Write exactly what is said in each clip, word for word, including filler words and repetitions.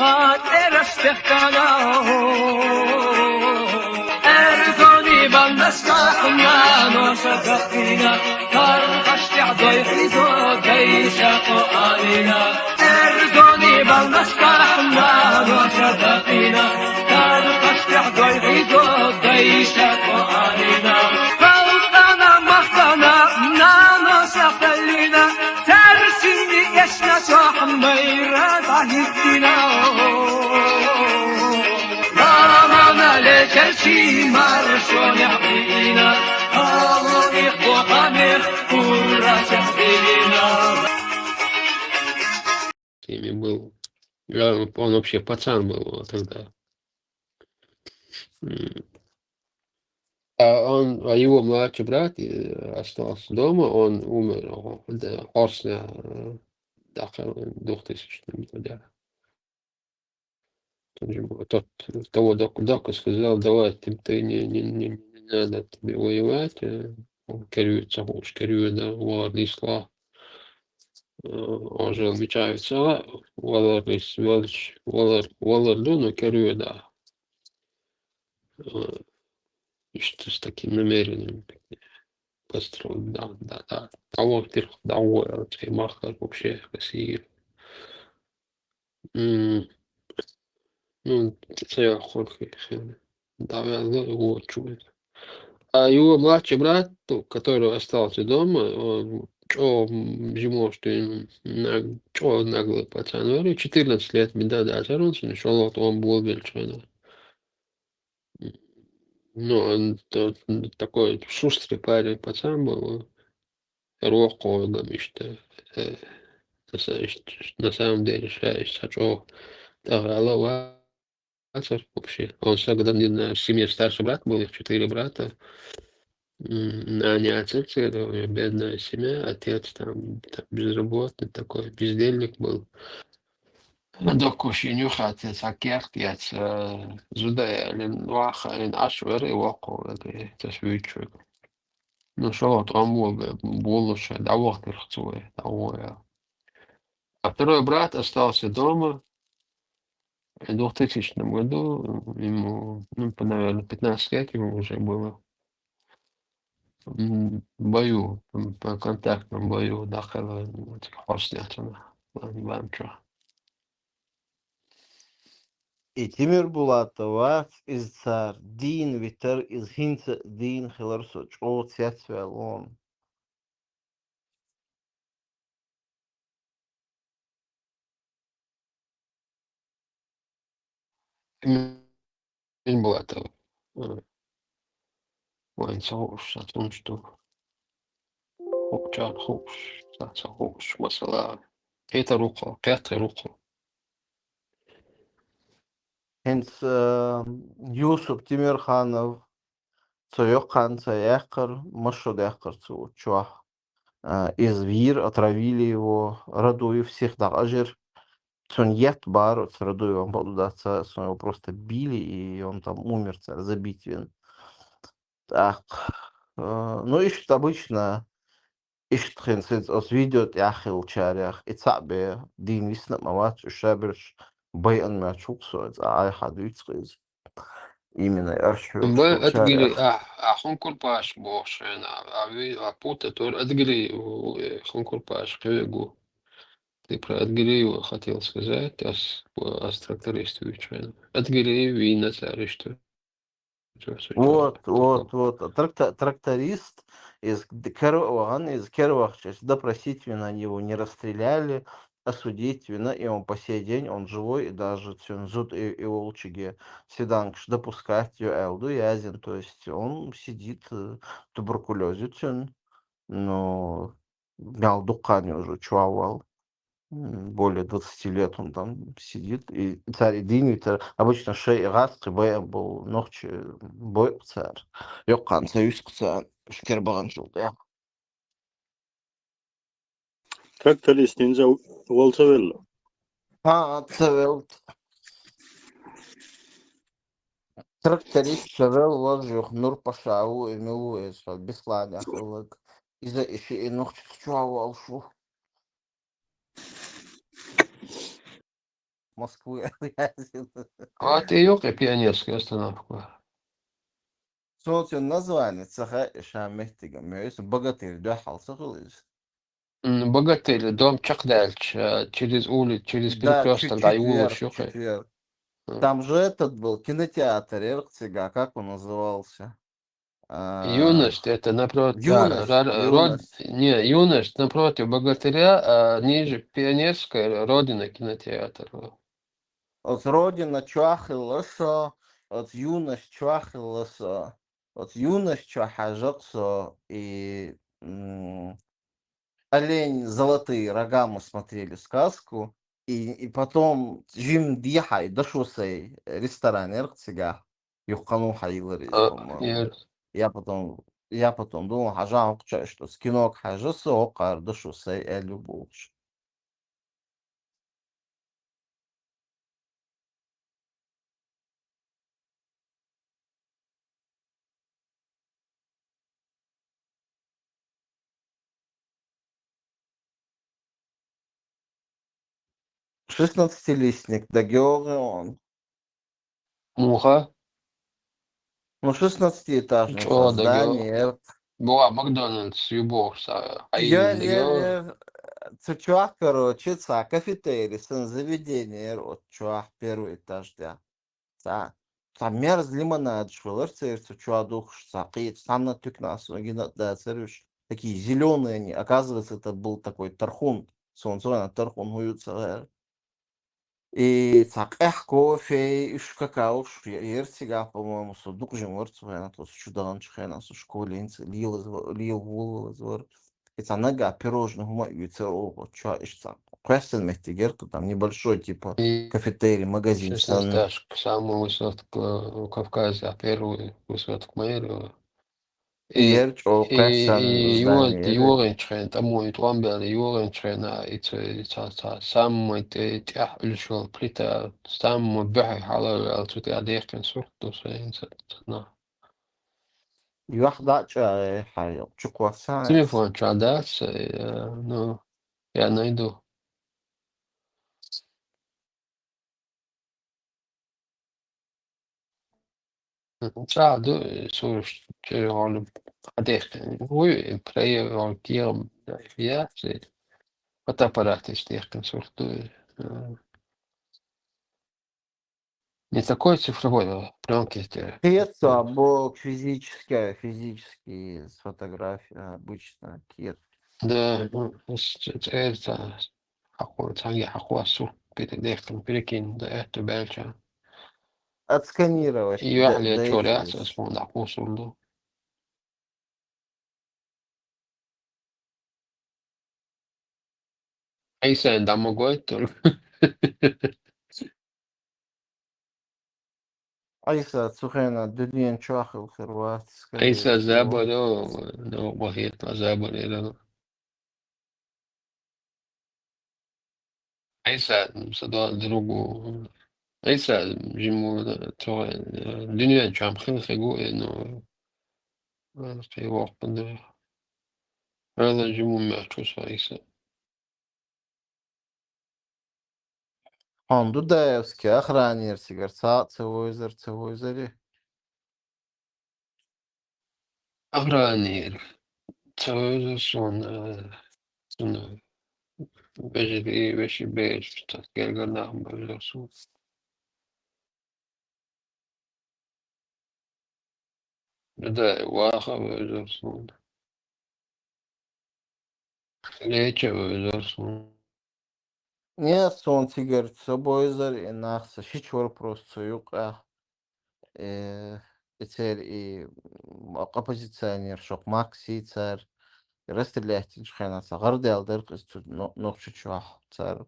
Эраш техкана, эрзони бандашка, наноша дакина, тархаш тяхдой хизо, дайша ко алина. Эрзони бандашка, наноша дакина, тархаш тяхдой хизо, дайша ко алина. Халкана махтана, наноша халина, тарсини эшна шахмайра дагитина. Рамана лечерчи маршоня бина, алони хохамер курача бина. С ними был. Я, он вообще пацан был вот тогда. М. А он, а его младший брат, э, остался дома, он умер, о, да, после, э, да, в двухтысячном году. Тот же был, тот, того док-, дока сказал: «Давай, ты, ты не, не, не, не надо тебе воевать, э, керуется, хочешь, керуя, да, вар несла». Э, он же отмечается, валар, валар, валар, ну, керуя, да. Э, и что с таким намерением построил, да, да, да. Того, во-первых, да, ой, а ты махаешь вообще, Россия. М, ну, т-, т-, я хор хи-, хи-, да, я знаю, вот чё это. А его младший брат, ну, который остался дома, он чё, м, зимой, что ему наг-, чё наглый пацан, говорю, четырнадцать лет, да, да, он шёл, вот он был величина. Ну, он т-, такой шустрый парень, пацан был, рохо, там, ишта, э, на са-, ишта, на самом деле, ша-, ишта, чё, та голова, вообще. Он всегда, не знаю, в семье старший брат был, их четыре брата. М, они отец, это бедная семья, отец там, там безработный такой, бездельник был. Докушиню хатец, акерт яц, э, зуда, лин ваха, лин ашвер и вако, это, это свечу. Ну, шёл, вот он был, э, булочный, да, вот, перхцуе, да, вот, я. А второй брат остался дома. В двухтысячном году ему, ну, по, наверное, пятнадцать лет ему уже было. М, в бою, м, по контактному бою, да, когда, вот, хор снят она, ладно, ладно, чё. И Тимир Булатов, вац из цар, дин витар из хинца дин хилар со чё цяц вялон. М, ин Булатов. М. Вайн сауш, сатун что. Хокчар, хош, сатса хош, масала. Кета рухо, кета рухо. Хинц, э, Юсуп Тимирханов, цо йоккан, цо яхкар, машо яхкар цо чуах. Э, из вир, отравили его, Радуев всех дак ажир. Цун ят бар, оц Радуевым подудаться, цун его просто били, и он там умер, цар забить вен. Так. Э, ну, ишт обычно, ишт хин сиз оц видео тяхил чарях, и цабе, дин виснап мавац, шаберш, бай ан мячук со, а ай хад вицкиз. Именно арш Ба хил адгири, чарях. А, а хункур паш бошен, а, а ви, а пута тор адгири, у, э, хункур паш квегу. Ты про Адгириева хотел сказать, ас, ас тракторист вичен. Адгириев и нацарист. Вот, вот, вот. Тракта-, тракторист из д-, керо-, ваган из кервахчес допросить вина, его не расстреляли, осудить вина, и он по сей день, он живой, и даже цюнзут и, и волчиге седанкш допускать ю элду язин, то есть он сидит, э, туберкулёзе цюн, но мял дуккани уже чуавал. М, более двадцати лет он там сидит. И цар и дин витар, обычно шей и газ, кы бай был нохчи бой цар. Йоккан союз цар, шкер баган шулда. Тракторист инза волца велла. А, цавел. Тракторист цавел вал жух Нур Пашаву и Милу эсфал Беслан яхалык. Иза иши и нохчи чуавал шу. Москвы», аьлла яздина. А тӀе юкъе пионерская остановка. Цо цун название ца хаьа, ша меттиган муьйса, «Богатырь» дуьхьал ца хилла иза? М, «Богатырь», дом чекхдаьлча, через улицу, через, да, перекрёсток дӀайолалуш юкъе. Четверг. М. Там же этот был кинотеатр, эрх цига, как он назывался? А, «Юность», это напротив, да, «Юность», ра-, род-, «Юность». Не, «Юность» напротив «Богатыря», а ниже «Пионерская», «Родина» кинотеатр. Оцу «Родина» чохь хилла со, оцу «Юность» чохь хилла со. Оцу «Юность» чохь хьаьжна со, и, м, «Олени золотые рога», мы смотрели сказку, и, и потом жимма дехьа и дошо сайн ресторан, эрх цига. Юха кхано хьайиллира иза, а, по-моему. Я потом, я потом думал, хьажа хӀокху чохь, что с кино хьаьжна со, хӀокхара дошо сайн аьлла ю бохуш. Шестнадцатилистник дагайогӀу он. Муха? Ну, шестнадцатиэтажный, чӀогӀа дагайогӀу. Здание. Боху, Макдональдс ю боху, са, я, я, я. Цу чохь, короче, цхьа кафетерий санна заведение яра оцу чохь, первый этаж тӀехь. Цхьа, цхьа мерза лимонадаш хилар церан цу чохь духуш, цхьа кхечу цхьанна туьканах со гина а дацара уьш. Такие зелёные они. Оказывается, это был такой тархун. Суна цу хенахь тархун хӀун ю ца хаьара. И цхьа къаьхьа кофе, уьш какаош я-, яра цигахь, по-моему, со дукха жима вара цу хенахь, тхо цу чу даханчу хенахь, со школе йинца лелаза ва-, лела волалаза вара. И цхьа нагахь пирожный хӀума а оьцура оха оцу чохь, иштта цхьа кхоьссина меттиг яра кху, там небольшой, типа, и кафетерий, магазин санна. Шестнадцатиэтажка, самая высотка, э, Кавказе, первая высотка ма яра. И, яра чӀогӀа и, кхоьссина и здание йо-, яра. ЙогӀинчу хенахь, тӀамо и тӀом баьлла, йогӀинчу хенахь, и ца, и ца, ца, самая тӀе-, тӀехь уьллуш йолу плита, самая буьхье хьалаваьлла, цу тӀехь даьккхина сурт ду сайна ца, ца, на. Юьхь дӀа а чӀагӀе, хьан йо-, чу кхоссахьа. Телефон чохь дац, э, ну, я найду. ЦӀахь ду, э, сураш чуьра гӀолу хьадаьккхина. Вуй, проект гӀолу кехат яц, э, фотоаппарат иштта даьккхина сурт ду, э. Не такой цифровой, а плёнки эти. Кхета со, бо физическая, физический с фотографией обычно кхета. Да, ну, с-, с-, это, хьакхо-, цхьаьнгге хьакхоссу, пере-, дехкан перекинь, да, это баьлча. Отсканировать, и да, юьхь лечур яц, ас фонда хьакхоссур ду. Ӏийсана дӀа ма гойтура. Ӏийса цу хенахь дуьнен чохь хилла хир вац, скорее всего. Ӏийса заболел, ну, вахийтла заболел. Ӏийса, м, са до-, другу. Ӏийса жимма, э, цо, э, дуьнен чохь хилла хир ву, э, ну, э, кхин воккха ду. Ӏийса жимма меттиг ву со Ӏийса. Хьуна Дудаевский охранник цигара цхьаъ ца вевзара, ца вевзара? Охранник ца вевзара суна, э, суна вежарий, вешин бераш, тхан гергара нах ма вевзара суна. Дудаев ваха вевзара суна. Леча вевзара суна. Не, суна цигара ца бевзара, и нах ца шича вара просто цу юккъехь. Э, и церан и, м, оппозиционер шок Макси цара расстрелять динчу хенахь цхьа гӀарадаьлла дара-кх иза цу но-, Нохчийчохь цара.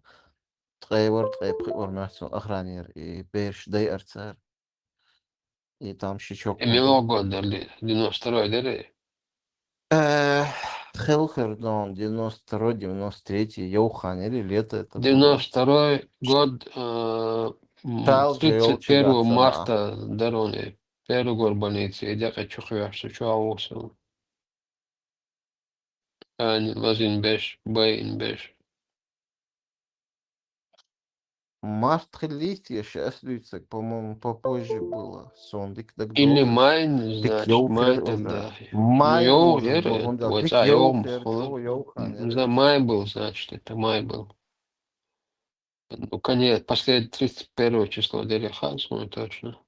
Ткъе вара, ткъе пхиъ вара моьтту суна охранник, и бераш дайара цара. И там ши чок. И муьлха год дара, девяносто второй дара? Э, хилла хир ду, девяносто второй, девяносто третий, йовханера, лето это было. Девяносто второй год, э, м, тридцать первого марта дара уьн. Первый год больница, и декъе чу кхоьхьуш, чу а ву со. Ани лазийна берш, байина берш. март хилийта, я сейчас дуьйцург, по-моему, попозже было. Сон дика дагадоагӀа. Или май, значит, май тогда. Ну, май йовха яр, вай цӀа йовха ма хул. За май был, значит, это май был. Ну, конец, последний, тридцать первое число деррига хац сона точно.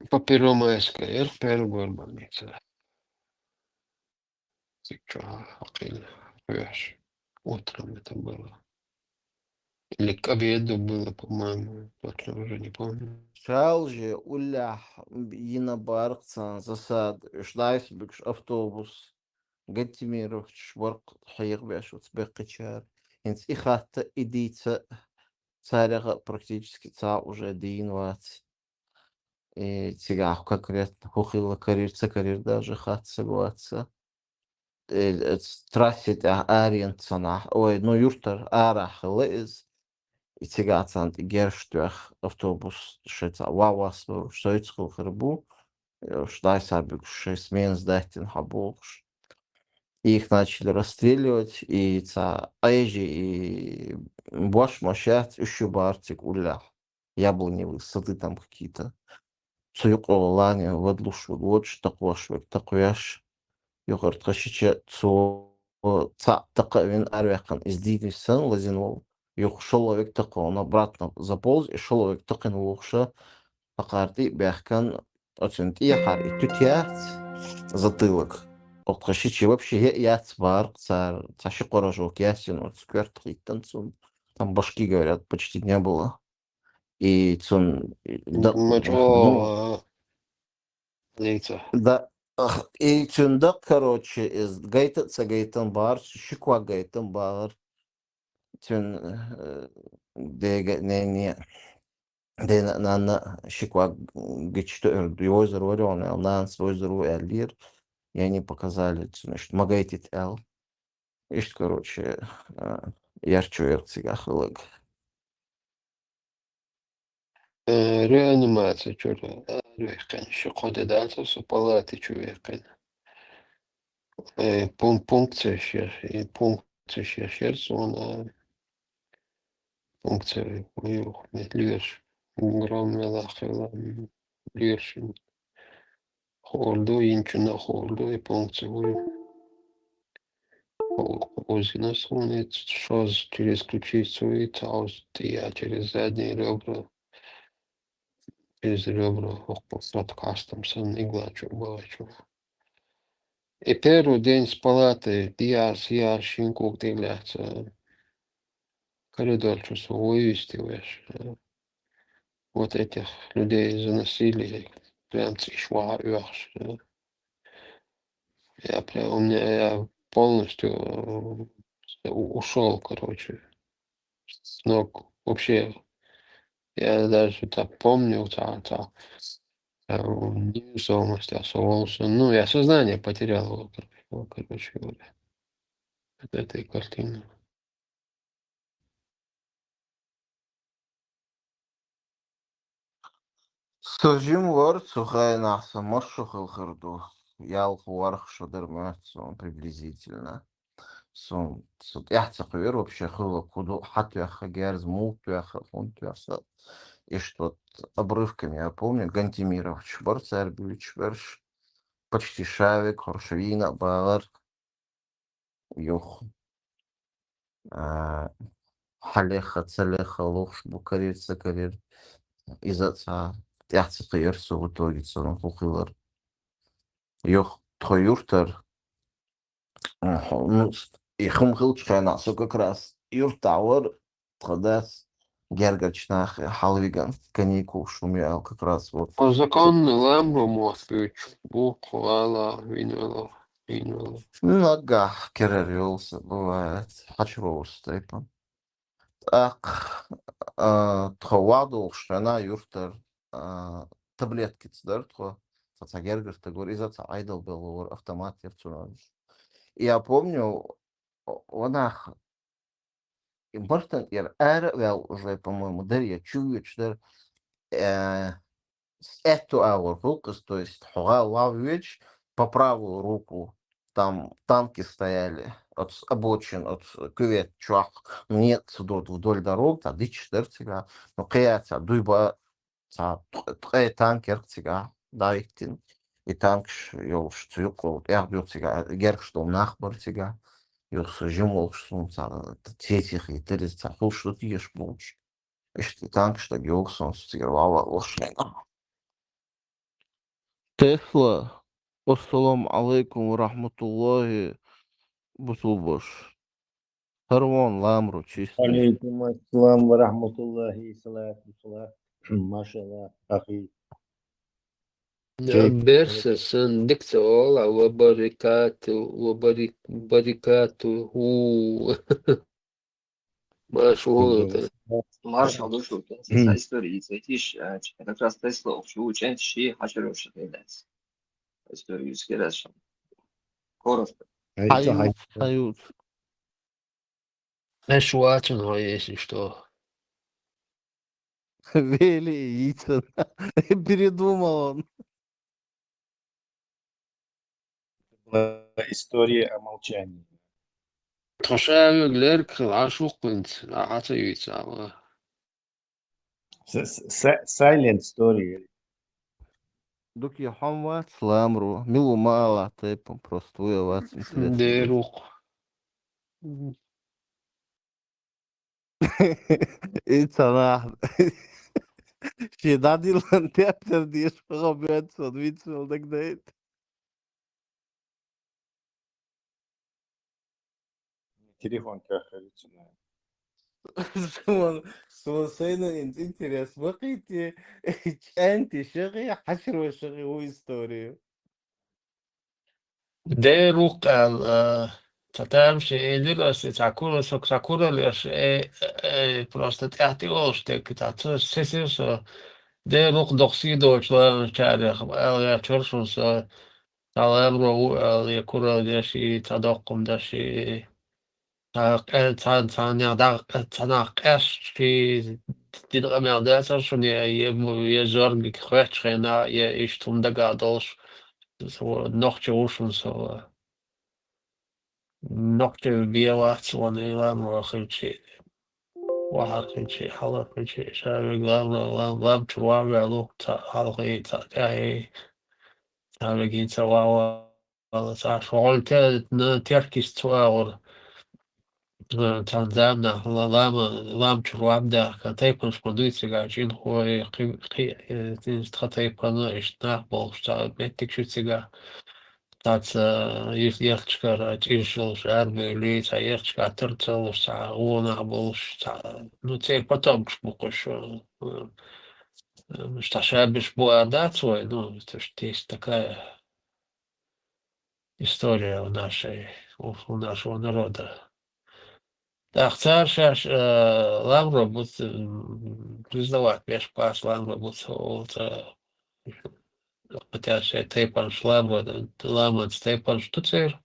По Первомайской, эр первый год больница. Ты чё, охренел? Понимаешь? Утром это было. Или к обеду было, по-моему. Точно уже не помню. Шалжи уллахь йина баркъ цан засад, уьш дӀасабуьгуш автобус, Гантимировчаш баркъ хьехабеш вац беккхачар. ХӀинца и хатта, и дийца царех практически цхьа уже дийна вац. И цигахь конкретно хӀу хилла карийра, ца карийра даже хатта саг вац. Э, э, трассе тӀехь аренца цхьанахь, ой, ну, юртара арахь хилла иза. И цигахь царна тӀе герз тоьхна автобус, шайн цхьа ван вас лоруш, соьца хилла хир бу, э, уьш дӀасабуьгуш, шайн смена сдать дина хьаболуш. Их начали расстреливать, и цхьа Ӏежий, и бош-мош яц, уьш ю бара цига уллехь. Яблоневые сады там какие-то. Цу юкъа лани вадлуш ваг водаш, такхош ваг такхош. Юкъара тха шича цо цхьаъ такха а вина, араваьккхина иза дийна санна лазийна волу. Юха шолгӀа ваг такхо, он обратно заполз, и шолгӀа ваг такхина вогӀуша, хьакхара тӀе а баьхкина, оцунна тӀехьара и туьта яц, затылок. Оцу тха шича вообще яц баркъ цара, цхьа ши кхоражок яц йина оцу коьрта хӀиттина цунна. Там башки, говорят, почти не было. И цунна, и, да, ну, Мачо, а, лица. Да, ах, и цунна дакъа, короче, иза гайта а ца гайтина бахара, ши ког гайтина бахара. Цуьнан, э, дега а, нене а, дена а, нанна а ши ког гича тоьар, вевзар вара, нанас вевзар ву аьллера. И они показали цунна, что ма гайтийта аьлла. Иштта, короче, а, ярчу яра цигахь хилларг. Э, реанимация чуьра, а, ваьккхина, ши-кхо де дац со палати чу ваьккхина. Э, пун-, пункция шер, и пункция шер, шер суна, а, пункция вуй, мет лоьраш, грамм мел хилла, м, лоьраш. Хуур ду, йинчунна хуур ду, и пункция вуй. Ху-, хӀузина суна, и ц-, шозза через ключицу, и цхьаъ тӀе а через задние ребра, через ребра, хӀокху сотка хьастам санна, игла чу а бахачу. И первый день с палаты, диас, яс, шин ког тӀе а лаьцна, коридор чу со вывести веш. Вот этих людей заносили, прям цӀиш ваха оьхуш. Я прям, у меня, я полностью, э, у-, ушёл, короче. С ног вообще. Я даже так помню, та, та, э, невесомость, я со волосы. Ну, я сознание потерял, вот, короче, вот, короче говоря. От этой картины. Со жима вара цу хенахь, со маршо хилла хир ду. Ялх ворхӀ шо дара моьтту суна приблизительно. Суна, со тӀаьхьа ца кхоьру вообще, хилла кху ду, хьан тоьхна герз, муха тоьхна, хӀунда тоьхна. Иштта вот обрывками я помню, Гантимировчаш бара цара буьйцуш берш. Почти ша вега хӀорш вийна а бахара. Юха. А, хьан лехха, ца лехха лохуш бу, карийра, ца карийра. Иза а цхьа тӀаьхьа ца кхоьру со в итоге, цунах хӀун хилар. Юха тхо юртара, м, хьо-, ну, с-, и хӀума хиллачу хенахь со как раз юртахь вара, тхан дас гергарчу нахе хьалавигна, каникулаш хӀума ю аьлла, как раз вот. По закону лам бу мотт буьйцуш бу, кху вала, вина вала, вина вала. Нагахь керара йолу са бывает, хьачуровурс тайпана. ТӀаккха, а, тхо вахь долуш хенахь юртара, а, таблеткица дара тхо, цхьа, цхьа гергара стаг вара, иза цхьа Ӏедал белла вара, автомат яра цуьнан. Я помню, о-, ванах, и бартан тӀера ара а ваьлла уже, по-моему, дара я чу воьдуш дара, э, с-, аьтту агӀор гӀуллакхаза, то есть хьо гӀала вахь воьдуш, по правую руку там танки стояли, оцу обочина, оцу кювет чохь, ну, некъ ца доду вдоль дорог, цхьа дичаш дара цигахь, ну, кхин а цхьа дуй ба, цхьа ткъе, ткъе танк яра цигахь дӀахӀиттина. И танкаш йолуш цу юккъехула тӀаьхьа дуьйху цигахь, гергаш долу нах бара цигахь. Юха со жима волуш суна цхьа цеций хийтира иза, цхьа хуьлуш ду теша бохуш. Иштта и танкаш дага йогу суна, со цигара ван ван луш. Тесла, ассаламу Ӏалайкум ва рахьматуллахӀи, бусулбаш. ХӀара вон ламро чисто. Алейкум ассалам ва рахматуллахи салату салам. Машалла, ахи. Кей. Берса сан дика ца ола, ва барикату, ва барик-, барикату, ху. Маш волу. Маршал ду шу, кен ца история, ца тиш, а, как раз Тесла, шу чен ши хачаро шу кен дац. История скерас шу. Коротко. Хаюц, хаюц. Эш вацун хо, если что. Вели яйца. Передумал он. Была история о молчании. Тхо ша вег лерг хила Ӏаш ву кхуьнца, ахьа ца юьйцу ала. С-, с-, с-, silent story. Дукха хьо ма вац ламро, мила ву ма ала тайпа, просто вуй а вац интересно. Дер ву-кх. И ца нах. Шен дӀадиллан тептар деш, хӀо бен сон вицвелла дагадайта. Телефон кахарицунай. Суна, суна сайна ин-, интерес бакъийти, чӀанти шагӀи, хьачаро шагӀи ву история. Дер ву-кх аьлла, ца тамашийна элира аса, ца кура, со ца куралла аш, э, э, просто тӀаьхьа тӀе олуш дерг, ца ца сесира со. Дер ву-кх доккха сий доцучу ламанчарех, ала гӀертара шуна со, цхьа ламро ву аьлла, я куралла деш, и цхьа доккхум даш, и цхьа къе-, цхьа, цхьа нах дагӀ-, цхьа нах къаьсташ, и дина къамел дацара шуна, я, я, я зорга хоьттучу хенахь, я иштта хӀума дагахь долуш, со нохчи ву шуна со. Нохчи бен вац ван, и ламро хилчи, вахар хилчи, хьалар хилчи, ша вег ламро, лам, лам чу ван ваьлла, цхьа хьалхий, цхьа тӀаьхьий, цхьа вегий ца ван ваьлла, цхьа шогӀал те-, на теркис ца вагӀур. Э, цхьана заманахь ла-, лама, лам чу ван дахка, тайпанаш ма дуй цигахь, чӀинхой, кхи-, кхи-, э, тха тайпана, иштта нах болуш, цхьа меттиг шу цигахь. Цаца, э, ехчкара чӀирш йолуш арабевлли, цхьа ехчка тар ца луш, цхьа гӀо нах болуш, цхьа, ну, церан потомкаш бу кхуш, э, э, цхьа шабиш бу ара дац вай, ну, это ж есть такая история у нашей, у, у нашего народа. ТӀаккха цара шаьш, э, ламро буц, м, признавать беш бац ламро буц, олу цара, хотя шайн тайпанаш ламро, ламанца тайпанаш ду церан.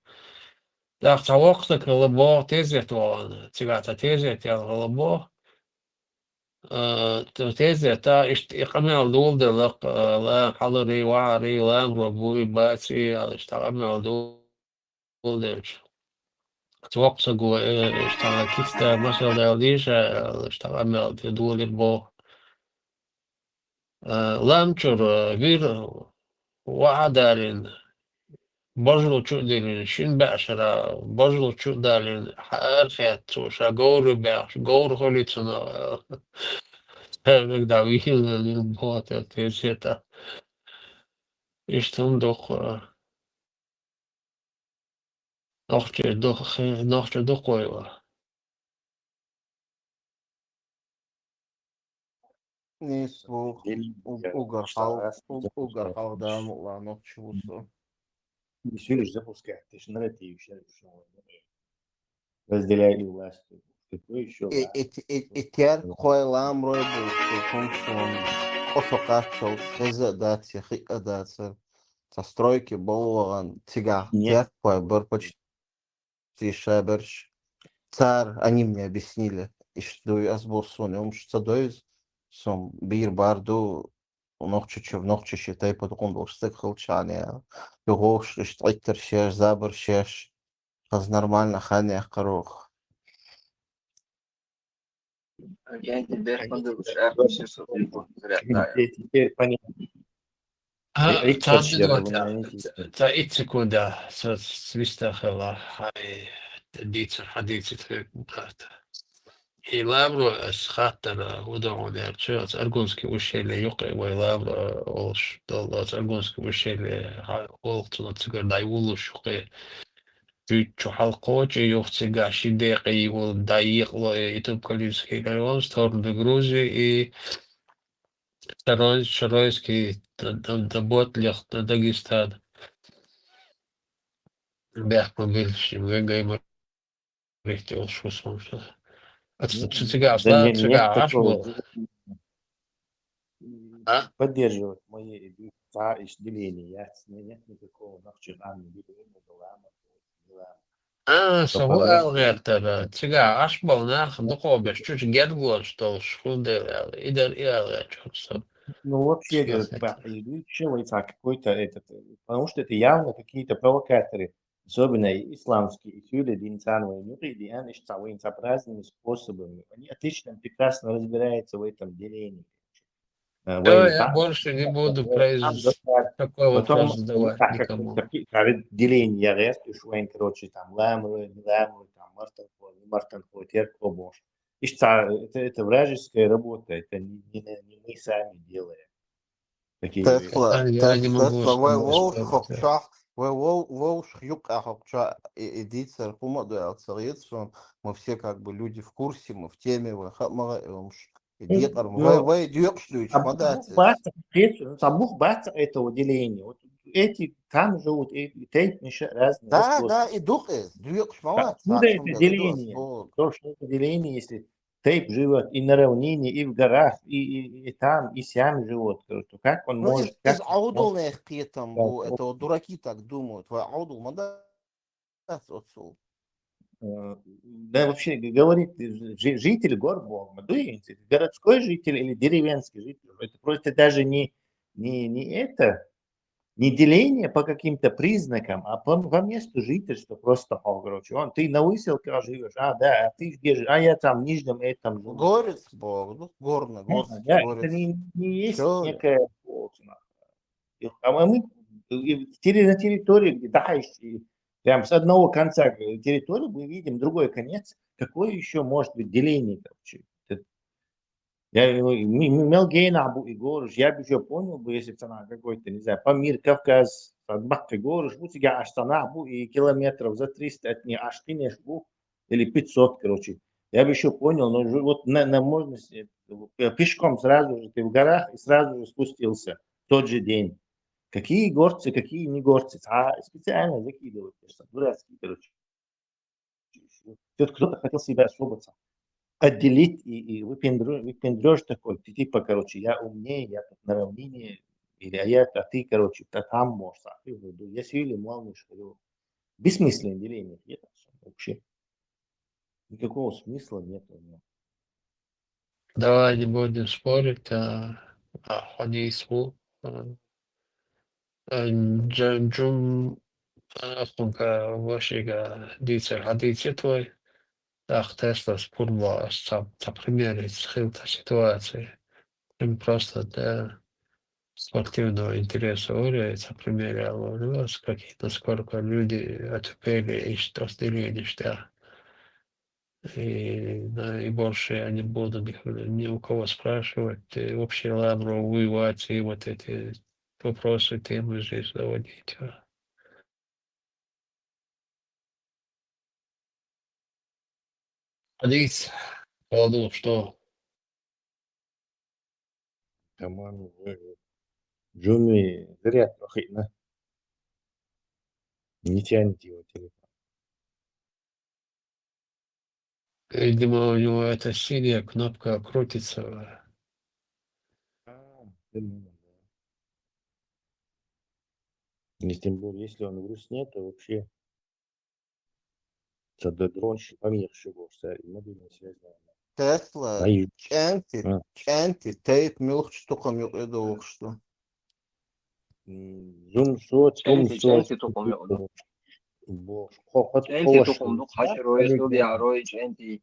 ТӀаккха цхьа воккха стаг хилла боху тезет вахана, цигахь цхьа тезет яьлла хилла боху. Э, т-, тезета иштта и къамел доладелла-кх, э, ла-, хьаларий, вахарий, ламро буй, баций, аьлла, иштта къамел доладелча. Цу воккхачу стага, э, иштта кица, машалла, дийша, аьлла, иштта къамел де долийра боху. Э, лам чуьра вир ваха а далийна, божал чу а диллина, шина бӀе шара божал чу а далийна, хьаарахецна цо, ша говрий баьхча, говр хуьлий цунах, ша вега дӀавийлина, боху тезета. Иштта хӀума дукха, нохчий дукха, нохчий дукха вай вара. Нийса боху, уг-, уггар хьалха, уг-, уггар хьалха Дала мукъ лахь нохчи ву со. Не сюриш запускать, ты ж нарратив щас. Разделяй и власть. Какой ещё власть? И, и, и, и теркахой, ламрой бу, цу хӀума суна къа со кхаччалц хеза а дац, я хиъ а дацара. Цхьа стройки бала вахана цигахь теркахой бара почти шаберш. Цара, они мне объяснили, иштта дуй, ас бу суна, хӀумаш ца дойза, суна бийр бар ду, Нохчийчуьра нохчий шен тайпа дукха долуш стаг хилчахьана, юха вовшах иштта Ӏиттарш еш, забарш еш. хаза нормально хан яьккхар оха. Теперь понятно. А, Ай, ай, цхьа кхоъ минута, яра, ца, ца, итт секунда, ца, ца, виста хила, хьай, дийцар, хьадийцар хӀокху кхата. И Лавров ас хаттар, удогӀун яра, чу, оцу Аргунский ущелье юккъе вай Лавров, олуш долу, оцу Аргунский ущелье, хьа, олу цунах цигара дӀайвуллуш юккъе. Чу хьалкхочу юха цигахь ши декъе йолу дӀаекъало и Тубкалинский район, сторону Грузии и Шарой-, Шаройский, Д-, Д-, Даботлих, Д-, Дагестан. Бехк ма билла ши, вегай ма рихте олуш ву сон ша. А ц-, Ну, цу цигахь да слан, не, нет цигахь Ӏаш такого бу. Желания. А? Поддерживать мои идеи, цхьа иштта деление яц, не, нет никакого нохчий, ам, деления, не ламы, не ламы. А, со хӀу ала гӀертара, цигахь Ӏаш болу нах дукхо беш, чучу гергош долуш, хӀунда аьлла, и дар и ала гӀерташ со. Ну, вообще, говорит, цигахь бахьа, и чё, говорит, а какой-то этот, э, потому что это явно какие-то провокаторы, особенно и исламские, и сюле динцан вайн юкъе диан, ишта вайн ца разными способами. Они отлично, прекрасно разбираются в этом делении. Э, Всё, вайн я больше не буду произ-, такой вопрос задавать никому. Цхьа вид деление яра, уьш вайн, короче, там, ламрой, не ламрой, там, мартанхой, не мартанхой, терко бохуш. Иштта, это, это вражеская работа, это не, не, не мы сами делаем. Такие Тесла, вещи. Я не могу с тобой спорить. Тесла, вай вовшах хӀокху чохь, вай вов-, вовшах юккъехь хӀокху чохь и, и дийцар хӀума а ду аьлла ца хета суна, мы все как бы люди в курсе, мы в теме, вай хаа ма хаьа и хӀумаш. И декъар, ну, вай, вай доькъуш дуьйцуш ма дац иза. Цхьа бух бац, хета суна, цхьа бух бац этого деления. Вот эти там живут, и, и тайпанаш разные. Да, да, и ду-кх иза, доькъуш ма вац. Откуда это деление? То, что это деление, если тайп живёт и на равнине, и в горах, и, и, и там, и сям живёт, короче, то как он может, как иза Ӏовдалнех кхетам бу, это вот дураки так думают, вай Ӏовдал ма дац оццул. Э, да, вообще, г-, говорит, жи-, житель гор боху ма дуй, городской житель или деревенский житель, это просто даже не, не, не это, не деление по каким-то признакам, а по, по месту жительства просто, о, короче, он, ты на Выселках живёшь, а, да, а ты где же, а я там в Нижнем этом живу. Горец боху, ну, горный, горец. Да, это не, не есть некая, вот, а мы, и в терри-, на территории, где, да, и прям с одного конца территории мы видим другой конец, какое ещё может быть деление, короче? Я, э, ми-, ми-, мел генахь бу и гораш, я бы ещё понял бы, если б ца нах какой-то, не знаю, Памир, Кавказ, ца баккхий гораш бу, цигахь аш ца нах бу, и километров за триста от них аш къинеш бу, или пятьсот, короче. Я бы ещё понял, но ж-, вот на, на можно с-, э, пешком сразу же ты в горах и сразу же спустился в тот же день. Какие горцы, какие не горцы. А, специально закидывают, конечно, дурацкие, короче. Всё-таки кто-то хотел себя особо отделить и, и выпендрё-, выпендрёж такой. Ты типа, короче, я умнее, я тут на равнине, или а я, а ты, короче, та-, там можешь, а ты в аду. Я сильный, молодой, что ли. Бессмысленное деление, нет вообще. Никакого смысла нет у него. Давай не будем спорить, а, а, хьо дийца ву, а, а, Джа-, Джум, а, Афонка вашига дийцар хьадийцира вай. ТӀаккха Теслас пурба ас ца, ца пример хила та ситуация. Им просто да, спортивного интереса вара, ца пример я вара, с каких, насколько люди отупели и что с делением, что. И, да, и больше я не буду ни, ни у кого спрашивать. Э, вообще Лавров воевать, и вот эти вопросы, темы здесь заводить, а. Хьадийца, Владу, что? Таман, э, Джуми зарядка хиъна. Не тянет его телефон. Видимо, у него эта синяя кнопка крутится. А, ты, ну, да. И тем более, если он в русне, то вообще. Ца д-, дрон ши-, помехаш ю бохуш, цара и мобильная связь, наверное. Тесла, ЧӀаьнти, а, ЧӀаьнти, тайпа муьлххачу тукхам юкъа догӀуш ду? М, зум со, цум со, ЧӀаьнти, ЧӀаьнти тукхам юкъа ду. бохуш, кхо-, кхо-, ЧӀентий кхо тукхум ду, хьачаро, субъяро, чӀентий.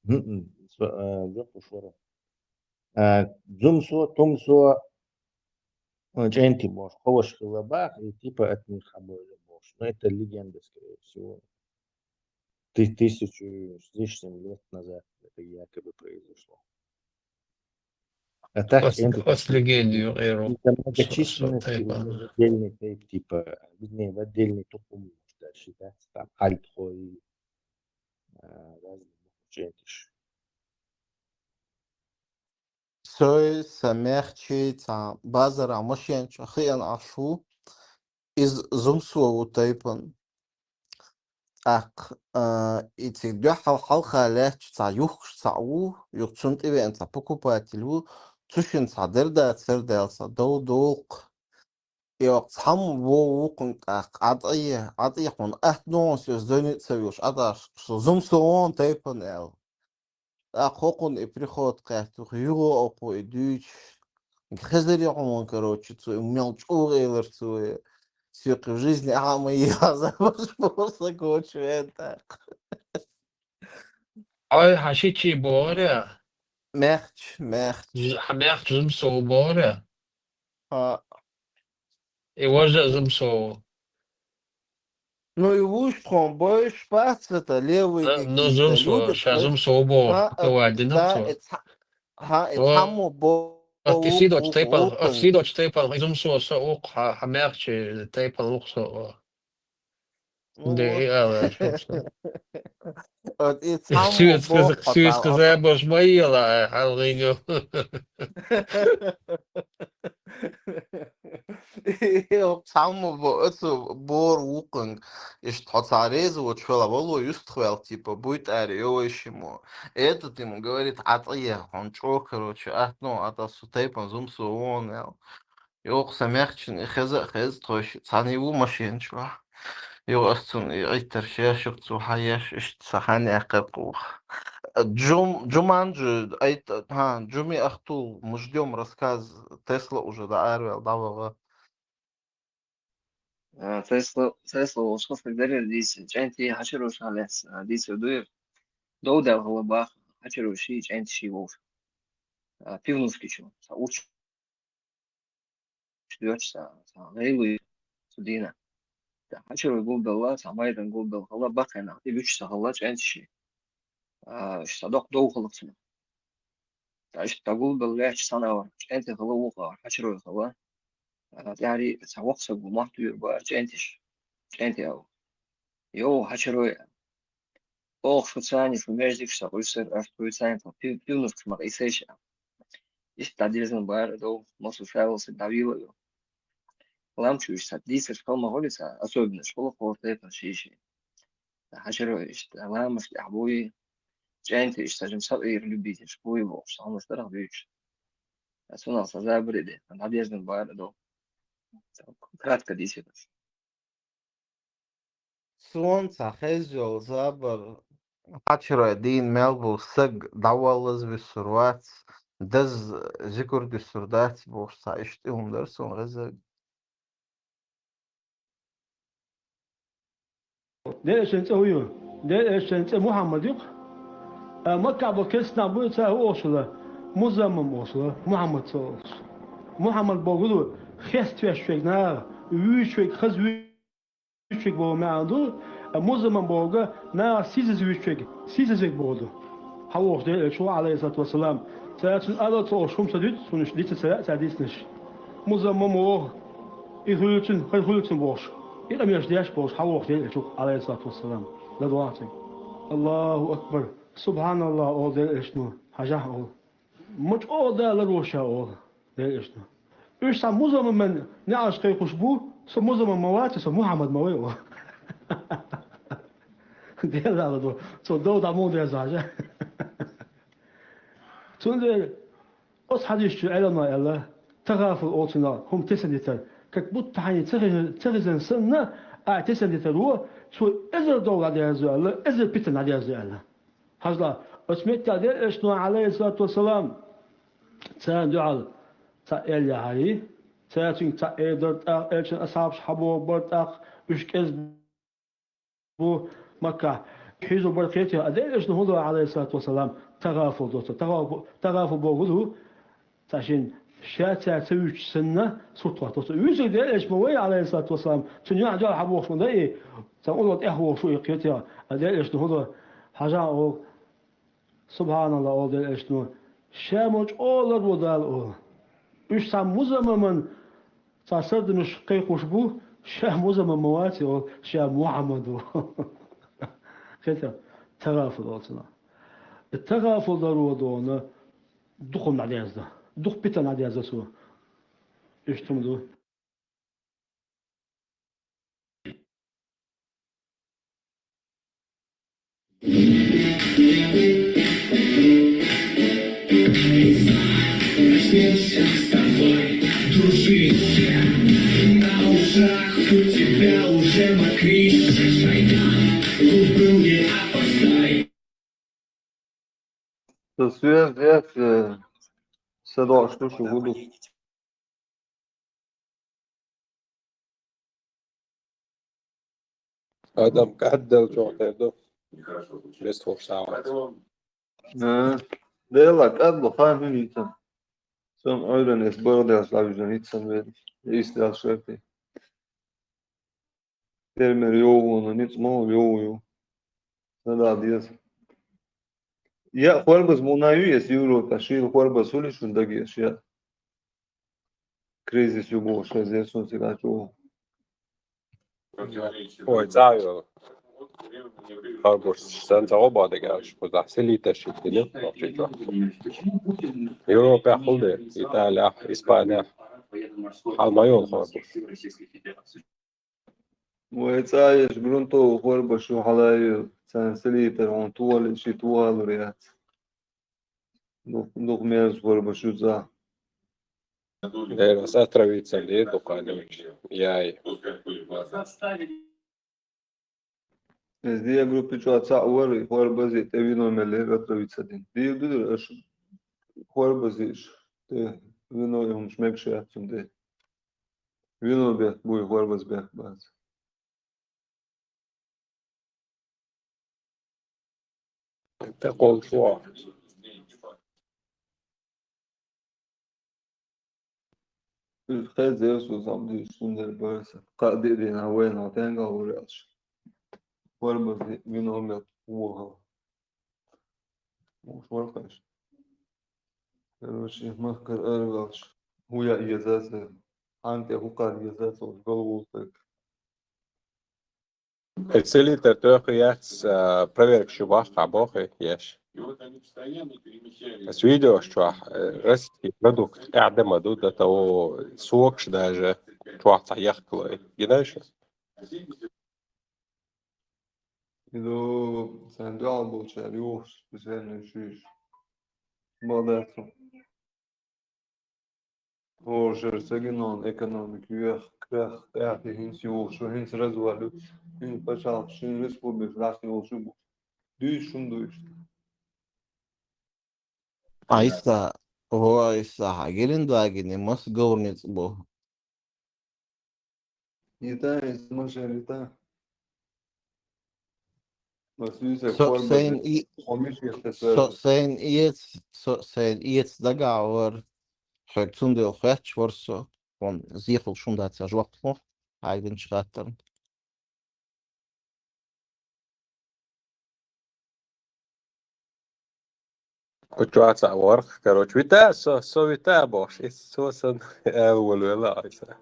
ХӀм-м, со-, а, жоп уж вара. А, зумсо, тумсо, а, чӀентий бохуш, кхо ваша хилла баха, и типа от них хьабевлла бохуш. Но это легенда, скорее всего. Ты-, тысячу с лишним лет назад это якобы произошло. А так, хас, хас легенда ю, эро. Из-за многочисленности у них отдельный тейп, типа, вернее, в отдельный тукум, может, даже считаться, там, Альтхой, а, разные чентиш. Сой са мехчи ца базара машен чу хиан ашу. Из зумсо ву тайпан. ТӀаккха, а, и цига дуьхьал хьалха лаьтташ цхьа юхкуш цхьаъ ву, юха цунна тӀевеана цхьа покупатель ву, цу шинна цхьа дер дацар даьлла цхьа дов долкх. И оккха цхьамма вов вукхунга тӀаккха, Ӏа тӀае, Ӏа тӀе хьуна атта ногӀан соьца дойна а ца вуьлуш, Ӏа тӀаш со зумсо вон тайпан аьлла. ТӀаккха хӀокхунна и приход кхаьчча, юха юха окхо и дуьйцуш, хезар я хьуна, короче, цо и мел чӀогӀа элар цо, и соьга в жизни ахьа ма еза баш боху са коча вен тӀаккха. Ой, хьан шичи бохура? Мехч, мехч. Хьан мехч зумсо бохура? ХӀаъ. И важа зумсо. Ну, и вуш тхуна бойш бац это, левый. Ну, ну, какие-то зумсо, люди, ша зумсо бо, хӀаъ, кавай дина да, цо. И цхьа-, хӀаъ, и цхьаммо бо, от и сидоч тайпан, от сидоч тайпан, и зумсо со ух, хьа, хьан мехчи тайпан ух со. Ну, де, вот. И ала, что, что. Вот и цхьаммо светская, бо, светская хӀаъ, забаш ма ела, хьалгӀинга. И цхьаммо бо, оцу бор вукхунг, иштта хьо цхьа реза воцуш вела вало юстах вел, типа, буй тӀаьра йовайш ему. Этот ему говорит, Ӏа тӀе, хьуна чӀо, короче, атта, ну, атта со тайпан зумсо вон, аьлла. Юха са мехчина и хеза а хеза, тхойша цхьаьна ву машен чохь. Юха ас цунна и Ӏиттар шеш, юха цо хьан еш, иштта сан хан яьккхира кхуха. Джум-, Джуманджи, айт-, хӀа, Джуми Ахтул, мы ждём рассказ, Тесла уже дӀаараваьлла, дӀаваха. А, Тесла, Тесла волуш хастаг дарьяр дийца, чӀентий хьачароша лаьцна, а, дийцар дуьйр. Дов даьлла хала баха, хьачароший, чӀентий ший вовш. А, Пивнускичу, ца уч доьцуш ца, ца гӀелуй цу дийна. Ца хьачарой гулбелла, ца майдан гулбелла хала, баккхий нах тӀе буьтуш ца хала, чӀентий ший. А, иштта доккха дов хала цунах. Ца иштта гулбелла лаьтташ санавар, чӀентий хала вукхавар, хьачарой хала. А, тӀаьхьари ца воккха саг ву, мотт вуьйр бара, чӀентиш. ЧӀентий ау. Йо, хьачарой. Оха шу царни шу междикаш ца къуьссар, аш тхуй царни тхо пив-, пивнускаш ма къийсайша. Иштта дӀадирзина бара дов, массо шавал саг дӀавийла а йо. Лам чу иштта дийцарш хала ма хуьлу ца, особенно школа хӀора тайпана ший-ший. Хьачаро иштта ламаш тӀехь буй, чӀентий иштта жим сабийр любитель буй бохуш, хьанаш дарах буьйцуш. Цунах сан забаре де, дӀадирзина бара дов. Кратко дийцараш. Сон ца хеза йолу забар хьачарой дийна мел бу саг дӀаваллаза вуьссур вац, даза зикур дуьссур дац бохуш, ца иштта и хӀума дара сон хезарг. Ден эшен цӀе хӀу ю? Ден эшен цӀе Мухьаммад ю-кх. А Маккахь бо кестнах буй ца хӀу олуш хила? Музаммам олуш хила, Мухьаммад ца олуш. Мухьаммад бохург хеставеш верг наха, вуьйш верг хаза вуьйш вуьйцург боху маьӀна ду, а музаммам бохург наха сийсаза вуьйцург, сийсазверг боху ду. Хьан вохуш Делан Элча ву, Ӏалайхиссалату вассалам, цара цуьнан ала ца олуш хӀума ца дуьту, цунаш дица ца веа цара дийцинарш. Музаммам воху, и хуьлу цуьнан, хӀара хуьлу цуьнан бохуш, и къамелаш деш бохуш, хьан вохуш Делан Элча ву, Ӏалайхиссалату вассалам, ладогӀахь цуьнга. Аллаху акбар! Субханаллах, олу Делан Элчано, хьажахь олу. Ма чӀогӀа далар ву ша, олу Делан Элчано. Уьш цхьа музаммаман неӀарш кхайкхуш бу, со музаммам ма вац, со Мухьаммад ма вай, олу. Делала ду, цо дов дӀа муха деза хьажа. Цундела оцу хьадисчу Ӏеламнаха аьлла, тагӀафул олу цунах хӀума тесна дитар, как будто хьайна ца хезна, ца хезна санна, ахь тесна дитар ву, цо эзар дов дӀадерзо аьлла, эзар питана дӀадерзо аьлла. Хьажал, оцу меттехь Делан Элчано, Ӏалайхиссалату вассалам, царна дуьхьал цхьаъ аьлла яхьарий, цара цуьнга цхьаъ эр дара тӀаккха, Элчан асхьабаш хьабогӀу бара тӀаккха, уьш кӀезиг бу Маккахь хьийзо бара кхетий, а Делан Элчано хӀун до, Ӏалайхиссалату вассалам, тагӀафул до цо. ТагӀафу-, тагӀафул бохург ду, цхьа шен ша цара ца вуьйцуш санна, сурт хӀотто цо. Вуьйцург Делан Элча ма вай, Ӏалайхиссалату вассалам, цуьнан юьхь дуьхьал хьабохуш ма дай, цхьа улло тӀехвохуш ву и кхетий, а Делан Элчано хӀун до, хьажахьа оха, СубхьаналлахӀ, ола Делан Элчано, ша ма чӀогӀа ларву Дала, ола. Уьш цхьа музаммаман цхьа сардамаш кхайкхош бу, ша музаммам ма вац, ола, ша Мухьаммад ву. Кхетий, тагӀафул ола цунах. И тагӀафул даро дона дукха хӀума дӀадерзо, дукха питана дӀадерзо цо. Иштта хӀума ду. Начнём сейчас с тобой дружить. На ушах у тебя уже мокрит шайтан. Убыл не опоздай. Со связь, э, со дошку шу гуду. Адам кӀаддал чохь тера ду. Бес хӀуш сагӀат. Э, Дела кӀадла хан хӀун йицан. Сон ойран эс богӀдалш лавижан йицан вели. Истрал шерти. Фермер йову, но ницкъ ма йову. Сада деза. Я хӀорбаз муна ю, эс Европа, шил хӀорбаз хули шун дагеш, я. Кризис ю бохуш, хезер сун цига чу. Ой, цӀа ю. ХӀорбуш сан ца гӀо бадага аьлча, кхузахь селитар шийтина, нохчий чохь. Европехь хӀун де, Италиехь, Испаниехь. Хьал ма йолу хӀорбуш. Вай цӀа еш грунтовый хӀорбаш ю хьалаайира, царна селитар хьуна тоьлла, ши тоьллур яц. Дукха, дукха мерза хӀорбаш ю цӀа. Дера, аса отравиться дийр дукха адамаш. Яй. Эс диа группа чохь цхьаъ вара, и хӀорбазе тӀе вино меллера, отравиться дина. Дийр ду дера аша хӀорбазеш, тӀе вино и хӀумаш мегаш яц цунна тӀе. Вино бехк буй, хӀорбаз бехк бац. ТӀекхоллаш ву. Иза хеза, Иисус, амма дийша цундела бара сан. Кхаа де а дина, вайна тенга а вур аьлча. ХӀорбазе вино мел вохал. Уш вара кхаьш. Короче, махкара араваьлча, хӀун яа еза аса, хьан тӀе хӀун кхара еза аса, уж гал волу стаг. Эцелитар тоьху яц, а, проверка шу бахха боху еш. Ас видеош чохь, э, российский продукт къаьхьа ма ду, до того сокаш даже чохь цхьа яхкалой. Гинаша? Иду сайн дуьхьал болчара юхуш, сайн шуьйш. Бадацу. Ожар сагинон экономика юьх, крах, тӀаьхьа хӀинца юхуш, хӀинца развалю, хӀинца пачхьалкх, шин республика лаьцна йолуш бу. Дуьйцуш хӀума ду иштта. Айса, о, Айса, хьан гилин дагине, мас говрниц бу? Йита, Айса, машар йита. Мас юьйса Со корбаза. Сайн и-, Хьо миш яхта со сара. Сайн иец, со сайн иец дагахь вар. Хьоьга цундела хоьттуш вар со. Вон зехал шун дац, я жоп ло. Хьайгинчу хаттарна. Кху чохь цхьа ворхӀ, короче, вита, со, со вита бохуш, и со сан ала волавелла Айса.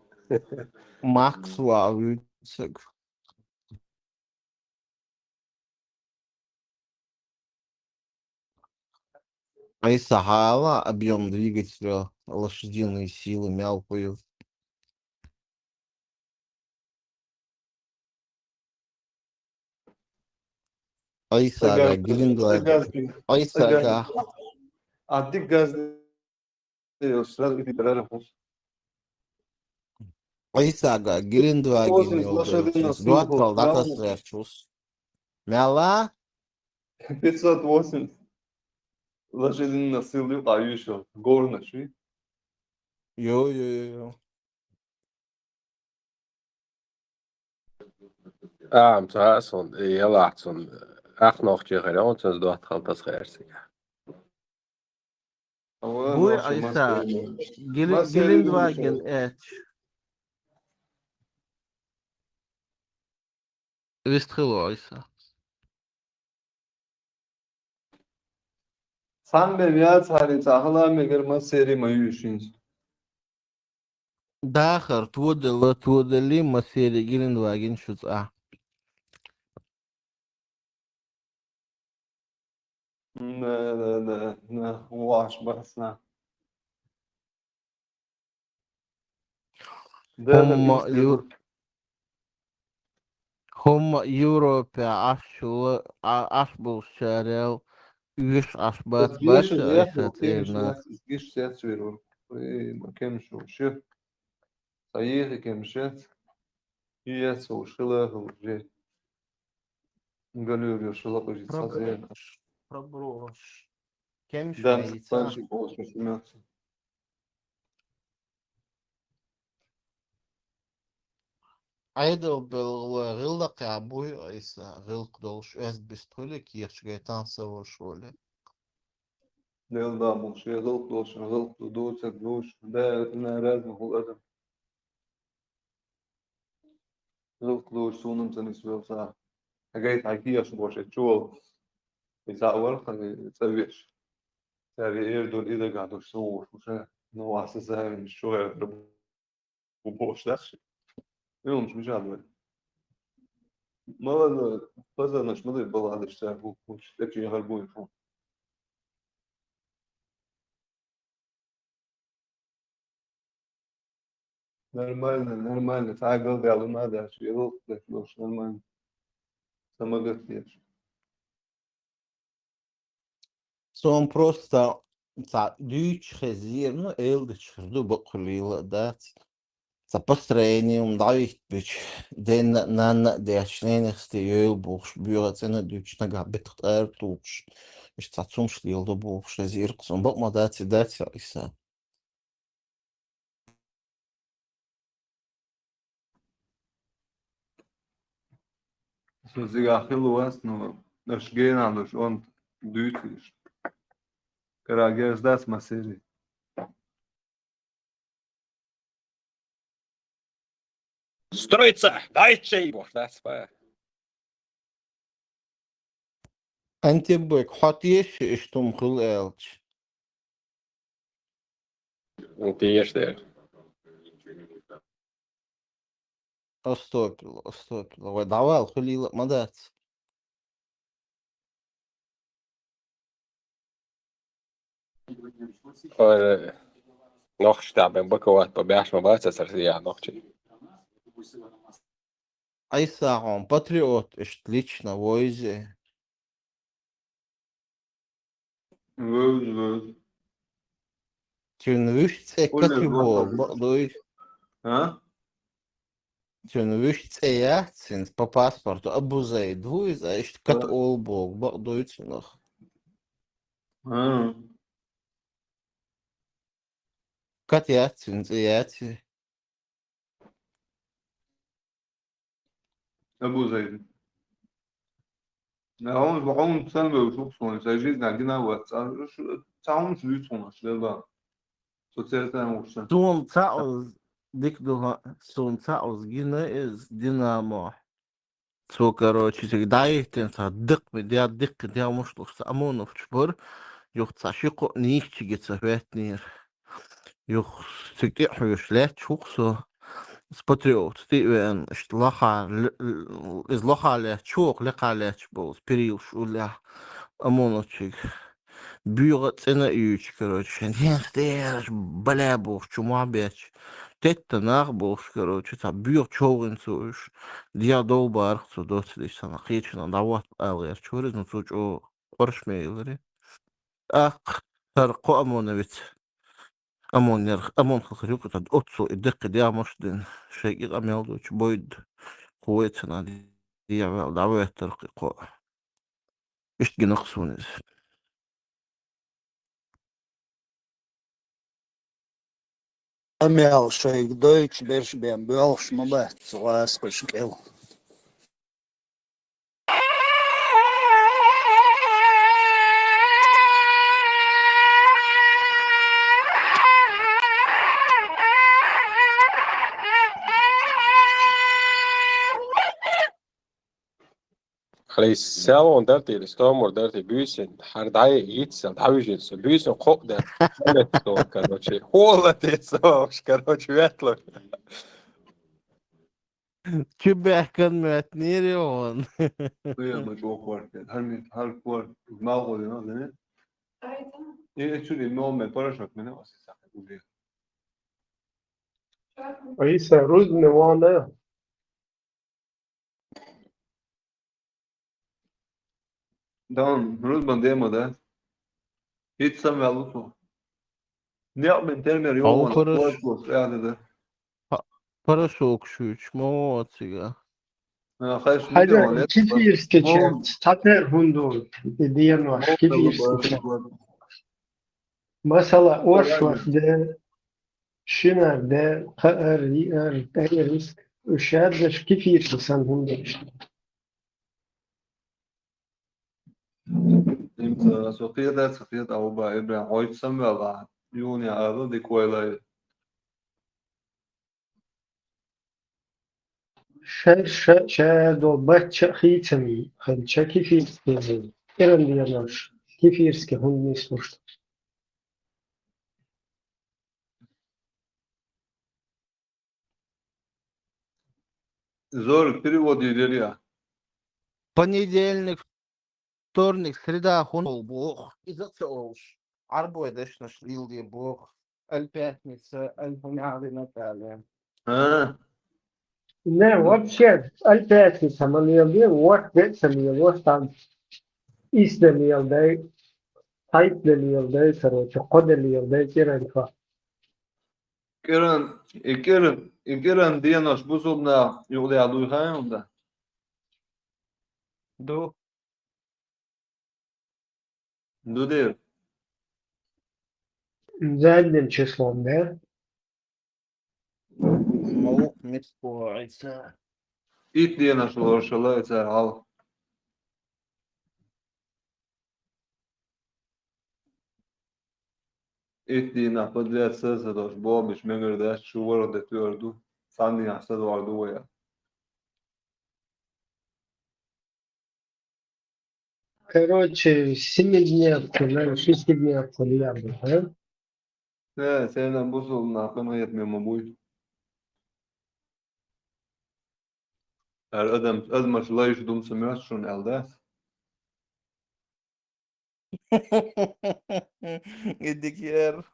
Макс ван вуьйцург. Айса, хьала объём двигателя, лошадиные силы, мел хӀу ю. Айсага, Гринлайнер. Айсага. А дик газ. Айсага, Гринлайнер. Дуат кал датас верчус. Мела? Пятьсот восемьдесят. Лошадиных сил юкъа юьйшал. Горнаш, ви? Йо, йо, йо, йо. Ам, ца сон, ялахь сон, ах нохчи хирон, цунца доттагӀал тас херсига. Ава, Буй нохчи Айса, мас Гели-, Гелендваген эч. Вистхило Айса. Сан бе вяц хари, ца хала мегер мас сери ма юшинс. Дахар, тодала, тодали, ма сери Гелендваген шуца. Да, да, да, да, ваш басна. Да, да, Хомма виштир. Юр-, Хомма Европе ашула, а-, аш болчарел, уьш аш бац, Геш баца, яц, Айса геш цӀерна. Яц, геш яц веру. Ой, ма кем шу, шу. Саихи кем шец. Яц, шу, шила, шу, же. Галюрю, шила, пожи, Пробро-, сазен. Проброш. Кем Да, шмейца. Спасибо, очень смеётся. Айдал белгӀалой гӀиллакхехь буй Айса, гӀиллакх долуш, оьзда бист хуьлу кехаш гайтан ца волуш волу. Делла да бу, шен гӀиллакх долуш, гӀиллакх ду, дуцург луш, да, на разных адам. ГӀиллакх луш, суна-м ца нисвелла ца. Хьагайта хьан кехаш бош, э, чу волу. И ца вара, хьан цӀа веш. Цаьрга эр долу и дагахь долуш ца вуш, уша. Ну, аса завин, шу гӀерта бу бош, да? Юлмаш мича ду? Мала, пазарнаш ма дай баладаш цаьрга бу, бу, тӀе чу яхар бу, шу. Нормально, нормально. Цхьа галдаьлла ма дац, я лох деш лош, нормально. Самогат еш. Сон просто цхьа дуьйцуш хезира, ну, элдачуьра ду бакъхуьлийла а дац. Цхьа построение хӀума дӀавиттабича, денна а, нанна а деш, ненахсте йойла бохуш, боьгӀа цӀена а дуьйцуш, нагахь бетах тӀара а тухуш, иштта цхьа цумаш леладо бохуш хезира-кх сон. Бакъ ма дац и, дац и, Ӏийса? Со зигахь хилла вац, но аша генахь долуш онда дуьйцу иштта. Кара герз дац ма сери. Строится! Дайте чай, боже, да, спа. Антибек, хьо теша иштта хӀума хуьлу аьлча? Теша дера. Остопила, остопила. Вай дӀавала хуьлийла а ма дац. Ой, нохчий тӀехь бен бака ватта беш ма бац аса Россия нохчий. Ӏийса, хьуна патриот иштта лично вевзий? Вевза, вевза. Цуьнан вуьш цӀе Катюбол бакъ дуй? А? Цуьнан вуьш цӀе яц, хӀинца по паспорту Абузайд ву иза, иштта Кат олу боху, бакъ дуй цунах? А. Кат яц, цуьнан цӀе яц. Абузайд. Хьуна, хьуна сан вевзаш ву-кх суна, сайн жизнь гина вац. Цхьа хӀумаш дуьйцу хьуна, аша лела. Со церан тӀе вуьйцуш сан. Суна цхьаъ ваза дика ду хьан, суна цхьаъ ваза гина иза Динамо. Цо, короче, цига дӀахӀиттина цхьа даккхий де, даккхий де муш долуш цхьа ОМОНовцаш бара, юха цхьа ши-кхоъ нийсачу ца хӀоьттинера. Юха цига тӀе а хьоьжуш лаьтташ ву-кх со, с патриотца тӀе а веана, иштта лаха ле-, иза лаха лаьтташ ву, лекха лаьтташ болу, перилаш уллехь, ОМОНовчуьнга. БоьгӀа цӀена а юьйцуш, короче, шайн хенахь дераш бале бохуш чу мохь бетташ. Тетта нах бохуш, короче, цхьа боьгӀа човгӀина цо уьш. ДегӀ довла бара-кх цо доццуьйтуш санна, кхечанхьа дӀахӀотта ала гӀерташ вара иза, ну цо чӀогӀа къораш ма елира. ТӀаккха хӀара кхо ОМОНовец, ОМОН яр-, ОМОН хилхира юкъа, тӀаккха оццул и даккхий де муш дина, шайга и къамел доцуш бойда, кхо вайцана дегӀ ваьлла дӀахӀоьттира-кх и кхо. Иштта гина-кх суна иза. Къамел шайга дойтуш берш бен боьлхуш ма бац цу гӀазкхаша кӀел. Алей салон дартили, стомур дарти, буьйсин, хьар дӀай йицсал, дӀавижин са, буьйсин кхоъ дар. Короче, холла тецавш, короче, ветло. Чу бехкан мэтнери он. Уя ма чокварте, хьар ми, хьар квар, малгъо дина, дина. И чури мо ме порошок мене оси сахе, уя. Айса, рузне вана. Дан, рузбан дема, да? Хит сам валусу. Не, мен термер Ау, ёлман, хорош. Кос, кос, я, да, да. Па-, порошок шуч, молодцы, га. А, хайш, не Хьажа, делал, нет? Кефирский Мол- чай, цатер гьунду, и диянваш, Мол- кефирский чай. Масала, оршваш де, шинар де, кхаар, иар, тӀериск, уьшаддаш кефирский сан гьунду. Имца со кхида, со кхида, Алба, Ибрахим, хьойт сам вала, юни ала, диквайла. Шер, ше-, ше до бачча хийцами, ханча кефирский, иран диянаш, кефирский гьунни слушт. Зорг перевод йилиря. Понедельник, вторник, среда хьун бох. Иза ца олуш. Арбой дешнаш лилди бох. Аль пятница, аль хьуняли Наталья. А. Не, вообще, аль пятница ма лилди, вот де ца лилди, вот там. Ис де лилди, хайт де лилди, короче, кхо де лилди, киран фа. КӀиран, и кӀиран, и кӀиран денош бусулбна юкъдиа дуй хай унда? Ду. Ду дир. Задним числом, да? Мавук мискуайса. Ит денош лоршала ицар гьал. Ит дийнахь подряд саза дош бобиш мегар дац, шу ворхӀ де туьар ду, цхьана дийнахь саза вар ду вай. Короче, семидневку, наверное, шестидневку лиабу, а? Э, сенан бусулба нах къинхетаме ма буй. Ар адам, адамаш лайш дум ца моьтту шуна аьлла дац? И дикер.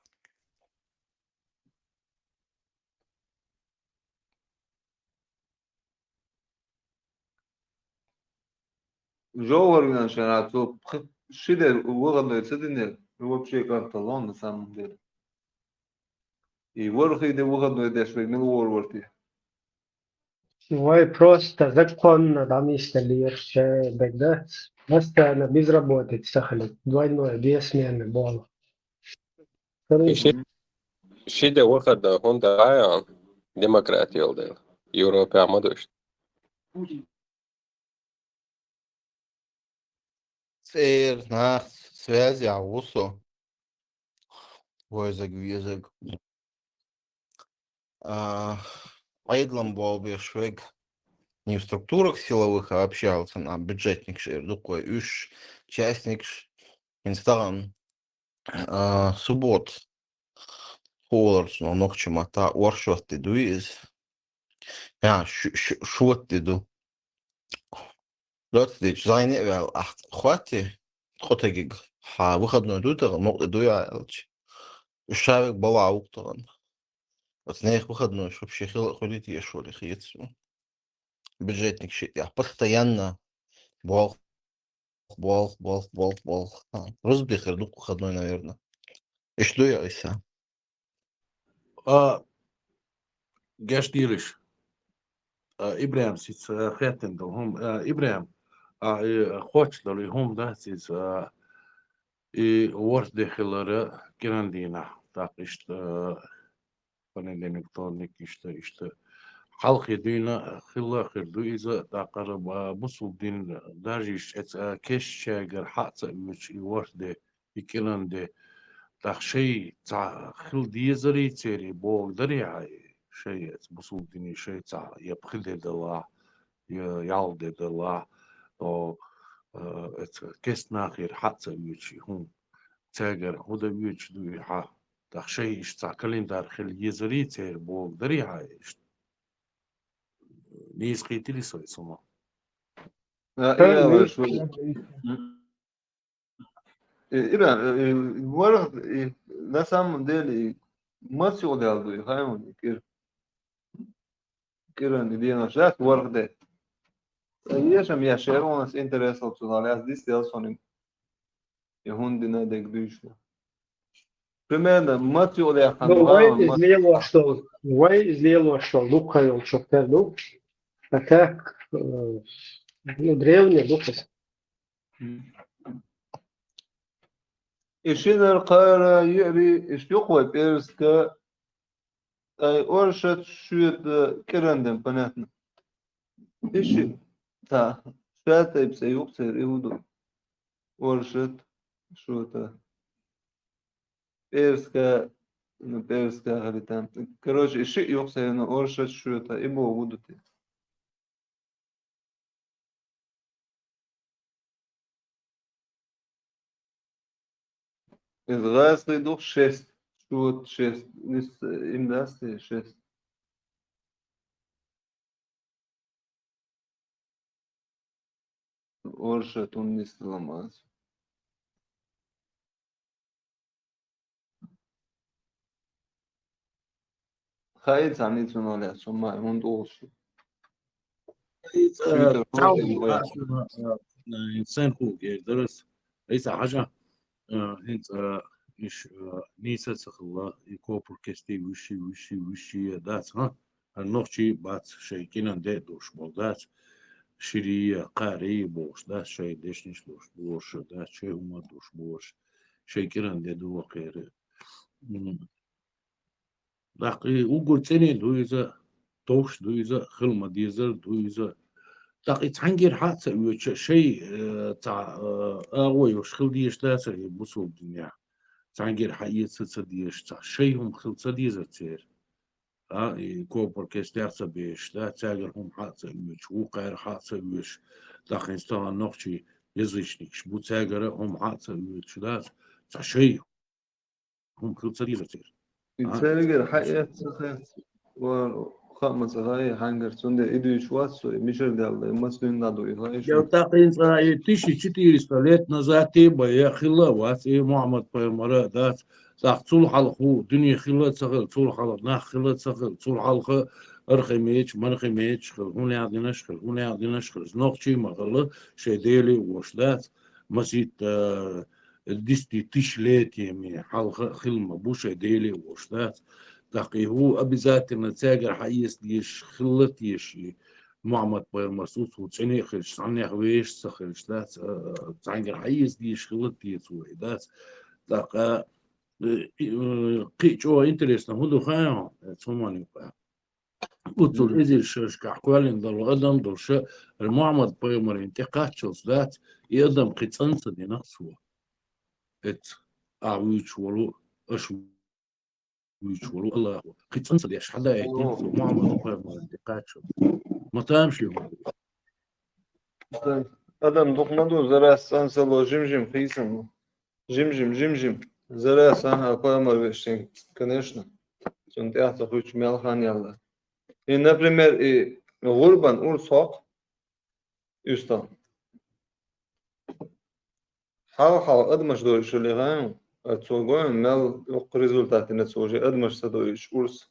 Жовхар вен шера цо пх-, ши де выходной ца динера, вообще кӀанталло на самом деле. И ворхӀе де выходной деш вай мила вор-вар те? Вай просто законно дӀанисдаллера ше дагдац. Постоянно безработица хилла, двойное, две смены было. И ши, ши де выходной хӀунда а, демократи йолу дела. Европа ма ду иштта. ЦӀера нах связь а ву со. Вайзаг, везаг. А, Ӏедалан болх беш вега. Не в структурах силовых, а вообще алцан, а бюджетникаш эр дукха вай уьш, частникаш, хӀинца тахана, а, суббота. Хуларца но нохча матта оршот де дуй иза. Я, ш-, ш-, шот де ду. Доцу дечу зайне а ваьлла ахь хоттий, тхо тегиг, хьан выходной дуй тахана, мукъа дуй а аьлча. Уьш шавег бала а ву-кх тахана. Оцу нехан выходной вообще хила а хуьлий те, эшо ли хета суна. Бюджетник шиъ тӀехь постоянно болх, болх, болх, болх, болх. А, рузбе хир ду-кх выходной, наверное. Иштта ду я, Иса? А, геш дийлаш. А, ИбрахӀим, сица, а, хеттина долу хӀума. А, ИбрахӀим, а, и, а, кхоччуш долу и хӀума дац иза, а, и ворхӀ де хилара кӀиран дийнахь, тӀаккха иштта, а, понедельник, вторник, иштта, иштта. Хьалхе дуьйна хилла а хир ду иза, тӀаккха, а, бусулба дин даржийчу эца, а, кешнашкара хьа а ца оьцуш и ворхӀ де, и кӀиран де. ТӀаккха шай цхьа хила дезарий церий бохург дарий хьан, шай эца бусулба диний шай цхьа я пхи де далахь, я ялх де далахь, о, э, эца кестнахера хьа а ца оьцуш и хӀума. Цаьргара хӀун дан оьцуш ду и хьа? ТӀаккха шай иштта цхьа календарь хила езарий, церан бога дарий хьа иштта? Нийса кхийтилий со и цунах? А, Ха, ира, нийса. Ира, э, ворхӀ, э, на самом деле, маца юкъадаьлла ду и, хай хьуна, и кӀира. КӀиран и денош дац ворхӀ де. Ешам еш, шерон ас интерес ло цунах, лаьцна дицдел сона и хӀунда дина дег дуьйцуш. Примерно, маца юкъадаьхна Ну, вай ма- из лелош долу, вай из лелош долу дукха йолчух тера ду. А так, э, ну, древний ду хӀара. И шинара кхара юьри, и шух вай пӀерска, ай оршот, шоьта, кӀиран ден, понятно. И ши, та, шоьта тайпа цӀе юкъ церан, и хӀун ду? Оршот, шоьта. ПӀерска, ну, пӀерска хӀара там. Короче, и шиъ юкъ церан, оршот, шоьта, и боху ду те. Из гӀазкхий ду шесть, шоьта шесть, нис, им дац те шесть. Оршот, хӀунда нис ламаз. Хай цхьанна цунах лаьцна, ма хӀунда олуш ю? Хай цхьа, Компьютер цхьа хӀунда хӀума ю? Сен хӀума гер дарас? Айса хьажа, э, хӀинца, э, иш, э, нийса ца хилла, и копур кестий вуьши, вуьши, вуьши дац, хӀа? ХӀара нохчий бац, шайн кӀинан де а долуш болу дац, ширий а, кхарий а бохуш дац, шайн дешнаш долуш, болуш дац, шайн хӀума долуш, болуш, шайн кӀинан де ду вакхера. М. ТӀаккха и уггар цӀене ду иза, товш ду иза, хила ма дезар ду иза. ТӀаккха и цхьаьнгара хьа а ца оьцуш, шай, э, цхьа, э, агӀо йолуш хила дезаш дацара и бусулба динехь. Цхьаьнгара хьаэца ца дезаш, цхьа шай хӀума хила ца дезар церан. А, и копур кестех ца бешаш, да, цаьргара хӀума хьа а ца оьцуш, вукхара хьа а ца оьцуш, тахана стагана нохчий язычникаш бу, цаьргара хӀума хьа а ца оьцуш, да, цхьа шай хӀума хила ца дезар церан. И А, цаьргара хьаэца ца хетта, ва, хаа ма ца хаа, хьаьнгара, цундела и дуьйцуш вац со, и мичара даьлла, и маца дуьйна ду, и хаа иштта. Я тахана цкъа и тысяча четыреста лет назад те бен я хилла а вац, и Мухьаммад-пайхамар а дац, тӀаккха цул хьалха хӀу дуьне хилла а ца хилла, цул хьалха нах хилла а ца хилла, цул хьалха архимеча, мархимеча хилла, хӀун яздинарш хилла, хӀун яздинарш хилла, нохчий ма хилла, шайн Деле а вош дац, масийтта, э, десятитысячелетиями хьалха хила ма бу, шайн Деле а вош дац. ТӀаккха и хӀу обязательно цаьргара хьаэца дезаш хилла теша и Мухьаммад-пайхамар, цу цӀене а хилча, цхьаннех вешаш ца хилча, дац, э, цхьаьнгара хьаэца дезаш хилла теша вай, дац. ТӀаккха, э, и, э, кхин а чӀогӀа интересно хӀун ду хаьий хьуна, э, цу хӀуманна юкъахь? Уцул Мгм. эзар шерашкахь кхоьллина долу адам долуш, Мухьаммад-пайхамарна тӀекхаччалц дац, и адам кхин цӀанца дина цо. Эцца, ахь вуьйцуш волу, аша вуьйцуш волу Аллахо. Кхин цӀанца деш хьадаийтина цо, Мухьаммад-пайхамарна тӀекхаччалц. Ма тамашийна. Адам дукха ма ду, зарас цӀанца ло, жим-жим хийцам ло. Жим-жим, жим-жим. Зарас, ага, пайхамар вешан, конечно. Цунна тӀаьхьа ца хуьттуш мел хан яьлла. И, например, и гӀурбан урс хьокху, уьстагӀ. Хьалха-хьалха адамаш дойуш хилла гӀайна, а цо гойна мел йоккха результат дина цо уже адамаш ца дойуш урс.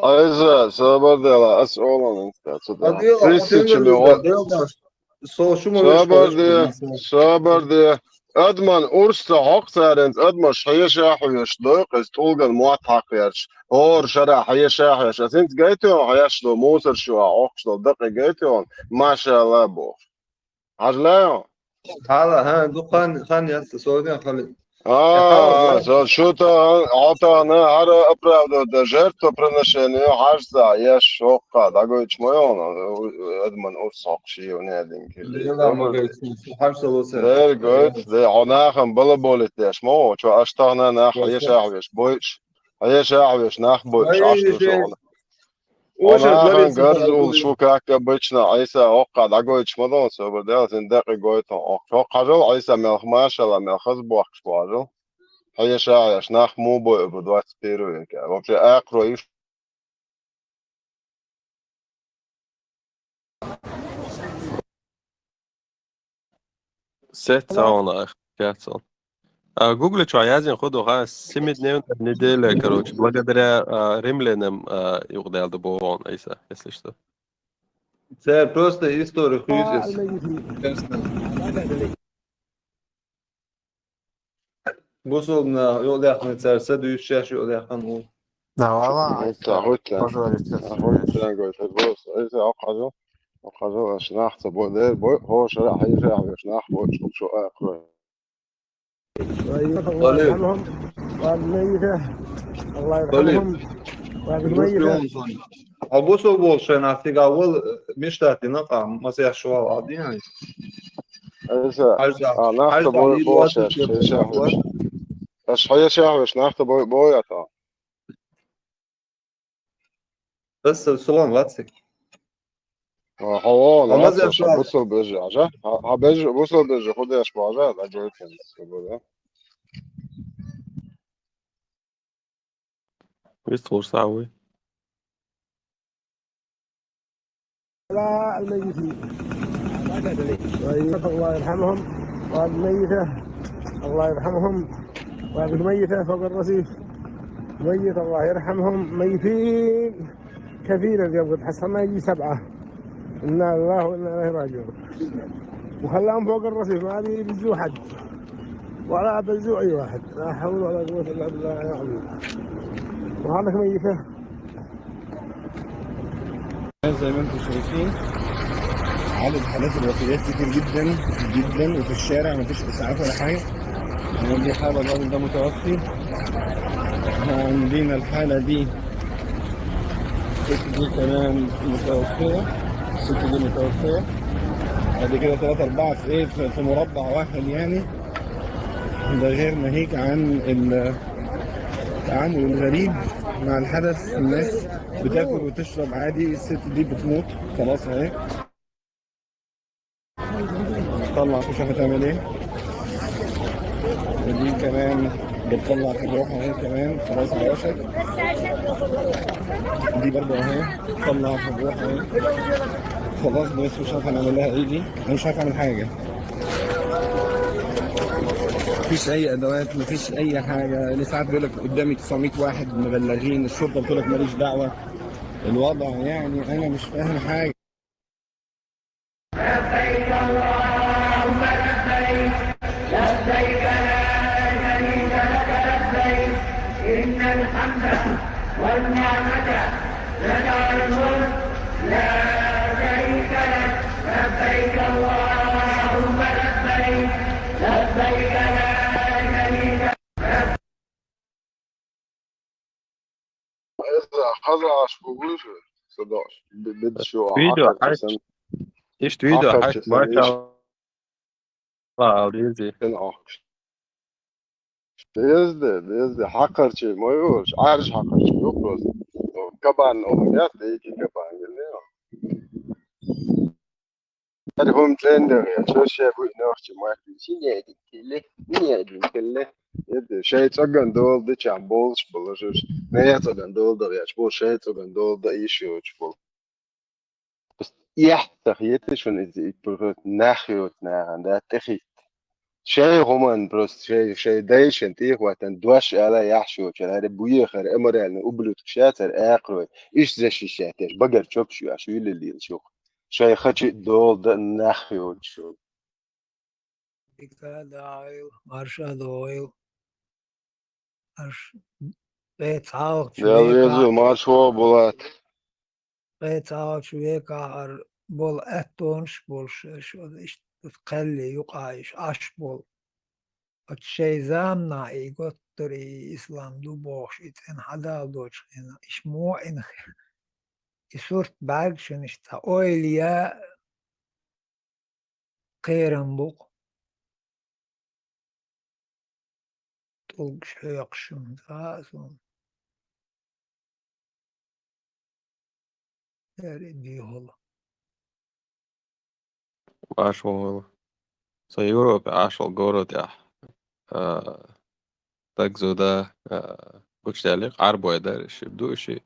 Айза, собар де, ас олан инста цу тӀе. Адила, Тысячами отеллер год. Делдаш, со шу ма веш Собар де, веш. Собар де. Адаман урс ца хьокху царенца, адамаш хьеша а хьоьжуш дойу, кхеза тӀулган мотт хьакхерча, хӀора шара хьеша а хьоьжуш. Ас хӀинца гайтойн хьоьжуш долу, мусор шу а хьокхуш долу дакъе гайтойн, машалла бохуш. Хьажа лаьа? Хьала, хӀа, дукха хан, хан яц, со ден хьали. А, Э, хьала, а, со шу тахана, хьо тахана хӀара оправдывать дан жертвоприношение хьажца, еш хӀокха, дӀагойтуш ма йону, адаман урс хьокхуш йийна динг. Дела ма гайт, хьажца лоцай. Дер гойту, де, хьо нахана балаболить деш ма ву, чо аш тахана нах Лоцай. Хьеша а хьоьжуш бойуш, хьеша а хьоьжуш нах бойуш, Ай, аш ду де. Шо. О, нахана гарза уллаш ву, как обычно, Ӏийса, оха дӀагойтуш ма ду, собар де, хӀинца декъий гойту оха. Хьо хьажал, Ӏийса, мел хӀама шала, мел хаза бохкуш бу хьажал. Хьеша а хьеш, нах муха бойу бу двадцать первый веке? Вообще, акхарой уьш. Сет сауна кяцал. А, Гугле чу язйина хӀу ду, ха, семидневная неделя, короче, благодаря, а, римлянам, а, юкъадаьлла ду боху Ӏийса, если что. Цара просто история хуьйцу эс. Бусалбанаш юкъадаьккхина цара са дуьйцуш шаьш юкъадаьккхина ву. Да, вала, ХӀунда, хӀунда, позориться. ХӀунда гой, хӀунда бос. Ай, зе, хьажал, хьажал, аша нах ца бо, дер бой, хьо шара хьежа, хьежа, нах бо, чу, чу, а, кой. الله يرحمهم. وهذه الميتة. الله يرحمهم. وهذه الميتة. Хьо бусалба волуш шайн нах тига вал, миштати накъа, масех шо вал, а, дин ай. Ай, зе, а, нах ца бо, бо, шаьш, шаьш, шаьш. Аша хьежа, хьежа, нах ца бо, бо, я та. Аса салам, Вацик. А, хьо, хьо, Рамазан, Вацик, ша бусалба бежа, ажа? Хьо, хьо бежа, бусалба бежа, хӀу деш бу, ажа? Да, гой, кен, да. Вист хурса вуй. على الميتين. طيب، الله يرحمهم. والميتة، الله يرحمهم. والميتة فوق الرصيف. ميت، الله يرحمهم. ميتين كثيرا، اليوم قد حصلنا يجي سبعة. إنا لله وإنا إليه راجعون. وخلاهم فوق الرصيف، ما بيبزوا حد. ولا بزوا أي واحد. لا حول ولا قوة إلا بالله العلي العظيم. وهذاك ميتة. زي ما انتم شايفين، عدد حالات الوفيات كتير جدًا جدًا، وفي الشارع مفيش إسعاف ولا حاجة. يعني دي حالة، الراجل ده متوفي. عندنا الحالة دي، الست دي كمان متوفية، الست دي متوفية. بعد كده تلاتة أربعة في إيه، في، في مربع واحد يعني. ده غير ناهيك عن ال-، التعامل الغريب مع الحدث. الناس بتاكل وتشرب عادي، الست دي بتموت خلاص اهي. طلع، شوف هتعمل ايه. ودي كمان بتطلع في روحها اهي كمان، خلاص على وشك. دي برضه اهي، طلع في روحها اهي. خلاص، بس مش عارف هنعمل لها ايه دي، انا مش عارف اعمل حاجه. مفيش اي ادوات، مفيش اي حاجه. الاسعاف بيقول لك قدامي تسعمية واحد مبلغين، الشرطه بتقول لك ماليش دعوه. الوضع يعني انا مش فاهم حاجه. لبيك اللهم لبيك، لبيك لا شريك لك لبيك، إن الحمد والنعمة لك والملك لا شريك لك، لبيك اللهم لبيك، لبيك لا شريك لك. Иза хаза Ӏаш бу вуьйцу, ца дош, б-, бидаш ю, видео хьакхарча хьач-, сан-, иштта видео хьакхарча хьач-, сан, машалла, иш-, ал дези. Сан ахча. Дезде, дезде, хьакхарча ма ю, Ӏаьржа хьакхарча ю просто. Кабан, о, яц, дайки кабан, гили. Дар хӀума тлен дагӀе, чо ше буй нохча махкин, ши неадин килле, неадин килле. Эд шай цӀоган дола дичахь болуш болуш уж. Ме цӀоган дола дагӀе, чу бо шай цӀоган дола да иш йоч бол. Яхь тахета шун иза ит пурхот нах йоч нахана, да, тӀехит. Шай хӀуман просто шай, шай дайшан тӀехь ватан дош ала яхь шоч, аре буе хар, аморальный ублюдок шацар акрой. Иш защищать еш, багар чопш ю, аш вилли лил шух. Шай хачи долда нах йоч шу. Дика дагӀил, марша догӀил. Аш бецхьалгӀачу Дел везу, векахь, маршо булат. БецхьалгӀачу векахь ар бол аьттонаш болуш, аш оцу иштта кхелли юкъа иш Ӏаш бол. Оцу шайн заманахь и готтур, и ислам ду бохуш, и цӀена хьадал доцуш хенахь, иш муъин хир. И сурт бӀаьргашна иштта ойла я кхерам бу-кх. ТӀулгаш хьоькхуш хӀума ца хаьа суна. Ари дехула. Марша вогӀийла. Со Европе Ӏаш волу городехь, а, стаг зуда, а, гучудаьллера, Ӏарбой дара, шиъ ду шиъ.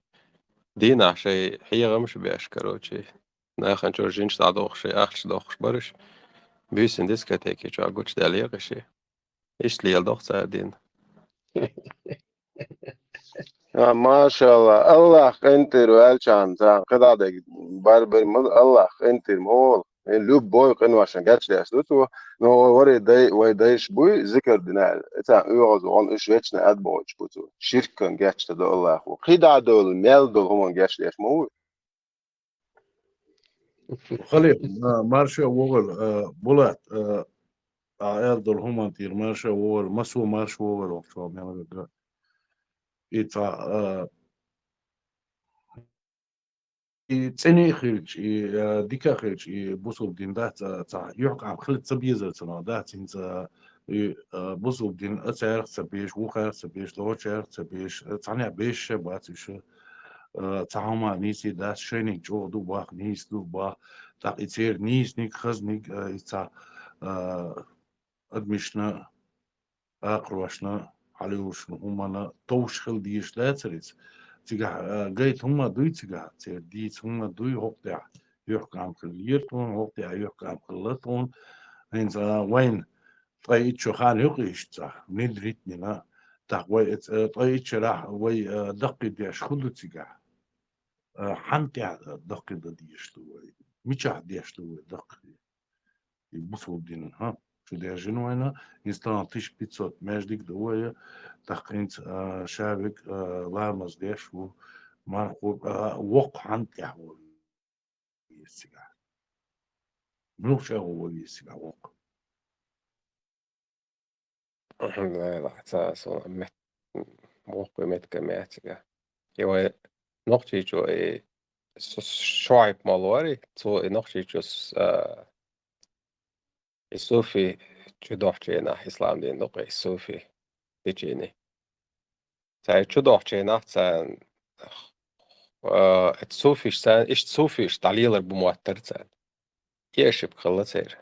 Дийнахь шайн хьехамаш беш, короче. Нахана чу жинаш дӀадохуш, шайн ахча дохуш бара уьш. Буьйсанна дискотеки чохь гучудаьллера шиъ. Иштта леладо-кх цара дин. А, машалла, Аллах къинтӀера ву аьлча, царна кхидӀа дерг бар-бер ма, Аллах къинтӀера ма олу. Э, любой къиношна гечдеш ду цо, но вай вари дай, вай дайша буй зикар дина аьлла. Царна оьгӀаз вахана уьш вечна адбохуьйтуш бу цо. Ширкан гечдан ду Аллахо. КхидӀа долу, мел долу хӀуманна гечдеш ма ву. Халип, а, марша вогӀийла, а, Булат, а, а, аьлла долу хӀуманна тӀера марша вогӀийла, массо а марша вогӀийла воккхачу мел верг а. И цхьа, а, и цӀена а хилча, и, а, дика а хилча, и бусулба дин дац, а, цхьа юьхькӀам хила ца безар цунах дац, хӀинца, и, а, бусулба дин а цаьрах ца беш, вукхарах ца беш, догӀучарах ца беш, а, цхьаннех беш а бац уьш. А, цхьа хӀума нийса дац, шайниг чӀогӀа ду бах, нийса ду бах, тӀаккха и церан нийсаниг, хазниг, а, и цхьа, а, адамашна, акхарошна, хьалаюьйшна хӀуманна товш хила дезаш дацара иза. Цигахь, а, гайта хӀума дуй цигахь, церан дийца хӀума дуй хӀокху тӀехь юьхькӀам хилла тхуна, хӀокху тӀехь юьхькӀам хилла тхуна. ХӀинца, а, вайна ткъе итт шо хан юкъа иштта цхьа внедрить дина. ТӀаккха вай эц-, э, ткъе итт шарахь вай, э, даккхийдеш хӀун ду цигахь? Э, хьанна тӀехь даккхийдан дезаш ду вай? Мичахь деш ду вай даккхий? И бусулба дин, хӀа? Чу даьржина вайна, иза тахана тысяча пятьсот маьждиг ду вай, тахкъинца, э, ша вега, э, ламаз деш ву, мархо, э, воккха хьанна тӀехь вай веза цигахь? Муьлхачу агӀор вай веза цигахь воккха? Ай, ца, со мет-, воккхаве меттиг ма яц цигахь. И вай Нохчийчоь, и с-, с-, ШоӀайп-молла вара, цо и Нохчийчоь с-, а, и суфи чудохьучу хенахь, ислам дин дукъе, и суфи течение. Цара чудохьучу хенахь царна, а, эцу суфишца, иштта суфиш дӀалелар бу моттара царна. И ошибка хилла церан.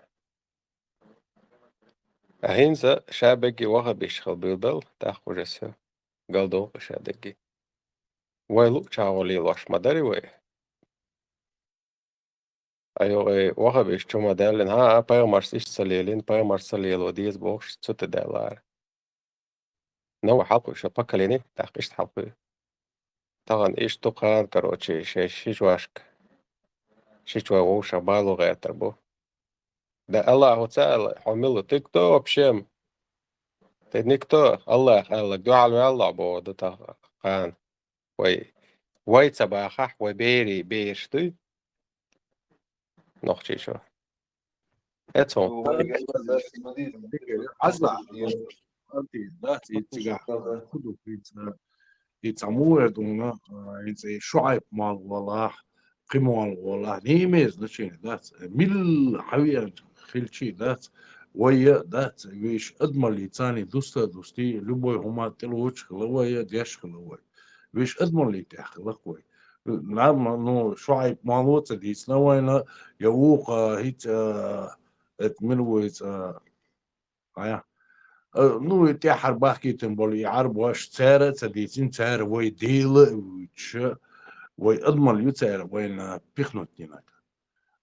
Ткъа хӀинца ша бегги вахабиш хила билдал, тӀаккха уже всё. ГалдогӀу ша дегги. Вай луъучу агӀор лелош ма дарий вай. Айо, ай, вахабиш чу ма даьллина, хӀа, а, пайхамарс иштта ца лелийна, пайхамарс ца лело деза бохуш, цу тӀе даьллара. Ну, хьалкхуьйшу поколение, тӀаккха иштта хьалкхуьй. Тахана иштта ду кхана, короче, шайн ши чошка, ши чоь вовшах бало гӀертар бу. Да Аллахо ца аьлла, хьо мила ву? Ты кто вообще? Ты никто, Аллах аьлла, дуьхьал ваьлла боху ду тахана. Вай, вай ца бахахь, вай берийн бераш дуй? Нохчийчоь. Эцо. Хьаза, антий, дац, и цигахь, хӀун ду, хӀинца, и цхьа муха вер дуна, а, хӀинца и ШоӀайп-молла волахь, кхин молла волахь, не имеет значения, дац, милла хьан веанча хилчий, дац, вай а, дац, вешан адамаллица дусса а дустий, любой хӀума тӀелоцуш хила вай а, деш хила вай. Вешан адамаллин тӀехь хиларх вай. Наб-, ну, ШоӀайп-молла ца дийцина вайна, я вукху, хӀинца, а, эт мила ву иза, а, а, ну, и тӀаьххьара бахкийтина болу и Ӏарбош, цара а ца дийцина, цара вай Дела а вуьйцуш, вай адамалла ю цара вайна пихнуть динарг.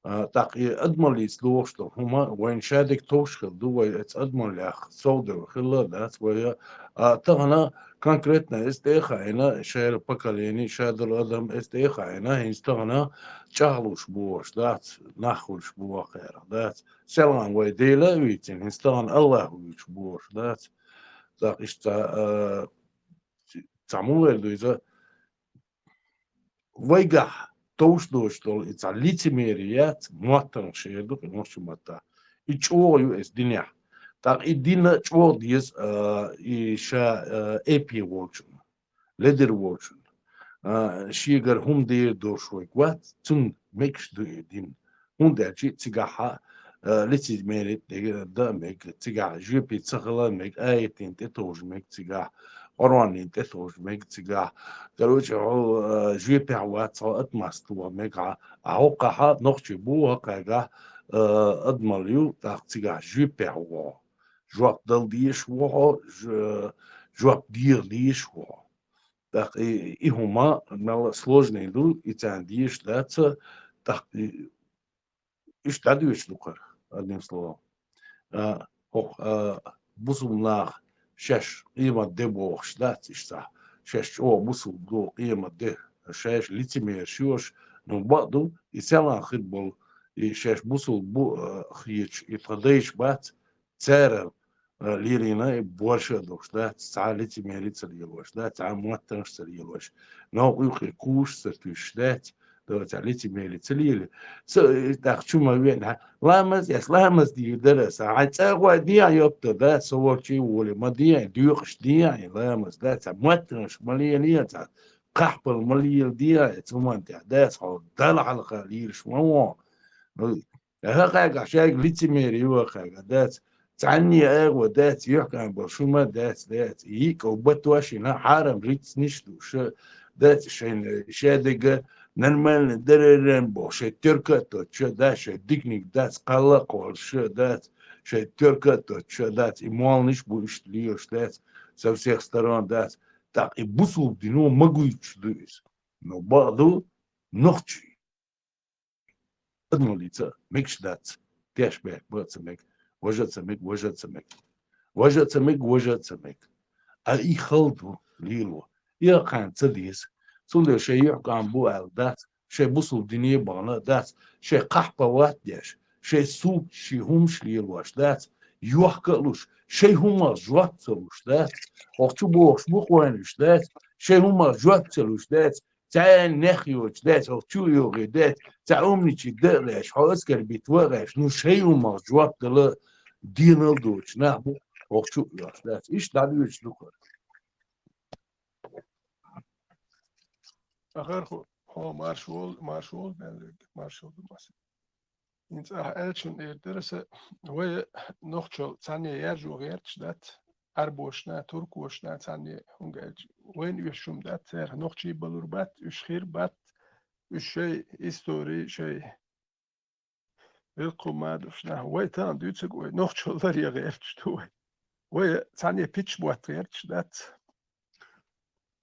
А, тӀаккха и адамаллица лохуш долу хӀума вайна шадерг товш хилла ду, вай эцу адамаллех совдевр хилла а дац вай. А, тахана конкретно эцу тӀе а хаийна, шайра поколение, шадолу адам эцу тӀе а хаийна, хӀинца тахана чӀагӀлуш бохуш дац, нах хуьлуш боху кхерах дац. Селхана вай Дела а вийцина, хӀинца тахана Аллах вуьйцуш бохуш дац. ТӀаккха иштта, а, цхьа муха вер ду иза? Вайгахь товш доцуш долу и цхьа лицемерие яц, моттаргӀанаш эр ду кхин нохчийн маттахь. И чӀогӀа ю эцу динехь. ТӀаккха и дин а чӀогӀа деза, а, и ша, а, эпи волчунна, ледара волчунна. А, шегара хӀума дер долуш вайга вац, цунна мегаш ду и дин. ХӀунда аьлча цигахь а, э, лицемерить де-, да мег цигахь, жоьпе ца хила мег, аятийн тӀе товжа мег цигахь, Къуръанийн тӀе товжа мег цигахь. Короче, хьо, э, жоьпехь вац, хьо атмаст ваха мег, а, а хӀокхахьа нохчий бу, хӀокхагахь, э, адамал ю, тӀаккха цигахь жоьпехь ву хьо. Жоп дала дезаш ву хьо, ж-, жоп дала дезаш ву хьо. ТӀаккха и, и хӀума мел сложный ду, и царна дезаш дац, тӀаккха и, иштта дӀадоьдуш ду кхара, одним словом. А, хӀокху, а, бусулба нах шаьш къемат де бохуш дац иштта. Шаьш чӀогӀа бусулба ду, къемат де, шаьш лицемераш ю уьш, ну, бакъ ду, и селхан хир болу, и шаьш бусулба бу, а, хеташ, и тхан дайша бац, цара, а, лелийна, и боьрша а долуш дац, цхьа лицемери ца лелош дац, цхьа моттанаш ца лелош, новкъа юккъе куш ца туьйсуш дац, до цхьа лицемери ца лели. Со, э, тӀаккха чу ма веана, ламаз эс, ламаз дийр дара аса, хьайн цӀа гӀой дехьа йоптар дац, со волчу а волий, ма дехьа, доькъуш дехьа, ламаз дац, цхьа моттанаш ма лелий, цхьа кхахьпал ма лела дехьа, цу хӀуманна тӀехь дац, хьо Далла хьалха лелаш ма вон. ХӀокхагахь шайга лицемери ю хӀокхагахь, дац. Цхьанне агӀо дац, юьхькӀам болу шу ма дац, дац. Йиъ ков батош йина хьарам рицниш ду ша, дац, шайна, шадерг нормально дараран боху, шайн терка а тоттуш, дац, шайн диканиг дац, кхалла а кхоллуш ша, дац, шайн терка а тоттуш, дац. И молланаш бу иштта лелаш, дац, со всех сторон, дац. ТӀаккха и бусулба дино ма гуйтуш ду иза. Но бакъ ду, нохчий. Адамаллица мегаш дац. Теш бехк бан а ца мег, важа а ца мег, важа а ца мег. Важа а ца мег, важа а ца мег. А и хала ду, лело. И а кхана ца деза. Цундела шайн юьхькӀам бу аьлла дац, шайн бусулба дине а бахана а дац, шайн кхахьпа ват деш, шайн субташий хӀумаш лелош дац, йохка а луш, шайн хӀумах жоп ца луш дац, хӀокху чу бохуш бу кхойнуш дац, шайн хӀумах жоп ца луш дац, цхьаьна нех йоцуш дац, хӀокху чу а йогӀий дац, цхьа умничий дан а гӀеш, хьо аскар бита ван а гӀеш, ну шайн хӀумах жоп дала денал доцуш нах бу, хӀокху чу а йоцуш дац. Иштта дӀадоьдуш ду кхара. Ахар хӀу-, хьо марш вол-, марш вол бен вег, марш вол ду маса. ХӀинца ахьа аьллачун эр дара аса, вай нохчалла цхьанне яржо гӀерташ дац, Ӏарбошна, туркошна цхьанне, хӀунда аьлча вайна уьш хӀума дац, церан нохчий балур бац, уьш хир бац, уьш шай истори, шай вилкху ма душна. Вай тахана дуьйцург вай нохчалла ларъян гӀерташ ду вай. Вай цхьанне пичча ботта гӀерташ дац.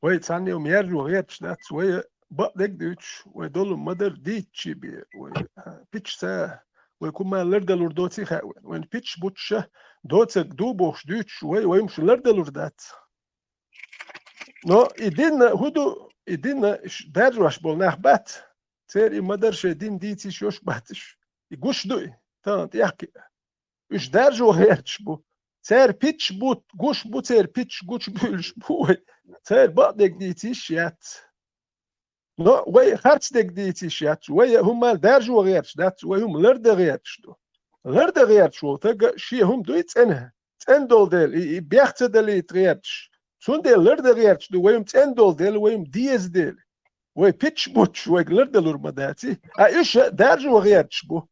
Вай цхьанне хӀума яржо гӀерташ дац, вай бакъдерг дуьйцуш, вай долу ма-дарра дийцчий бен, вай, а, пичча ца, вай кху ма лардалур доций хаьа вайна. Вайна пичча буттуш а доцург ду бохуш дуьйцуш, вай, вай хӀумаш лардалур дац. Но и динна хӀун ду, и динна ш-, даржош болу нах бац. Церан и ма-дарра шайн дин дийца йиш йолуш бац уьш. И гуш ду и, тахана тӀехь а. Уьш даржо гӀерташ бу. Церан пичча бу, гуш бу церан пичча, гучубуьйлуш бу вай. Церан бакъдерг дийца йиш яц. Но вай харцдерг дийца йиш яц. Вай хӀума даржо гӀерташ дац, вай хӀума лардан гӀерташ ду. Лардан гӀерташ волу стага шен хӀума дуй цӀена. ЦӀена долу дела, и, и бех ца далийта гӀерташ. Цундела лардан гӀерташ ду, вай хӀума цӀена долу дела, вай хӀума деза дела. Вай пичча буттуш, вайга лардалур ма даций. А уьш а даржо гӀерташ бу.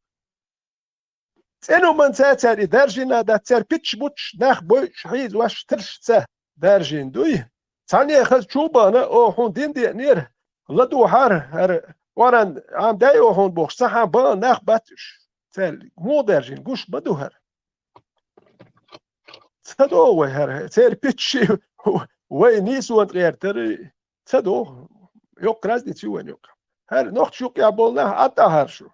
ЦӀена хӀуманца цара и даржийна дац, цара пичча буттуш, нах бойуш, хьийзош, тарш ца даржийна дуй. Цхьанне хаза чу а бахана, оха хьуна дин деанера, ладогӀахьара, хӀара, оран, Ӏам дай оха хьуна бохуш, цхьа хьан бахана нах бац уьш. Цаьрга муха даьржина гуш ма ду хӀара. Ца догӀу вай хӀара, церан пиччий вай нийсонан гӀертар, ца догӀу. Йоккха разница ю вайн юккъехь. ХӀара нохча юккъехь болу нах Ӏадда хӀара шу.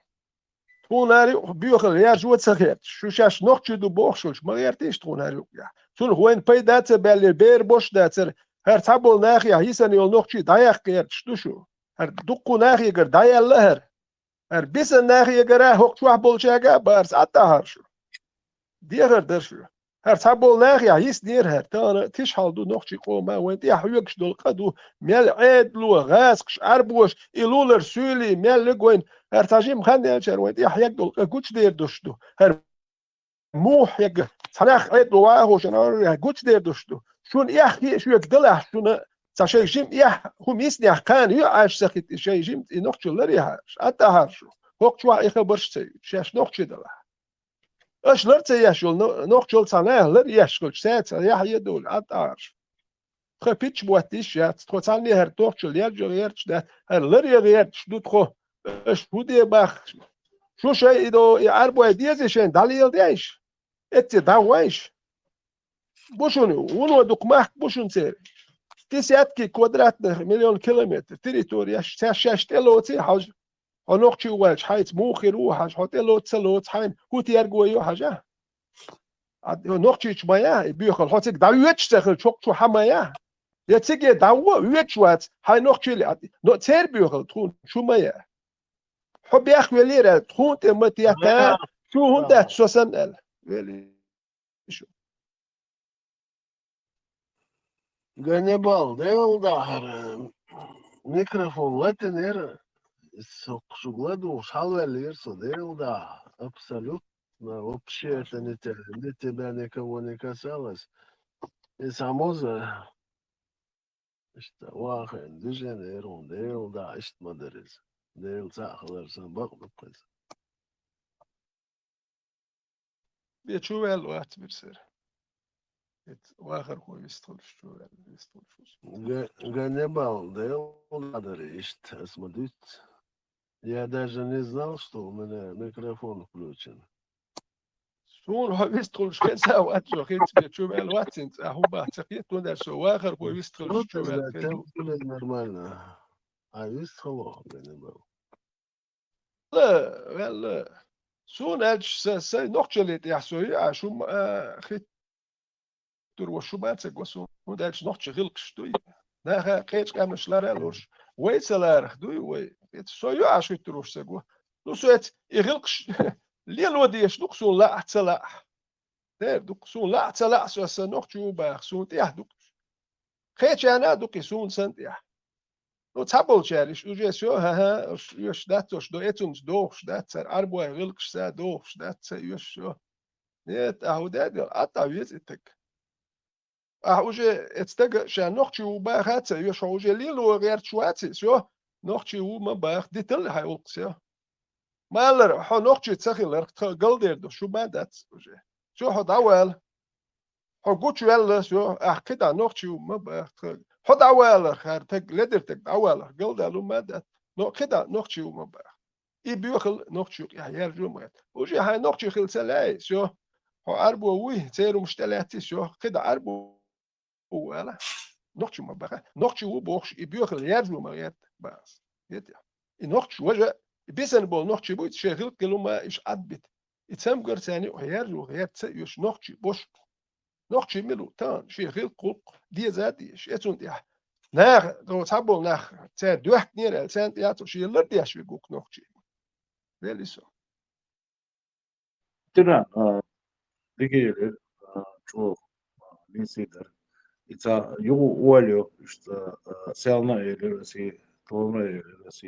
Тхуна хӀара юкъахь боьхалла яржо ца гӀерташ, шу шаьш нохчий ду бохуш волуш ма гӀертийша тхуна хӀара юккъехь. Цунах вайна пайда а ца баьллера, бер бош а дацара, хӀара цхьаболу нахехь йисина йолу нохчий дӀаяккха гӀерташ ду шу. ХӀара дуккха нахегара дӀаяьлла хӀара. ХӀара бисина нахегара, хӀокху чохь болчаьрга а бара Ӏадда хӀара шу. Дехар дара шу. ХӀара цхьаболу нахехь йиснера хӀара, тахана тиша хьал ду нохчийн къоман, вайн тӀехь хьоьгуш долу къа ду, мел Ӏедало, гӀазкхаша, Ӏарбоша и лулара суьйлий мел луьгу вайна, хӀара цхьа жима хан яьлчара вайн тӀехь хьегна долу къа гучудер долуш ду. ХӀара муха хьегна, цхьа нах Ӏедало ван а хӀума гучудер долуш ду. Шуна эхь хи а шоьга далахь, шуна цхьа шайга жима эхь хӀума йиснехь кхана ю Ӏаш ца хита, и шайн жима и нохчалла ларъяхьара, Ӏадда хӀара шу. ХӀокху чохь и хабарш ца ю, шаьш нохчий далахь. Аша лар ца еш йолу но-, нохчалла цхьа наха лар еш хилча, цаьрца яхье долу, Ӏад Ӏараш. Тхан пичча ботта йиш яц, тхо цхьанне хӀара нохчалла яржа гӀерташ дац, хӀара лар ян гӀерташ ду тхо. Аша хӀун де бахча? Шу шайн и до, и Ӏарбой деза шайн дӀалела деш? Эцце дӀавайша? Бу шуна, вуно дукха махка бу шуна церан. Десятки квадратных миллион километр территорияш, цаьш шаьш тӀелоций хьажа. Хьо нохчи ву ваьлча, хьайца муха хир ву хьажа, хьо тӀелоцу ца лоцу, хьайна хӀун терго йо хьажа. А, нохчича ма яхь, и боьхал, хьо цига дӀавоьдуш ца хилча, хӀокху чу хьан ма яхь. Я циге дӀавоьдуш вац, хьайн нохчи ле, а, но церан боьхал тхуна шу ма яхь. Хьо бехк велира аьлла, тхуна тӀе ма тетта, шу хӀунда дац со санна аьлла. Вели шу. Ганнибал, Делан дахьара, микрофон латинера, со шуьга ладугӀуш хьалаваьллера со, Делан дахьа, абсолютно, вообще это не те-, ни тебя, никого не касалось. И самоза, иштта, вахана, движение, ерун, Делан дахьа, иштта ма дара иза. Дела цхьаъ хилар сан бакъ ду-кх иза. Бе чу ваьлла вац бирсера. Эт вахархо вистхуьлуш чу ваьлла, вистхуьлуш ву. Га-, Ганнибал, Делан дахьара иштта, ас ма дуьйцу. Я даже не знал, что у меня микрофон включен. Суна хьо вистхуьлуш хеза вац, со хица бе чу ваьлла вац, хӀинца а хӀун бац, ца хета, тунда со вахархо вистхуьлуш чу ваьлла хеза. Нормально. А вистхуьлу, Ганнибал. Ла, ваьлла. Суна аьлча, са, сайн нохчалле тӀехь со ю, а шу ма, а, хиттур ву шу ма ца го суна, хӀунда аьлча нохчи гӀиллакхаш дуй. Наха кхечу къаьмнаш лара а луш, вай ца ларах дуй вай. Эца со ю, а шу хиттур ву шу ца го. Ну, со эца и гӀиллакхаш лело дезаш ду-кх суна лаахь, ца лаахь. Дера ду-кх, суна лаахь, ца лаахь, со сан нохчи ву баха, суна тӀехь ду-кх. Кхечарна а ду-кх и суна санна тӀехь. Ну, цхьаболчара иштта уже всё, хӀан-хӀа, уьш оьшуш дац, уьш до, эцунца дохуш дац, цара Ӏарбой гӀиллакхашца дохуш дац, ца оьшу, всё. Нет, ахьа хӀун даьд, ахьа тӀе веза и стаг. Ахьа уже эцу стага ша нохчи ву баха ца оьшу, хьо уже лело гӀерташ вац и, всё, нохчи ву ма баха, дитал хьайн гӀуллакх, всё. Малар, хьо нохчи ца хиларх тхан галдер ду, шу ма дац уже. Всё, хьо дӀавала. Хьо гучуваьлла, всё, ахь кхидӀа нохчи ву ма баха тхан. Хьо дӀаваларх, хӀара таг, ледара таг дӀаваларх, галдаьлла ма дац. Но кхидӀа нохчи ву ма баха. И боьхал нохчи юкъехь яржо ма яц. Уже хьайн нохчи хила ца лаьий, всё. Хьо Ӏарбо вуй, церан хӀумаш тӀелаьцций, всё. КхидӀа Ӏарбо ву ала. Нохчи ма баха. Нохчи ву бохуш, и боьхал яржо ма гӀерта баха. Гетехь. И нохчи важа, и бисана болу нохчи буй, шайн гӀиллакх гилла ма иш Ӏадбита. И цамгар царна юкъа яржо гӀерта ца оьшу нохчи бош. Нохчи мила ву, тахана шен гӀиллакх-гӀуллакх деза а дезаш, эцунна тӀехь. Наха, цхьаболу нах, цара доьхкинера аьлла, царна тӀехь а цо шен лардеш вигу-кх нохчи. Вели со. Тиран, а, дика елира, а, чӀогӀа, а, нийса дара. И цхьа юха а олу, иштта, а, селна а элира аса, тховна а элира аса,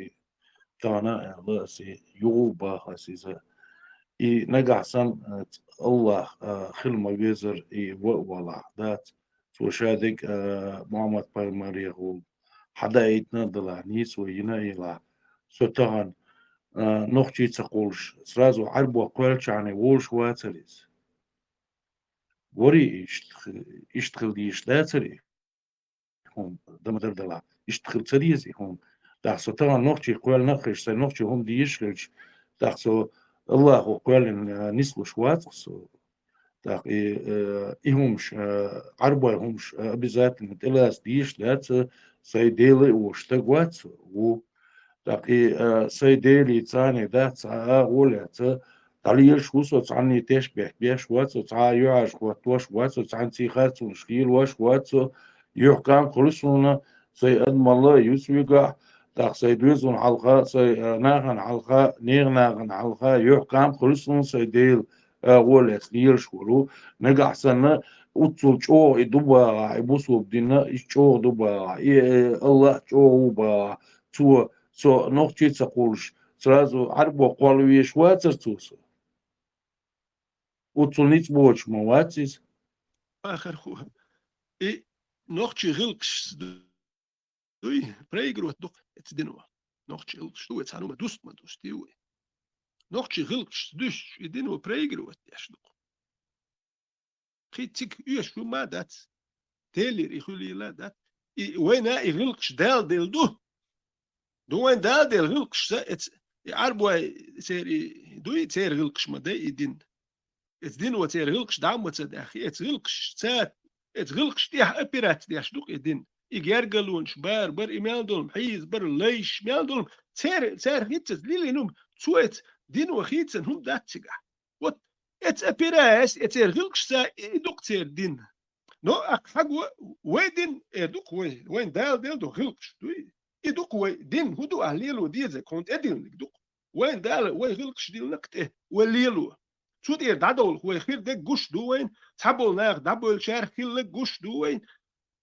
тахана а аьлла аса, юха а баха аса иза. И нагахь санна, а, Аллах, а, хила ма везара и ва а валахь, дац. Цо ша дерг, а, Мухьаммад-пайхамарехула хьадаийтина а далахь, нийса вай йина а йилахь, со тахана, а, нохчий ца кхуллуш, сразу Ӏарбо кхоьлличхьана волуш вацара иза. Вари иштта хи-, иштта хила дезаш дацара и? ХӀума дан ма дара далахь, иштта хила ца деза и хӀума. ТӀаккха со тахана нохчий кхоьллина а хезча, сайн нохчий хӀума дезаш хилча, тӀаккха со Аллахо кхоьллина, а, нислуш вац-кх со. ТӀаккха и, э, и хӀумаш, э, Ӏарбой хӀумаш, э, обязательно тӀелаца дезаш дац, э, сайн Дела а волуш стаг вац ву. ТӀаккха и, э, сайн Делий царний дац цхьа а агӀо а лаьцна, дӀалелаш ву со, цхьанний тешнабехк беш вац со, цхьа а юьхьӀаьржа хӀоттош вац со, цхьаьнций харцонаш лелош вац со, юьхькӀам хуьлу суна, сайн адамалла а юьсу вигахь, тӀаккха сайн доьзална хьалха, сайн, э, нахана хьалха, нехан нахана хьалха, юьхькӀам хуьлу суна сайн Дела. АгӀо лаьцна лелаш волу, нагахь санна, уццул чӀогӀа и ду бахахь, и бусулба дин, и чӀогӀа ду бахахь, и, э, Аллах чӀогӀа ву бахахь, цо, со нохчий ца кхуллуш, сразу Ӏарбо кхолла везаш вацара цо со? Уццул ницкъ боцуш ма вац иза. Ахархо. И нохчий гӀиллакхаш дуй, проигрывать ду-кх эцу дино. Нохчий гӀиллакхаш ду вай, цхьанна ма дуст, ма дустий вай. Нохчий гӀиллакхашца дуьсташ, и дино проигрывать деш ду-кх. Кхин цига оьшуш хӀума дац. Делера и хуьлийла дац. И вайна и гӀиллакхаш Дала делла ду. Ду вайна Дала делла гӀиллакхаш, са эц-, и Ӏарбой церан и дуй, церан гӀиллакхаш ма дай и дин. Эц дино церан гӀиллакхаш дӀа а ма ца даьххи, эц гӀиллакхашца, эц гӀиллакхаш тӀехьа операци деш ду-кх и дин. И гергарлонаш бар, бар и мел долу хьийза, бар лайш, мел долу цер-, церан хӀинццалц лилийна хӀума, цо эц дино хийцина хӀума дац цигахь. Вот эц опираясь, эцеран гӀиллакхашца и ду-кх церан дин. Но аккха хьаго вай дин, э, ду-кх вай, вайн Дала делла ду гӀиллакхаш дуй. И ду-кх вай дин, хӀун ду ахь лело дезарг, хьуна тӀедиллинарг ду-кх. Вайн Дала вай гӀиллакхаш диллина-кх тӀе, вай лело. Цу тӀера дӀадовлахь вай хир дерг гуш ду вайна, цхьаболу наха дӀабевллачаьрга хилларг гуш ду вайна.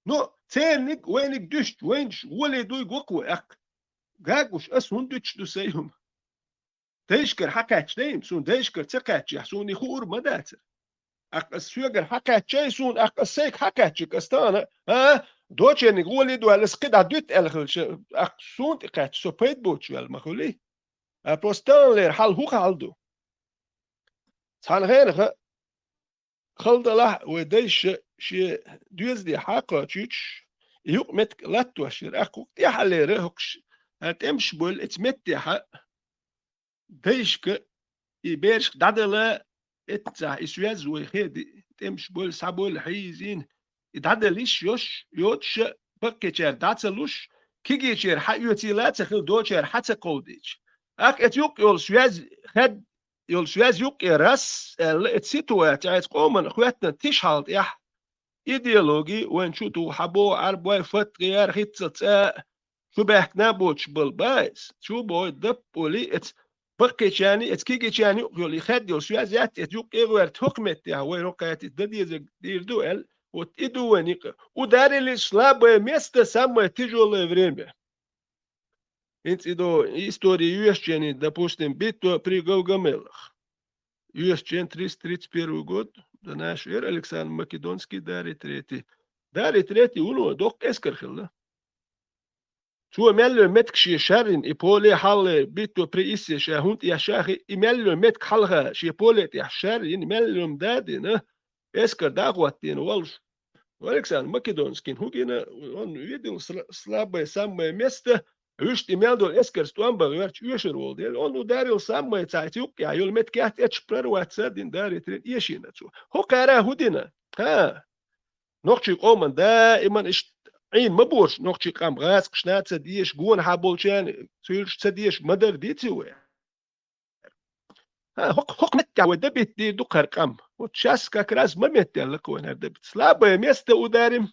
Но церниг, вайниг дуьстича, вайнаш гӀоле дуй гӀо-кх вай аккха. Гагуш, ас хӀунда дуьтуш ду сайн хӀума? Дайшкара хьакхаьчча дайма, суна дайшкара ца кхаьччехь, суна и хуур ма дацара. Аккха ас соьгара хьакхаьччай, суна аккха ас сайга хьакхаьччиг, ас тахана, а, дочерниг гӀоле ду аьлла, ас кхидӀа дуьту аьлла хилча, аккха суна тӀе кхаьчча, со пайда боцуш ваьлла ма хуьлий. А просто таханлера хьал хӀун хьал ду? Цхьана хенахь хала далахь, вай дайша шен доьзале хьакхочуьйтуш, и юкъ меттиг латтош яра. Аккха хӀокху тӀаьххьалера хӀокхуш, а, тӀемаш бевлла эца меттехьа, дайшка и берашка дӀадала эццахь, и соьз вай хеди, тӀемаш бевлла, схьабевлла хьийзийна, и дӀадала йиш йош, йоцуша, баккхийчара дӀа ца луш, кегийчара хьаоьцийла а ца хилла, дочара хьа ца кховдийча. Аккха эца юкъ йолу соьз хед йолу соьз юккъе расс аьлла, эца ситуаци айца къоман хоьттина тиша хьал тӀехь, идеологи вайн чу туху хьан боху Ӏарбой, фатгӀияр, хӀицца цӀа, чу баьхкина боцуш бала баьс, чу бой даппули, эца баккхийчарни, эца кегийчарни юкъ йолу и хед йолу соьз яц, эца юккъе а гӀоьрта хӀокху меттехь вай рокхаьти дан дезарг дийр ду аьлла, вот и ду вайн юкъа. Ударили слабое место, самое тяжёлое время. ХӀинца и до история йоьшучу, допустим, битва при Гавгамелах. Йоьшучу триста тридцать первый год до нашей эры Александр Македонский, Дарий третий. Дарий третий вуно доккха эскар хилла. Цо мел йолу меттиг шен шарйина, и поле хьалле битва при Иссе ша хӀунда эшшахи, и мел йолу меттиг хьалха шен поле тӀехь шарйина, мел йолу да а дина, эскар дӀа а хӀоттийна волуш. Александр Македонскийна хӀун гина, он видел сла-, слабое самое место, вуьшта и мел долу эскарца тӀом бан гӀоьртича оьшур волу дела, он ударил самое цхьаьца юккъехь йолу меттиг яц, эцаш прорваться дина, Дарий третий эшийна цо. ХӀокхара хӀун дина? ХӀа! Нохчийн къоман даиман иштта Ӏийна ма бохуш, нохчийн къам гӀазкхашна а ца дезаш, гонахьа болчарна, цуьйлаш ца дезаш ма дара дийци вай. ХӀа, хӀокху, хӀокху меттехь вай дабитта дийр ду кхара къам. Вот щас как раз момент яьлла-кх вайн хӀара дабитта. Слабое место ударим.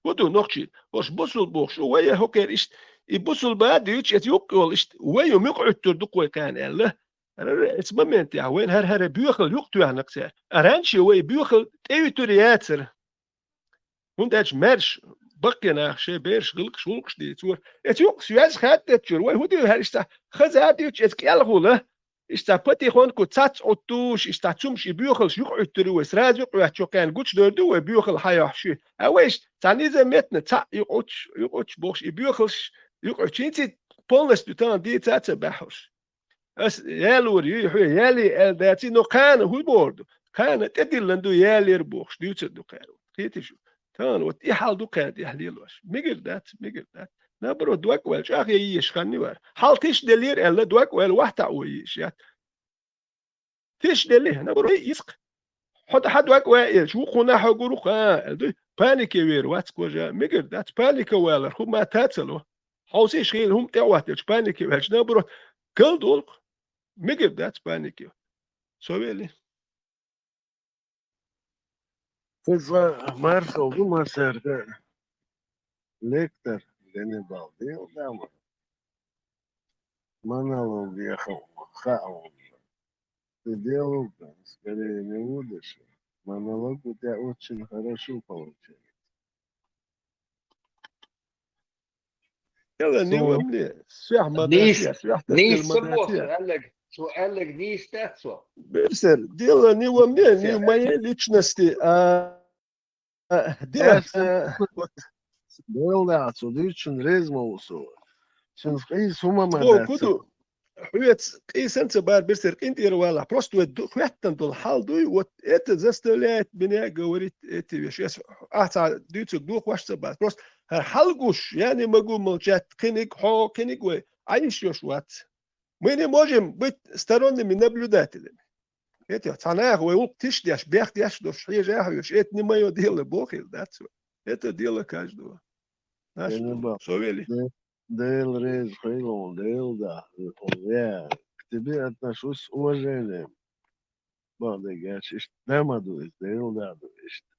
ХӀун ду нохчий? ХӀорш бусул бохуш ву вай, хӀокхера иштта. И бусул бан а дуьйцуш, эца юккъе йолу иштта вай ю муьтӀахӀуьттур ду-кх вай кхана аьлла. Ара, эца моментехь вайна хӀара-хӀара боьхалла юкъа тоьхна-кх цара. Аранче вай и боьхалла тӀеуьйтур яцара. ХӀунда аьлча маьрша баккхий нах шайн бераш гӀиллакхаш, гӀуллакхаш дийцора. Эца юкъа соьз хаьттачуьра, вай хӀун дуьйхьара иштта хаза а дуьйцуш, эца кӀелхула, иштта патихоньку цац Ӏуттуш, иштта цумаш и боьхаллаш юкъа Ӏуьттур ю вай, сразу юкъа йоьттуш, кхаьнна гучудевр ду вай боьхалла хьан йохьуш ю. А вай иштта цхьана иза меттана цхьаъ юкъа Ӏуттуш, юкъа Ӏуттуш бохуш, и боьхаллаш юкъа Ӏуьттуш, хӀинца полностью тахана дийца а ца баьхьуш. Ас ялор юй хьоьга, яле аьлла даций, но кхана хӀун бохур ду? Кхана тӀедиллина ду ялера бохуш, дуьйцур ду кхара. Кхетий шу? Тахана вот и хьал ду кхана тӀехь лелош. Мегар дац, мегар дац. Наоборот, док а ваьлла, чӀагӀъян езаш хан ю вара. Хьал тиша деллера аьлла, док а ваьлла, вахтахь вай езаш яц. Тиша делли, наоборот, иза-кх. Хьо тӀе хьан док а ваьлча, вукхунна хьо гур ву-кх, а, аьлла дуй. Панике вер вац кожа, мегар дац, панике валар, хӀума тацало. Хьовсийша хила хӀума тӀе а ватталча, панике ваьлча, наоборот, галдолу-кх. Мегар дац панике. Со вели. Иза маршал ду масерга. Лектор Ганнибал дел дама. Монолог ехал хаал. Ты делал там, скорее не будешь. Монолог у тебя очень хорошо получается. Дело не во мне. Свяхмадатия, свяхтатия. Бирсер, дело не во мне, не в моей личности, а, а, дело, а, вот. Дело, да, цу дичун резмо усу. Син из хумама. Куду? хьоьца къийсан ца бар бирсера къинтӀера валахь. Просто вай ду-, хӀоьттина долу хьал дуй, вот это заставляет меня говорить эти вещи. Ас ахь цхьа дуьйцург дохош ца бац. Просто хӀара хьал гуш, я не могу молчать, кхиниг, хьо, кхиниг вай, Ӏайш йош вац. Мы не можем быть сторонними наблюдателями. Это цхьа наха вай гӀуллакх тиша деш, бехк деш долуш, хьежа а хьоьжуш, это не моё дело, бохийла дац вай. Это дело каждого. Наш Дела бан. Со вели. Де-, Дела реза хуьлу, Дела да. Я к тебе отношусь с уважением. Бан дегаш, иштта да ма ду иза, Дела да ду иштта.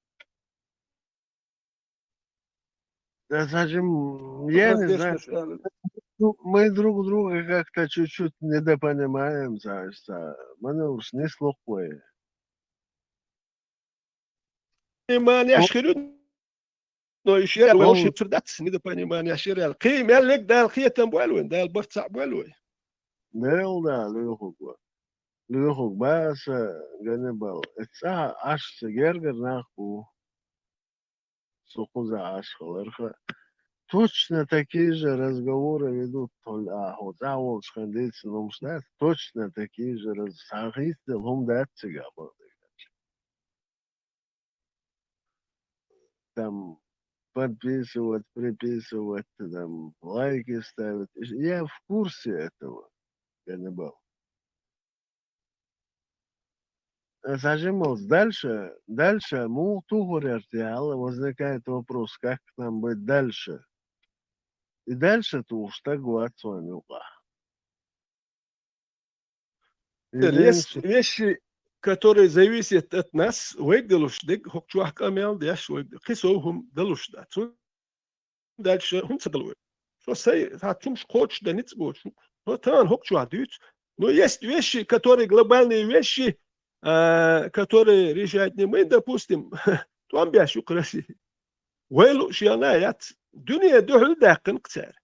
Да, сажим, я не знаю. Ну, мы друг друга как-то чуть-чуть недопонимаем, знаешь, са-, мы не уж не слухуем. Понимание Ну, шхиру, но ещё я ну, лучше цурдац, недопонимание ширял. Кхи мел лег дал хетам боль вайн, дал барца боль вай. Дел да, луьхуг ва. Луьхуг баса, Ганнибал. Эца Ӏаш ца гергар нах бу. Со кхуза Ӏаш хиларха. Точно такие же разговоры ведут, Толь, а, хьо цӀа волчу хен дийцина хӀумаш дац, точно такие же раз-, схьахийцаделла хӀума дац цига бан дерг. Там подписывать, приписывать, там лайки ставить. Я в курсе этого, Ганнибал. Э, сажималц дальше, дальше муха тухур яра тӀехьал, возникает вопрос, как нам быть дальше. И дальше тухуш стаг вац вайн юкъахь. И Есть дальше вещи, которые зависят от нас, вайга далуш дерг, хӀокху чохь къамел деш вайга, кхин сов хӀума далуш дац. Дальше хӀунда ца дало вай? Со сай, цхьа цумаш кхочуш дан ницкъ боцуш. Но тахана хӀокху чохь дуьйцу. Но есть вещи, которые глобальные вещи, а, которые решать не мы, допустим, тӀом беш ю Россия. Вай луъу шена яц. Дуьне дуьхьал даьккхина цара.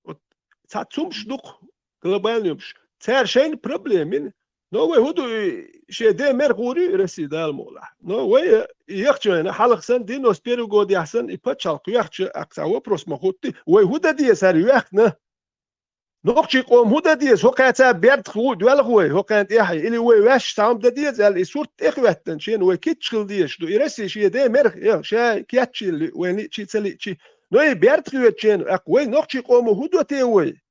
Вот цхьа цумаш ду-кх, глобальный юмаш. Цара шайна проблема йина. Но вай хӀун ду и шен ден мер гӀур ю и Россия Дала мукъалахь. Но вай, э, яхча вайна, хьалха санна, девяносто первый годехь санна, и пачхьалкх йоьхча, акха цхьа вопрос ма хӀутту, вай хӀун дан деза хӀара йоьхна? Нохчий къома хӀун дан деза? ХӀокхаьца бертах ву доьлху вай, хӀокхаьн тӀехь, или вай ваьш цхьа хӀума дан деза аьлла, и сурт тӀехветтан шена вай китчахила дезаш ду. И Россия шен ден мер, э, ша кеччийла, вай лиъчи, ца лиъчи. Но и бертах йоьдучу шена, акха вай нохчий къомо хӀун до те вай?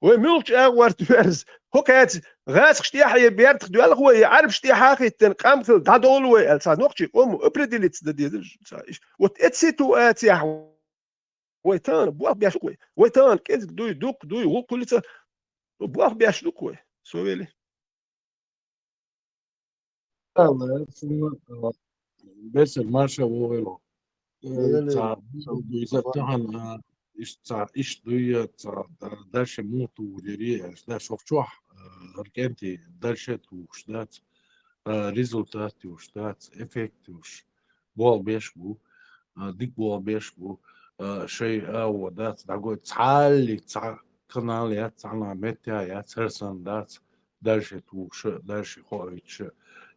Вай муьлхачу агӀорта верза? ХӀокхаьца гӀазкхаш тӀехь я бертах доьлху вай, я Ӏарбаш тӀехьа хиттина къам хила дӀадолу вай аьлла, цхьа нохчий къомо определиться дан дезаш. Цхьа иш-, вот эта ситуацияхь вай тахана болх беш ду-кх вай. Вай тахана кӀезиг дуй, дукха дуй, гӀуллакх хуьлуьйтур, болх беш ду-кх вай. Со вели. Алла, цунна, а, бесер марша вогӀийла. Э, Вели, ца, со, иза со, тахана, а, иш-, ца, иш дуй, ца, а, дальше муха тухур яра, аьлча, дальше хӀокху чохь, а, хӀара кӀентий дальше тухуш дац, а, результат йолуш дац, эффект йолуш. Болх беш бу, а, дика болх беш бу, а, шай агӀо дац, дӀагой цхьаллиг цхьа канал яц, цхьана меттехь яц, хӀара санна дац, дальше тухуш а, дальше хоуьйтуш а,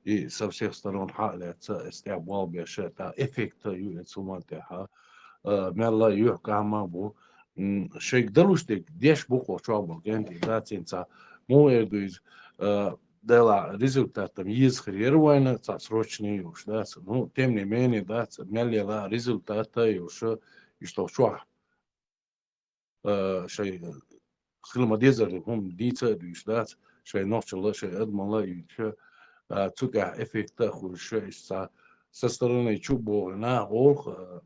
и со всех сторон хьа а лаьцна, эс тӀехь болх беш а, тӀаккха эффект а ю эцу хӀуман тӀехь, а, мелла а юьхькӀам а бу. М, шайга далуш дерг деш бу-кх хӀокху чохь болу кӀентий, дац хӀинца. Муха эр ду иза, а, делахь результатам еза хир яра вайна, цхьа срочный йолуш дац. Ну, тем не менее, дац, мел яла результат а йолуш, иштта чохь, а, шайн хила ма-дезара хӀума дийца а дуьйцуш дац, шайн нохчалла, шайн адамалла а юьйцуш, а, цу тӀехь эффект а хуьлуш, иштта цхьа со стороны чу боху нах олух, а,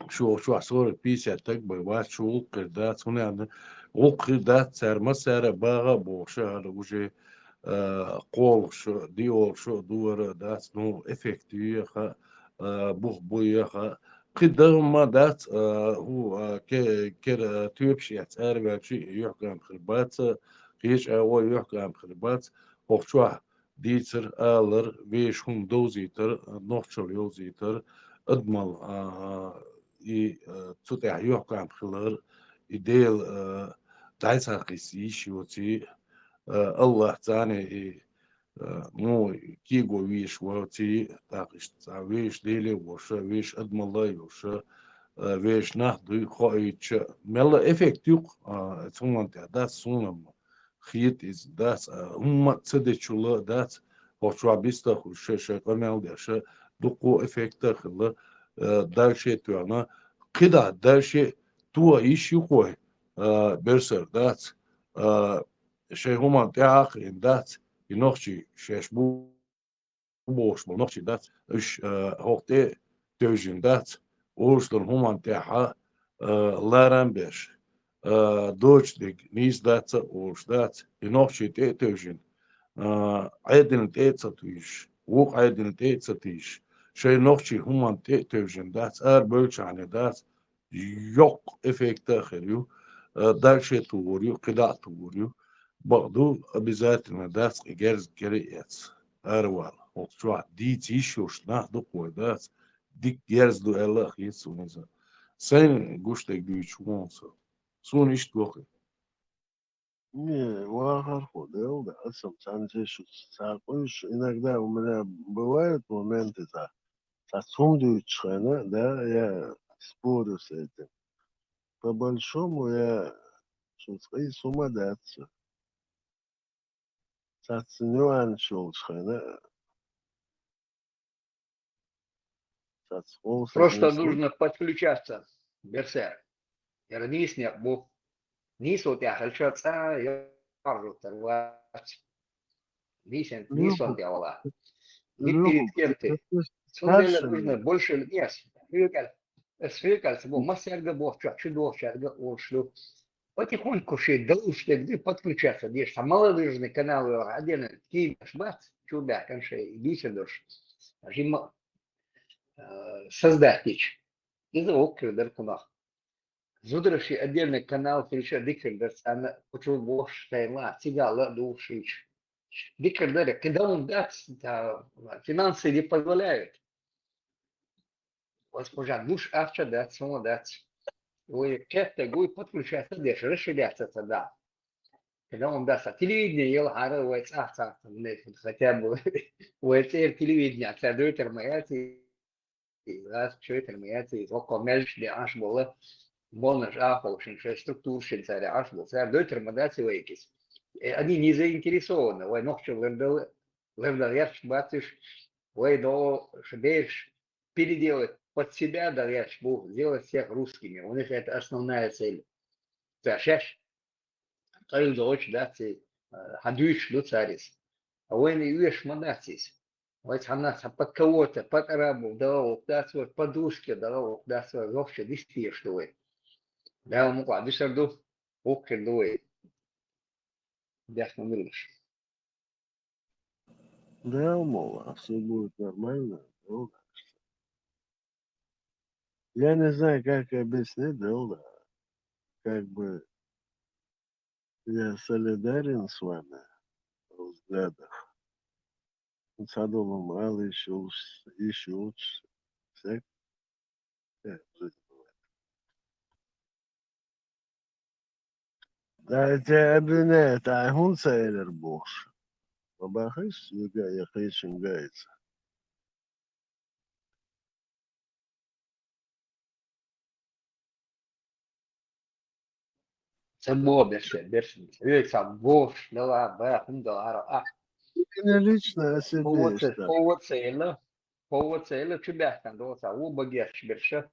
шу чохь сорок пятьдесят стаг бен вац, шу гӀуллакх хир дац, хӀунда аьлча гӀуллакх хир дац, цара массара а багӀа а бохуш, хӀара уже, а, кхолуш а, диолуш а, дора а дац, ну, эффект ю яха, а, бух бу яха. Кхин дан хӀума дац, а, хӀу, а, ке-, кера, а, тоьпаш эцна араваьлча а юьхькӀам хир бац, кхечу агӀор юьхькӀам хир бац, хӀокху чохь дийцар, алар, вешан хӀума довзийтар, нохчалла йовзийтар, адамалла, а, и, а, цу тӀехь юьхькӀам хилар, и Дела, а, дӀасакхийса йиш йоций, а, Аллах царна и, а, ну, кего везаш воций, тӀаккха иштта цхьа вешан Деле а волуш, вешан адамалла а йолуш, а, вешан нах дуй хоуьйтуш, мелла эффект ю-кх, а, цу хӀуманна тӀехь дац, суна-м хета иза дац, а, хӀумма а ца дечул а дац, хӀокху чохь бистахь хуьлуш шайн къамел деш, дуккха эффект а хилла, а, дальше а тоьхна, кхидӀа дальше а тоха йиш ю-кх вай, а, берсар дац, а, шайн хӀуманна тӀаьхьа а кхиъна дац, и нохчий шаьш бу бохуш болу нохчий дац, уьш, а, хӀокху тӀе а тевжина дац, олуш долу хӀуманна тӀехь, а, ларам а беш, а, доцуш дерг нийса дац а олуш дац, и нохчий тӀе а тевжина, а, Ӏедална тӀе а ца тийжаш, вукху Ӏедална тӀе а ца тийжаш, шайн нохчий хӀуманна тӀе а тевжина дац, арабевллачхьана дац, йоккха эффект а хир ю, а, дальше а тухур ю, кхидӀа а тухур ю. Бакъду, обязательно дац и герз кара а эцна, аравала. ХӀокху чохь дийца йиш йолуш нах ду-кх вай дац, дика герз ду аьлла а хета суна иза. Сайн гуш дерг дуьйцуш ву-кх со. Суна иштта го-кх и. Не, вахархо, делла да, аса-м цхьаьна зе шу ца къуьйсуш, иногда у меня бывают моменты, цхьа, цхьа цхьа хӀума дуьйцуш хенахь, да, я спорю с этим. По большому я шуьца къийса хӀума дац. Цхьацца нюанс йолуш хенахь, цхьацца гӀуллакх. Просто нужно подключаться, берсар. Яра нийса некъ бу. Нийсо тӀехь хилча цкъа а яржуттар вац. Нийсен, ну, нийсо тӀехь вала. Ну, Диккирит кем ты. Цундела нужно больше, нет, хьоькал, ас хьоькалц бу, массаьрга бохучохь, чу дохучаьрга а олуш ду. Потихоньку шен далуш дерг ду, подключаться деш. Цхьа молодежный канал йоху, отдельно киймаш бац, чу баьхкан шайн дийца долуш. Жимма, а, создать дича. Иза воккхир дара кхунах. Зударши отдельный канал хилча дикар дара, царна кху чу вохуш тайла, цигахь ла а духуш хилча. Дикар дара, кхин дан дац, та, финансы не позволяют. Ас кхузахь гуш ахча дац, хӀума дац. Вай кхетта гуй подключаться деш, расширяться ца да. Кхин дан дац, телевидение елахьара вай цӀахь цхьацца, хотя бы вай цӀера телевидение, цара дойтар ма яц, Иза чуьйтар ма яц, иза хӀокхо меллаш де Ӏаш болу, болнаш а ховшина, шайн структурашна цара Ӏаш болу, цара дойтар ма дац вайга иза. Э, они не заинтересованы, вай нохчо лардала, лардала гӀерташ бац уьш, вай догӀу шу бераш переделать под себя дан гӀерташ бу, сделать всех русскими. У них это основная цель. Ца шаьш къайла догӀучу дац и, а, хьан дуьйцуш ду цара иза. А вайна и оьшуш ма дац иза. Вай цхьанна цхьа под кого-то, под арабов дала гӀуллакх дац вай, под русских дала гӀуллакх дац вай, вовшашка дистийш ду вай. Дала мукъа дуьсур ду, хӀух хир ду вай. Дехна муьллаш. Да, мол, а всё будет нормально, ну, я не знаю, как объяснить, да, как бы я солидарен с вами в взглядах. Цхьадолу ма алла йиш йолуш, йиш йолуш, всяк, э, в жизни бывает. Да, тебя обвиняют, а хӀунда ца элира бохуш? Ма бахийша, соьга я кхечун гайца. Ца боху берш, берш. Хьоьга ца бохуш дала, баха хӀума дала, ара, а. Именно лично о себе. Повод ца, повод ца елла, повод ца елла, чу баьхкан дола ца, ву багеш берша.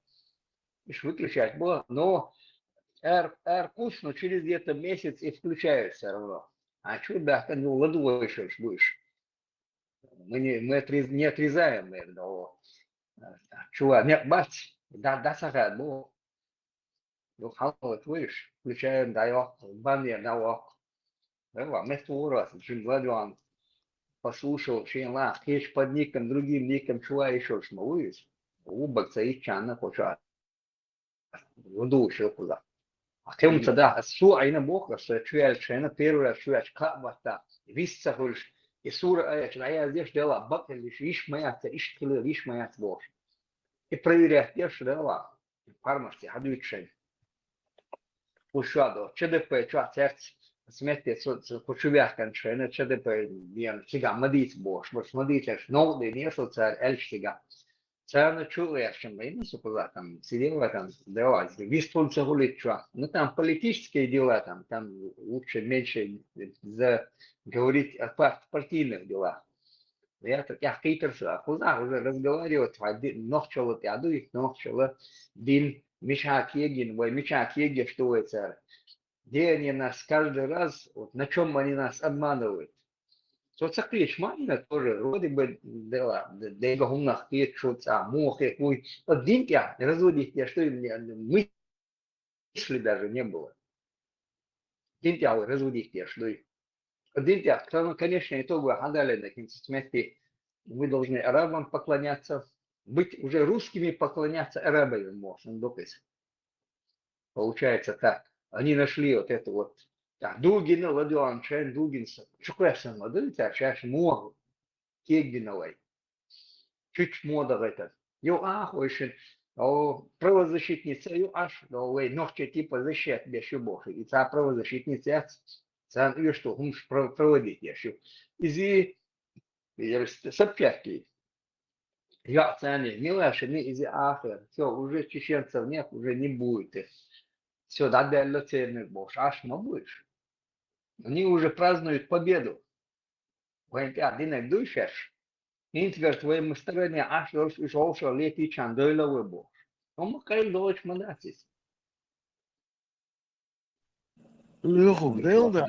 Иш выключать бо, но ар, ар куш, но через где-то месяц и включают всё равно. А чу баьхкан, ну, ладугӀуш бу иш. Мы не, мы отриз-, не отрезаем, наверное, его. Чува, не, бац, да, да, сахар, ну, ну, хьалха вуьйш, включаем, дӀайоккху, баннер дӀайоккху. Эва, меттан ву раз, жим ладугӀан, послушал, шен ла, кхечу под ником, другим ником, чува, ишуш ма вуьйш. Убаг ца иччанна, кхоча. Ву дугӀуш ю кхуза. А кхин ца дахь, ас цо Ӏийна боху, ас чу яьлча шайна, первый раз чу яьлча кхаъ батта, вист ца хуьлуш, и сура аьлча, дӀаяздеш дела, бакъ хилла йиш, йиш ма яц, иштта хилла йиш ма яц бохуш. И проверять деш дела, и пхьармашца хьадуьйцу шайна. Уж шо до, Ч Д П чохь цаьрца, ас метте цо, цо кху чу ваьхканчу шайна, Ч Д П дена, цигахь ма дийца бохуш, баш ма дийцарш, новкъа дийне со цара аьлча цигахь. Царна чу яшчам вайна сукуза там сидела там дела вистунца гуличва. Ну там политические дела там, там лучше меньше заговорить о пар- партийных делах. Я так я хитрса, куза уже разговаривать, нохчала тяду их нохчала дин миша кегин, вай миша кеги, что вай цар. Где они нас каждый раз, вот на чем они нас обманывают. Соцсети мамина тоже вроде бы дела, дега хумнах кечуца, мухе куй. Вот динтя разводить я, что им не- мысли даже не было. Динтя разводить я, что и динтя, кто, ну, конечно, итогу хадали на кинце смерти. Мы должны арабам поклоняться, быть уже русскими, поклоняться арабам, можно допис. Получается так. Они нашли вот это вот. Так, Дугина, Владимир Анчен, Дугин, Чукресен, Владимир, сейчас могу. Кегдиновой. Чуть мода это. Ю ах, очень. О, правозащитница, ю аш, да, вай, нохче типа защищать бешу бохи. И та правозащитница, сан ю что, хумш проводить я шу. Изи, я с- с обчатки. Я цене, милаши, не изи ахер. Все, уже чеченцев нет, уже не будет их. Все, да, да, ценных больше. Аш, но будешь. Они уже празднуют победу. Вайн пя динек дуйшеш. Интверт вайн мустарани аш лош уж олша лети чан дойла выбу. Ома кай лоч мадасис. Леху, да, да.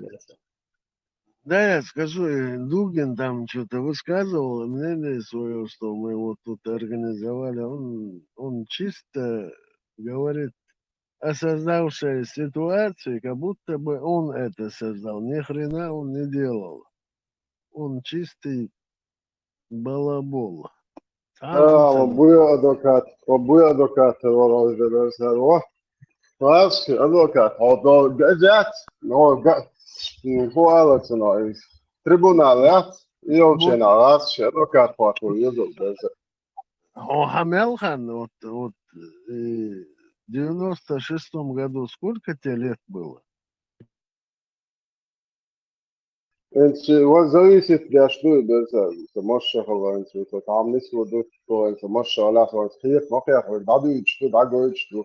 Да, я скажу, э, Дугин там что-то высказывал мнение свое, что мы вот тут организовали. Он, он чисто говорит о создавшей ситуации, как будто бы он это создал. Ни хрена он не делал. Он чистый балабол. Ā, o buja advokāt, o buja advokāt, o rozdevēs ar o. Lāski advokāt, o do gazēt, no ga, ko alats no iz. Tribunāli, jā? Ilčēnā, lāski advokāt, ko tu iedod bez. О, Хамелхан, вот, вот, э, в девяносто шестом году сколько тебе лет было? Ents, вот зависит, я что, без, sa mašahalans, вот, вот, там не сводут, то, sa mašahalans, вот, хиет, махях, вот, да, дыч, что, да, гоч, что.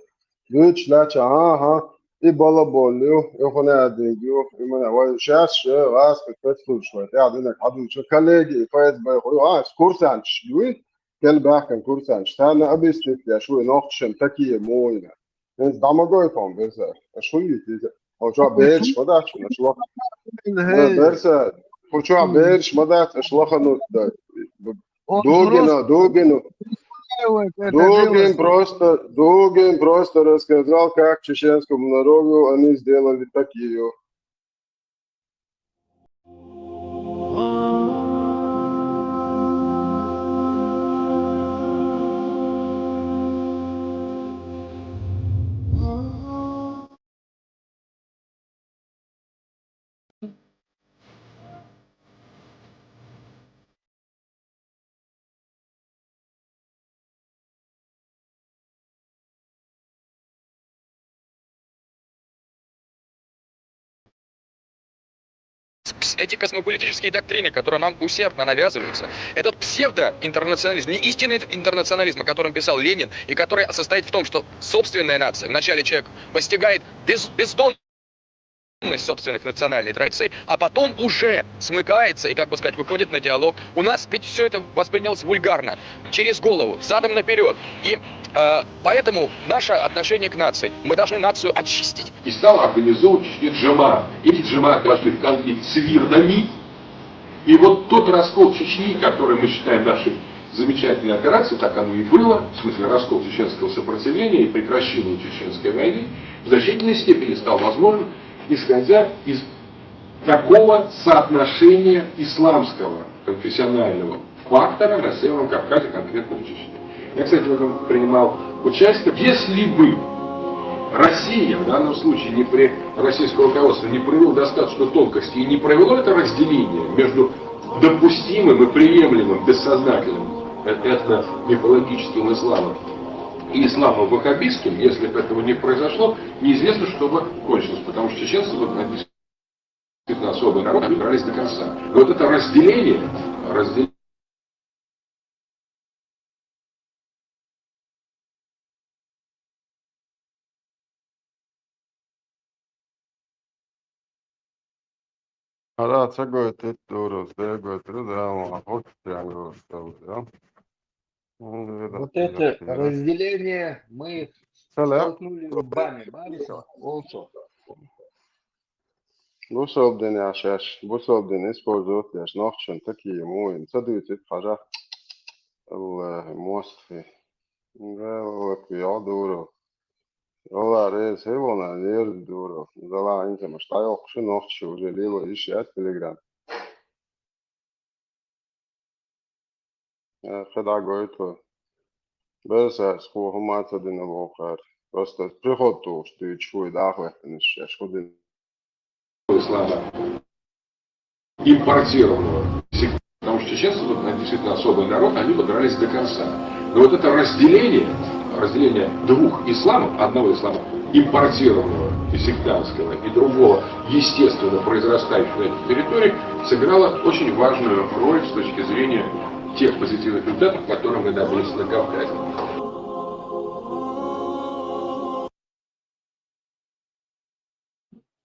Дыч, ляча, ага, и балаболю, и хонядыгю, и меня, вот, сейчас, сейчас, раз, как пять случаев, я, дынек, а дыч, коллеги, и ФСБ, а, экскурсант, шли, кел бахкан курсант, что, на объяснить, я, что, нохчен, такие мойна. Ents damagoj tom bezē. Aš uji tize. O čuā bērš madāč, aš lo. Bezē. Ko čuā bērš madāč, aš lo hanu da. Dūginu, dūginu. Дūгин просто, Дūгин просто рассказал, как чеченскому народу они сделали такие. Эти космополитические доктрины, которые нам усердно навязываются, этот псевдоинтернационализм, не истинный интернационализм, о котором писал Ленин, и который состоит в том, что собственная нация, вначале человек постигает без, бездонность собственных национальных традиций, а потом уже смыкается и, как бы сказать, выходит на диалог. У нас ведь все это воспринялось вульгарно, через голову, задом наперед. И э, поэтому наше отношение к нации, мы должны нацию очистить. И стал организовывать в Чечне джамаат. Эти джамааты вошли в конфликт с вирдами. И вот тот раскол Чечни, который мы считаем нашей замечательной операцией, так оно и было, в смысле раскол чеченского сопротивления и прекращение чеченской войны, в значительной степени стал возможен, исходя из такого соотношения исламского конфессионального фактора на Северном Кавказе, конкретно в Чечне. Я, кстати, в этом принимал участие. Если бы Россия в данном случае не при российское руководство не провело достаточно тонкости и не провело это разделение между допустимым и приемлемым бессознательным этномифологическим исламом и исламом ваххабистским, если бы этого не произошло, неизвестно, что бы кончилось, потому что чеченцы вот действительно особый народ, они дрались до конца. И вот это разделение, разделение Ара ца гойтура, дура, ца гойтура, да, ма, хӀокху тӀехь гойтура, да. Ну, Вот это, это, да. Разделение мы Ца лаьа? Столкнули лбами, бабиса, олцо. Бусалба дин шаьш, бусалба дин использовать деш, нохчашна такие муин, ца дуьйцуьйту хьажа. Аллахи, мостагӀий. Галак, я дура. Вала реза хилла, нервы дура. Зала интамаш дӀайоккхуш, нохчаша уже лело йиш яц Telegram. Э, кхидӀа гойту. Берсас, хӀума ца дина бохар. Просто приход тухуш дуьйцуш вуй, дӀахӀоьттинаш шаьш хӀу дина. Ислама импортированного. Потому что сейчас вот действительно особый народ, они подрались до конца. Но вот это разделение, разделение двух исламов, одного ислама импортированного и сектантского, и другого, естественно, произрастающего на этих территориях, сыграло очень важную роль с точки зрения тех позитивных результатов, которые мы добились на Кавказе.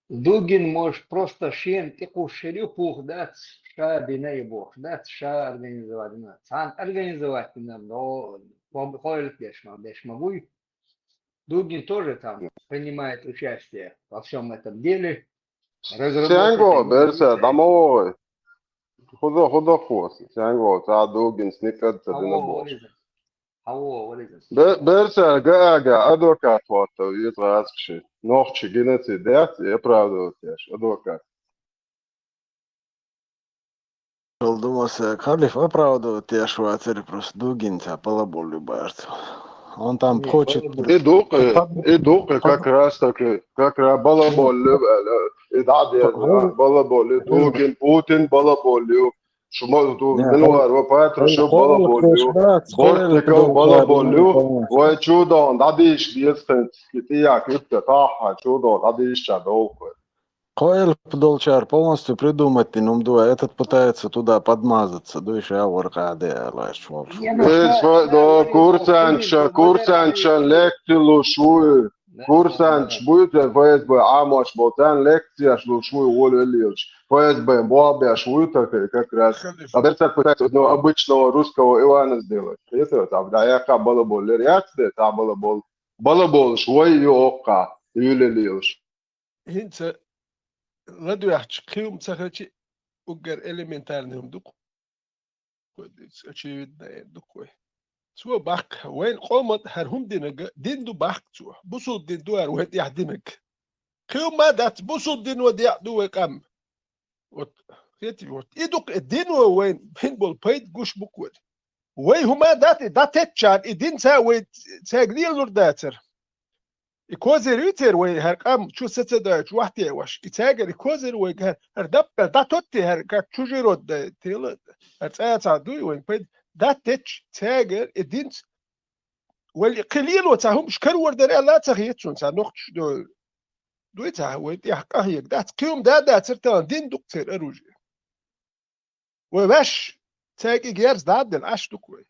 Дугин, может, просто шен тӀекхуссур ю, пух дац, ша бина ю бохуш дац, ша организовать дина. Цхьана организовать дина, но хо-, хойла деш ма, деш ма буй. Дугин тоже там принимает участие во всем этом деле. Цхьаьнгахь берса, дӀа ма вогӀий. ХӀу до, хӀу до хьоса, цхьаьнгахь цхьа Дугинца никъ а ца дина бохуш. Хьан вогӀу вализа? Бе-, берса га а га, адвокат хӀотта веза гӀазкхи ши. Нохчий геноцид яц, и оправдывать еш, адвокат. Шал ду маса, халиф оправдывать еш вацара, просто Дугин ца балаболу баьрца. Он там хочет. И дукхи, и дукхи как раз таки, как раз балаболу, и да, балаболу, Дугин, Путин балаболу. Шу ма ду, Минвар ва Патрушев балаболу, Бортников балаболу, вай чудон, дадиш бецхен, и тияк юкта таха, чудон, дадиш ча долху. Кхо элп долчар полностью придумать дин ум дуа, этот пытается туда подмазаться, дуй ша варкъа де алаш волш. Эс фа-, до курсанча, курсанча лекцию шуй. Курсанташ буй те ФСБ Ӏамош болу, царна лекцияш луш вуй волавеллалаш. ФСБ-м бохбеш вуй такой, как раз. А берца пытается одного обычного русского Ивана сделать. Это там, да, я ка балаболлер, я тебе та балабол. Балаболш вай ю окка, юлеллалаш. ХӀинца ладоьгӀча кхин ца хачи уггар элементарный хӀума ду-кх. Очевидно, эр ду-кх вай. Цо баккха, вайн къоман хӀара хӀума динарг дин ду баккха цо. Бусулба дин ду хӀара вайн тӀехь динарг. Кхин хӀума дац, бусулба дино декъ ду вай къам. Вот, хетий, вот. И ду-кх, и дино вайн хӀин болу пайда гуш бу-кх вай. Вай хӀума дац, и дӀатеттачарна, и дин ца вай цаьрга лелалур дацара. И козырь ю церан вай хӀара къам чу са ца дойтуш вахтеваш. И цаьргара и козырь вайга хӀара, хӀара даппа дӀатотти хӀара, как чужеродная тела, хӀара цӀа а ца дуй вайн пайда. ДӀатетташ цаьргара и динца. Вай кхин лело цхьа хӀумаш карор дара аьлла а ца хета суна цхьа нохчаш до-, дуй цхьа вай тӀехь къахьега дац. Кхин хӀума да дацара тахана дин ду-кх церан оружие. Вай ваьш, цаьрга и герз дӀа а делла, Ӏаш ду-кх вай.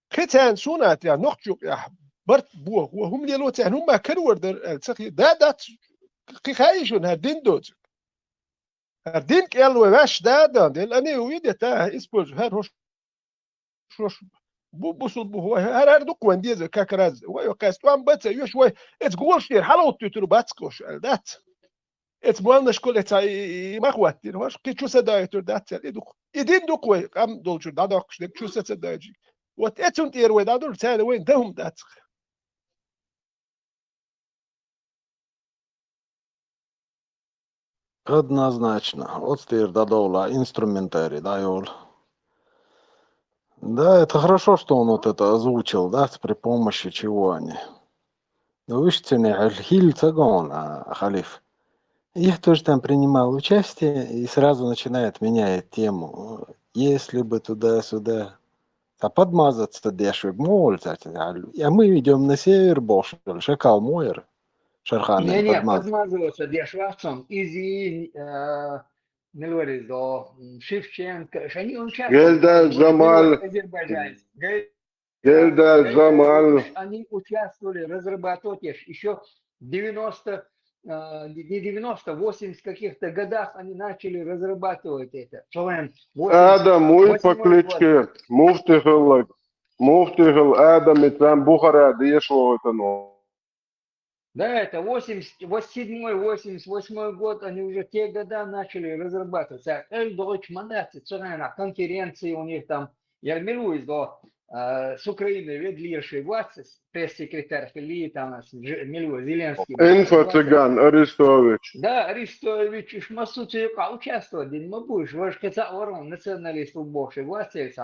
Кхин царна суна а тӀехь, нохчо юкъехь, барт боху, хӀума лело царна хӀумма карор дара аьлла ца хета. Да, дац, кхин хаий шуна, хӀара дин доцург. ХӀара дин кӀел вай ваьш да а дан, дела, ани у виде та, используй, хӀара хӀуш, хӀуш, бу, бусул бу, вай, хӀара, хӀара ду-кх вайн деза, как раз, вай, вай, кхаьс тӀом бац, а, йош, вай, эца гуш дера, хьалаоттуьйтур бац-кх уьш, аьлла, дац. Эца молнаш куле ца и, и, и ма хӀоттийра, хӀорш кхин чу са дойтур дац цаьрга, и ду-кх. И дин ду-кх вай, къам долчуьра дӀадоккхуш дерг чу са ца дойтуш. Вот эцун тӀера вай дӀадуьллу, царна вайна дан хӀума дац-кх. Однозначно. Оцу тӀера дӀадовла инструментарий дӀайолу. Да, это хорошо, что он вот это озвучил, да, с, при помощи чего они. Ну, видишь, цене хьал хил ца гон, а, халиф. Я тоже там принимал участие и сразу начинает менять тему. Если бы туда-сюда. Ца подмазаться деш вег мо волу ца, ца, а мы идём на север, бохуш, шакал мо яра. Шархана. Не, не, подмазаться деш вац он. Изи, э, Милваризо, Шевченко, они участвовали. Гелда Джамал. Азербайджанец. Гелда Джамал. Они участвовали, разрабатывать ещё девяносто э, не девяносто, восемьдесят каких-то годах они начали разрабатывать это. Что он, Адам, уй восьмой по кличке, муфти хиллаг, муфти хилл Адам, и там Бухара деш вогӀитано. Да, это восемьдесят седьмой, восемьдесят восьмой год, они уже те года начали разрабатываться. Эл дойч мандат, цена конференции у них там, я милуюсь до э, с Украины ведлирший вацис, пресс-секретарь Хили, там, с Дж- милуюсь, Зеленский. Инфо-цыган Арестович. Да, Арестович, иш массу цирка участвовать, дин ма будешь, ваш кеца орон националист уборший вацис,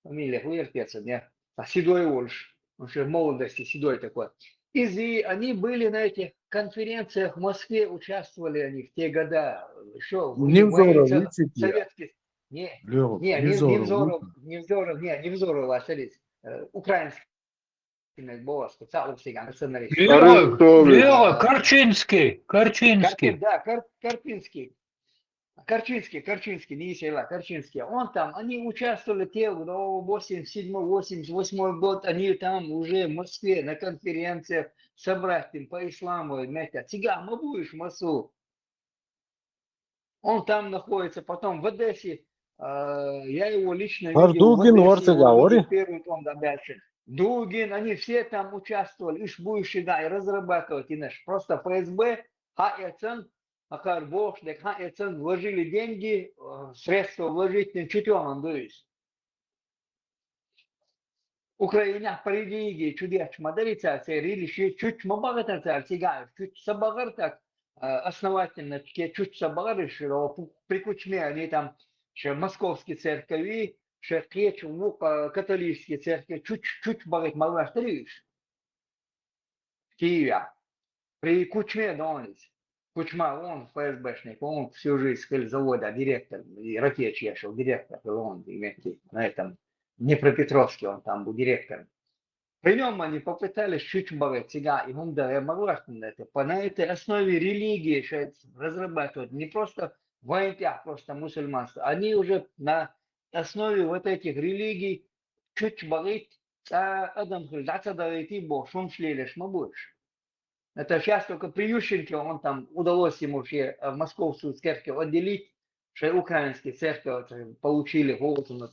фамилия хуертеца, не? А седой Ольш, он же в молодости седой такой. Изи, они были на этих конференциях в Москве, участвовали они в те года, еще Невзоров, видите, где? Советский. Не, Лёва, не, не, Невзоров, Невзоров, видите? Невзоров, не, Невзоров, а, смотри, э, украинский. Болос, специал всегда националист. Лёва, Арестович. Лёва, Корчинский, Карпин, Корчинский. да, Кар- Карпинский. Корчинский, Корчинский, не Исейла, Корчинский. Он там, они участвовали те, в восемьдесят седьмой, восемьдесят восьмой год, они там уже в Москве на конференциях собрать им по исламу, метя. Цига, ма будешь, масу. Он там находится, потом в Одессе, э, я его лично Бар видел в Дугин Одессе, варта его говори. видел первый том, да, дальше. Дугин, они все там участвовали, иш будущий, да, и разрабатывать, и наш. Просто ФСБ, ха эцен, акар бохш, дек ха эцен вложили деньги, э, средства вложить, не чутёман, то есть. Украина по религии чудеч мадарицар, се религии чуть мабагатар цар, цигаев, чуть сабагар так, э, основательно, ке чуть сабагар, широ, при кучме, они там, ше московский церкви, ше кеч вук, э, католический церкви, чуть, чуть багат малаш триш. Киеве. При Кучме донец. Кучма, он ФСБшник, он всю жизнь с завода директор, и ракетчик ещё директор, он вместе на этом Днепропетровске, он там был директором. При нем они попытались чуть багать цига, и он да, я могу это, по на этой основе религии щас разрабатывать, не просто военпях, просто мусульманство. Они уже на основе вот этих религий чуть багать, а адам хил, да, ца да, и ты бо, шум шлелеш, ма будешь. Это сейчас только при Ющенке он там удалось ему все, э, московскую церковь отделить, что украинские церкви, э, получили голосом на,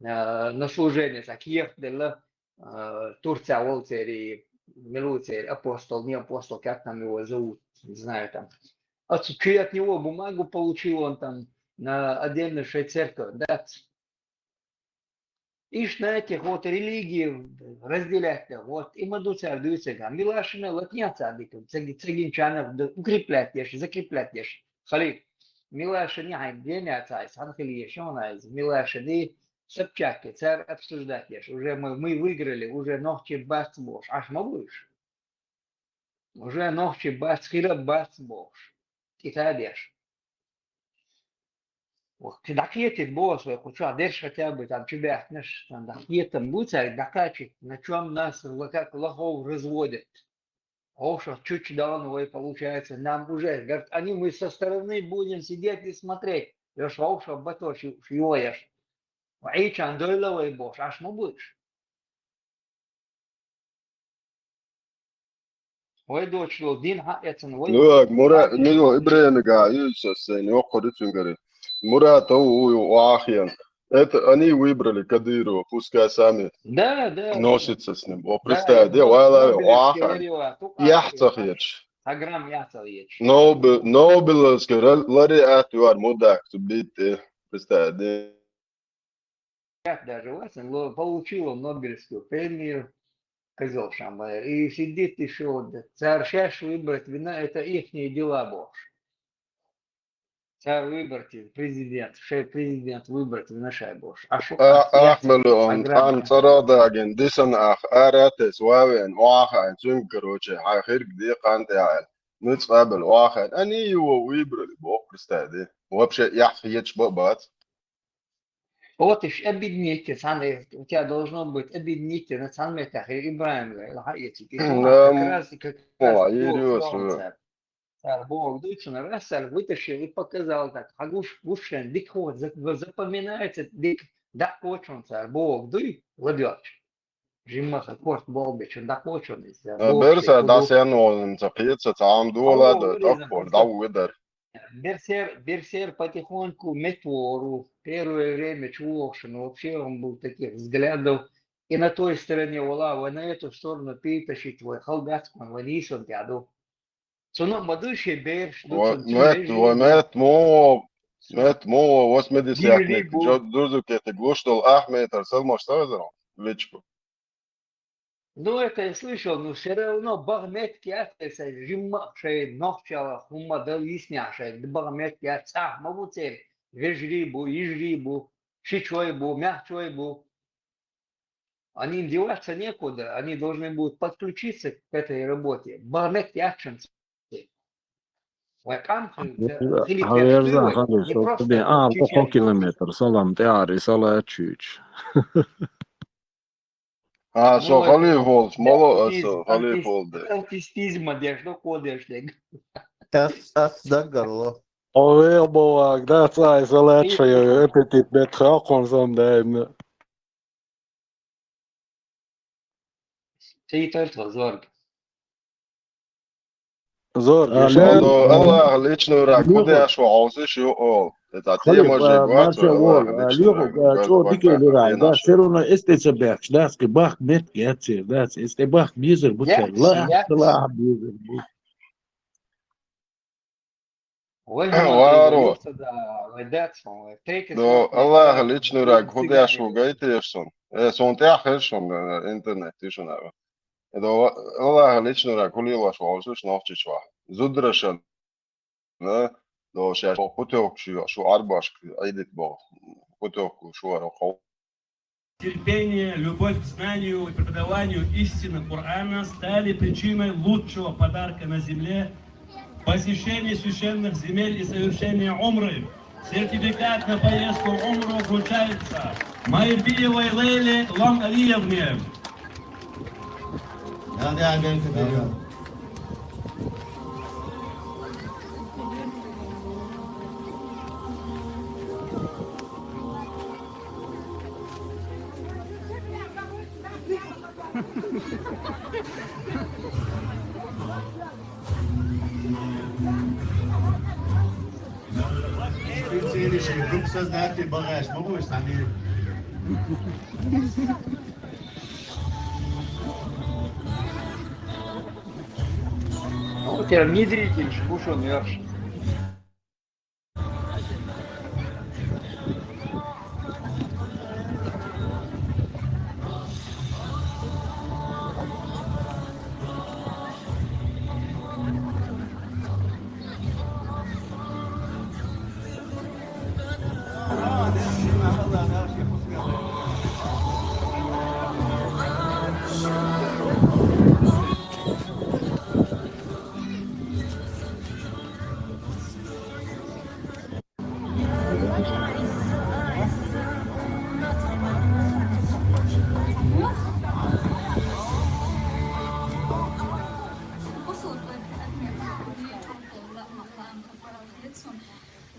э, на служение, так ехали, э, Турция, Волцери, Милуцери, апостол, не апостол, как там его зовут, не знаю там. От, чуть от него бумагу получил он там на отдельную, что церковь, да. Иш на этих вот религии разделять, да, вот, и маду цар дуйцега. Милашина латняца битум, цеги-, цегинчанов, да, укреплять еш, закреплять еш. Хали, Милашина хай деня цай, сан хили еш, он айз, Милашина Собчак, цар обсуждать еш. Уже мы, мы выиграли, уже ногчи бац бош, аш ма будешь. Уже ногчи бац, хира бац бош. Китай деш. Ох, ты дакъетит бос, вай, куча дерш хотя бы там чубяхнеш, там дакъетам буцай, дакачит, на чем нас ла-, как лохов разводят. Ох, что чуть давно, вай, получается, нам уже, говорит, они, мы со стороны будем сидеть и смотреть. Еш, ох, что батош, еш. Ай, чан дойла, вай, бош, аш ма будешь. Вай дочло дин ха эцен вай. Ну, Мура, ну, Ибрайна га, юсо сен, оккори цунгари. Мура то у, у, ахьян. Это они выбрали Кадырова, пускай сами Да, да. носятся с ним. О, представь, де, вайла, ахьян. Яхцахьяч. Аграм яхцахьяч. Нобель, Нобелевский ра-, лауреат юар мудак, то бит, э, представь, де. Даже властен, ло-, получил он Нобелевскую премию, козел Шамбая. И сидит еще, вот, царь щас выбрать вина, это ихние дела, бож. Царь выбрать, президент, шеф президент выбрать вина шай, бож. А шо, А, а, ахмелу он, аграм. Ан цародаген, дисан ах, аратес, вавен, оаха, цун, короче, ха хирг ди кантял. Ну, цабел, оаха. Они его выбрали, бог, представь, де. Вообще, яхьяч бабац. Вот иш объединить, сан, у тебя должно быть объединить национальный тахир Ибраим, ла, ха, эти, Да, как раз, как о, раз Ириос, Бог э. Царь. Царь Бог Дучина Рассаль вытащил и показал так, хагуш, гушен, дикхот, за-, запоминается, дик, да, очень царь Бог Дуй, ладьёч. Жимма сан корта болх бечун дӀакхочун иза. Э, боху берса шеко ду. ДӀасаьнна волу ца кхета, ца цхьа ам дола а ду, тӀаккха дӀавоьдар. Берсер, берсер потихоньку метвору. Первое время чувохшина вообще он был таких взглядов. И на той стороне вала, вай на эту сторону перетащить вай хала дац, вай нийсонан тӀехь ду. Цунна а ма ду шен бераш ду, Ва-, цунна цуьнан мет-, вежарий ва-, бу. Мет мо, мет мо, восьмидесятник, Вежарий бу. Джо-, Дурзукетиг луш долу Ахметар салмаш ца везара, личку. Ну, это я слышал, но всё равно бахмет яц, аса жимма шайн нохчалла хӀумма дала йиснехь шайн бахмет яц, цхьа ма бу церан вежарий бу, йижарий бу, шичой бу, маьхчой бу. Они им деваться некуда, они должны будут подключиться к этой работе. Бахмет яц шайн. Вай къам хи-, хили Хьан тешна верзан вай, хали, не со просто кху бен а, подключить кхо километр, салам тӀаьхьара, и сала чуьйчу. А, со Ну, халиф волчу, мало а со халиф волу де. Артистизма деш, ну, кодеш дег. Ас, ас даггара ло. О, вел боваг, да, цай, салат, И шо, аппетит бет хакон сам даимна. Цей тартва зорг. Зорг, А, ишан. Ну, Аллах личный враг, Лёха. Куда я шо, а, слышь, ё, о. Это Халиф, тема же а, гваца, Марча Аллах вол, а, личный Лёха, враг, а, гваца, чё гваца, дикая лирай, да, всё равно эстеца бехч, да, ски бах мет, я цир, да, эсте бах бизер, бу Я, цир, ла, я. Ла, бизер, бу. Вай, Варо. Вай, да, цхьа, вай, тейк Но Аллах личный враг, куда я шо, гайтеш сон. Э, сон тяхер сон, э, интернет, ты шо, наверное. Эдо Аллаха личный враг, хӀун лелош волуш нохчийчу ваха. Зударшна, до шаьш путевку шу, шу Ӏарбашка Ӏийдит боху. Путевку шу вара хов. Терпение, любовь к знанию и преподаванию истины Корана стали причиной лучшего подарка на земле, посещение священных земель и совершение умры. Сертификат на поездку в умру вручается Майбиевой Лейле Лам-Алиевне. Да, да, да, да, да. Специалист, группа создатель багаж, могу вы сами? Вот я внедритель, шпушон, я ж.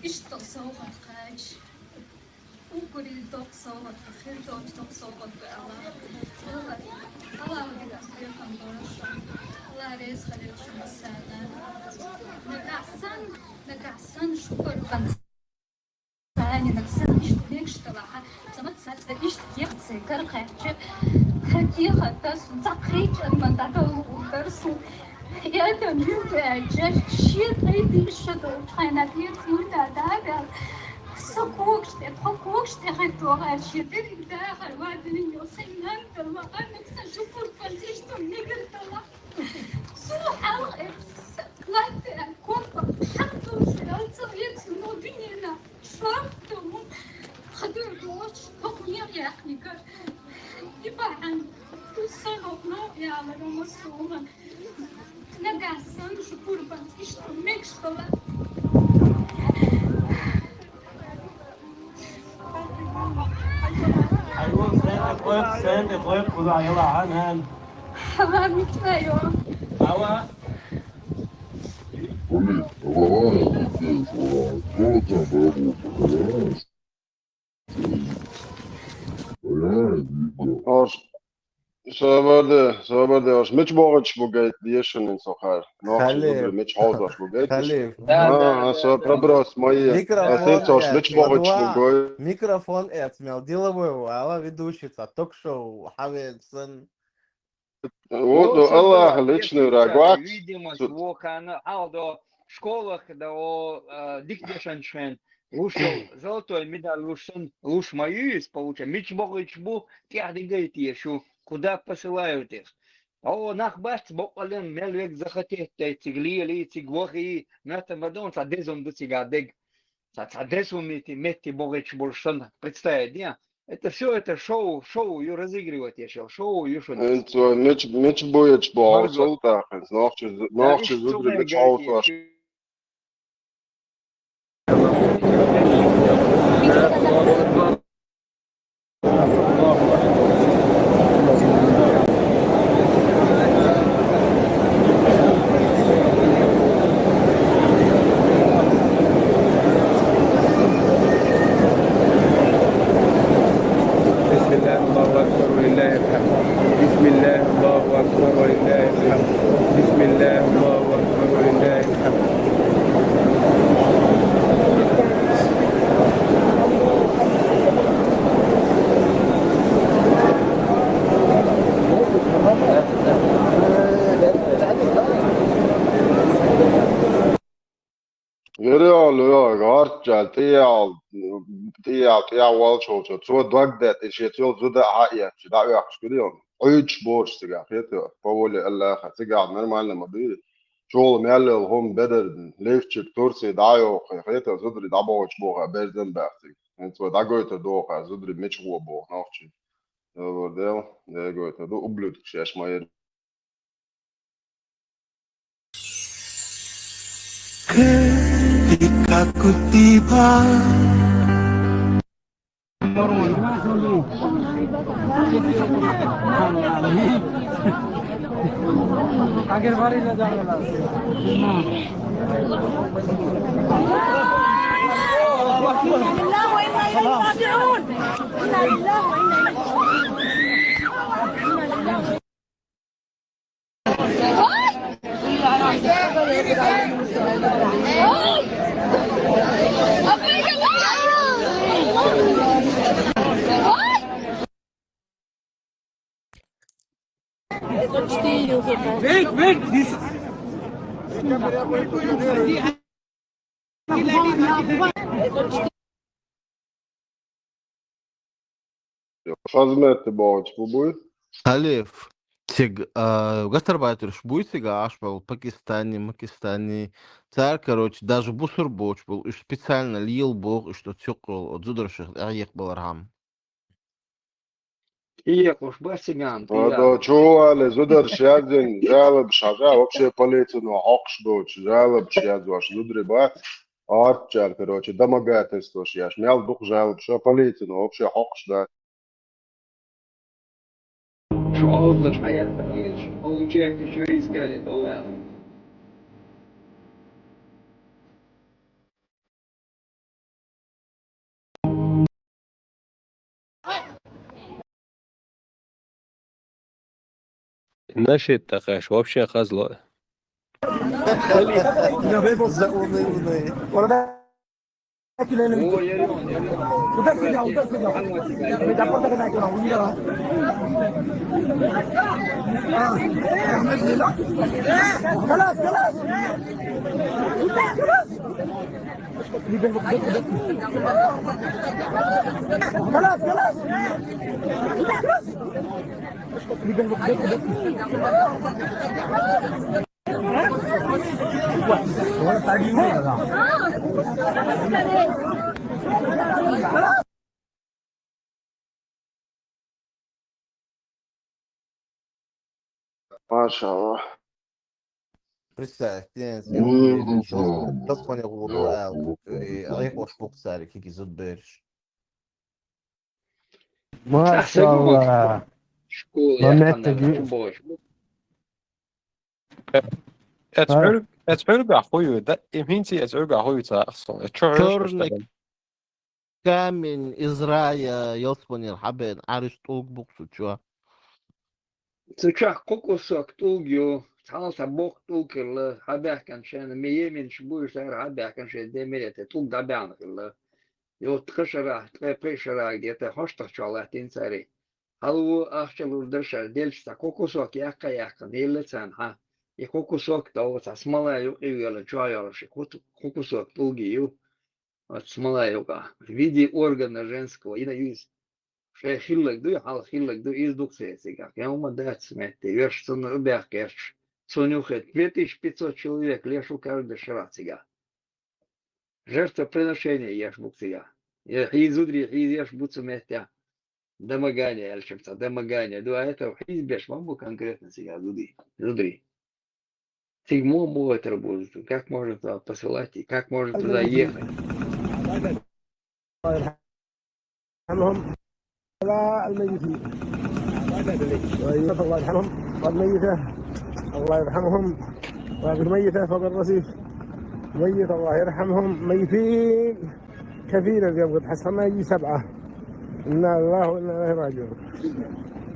Иштта совгӀат кхача. Уггаре доккха совгӀат, хир доцу доккха совгӀат ду Аллах. Аллах, Аллах дика ас бекхам бара шуна. Аллах реза хилийла шуна массарна. Нагахь санна, нагахь санна шукур бан. Цани нагахь санна иштта мегаш далахь, ца маца цӀа иштта кехат цигара кхаьчча, хӀара кехат ас цхьа кхечан ма дӀадала уггар су. Адам юха аьлча, шен тӀе диша долчу хьайна тӀера цунна дӀа а баьлла, со когаш тӀе, тхо когаш тӀе хӀетта вахара, шен дерриг дахар вадийна йо, сайн нана дала вахана, сан шукур бан, иштта мегар дала. Цо хьалха эцна латта аьлла, компа хьан долуш аьлла, ца эцна мо дуьненахь. Шортта хӀума хадур доцуш, хӀокху нехан яьккхинарг и бахьана ду сан хӀокху новкъа ялар массо а хӀума. Нагахь санна шукур бан, иштта мегаш бала. Айван, сен де кхойкху, сен де кхойкху, куда яла, а, нан? Хьала мича йо? Ава. Блин, давай, давай, давай, давай, давай. Ош. Собар де, собар де, ош мича бохуьйтуш бу гайта дешан ин со хар. Нохча Халиф. Зудри мича хьовсош бу гайта. Халиф. Да, да, А, да, со да. Проброс мои. Микрофон Асин сош эц, мича бохуьйтуш бу Эдуард. Гой. Микрофон эц, мел деловой вала, ведущий ца, ток-шоу, хьавен сан. Вот, О, ну, Аллах, личный враг. Вак. Видимость Су- вокана, алдо, школах, да, о, а, дик дешан шен. Луш, золотой медаль луш сан, луш мои, получа. Мича бохуьйтуш бу, тяхди гайта шу. Куда посылают их? О, нах бац, бокъален, мел век захотеть, дай циг лели, циг вахи, мятамадон, ца дезум ду цига дег. Ца, ца дезум мети, метти бохуьйтуш бу шен. Представить, не? Это всё, это шоу, шоу, ю разыгрывать я щас, шоу, ю шо. Ин цо мич, мич буьйцуш бу Марго. Султан, нохча, Да, нохча и зудри сумер мича гайта хьовсош. بسم الله، الله أكبر، ولله الحمد. بسم الله، الله أكبر، ولله الحمد. بسم الله، الله أكبر، ولله الحمد. Герел, гӀорччал, тӀехьал, тӀехьал, тӀехьа волчу волчу. Цо дог даьтта, и шен цо зуда а хьаэцча, дӀаоьхуш гирел. Ӏуьйдуш боцуш цигахь, хетар, по воле Аллаха, цигахь нормально ма дуй. Чула мел йолу хӀума бедар, лифчик, турси дӀа а йоху, хетар, зударий дӀабохуьйтуш боху, берзан баьхциг. ХӀинца вай дӀагойтур доху, зударий мича гӀо боху нохчий. Йогур дел, дегойтур ду, ублюдкаш еш ма яра. Ты как у тебя. Wait, wait, this. Хазмет бохучу бу буй? Халиф, цига, а, гастарбайтерш буй цига, аш бал Пакистане, Макистане. Цара, короче, даже бусурба боцуш болу, уьш специально лела боху, уьш тӀе цуькъал, оцу зударшах тӀехьекхабалархьама. ТӀехуш бац цигахь, Ада, тӀехуш. Чу вале, зударша яздина жалобаш хьажа, вообще полицино хьокхуш доцуш, жалобаш яздеш зударий бац, гӀорччара, короче, домогательствош еш. Мел дукха жалобаш, полицино вообще хьокхуш дац. Шу аллаш хьаятта хилаш, получается, шу искали, Аллах. Нашид такхаш вообще хазло. خلاص، خلاص. خلاص، خلاص. Машалла. Представь, стен, стен, Мгм. Просто не гуду, а, и, а я хвост боксаре, какие зудберш. Машалла. Школа, Момент я, таги. Боже. Эц хьуьр-, эц хьуьргахь хӀун ю? Да, и хӀинца эц хьуьргахь хӀун ю ца ахсон? Эц чу хьуьргахь Чёрный камень из рая, ялсаманера хьабеана, Ӏаьржа тӀулг бу-кх цу чохь. Цу чохь кхо кусок тӀулг ю, цхьалла цхьа боккха тӀулг хилла, хьабаьхкина шайна, ме Йеменаш буй шара хьабаьхкина шайн де миллете тӀулг дӀабаьхна хилла. Юха ткъа шарахь, ткъе пхи шарахь где-то хьоштагӀ чохь латтийна цара. Хьалаво ахча лур дара шара, делча цхьа кхо кусок яккха а яьккхина, елла царна хьан. И кхо кусок тӀе цхьа смола юкъа вела чохь йолуш, и кхо, кхо кусок тӀулг ю. Оцу смола юкъа. В виде органа женского, и на из. Шайн хилларг дуй, хьалха хилларг дуй, иза ду-кх церан цигахь. Кхин хӀумма дац метте, вешан цунна а бехкерчаш. Цунна юххе две тысячи пятьсот человек леш ву каждый шарахь цигахь. Жертвоприношение еш бу-кх цигахь. Я хьийза зударий, хьийза еш бу цу меттехь. Домогание аьлча цхьа домогание ду, а это хьийза беш ма бу конкретно цигахь зударий. Зударий. Цига муха бохуьйтур бу, как можно туда посылать и как можно туда ехать? الله يرحمهم. على الميتين. الله يرحمهم. والميتة، الله يرحمهم. وهذه ميتة فوق الرصيف. ميت، الله يرحمهم. ميتين. كثيرة اليوم، قد حصلنا يجي سبعة. إنا لله وإنا إليه راجعون.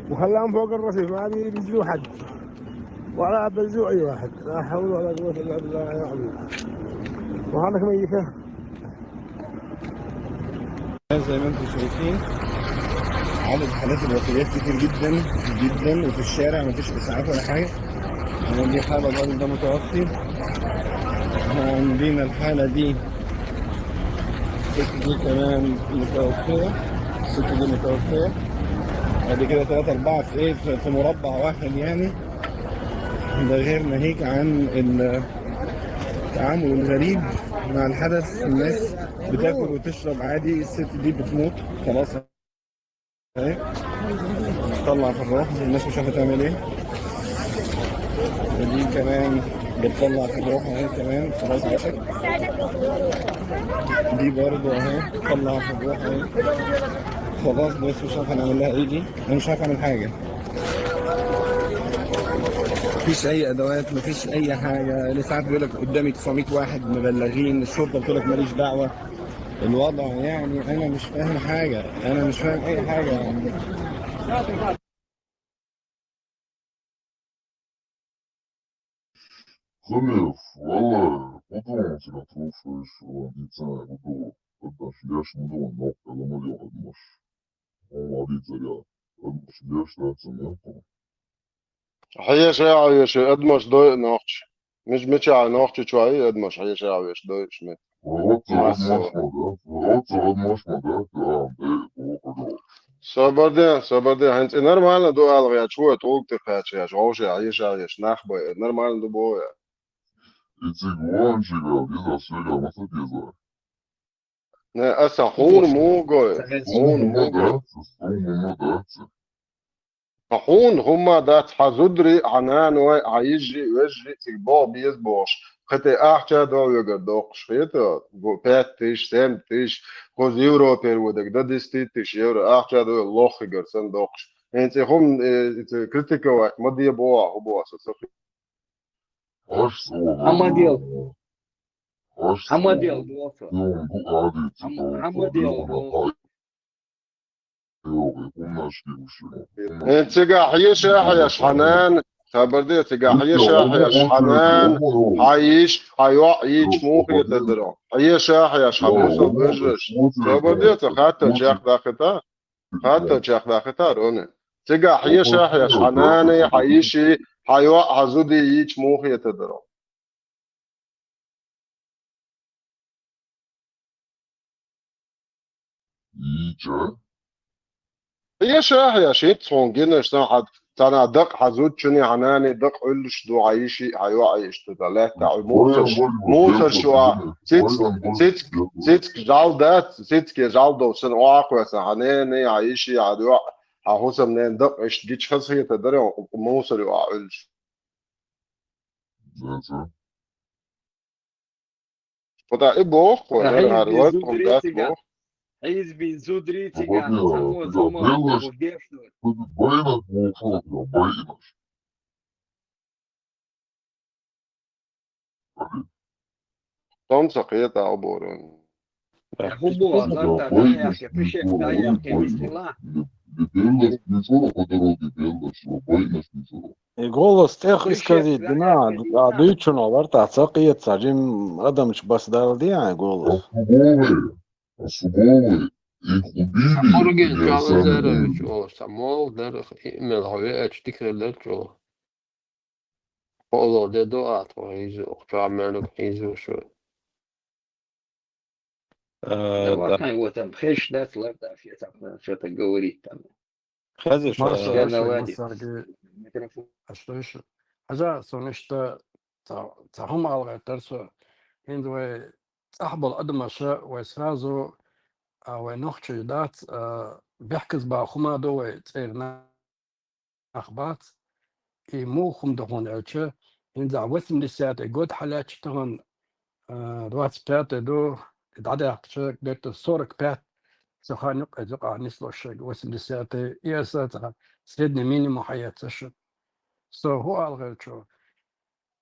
وخلاهم فوق الرصيف، ما بي-، بيجوا حد. ولا بيجوا أي واحد. لا حول ولا قوة إلا بالله العلي العظيم. وهذاك ميتة. زي ما انتم شايفين، عدد حالات الوفيات كتير جدًا جدًا، وفي الشارع مفيش إسعاف ولا حاجة. يعني دي حالة، الراجل ده متوفي. عندنا الحالة دي، الست دي كمان متوفية، الست دي متوفية. بعد كده تلاتة أربعة في إيه، في، في مربع واحد يعني. ده غير ناهيك عن ال-، التعامل الغريب مع الحدث. الناس بتاكل وتشرب عادي، الست دي بتموت خلاص. اهي بتطلع في الروح، الناس مش عارفة تعمل ايه. ودي كمان بتطلع في الروح اهي كمان، خلاص عاشت. دي برضو اهي بتطلع في الروح اهي. خلاص، بس مش عارف هنعمل لها ايه دي، انا مش عارف اعمل حاجة. مفيش اي ادوات، مفيش اي حاجة. لسه ساعات بيقول لك قدامي تسعمية واحد مبلغين، الشرطة بتقول لك ماليش دعوة. الوضع يعني انا مش فاهم حاجة، انا مش فاهم اي حاجة يعني. Хумиев, валлахӀи, хӀун ду хьуна цига труф, иш, ван дийцина, хӀун ду, хӀунда шияш ма ду ван ноккха ламал йо адамаш. Хьуна ван дийцаря, адамаш еш дац ца мехкан. Хьеша, хьеша, адамаш дой нохчи. Миш мича нохчи чуай адамаш хьеша, хьеша дой шмет. Вароца Массо. Адамаш ма да, вароца адамаш ма да, да, да, да, да. Собарде, собарде, хӀинца и нормально ду ала гӀя, чуо тӀулг тӀе кхаьча еш, вовше хьеша еш, нах бай, нормально ду бо я. И цига вон чигал, иза, сига, ма ца деза. Не, аса хьуна мугой, хьуна мугой. Хьуна дац. Хьуна хӀумма дац, хьан зударий, хьан наной, хьан йижарий, вежарий цига боху беза бохуш. Кхин тӀе ахча а до вегар доккхуш, хета, бу-, пять тысяч, семь тысяч, кхуза Европера ву дага дан десять тысяч евро, ахча а до лоххигар санна доккхуш. ХӀинца и хӀума, э, и ца критиковать ма де боху, хӀу боху аса ца хи-. Аш ца вагӀа. Хьан ма дел. Аш ца вагӀа. Хьан ма дел, боху. Хьан ма дел, боху. Э, цигахь хьеша хьеш хьан нана, хабарде, цигахь хьеша хьеш хьан нана, хьан йиш, хьан йоӀ йийча муха хетар дара? Хьеша хьеш хьан бусал бежаш. Хабарде, ца хаттар чекхдаккхита? Хаттар чекхдаккхита, Рони? Цигахь хьеша хьеш хьан нана, хьан йиши, хьан йоӀ, хьан зуди йийча муха хетар дара? Йийча? Хьеша хьеш, хӀинца хьуна гинарш сан хьан, цхьана дакъа хьан зудчуьнан, хьан нанан дакъа Ӏуьллуш ду, хьан йиши, хьан йоӀ йийча ду, сан лаьтта Ӏуьллу. Мусорш, мусорш ю а, цицк, цицк, цицк жӀал дац, цицке жӀал дов сан, охьа кхоьссина, хьан нанан, хьан йиши, хьан йоӀ, хьан хӀусамненан дакъа иштта гича хазахета дара, мусор ю а Ӏуьллуш. Кху тӀа и боху, кху, хьийзбин зударий цига, хьийзбин зударий цига, цхьаммо зуламах бу геш ду. Байнаш боху, байнаш. Томца кхета а бора. Э, хӀу бу, а, гӀалта дӀаяхьа, пришек дӀаяхьа, кхин стила. Беллаш ничего по дороге, беллаш, байнаш ничего. И голос тӀех исказить, дина, а дуйчуна варта, ца кхета, ца жим адамаш бас дала диан голос. Особовый, особовый, их убили. Бурген Чалазарович, о, самол дар, имел хаве, ач тикрел дар, чо. Оло де до ат, о, изу, чо, мелук, изу, шо. Э, да. Давай, вот там, хеш, да, слав, да, все там, что-то говорит там. Хазиш, Маша, э, Маша, наладит. Масарги. Микрофон. А что ещё? Хаза, сон ишта, ца-, ца хӀума алгӀайтар со. Хинда вай цӀахь бола адамаша, вай сразу, а, вай нохчий дац, а, бехказба хӀума до вай цӀерна нах бац. И муха хӀума да хьона аьлча, хӀинца восьмидесятый год хьалаьцча тахан, а, двадцать пятый ду, и дӀадаьккхача, где-то сорок пять, со хан юкъе, юкъа нисло шайга, восьмидесятый, и аса цхьа средний минимум хьаэца шу. Со хӀу алгӀелчо,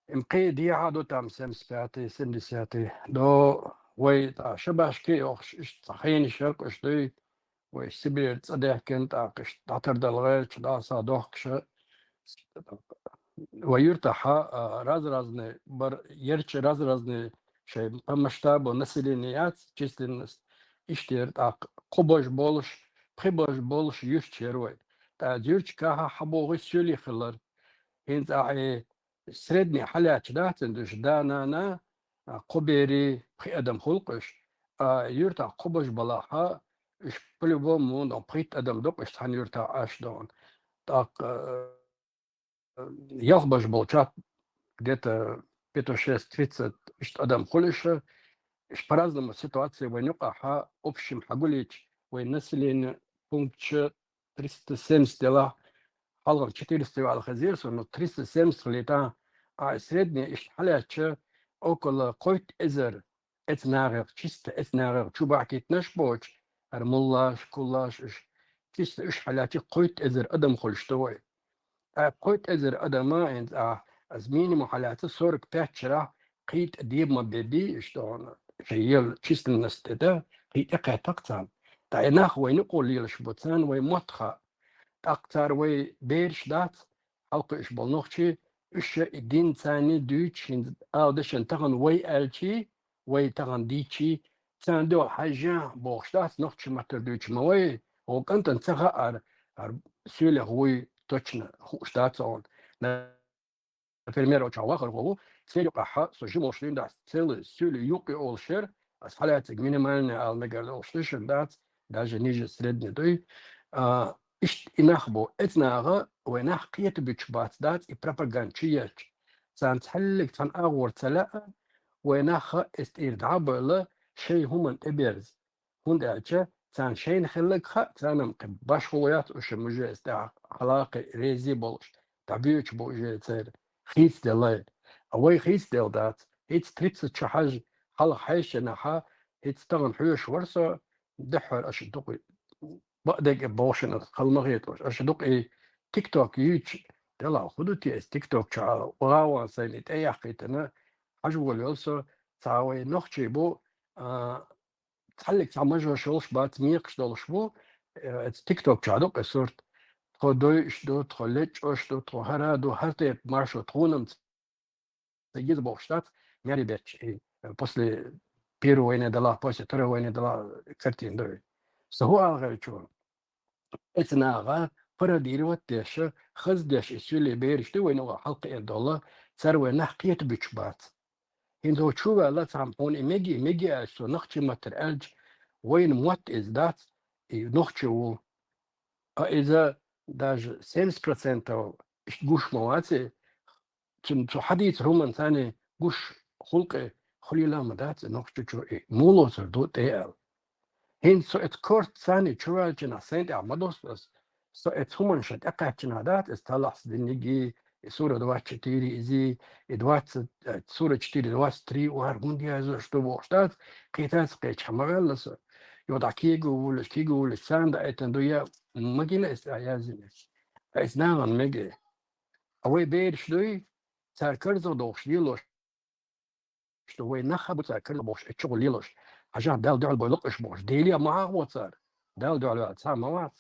им кхе дехьа ду там семьдесят пятый, семьдесят, до вай тӀа шабашки йохуш, иштта цхьа хенаш яркъуш дуй, вай Сибрера цӀа даьхкина тӀаккха иштта дӀатардала гӀертачу дӀаса дохкуша. Вай юьртахьа, а, раз-разный бар, ярча раз-разный шайн по масштабу населения яц, численность, иштта яра тӀаккха кхо божа болуш, пхи божа болуш юьрташ яра вай. ТӀаккха юьрташкахьа хьабогӀий соьлий хилар. ХӀинца ахьа средний хьалаьцча дац ин душ, да, нана, а, кхо бери, пхи адам хуьлу-кх уьш. А юьртахь кхо божа балахьа, уьш по-любому, ну, пхийтта адам ду-кх уьш цхьана юьртахь Ӏаш догӀун. ТӀаккха, э, ялх божа болчохь где-то пятьдесят, тридцать иштта адам хуьлу уьш. Уьш по-разному ситуация вайн юкъахьа, общем хьагулъича, вайн население пунктча триста семьдесят делахь, хьалхара четыреста вала хезира со, но триста семьдесят хилийтахь, а средний иштта хьалаьцча, около кхойтта эзар эцнагӀех, чисто эцнагӀех чу бахкийтинарш боцуш, хӀара муллаш, куллаш уьш, чисто уьш хьалаьцча кхойтта эзар адам хуьлуш ду вай. Ткъа кхойтта эзар адама, хӀинца, а, аса минимум хьалаьцча сорок пять шарахь кхин тӀе деба ма бебий, иштта хьуна, шайн ел численность тӀе да, кхин тӀе кхетта-кх царна. ТӀаккха и нах вайна юкъо лелаш бу, царна вай мотт хаьа. ТӀаккха цара вай бераш дац, хьалкхуьуш болу нохчий, уьш ша и дин царний дуьйцуш, хӀинца ала дашан тахана вай аьлчий, вай тахана дийчий, царна дуьхьал хьаьжжа бохуш дац, нохчийн маттара дуьйцуш ма вай, вай кӀантана ца хаьара, хӀара соьлех вуй точно хууш дац хьуна. Например, оцу вахархо ву, церан юкъахьа со жималш дуьйна дац, целый соьлий юкъ ю олуш яра, аса хьалаьцциг минимальный ала мегар долуш ду шуна дац, даже ниже средний дуй. А, иштта и нах бу, эцнагӀа вай нах кхета буьтуш бац дац, и пропаганда чу етташ. Царна цхьаьллиг цхьана агӀор ца лаьа, вай нах ха эс тӀера дӀа а бевлла, шайн хӀуманна тӀеберза. ХӀунда аьлча царна шайна хилларг хаьа, царна-м кхин башхо яц уьш уже эс тӀехь хьалакхе рези болуш, дӀабоьдуш бу уже церан хийцаделла. А вай хийцаделла дац, хӀинца тридцать чу хьажа, хьалха хьешанахьа, хӀинца тахана хьоьжуш вара со, дуьххьара аша дукъ бакъдерг а бохушина хала ма хеталаш, аша дукъ и TikTok юьйцуш, делахь хӀун ду те аса TikTok чу а, гӀаван сайна и тӀеяхкийтина, хьажа волавелла со, цхьа вай нохчий бу, а, цхьаллиг цхьа мажош йолуш бац, мекхаш долуш бу, э, эца TikTok чу а дукъ и сурт. Тхо дойуш ду, тхо лечкъош ду, тхо хӀара ду, хӀара тайпа маршо тхуна-м ца гиза бохуш дац, маьре бетташ, и, э, после Первой войны делахь, после Второй войны делахь картина ду. Со хӀун ала гӀертачо? ЭцнагӀа пародировать деш, хаза деш и соьлий бераш ду вайна юкъахь хьалакхиъна долу, цара вай нах кхета буьтуш бац. ХӀинца чу ваьлла цхьамма хьуна и меги, меги аьлча, со нохчийн маттара аьлча, вайна мотт иза дац, и нохчо ву. А иза даже семьдесят процентов иштта гуш ма вац и, цуьнан цу хьадийцар хӀуманна царна гуш, хӀуллакх хуьлийла а ма дац и нохчочо, и муха лоцур ду тӀе аьлла. ХӀинца со эца корта царна чу ваьллачу нах сайна тӀехь ма досту аса. Со эца хӀуманна ша тӀекхаьччина дац, эца талахьс динниги, и сура двадцать четыре изи, и двадцать, э, сура четыре двадцать три, вар хӀунда язо, что бохуш дац, кхетаца кхечахь ма ваьлла со. Йо, дӀа кего вуллаш, кего вуллаш, царна даийтина ду я, магина эца а яздина. Эца нахана мега. А вай бераш дуй, цара карзах дохуш лелош, что вай нах а бу цара карзах бохуш, эцу чугӀа лелош. Хьажахь, Далла дуьхьал бой лукъаш бохуш, Деле ма хьахо цара. Далла дуьхьал ваьлла цхьа а ма вац.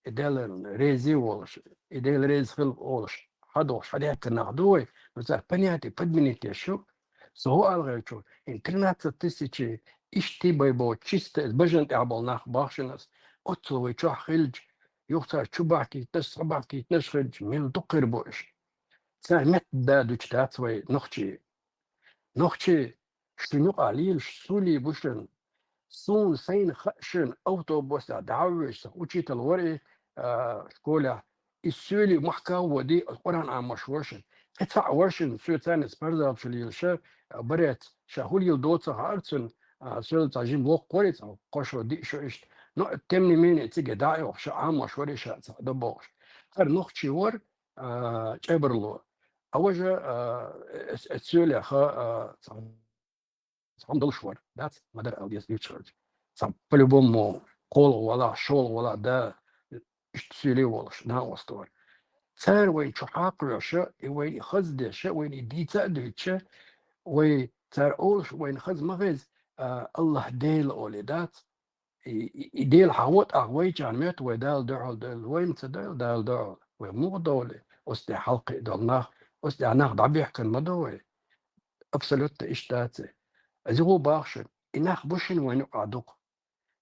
И Далла реза волуш, и Дела реза хила олуш, хьадохуш, хьадаьхкина нах ду вай, ну, цара понятие подменить деш ю. Со хӀу ала гӀертачу, и тринадцать тысяч ишти бай бо чисто иза бажан тӀехь болу нах бахшина ас. Оццул вай чохь хилча, юха цара чу бахкийтинарш, схьа бахкийтинарш хилча, мел дукха хир бу уьш. Цара метта да дуьтуш дац вай нохчий. Нохчий, шуна юкъахь лелаш, суьйлий бу шуна. Суна сайна хаьа шуна, автобусехь дӀа а вуьйш, сан учитель вара и, а, школехь. И суьйлий махка а води, Къуръан Ӏамош вара шуна. Кхин цхьаъ вара шуна, соьца царна спортзал чу лелаш, а, барец, ша хӀу лела доцу хаьара цунна, а, соьца цхьа жима воккха вара и, цхьа кхо шо, диъ шо иштта. Но, тем не менее, цига дӀа а йохуш, ша Ӏамош вара и, ша цхьаъ дан бохуш. ХӀара нохчий вара, а, чӀебарло. А важа, а, эс-, эс суьйлеха, а, цхьа, цхьа хӀума долуш вара, дац, ма-дарра ала деза дуьйцуш хилча. Цхьа по-любому кхоалгӀа валахь, шолгӀа валахь, да, иштта суьйлий волуш, накъост вара. Цара вайна чу хьакхавеш, и вайна и хаза деш, вайна и дийца а дуьйцуш, вай цара олуш, вайна хаза ма хеза, а, АллахӀ Дела олий дац. И, и, и Дела хьахо тӀаккха вайчарна моьтту вай Дала дуьхьал девлла, вайна ца девлла Дала дуьхьал, вай муха довлий? Оцу тӀехь хьалакхиъна долу нах, оцу тӀехь нах дӀабоьхкина ма ду вай. Абсолютно иштта дац и. Иза гӀо баху шуна, и нах бу шуна вайна юкъахь дукха.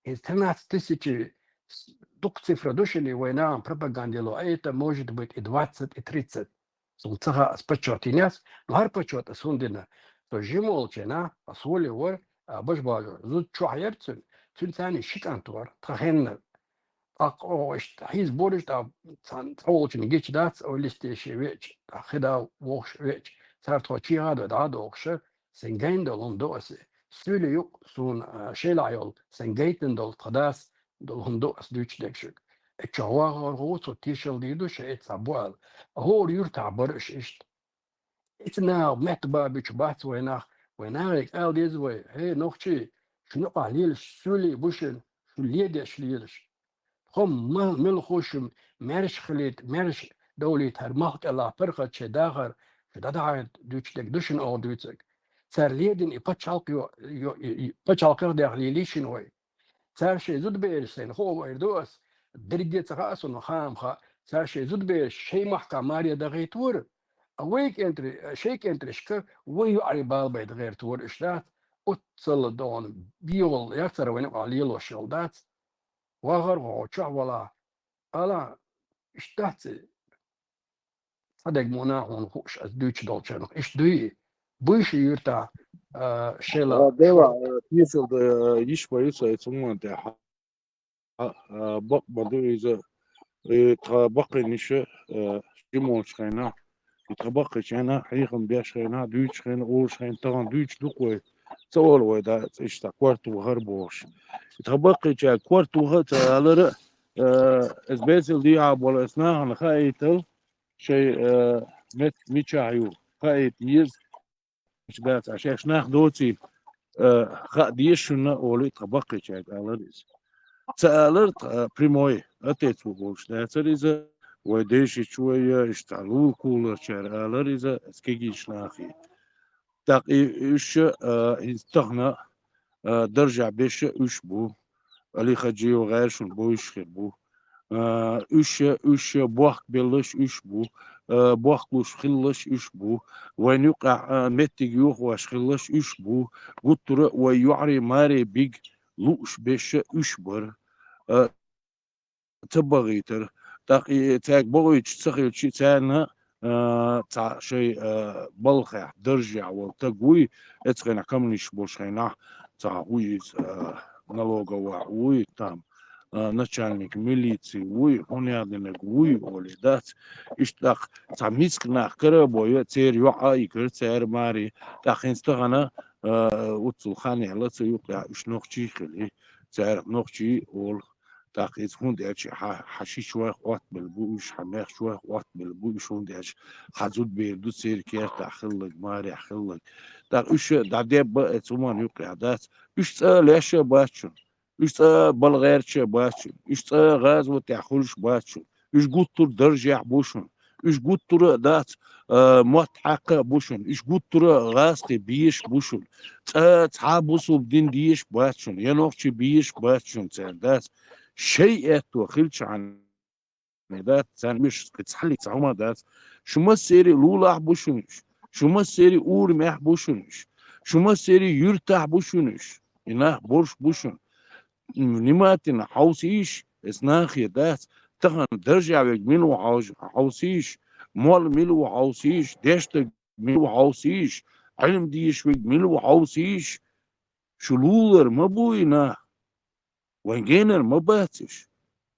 ХӀинца тринадцать тысяч с-, дукха цифра ду шуна, и вай нахана пропаганда ло, а это может быть и двадцать, и тридцать. Суна ца хаьа, ас почёт йинехь, но хӀара почёт ас хӀунда дина? Со жима волчу хенахь, ас воле вара, а, бажа бажор, зуда чохь яра цуьнан, цуьнан царна ши кӀант вара, тхан хеннара. ТӀаккха оха иштта хьийзабора, тӀаккха цхьана цхьаволчунна гича дац, ойла йисте шен веача, тӀаккха хи да вохуш веача, цара тхо чехьа а дой дӀа а дохуш, сайн гайна долу хӀума ду аса. Суьйлий юкъ суна, а, шелахь йолу, сайн гайтина долу тхан дас долу хӀума ду ас дуьйцуш дерг шуьга. Эццахь вахархо ву, цо тешалла дийр ду, шайн эццахь бу аьлла. ХӀора юьртахь бара уьш иштта. Эццахь наха метта бан буьтуш бац вай нах, вай нахе ала деза вай: «ХӀей, нохчий, шуна юкъахь лелаш суьйлий бу шуна, шу ледеш лелаш». Тхо ма-, мила хууш шу маьрша хилийта, маьрша довлийта хӀара малх тӀелахь паргӀат шайн дахар, шу дӀадахьийта дуьйцуш дерг ду шуна оха дуьйцург. Цара ледина и пачхьалкх йо-, йо-, и, и пачхьалкхах дехьа лелий шуна вай. Цара шайн зудабераш, сайна хууш вайр ду ас, дерриге ца хаьа суна, хаам хаьа, цара шайн зудабераш шайн махкахь маре дахийта вара, а вай кӀентри-, шайн кӀентришка вай йоӀарий бала байта гӀерта вара уьш дац, оццул догӀна бегӀал яц хӀара вайна юкъахь лелош йолу дац. Вахархо, хьо чохь валахь, ала, иштта дац и. Цхьа дерг ма ван хьуна хууш, ас дуьйцуш долчарах. Иштта дуй и? Буй ши юьртахь, а, шела? А, Дела, а, тешалла, а, йиш бан ю сан эцу хӀуманна тӀехь. А, а, бакъ ма ду иза. И тхан баккхийнаш, а, жима волчу хенахь, и тхан баккхийчу хенахь, хьехам беш хенахь, дуьйцуш хенахь, олуш хенахь, тахана дуьйцуш ду-кх вай. Ца олу вай, да, иштта корта вахара бохуш. И тхан баккхийчаьрга корта ваха а ца алара, а, ас бесал дехьа болу ас нахана хаийтал, шайн, а, меттиг мичахь ю, хаийта еза, дац, а шаьш нах доций, а, хаа деза шуна, олий тхан баккхийчаьрга алара иза. Ца алара тхан, а, прямой отец ву бохуш дацара иза, вай дешича вай, а, иштта лулахуларчара алара иза, ас кегийчу нахе. ТӀаккха и уьш, а, хӀинца тахана, а, даржехь беш уьш бу. Али Хаджиев гӀайра шуна бовзуш хир бу. А, уьш, уьш бохк беллаш уьш бу. А, бохк луш хиллаш уьш бу. Вайна юкъахь, а, меттиг йохош хиллаш уьш бу. Гуттара а вай йоӀарий маре биг лууш беш уьш бара. А, ца бахийтара. ТӀаккха и цаьрга бохуьйтуш ца хилча, царна, а, цхьа шайн, а, балхехь, даржехь волу таг вуй, эцу хенахь коммунисташ болуш хенахь, цхьа вуй иза, а, налоговый вуй, там, а, начальник милиции вуй, хӀун яздинарг вуй, олий дац. Иштта тӀаккха цхьа миска нах кара а бойа, церан йоӀ а йигара, церан маре. ТӀаккха хӀинца тахана, а, уццул хан яьлла цу юкъехь уьш нохчий хили, царах нохчий олу. ТӀаккха иза хӀунда аьлча хьан, хьан шичойх Ӏоттабелла бу уьш, хьан маьхчойх Ӏоттабелла бу уьш, хӀунда аьлча хьан зудабер ду церан кертахь хилларг, марехь хилларг. ТӀаккха уьш дӀадебба а эцу хӀуманна юккъехь дац. Уьш цкъа а леш а бац шуна. Уьш цкъа а бала гӀерташ а бац шуна. Уьш цкъа а гӀазот тӀехь хуьлуш бац шуна. Уьш гуттар а даржехь бу шуна. уьш гуттара а дац, а, мотт хьакха а бу шуна, уьш гуттара а гӀазкхий безаш бу шуна. Цкъа цхьа бусулба дин дезаш бац шуна, я нохчий безаш бац шуна царна дац. Шоай аьтто хилча хьан дац, царна уьш кхин цхьаллиг цхьа хӀума дац. Шу массерий лулахь бу шуна уьш, шу массерий урамехь бу шуна уьш, шу массерий юьртахь бу шуна уьш. И нах борш бу шуна. Внимательно хьовсийша, эс нахе дац, тахан даржехь верг мила ву хьовш-, хьовсийша, молла мила ву хьовсийша, дешдаг мила ву хьовсийша, Ӏилма дезаш верг мила ву хьовсийша. Шу лулар ма бу и нах. Вайн генар ма бац уьш.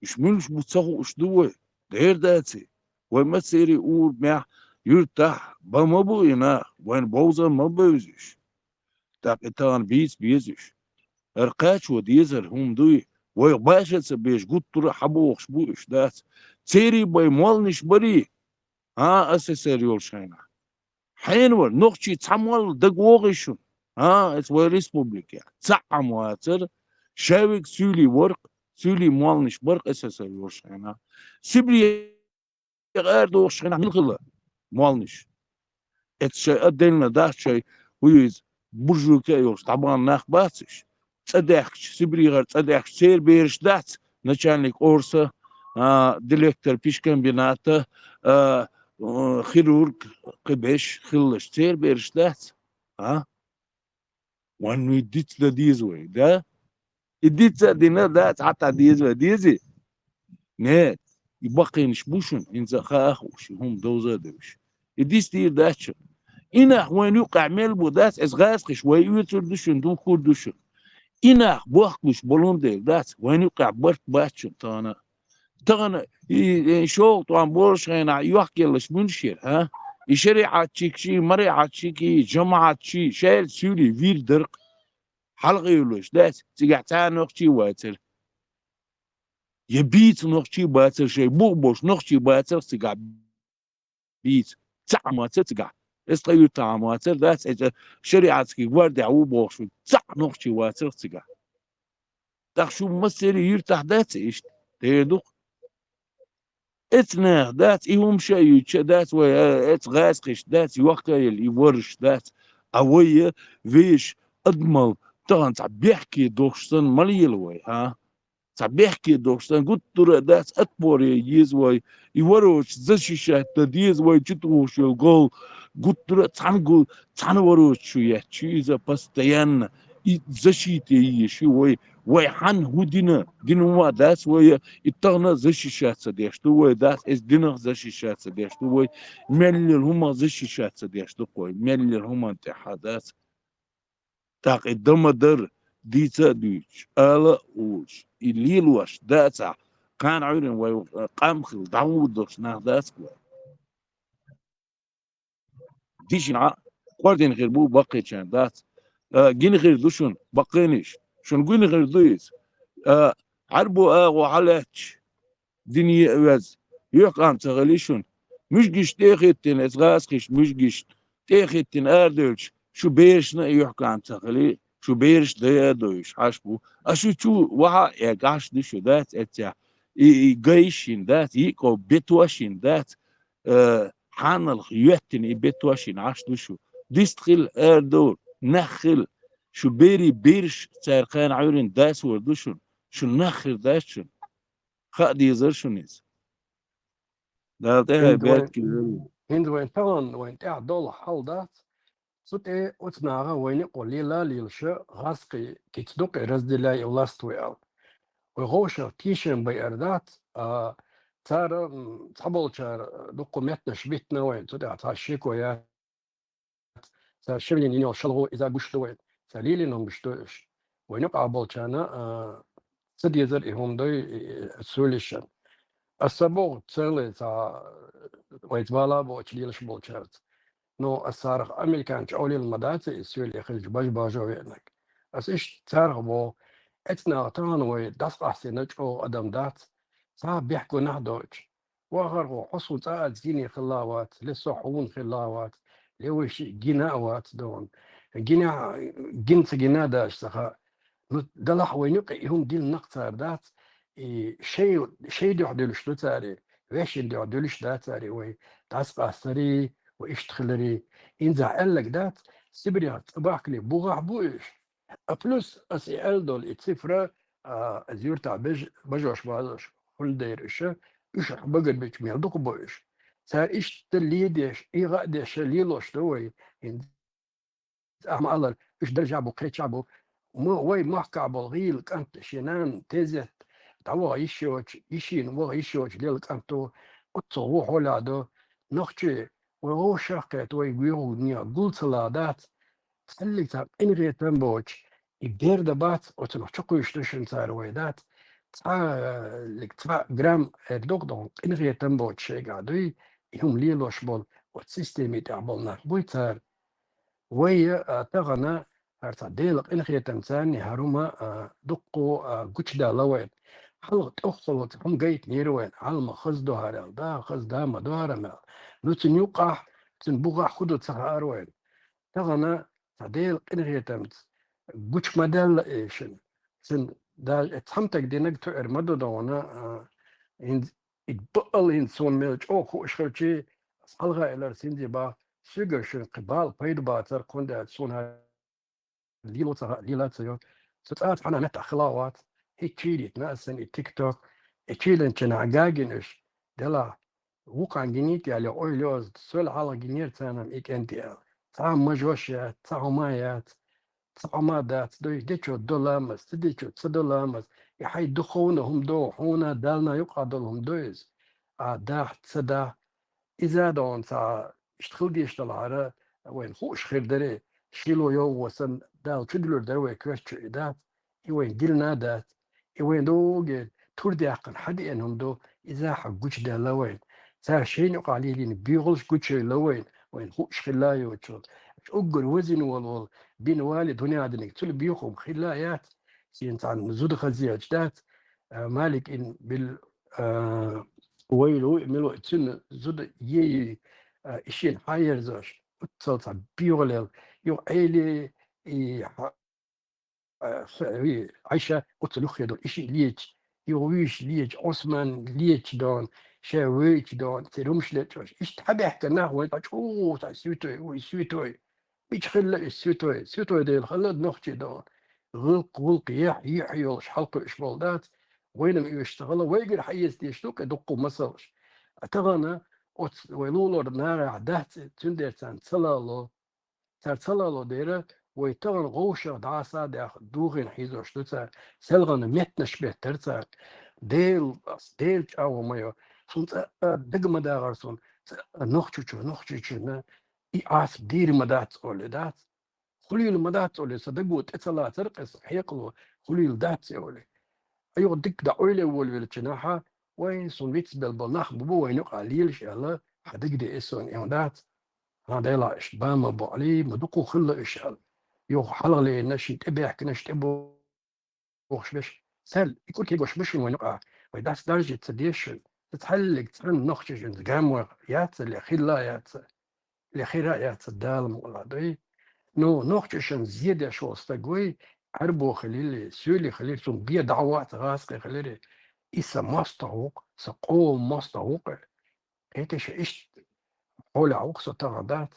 Уьш муьлш бу ца хууш ду вай. Дера дац и. Вай массерий урамехь, юьртахь бан ма бу и нах. Вайна бовза ма бевза уьш. ТӀаккха и тахана бийца беза уьш. ХӀара кхачо дезар хӀума дуй. Вайх баша ца беш гуттара а хьабохуш бу уьш дац. Церий бай молланаш барий? А, СССР йолуш хенахь. Хьенан вара, нохчий цхьа молла дага вогӀий шуна? А, эца вай республике. Цхьаъ хӀума вацара, шаверг суьйлий вара-кх, суьйлий молланаш бара-кх СССР йолуш хенахь. Сибре арадохуш хенахь мила хилла молланаш? Эца шайн отдельно дац шайн, хӀу ю иза, буржуйка а йолуш, дӀабахана нах бац уьш? ЦӀа даьхкича, Сибрехара цӀа даьхкича, церан бераш дац, начальник орса, а, директор пищекомбината, а, м, хирург, кхин берш хиллаш, церан бераш дац? А? Вайн и диц дан деза вай, да? И диц а дина, да, цхьа а деза вай, дезий? Нет, и баккхийнаш бу шуна, хӀинца а хаа хууш, и хӀума довза а девзаш. И дицдийр дац шуна. И нах вайна юккъехь мел бу дац, эс гӀазкхиш вай оьцур ду шуна, духкур ду шуна. И нах бохкалуш болун дела дац, вайна юккъехь барт бац шуна тахана. Тахана и, и шолгӀа тӀом болуш хенахь йохкаеллаш муьлш яра, а? И шариӀатчикий, мариӀатчикий, жамаӀатчий, шаьлта суьйлий вийр дара-кх. Хьалха йолуш дац, цигахь цхьа а нохчий вацара. Я бийца нохчий бацара, шайн бух болуш нохчий бацара цигахь бийца. Цхьаъ хӀума вацара цигахь. Эс тхан юьртахь хӀума вацара дац, эца шариатский гвардия ву бохуш ву. Цхьаъ нохчий вацара цигахь. ТӀаккха шу массерий юьртахь дац иштта? Дера ду-кх. Эца наха дац, и хӀума ша а юьйцуш а дац вай, а, эца гӀазкхиш дац, йохка а елла, и варш дац. А вай, а, вешан адамал тахана цхьа бехке дохуш санна ма лела вай, хьа? Цхьа бехке дохуш санна, гуттара а дац, отпор е еза вай, и вороча защищать дан деза вай, чу тухуш йолу гол, гуттара а цхьана гу-, цхьана вороча шу етташ ю иза постоянно, и защита е езаш ю вай. Вай хьанна хӀун дина, дина хӀума дац вай, и тахана защищаться деш ду вай, дац, эс динах защищаться деш ду вай, меллера хӀумах защищаться деш ду-кх вай, меллера хӀуманна тӀехь дац. ТӀаккха и дан ма-дарра, дийца а дуьйцуш, ала а олуш, и лелош дацахь, кхана Ӏуьйранна вай къам хилла дӀагӀур долуш нах дац-кх вай. Дишина Ӏа, кхор дина хир бу баккхийчарна дац. А, гина хир ду шуна, баккхийнаш, шуна гина хир ду иза. А, Ӏаьрбо агӀо хьалаьтташ, дин е а веза, юьхькӀам ца хили шуна. Муьжгиш тӀе а хӀиттина, эца гӀазкхиш муьжгиш тӀе а хӀиттина арадевлча, шу берашна а юьхькӀам ца хили, шу бераш дай а дойуш, хьаш бу. А шу чу ваха а эгга, хьаш ду шу, дац эццехь. И, и гайш йина дац, йиъ ков бетош йина дац, э, хьаналха йоьттина и бетош йина, хьаш ду шу. Дист хила, арадовла, нах хила. Шу берийн бераш цара кхана Ӏуьйранна дасор ду шуна. Шу нах хир дац шуна. Хаа дезара шуна иза. Дала тӀехь хӀинца вайн, бертиг вай. ХӀинца вайн тахана вайн тӀехь долу хьал дац. Цу тӀе оцу наха вайна юкъа лела а лелаша, гӀазкхий кица ду-кх и разделяй и властвуй аьлла. Вай ховшах тешам байар дац, а, цара, м, цхьаболчара дуккха меттанаш биттина вайна, цу тӀехь цхьа шеко яц. Цара шевлина йина йолу шалгӀо иза гуш ду вайна. Цара лелийна хӀума гуш ду уьш. Вайна юкъахь болчарна, а, ца дезара и хӀума дуй, и, и, суьйлишан. Аса боху, царале цхьа, вайца бала а боцуш лелаш болчаьрца. Ну, аса царах американчу Ӏовлийла ма дац и суьйле хилча баж-бажо веанарг. Аса иштта царах боху, эцнах тахана вай дӀасакъастийна чӀогӀа адам дац, цхьа бехк гунахь доцуш. Вахархо, хьо суна цкъа а гине хилла а вац, ле со хьуна хилла а вац, ле вай шиъ гина а вац дона. Гинехь, гина ца гина а дац ца хаьа. Ну, делахь вайна юкъе и хӀума дилла нах цара дац, и шай, шай дуьхьа дуьлуш ду цара и. вешин дуьхьа дуьлуш дацари вай, дӀасакъастари, вай иштта хилари. Инза аьллаг дац, Сибрех цӀа бахкале бугӀахь бу уьш. А плюс ас и аьлла долу и цифра, а, аз юьртахь беж-, бажош базош хуьлу дера уьш, уьш багарбича мел дукха бу уьш. Цара иштта ледеш, и гӀа а деш лелош ду вай. Ахьа ма-аллара, уьш даржехь бу, кхечахь бу. Ма вай махкахь болу гӀийла кӀант шен нана тезет дӀаваха йиш йоцуш, йишина ваха йиш йоцуш лела кӀант ву, оццул ву хьолехь ду. Нохчий, вай вовшах а кхета, вай гуьйгӀу нехан гул ца ла дац. Цхьаллиг цхьа къинхетам боцуш, и берда бац, оцунах чукхуьйсуш ду шуна цара вай дац. Цхьаллиг цхьа грамм эр дукха доху къинхетам боцуш шайгахь дуй, и хӀума лелош болу, оцу системи тӀехь болу нах буй цара. Вай, а, тахана, хӀара цхьа Делан къинхетамца хӀара хӀума, а, дуккха, а, гучудала вайна. Хьалха тӀехула цхьа хӀума гайтинера вайна. Хьалха ма хаза ду хӀара аьлла, да, хаза да ма ду хӀара аьлла. Ну, цуьнан юккъахь, цуьнан бугӀахь хӀун ду ца хаьара вайна. Тахана цхьа Делан къинхетамца гучу ма даьлла и шуна. Шуна даже и цхьамтаг динарг тоьар ма ду догӀана, а, хӀинца и бакъал хӀинца суна мел чӀогӀа хууш хилчий, ас хьалха элира синзе баха, соьгара шуна кхин бала пайда бацара, кхунда аьлча суна лело ца хаьа, лела ца йо. Со цкъа цхьана меттахь хила а вац. ХӀинца чийритина ас санна и TikTok, и чийланча нах гагина уьш, делахь, вукхана гинийта аьлла ойла йо ас, сол хьалха гинера царна и кӀентий аьлла. Цхьа а мажош яц, цхьа хӀума яц, цхьа хӀума дац, дуй, дечо до ламаз, ца дечо ца до ламаз, и хьайн духовно хӀума до, хьуна Далла юкъахь долу хӀума до иза. А дахь, ца дахь, иза а догӀун цхьа иштта хила дезаш долу хӀара, вайна хууш хир дара, шило йогӀу санна, Далла чудуьлур дара вай коьрта чу и дац, и вайна дилна а дац, и вайна догӀу тур даьккхина хьадеана хӀума ду, иза хьан гучудаьлла вайна. Цара шайна юкъахь лелийна боьхалш гучуйойла вайна, вайна хууш хилла а йоцуш. Уггар вазина волу, волу бин вали дуьнен диниг цуьнан боьхам хилла а яц, шена цхьана зуда хазъелча дац, а, Малик ин бил, а, вайла ву, мила ву, цуьнан зуда ей, а, и шена хьаерзош, оццал цхьа боьхалел, юха Ӏели, и хьа-, а, х-, ви, Ӏайша оццул юххе долу и шиъ леча, юха вуьйш леча, Ӏусман леча дон, ша вуьйча дон, церан хӀумаш лечош. Иштта хьабаьхкина нах вайн цхьа чӀогӀа цхьа суьйтой, вуй суьйтой. Мича хилла и суьйтой? Суьйтой дела хилла нохчий дон. ГӀуллакх, гӀуллакх ехь, ехь йолуш хьалакхуьуш болу дац. Вайна ма оьшуш ца хилла, вайгара хьаэца дезаш ду кхин дуккха масалш. А тахана оцу вай лулор нагӀехь дац, цуьнан дерцарна ца лало. Цара ца лало дера, вай тахана гӀовшах дӀаса а даьхна, духийна хьийзош ду цара, селхана меттанаш беттара цара. Дел-, Делан чӀагӀо ма йо. Суна цкъа а дага ма дахара суна, цкъа а нохчочо, нохчочунна и Ӏаса дийр ма дац олий дац. Хуьлийла ма дац олий, сан даго тӀе ца лацара, кхин сан хьекъало хуьлийла дац олий. Айхьа дика дӀа Ӏуьйле волавеллачу нахьа, вайн суна вицбелла болу нах бу-бу вайна юкъахь лелаш аьлла, хьан дагадеа суна, и хӀун дац? Хьан дела иштта бан ма боӀлий, ма дукха хилла уьш аьлла. Юха хьалха лерина, шин тӀе баьхкина, шин тӀе бохуш беш. Сел, и кӀур кегош бу шуна вайна юкъахь, вай дас даржа ца дезаш шуна. Ца цхьаьллиг цхьанна нохча шуна гам ваха яц, ле хилла яц. Ле хира а яц, Дала мукъалахь дуй. Ну, нохчашна зе деш волу стаг вуй, Ӏаьрбо хилийла, соьли хилийла, цунна бен дӀа вац, гӀазкхи хилийла. И сан мостагӀа ву-кх, сан къоман мостагӀа ву-кх. Кхетий ша, иштта хьолехь ву-кх со, тахана дац.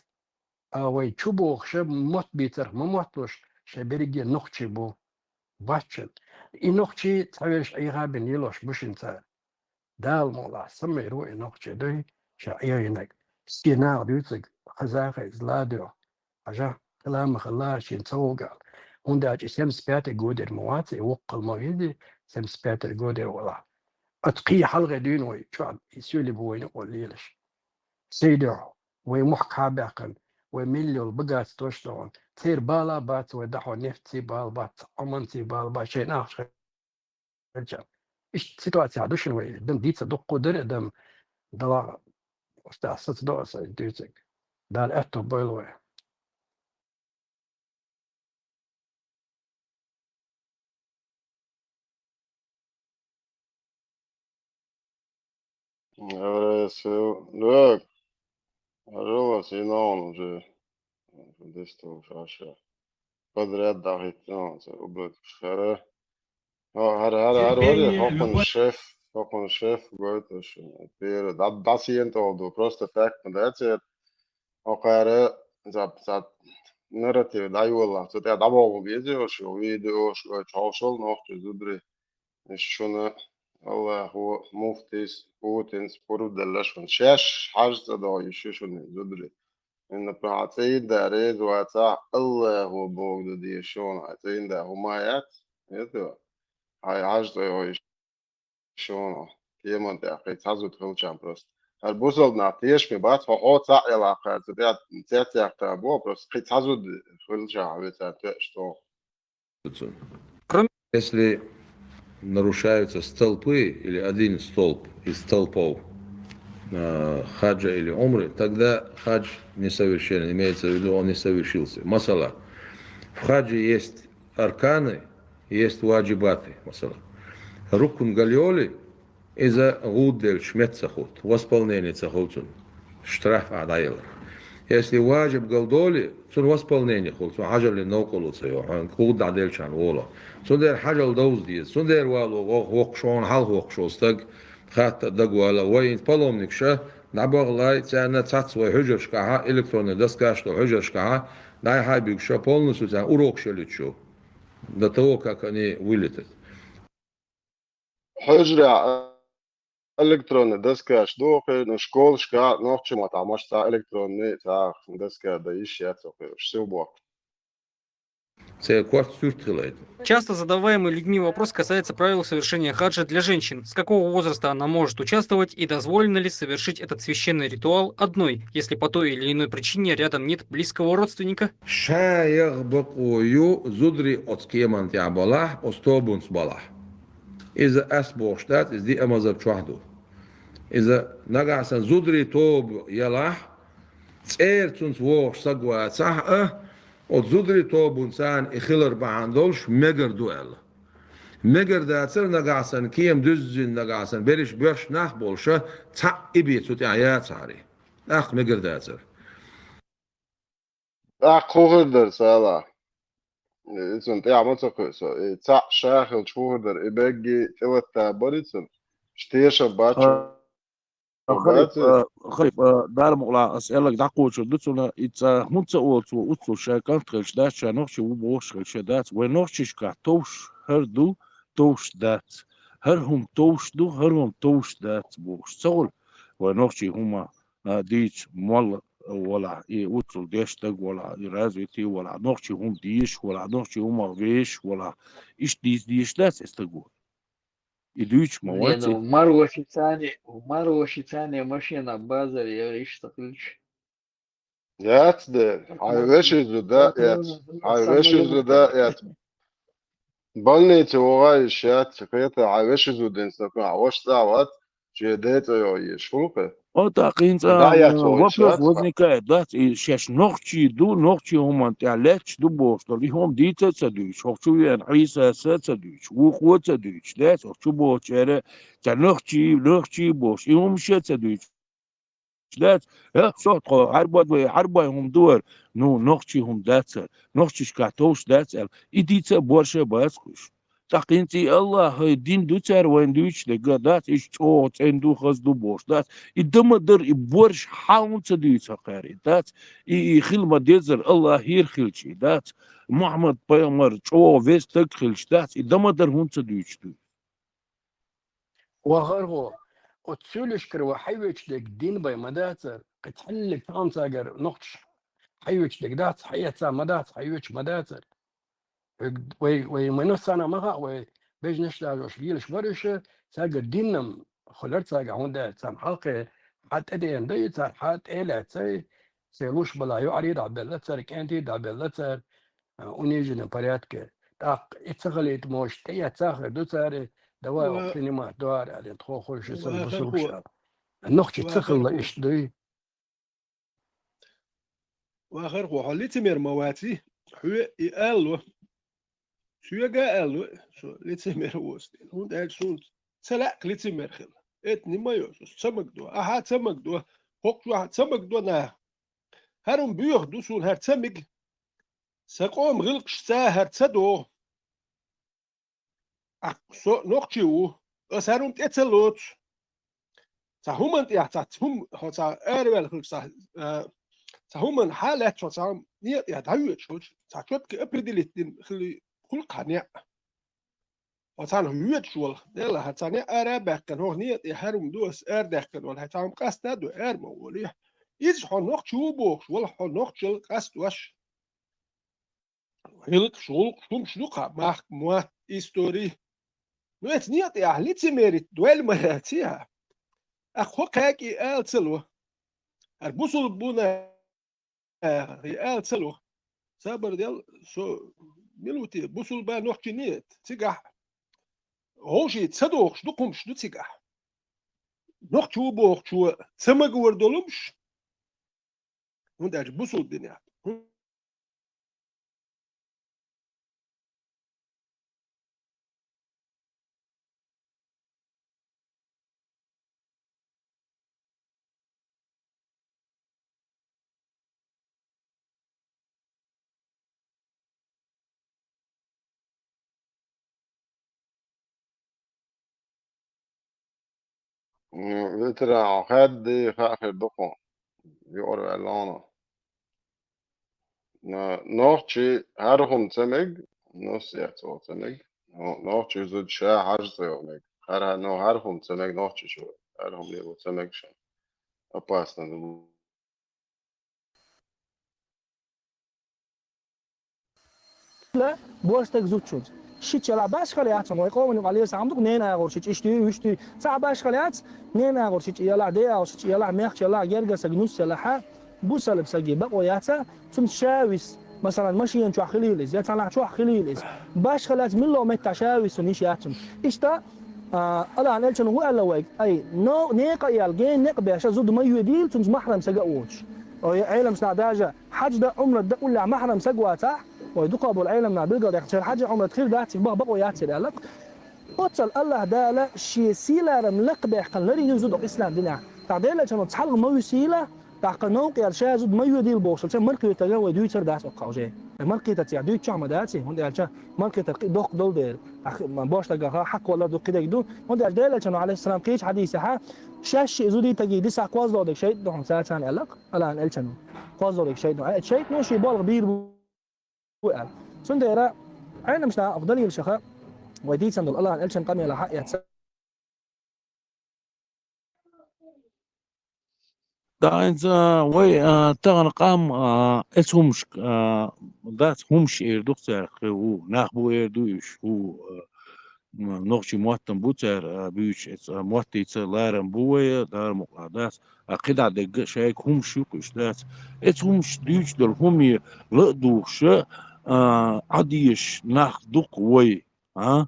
А вай чу бохуш, мотт бийцарх ма мотталуш, шайн берриге нохчий бу. Баччана. И нохчий цхьаверш Ӏеха бина лелош бу шуна цара. Дала мукъалахь, самир ву и нохчий дуй, ша Ӏехийнарг. Шен наха дуьйцург, хазахий иза ладоьгӀу. Хьажа, хила ма хилла, шена ца вугал. ХӀунда аьлча и семьдесят пятый годера ма вац, и воккхал ма вези, семьдесят пятый годера валахь. Оцу кхин хьалхе дуьйна вай, чохь и соьли бу вайна юкъа лелаш. Сайдехь, вай мохк хьа а баьккхина, вай мел йолу богатствош а дохуна, церан бала а бац, вай дӀахьо нефтций бала бац, Ӏуманций бала бац, шайн ахча хилча. Иштта ситуацехь ду шуна вай, адам дийца дуккха дара, адам дала устагӀ саца до аса дуьйцург. Дала аьтто бойла вай. Э, с-, так, пожалуйста, и на он уже действовал хорошо. Подряд, да, ведь, ну, это ублюдок, шара. А, гьар, гьар, гьар, Терпение, вари, хӀокхун любовь. Шеф. Хьо кхунна шеф гойту шуна. Пера дӀа-, дӀасена тӀе ду, просто так ма дац, э, хӀокхара цхьа, цхьа нарратив дӀайоллахь, цу тӀехь дӀабоху беза йолуш ю, видеош, ой, чхьошал нохчий зударий. Иштта шуна Аллахо муфтис, Путинс пурба делла шуна. Шаьш хьажа цӀа догӀу йиш ю шуна зударий. Инна пхьа цӀийнда реза вацахь, Аллахо боху ду деза шуна, хьайн цӀийнда хӀума яц, это, хьайн хьажа цӀа йогӀу йиш шуна, кеман тӀехь кхин цхьа зуда хилчахь просто. ХӀара бусалба нах тешаме бац, хьо, хьо цхьаъ ялахь кхаьчча, тӀе цецъяхта бо, просто кхин цхьа зуда хилчахь вецан тоьаш тоху. Кроме Если нарушаются столпы или один столб из столпов, э, хаджа или умры, тогда хадж несовершенен, имеется в виду, он не совершился. Масала, в хадже есть арканы, есть ваджибаты, масала. Рукн галйоле, иза гӀуд делча мет ца хӀутту, восполнение ца хуьлу цунна, штраф а дӀаелар. Если ваджиб галдоле, цунна восполнение хуьлу, цунна хьажаллин новкъарло ца йо, хьуна гӀуд дӀаделчарна волу. Цундела хьажал довза деза, цундела вало вохуш, хьуна хьалха вохуш волу стаг, хатта а дагавала, вай хӀинца паломникаш а дӀабахале, царна цхьацца вай хьуьжаршкахьа, электронный доскаш долу хьуьжаршкахьа, дӀай-хьай буьгуш а полностью царна урокаш йолуьйтуш ю. До того, как они вылетят. Хьуьжарехь электронный доскаш ду кхин, ну, школашкахь нохчийн маттахь маша цхьа электронный цхьа доска дан йиш яц кхин, уьш сив боккху. Церан корта суьрт хилайта. Часто задаваемый людьми вопрос касается правил совершения хаджа для женщин. С какого возраста она может участвовать и дозволено ли совершить этот священный ритуал одной, если по той или иной причине рядом нет близкого родственника? Ша яха бакъо ю зударий оцу кеман тӀехь балахь, оцу тобанца балахь. Иза ас бохуш дац, иза диъ мазхӀаб чохь ду. Иза нагахь санна зударий тоба ялахь, цӀера цунца вогӀуш саг вацахь а, оцу зударий тобанца царна и хилар бахьана долуш мегар ду аьлла. Мегар дацара нагахь санна, кема дуьззина нагахь санна, берриш боьрша нах болуша, цхьаъ и бен цу тӀехь яцахьара. ТӀаккха мегар дацара. ТӀаккха хӀун хир дара, Сала? Иза цунна тӀехь ма ца кхуьу со. И цхьаъ ша хилча хӀун хир дара? И бегги тӀелатта бара цунна? Ш-, тешам бац. А, Хариб, бац? А, Хариб, а, Дала мукъалахь, ас аьлларг дӀакхочур ду цунна, и цкъа хӀунда ца олу цо, уццул ша кӀант хилча дац, ша нохчи ву бохуш хилча дац. Вай нохчишкахь товш хӀара ду, товш дац. ХӀара хӀума товш ду, хӀара хӀума товш дац бохуш ца хуьлу. Вай нохчий хӀума а, дийца молла валахь, и уццул деш стаг валахь, и развитый валахь, нохчий хӀума дезаш валахь, нохчий хӀумах везаш валахь, иштта дийца дезаш дац и стаго. И дуьйцуш ма вац. Маргоши цани, маргоши цани машина базар яра иштта хилча. Яц де, хьайн вешин зуда яц, хьайн вешин зуда яц. Больнице вогӀа йиш яц, кхета, хьайн вешин зудин сакъа, хьан ваша цӀа а вац, шен ден цӀа йогӀу еш, хӀуллакхе. О, тӀаккха хӀинца, а, вопрос возникает, дац, и шаьш нохчий ду, нохчий хӀуманна тӀехь лаьтташ ду бохуш долу, и хӀума дийца а ца дуьйцуш, хӀокху чу веана Ӏийсас а ца дуьйцуш, вукхо а ца дуьйцуш, дац, хӀокху чу бохучара, ца нохчий, нохчий бохуш, и хӀумаш а ца дуьйцуш. Дац, э, со тхо хьарбод вай, хьарбой хӀума ду вара, ну, нохчий хӀума дац ара, нохчишкахь товш дац аьлла, и дийца а борша а бац кхуьш. ТӀаккха хӀинца и Аллахьан дин ду цара вайна дуьйцуш дерг а дац, иштта чӀогӀа цӀена ду, хаза ду бохуш дац. И дан ма дара, и борша хьан хӀунда ца дуьйцу хӀокхара и дац, и, и хила ма дезара Аллахьера хилча и дац, Мухьаммад пайхамар чӀогӀа веза стаг хилча дац, и дан ма дара хӀунда ца дуьйцуш дуй. Ва гӀаргӀо, оцу цуьйлашкара вай хьайвечу дерг дин бай ма дацара, кхин цхьаьнниг тахана цаьргара нохчаш хьайвечу дерг дац, хьаэца ма дац, хьайвечу ма дацара. Вай, вай, вай массарна ма хаьа, вай бежнаш дажош гелаш бара уьш, цаьргара дин-м хуьлура цаьргахь, хӀунда аьлча царна хьалххе хьан тӀедеана дай, цара хьан тӀе а лаьцай, сайн луш балахь йоӀарий дӀабелла цара, кӀентий дӀабелла цара, а, униженном порядке. ТӀаккха и ца хилийта мощ тӀеэцна хир ду цара, давай, ва, принимать дара аьлла, тхо хойша сан бусургаш аьлла. Нохчий ца хилла иштта дуй. Ва гӀаргӀо, хьо лицемер ма ваций, хьоьга и аьлло. Соьга а аьлло, со лицемер воцу дела. ХӀунда аьлча суна ца лаьа лицемер хила. Эта нима йо, со ца магадо. Ахьа ца магадо, хӀокху чохь ца магадо наха. ХӀара хӀума боьха ду суна, хӀара ца мега. Сан къоман гӀиллакхашца хӀара ца догӀу. Ахь со нохчи ву. аса хӀара хӀума тӀе ца лоцу. Цхьа хӀуманна тӀехь, цхьа хӀума, хьо цхьа араваьлла хилча, цхьа, а, цхьа хӀуманна хьалаьцча, хьо цхьа хӀума некъа тӀехь дӀавоьдуш хилча, цхьа чётко определить дина хила, хуьлу-кх хьан некъ. Хьо цхьаьна воьдуш волу, Дела, хьан цхьа некъ ара а баьккхина, хӀокху некъа тӀе хӀара хӀума ду аса арадаьккхина волу, хьайн цхьа хӀума къаста а ду, ара ма волий. Иза хьо нохчи ву бохуш, валахь хьо нохчалла къастош. Гьилкхаш, гӀуллакхаш хӀумаш ду-кх хьан, махка, мотт, истори. Ну, эцу некъа тӀехь лицемерить дойла ма яций хьан. Ахьа хӀокхаьрга и ала ца ло. ХӀара бусулба бу нах, и ала ца ло. Сабар дел, со мила ву те, бусулба нохчи нет, цигахь. Вовшийн ца дохуш дукха хӀумаш ду цигахь. Нохчи ву бохучо ца магор долу хӀумаш, хӀунда аьлча бусулба динехь. М, ветеран, хадди хаахир дукха. Юкъара ваьлла вахана. Н-, нохчи хӀара хӀума ца мег, нус яц оха ца мег. Но-, нохчи зуда ша хьажа ца йо мег. ХӀара, но хӀара хӀума ца мег, нохчи шу хӀара хӀума лело ца мег шун. Опасно. Ла, бо стаг зудчунца. Шича ялахь башхала яц, вай къоман юкъахь леса хӀума ду-кх, ненан агӀор шича иштта ю, вуьшта ю. Цхьа башхала яц, ненан агӀор шича ялахь, ден агӀор шича ялахь, мехкачу ялахь, герга саг нус ялахь, бусалба саги бакъо яц, цунца ша виса. Масалан, машена чохь хилийла иза, я цхьанхьа чохь хилийла иза. Башхала яц, милла а меттахь ша виса, цунна йиш яц цунна. Иштта, а, Аллахьан элчано хӀун аьлла вайга? Ай, но, некъа а яьлла, гена некъ беш, зуда ма йоьдийла, цунца махьрам саг а воцуш. Ой, Ӏеламнаха даже хьаьж дан, Ӏумрат дан уллехь махьрам саг вацахь, вай дукхах болу Ӏеламнаха билгалдаьккхинчара хьаьж а, Ӏумрат хир дац, цига бакъо яц церан аьлла. Оццул Аллахь Дала шен сий-ларам лакхабаьккхина ларйина зуда ислам динехь. ТӀаккха Делан элчано цхьалгӀа ма висийла, тӀаккха новкъа яьлла ша зуда ма йоьдийла бохуш, маркхетарг вай дуьйцур дац оцу хьожа. Маркхетарца дуьйцучохь ма дац, хӀунда аьлча маркхетар кхин доккха долу дела. ТӀаккха бохуш дерг хьакхоллар ду, кхидерг ду. ХӀунда аьлча Делан элчано, Ӏалайхиссалам, кхечу хьадисехь, шаьш шиъ зудийтаги дисахь кхозлагӀа дерг шайтӀа ду хьуна, цацарна аьлла-кх, Аллахьан элчано. КхозлагӀа дерг шайтӀа ду. Э, шайтӀано шен болх бийр бу. Бу аьлла. Цундела Ӏеламнаха оха далилашха вай дийцина долу Аллахьан элчан къамелах хьаэца. ДӀахьинца, а, вай, а, тахана къам, а, эцу хӀумашка, а, дац хӀумаш эр ду-кх цара, хи ву, нах бу эр ду уьш, ву, а, м, нохчийн мотт-м бу цара, а, буьйцуш, эцу, а, моттица ларам бу вай, ларам мукъа дац. А кхидӀа дерг а шайга хӀумаш ю-кх уьш, дац. Эцу хӀумаш дуьйцуш долу хӀума ла а духуш, а, Ӏа дезаш нах ду-кх вай, а?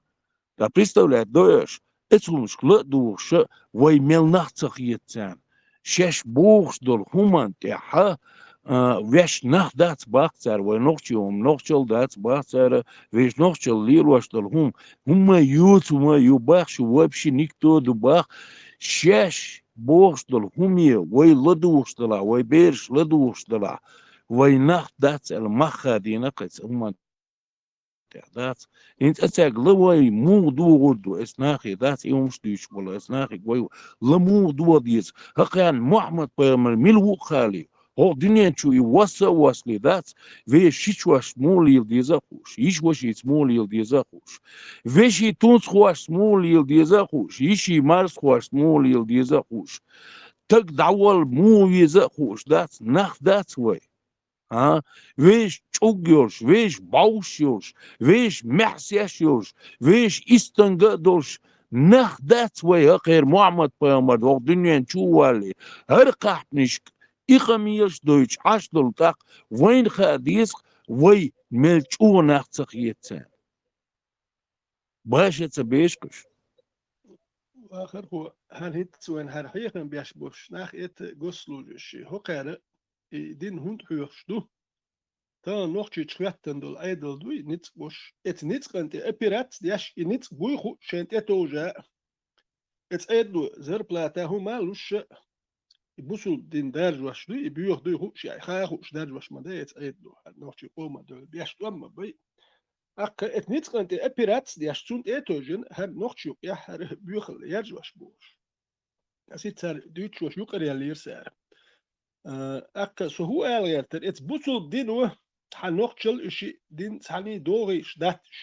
Ткъа представлять до аша, эцу хӀумашка ла а духуш, вай мел нах ца хета царна. Шаьш бохуш долу хӀуманна тӀехь, а, вешан нах дац бах цара, вай нохчийн хӀума нохчалла дац бах цара, вешан нохчалла лелош долу хӀума, хӀумма а ю, цу ма а ю бах шу, вообще никто ду бах. Шаьш бохуш долу хӀуме вай ладугӀуш делахь, вай бераш ладугӀуш делахь, вай нах дац аьлла, мах хадийна кхин цу хӀуманна тӀехь, дац. ХӀинца цаьрга ла вай муха догӀур ду, эцу нахе, дац, и хӀумаш дуьйцуш болу, эцу нахе вай ла муха догӀа деза. ХӀокхарна Мухьаммад-пайхамар мила ву а хаалий, хӀокху дуьнен чу и восса а воссале, дац, вешан шичошца муха лела деза а хууш, йиша-вашица муха лела деза а хууш, вешин тунцахошца муха лела деза а хууш, йишин марзхошца муха лела деза а хууш, стаг дӀавала муха веза а хууш, дац, нах дац вай. А? Вешан чӀуг йолуш, вешан бӀовш йолуш, вешан маьхсеш йолуш, вешан истанга а долуш, нах дац вай, хӀокхеран Мухьаммад-пайхамар хӀокху дуьнен чу а валале, хӀара кхаьпнашка и къамелаш дойтуш Ӏаш долу тӀаккха вайна хаа деза-кх, вай мел чӀогӀа нах ца хета царна. Баша ца беш кхуьш. Вахархо, хӀара хӀинцца вайна хӀара хьехам беш болуш нах, это госслужащие. ХӀокхара и дин хӀунда хьоьхуш ду? Тахана Нохчийчу хӀоьттина долу Ӏедал дуй, ницкъ беш. Эцу ницкъана тӀе операци деш, и ницкъ буй хууш шайна тӀетовжа. Эцу Ӏедало зарплата хӀума луш, и бусулба дин даржош дуй, и боьха дуй хууш, яй, хаа хууш даржош ма дай эцу Ӏедало. ХӀара нохчийн къоман дуй, беш тӀом ма бай. ТӀаккха эта ницкъан тӀе операци деш, цунна тӀе а товжина, хӀара нохчий юкъехь хӀара боьхалла яржош болуш. Аса цара дуьйцуш юкъара яьллера цара. А, тӀаккха со хӀун ала гӀертара, эца бусулба дино хьан нохчалла уьш дин цхьаьний догӀийш дац уьш.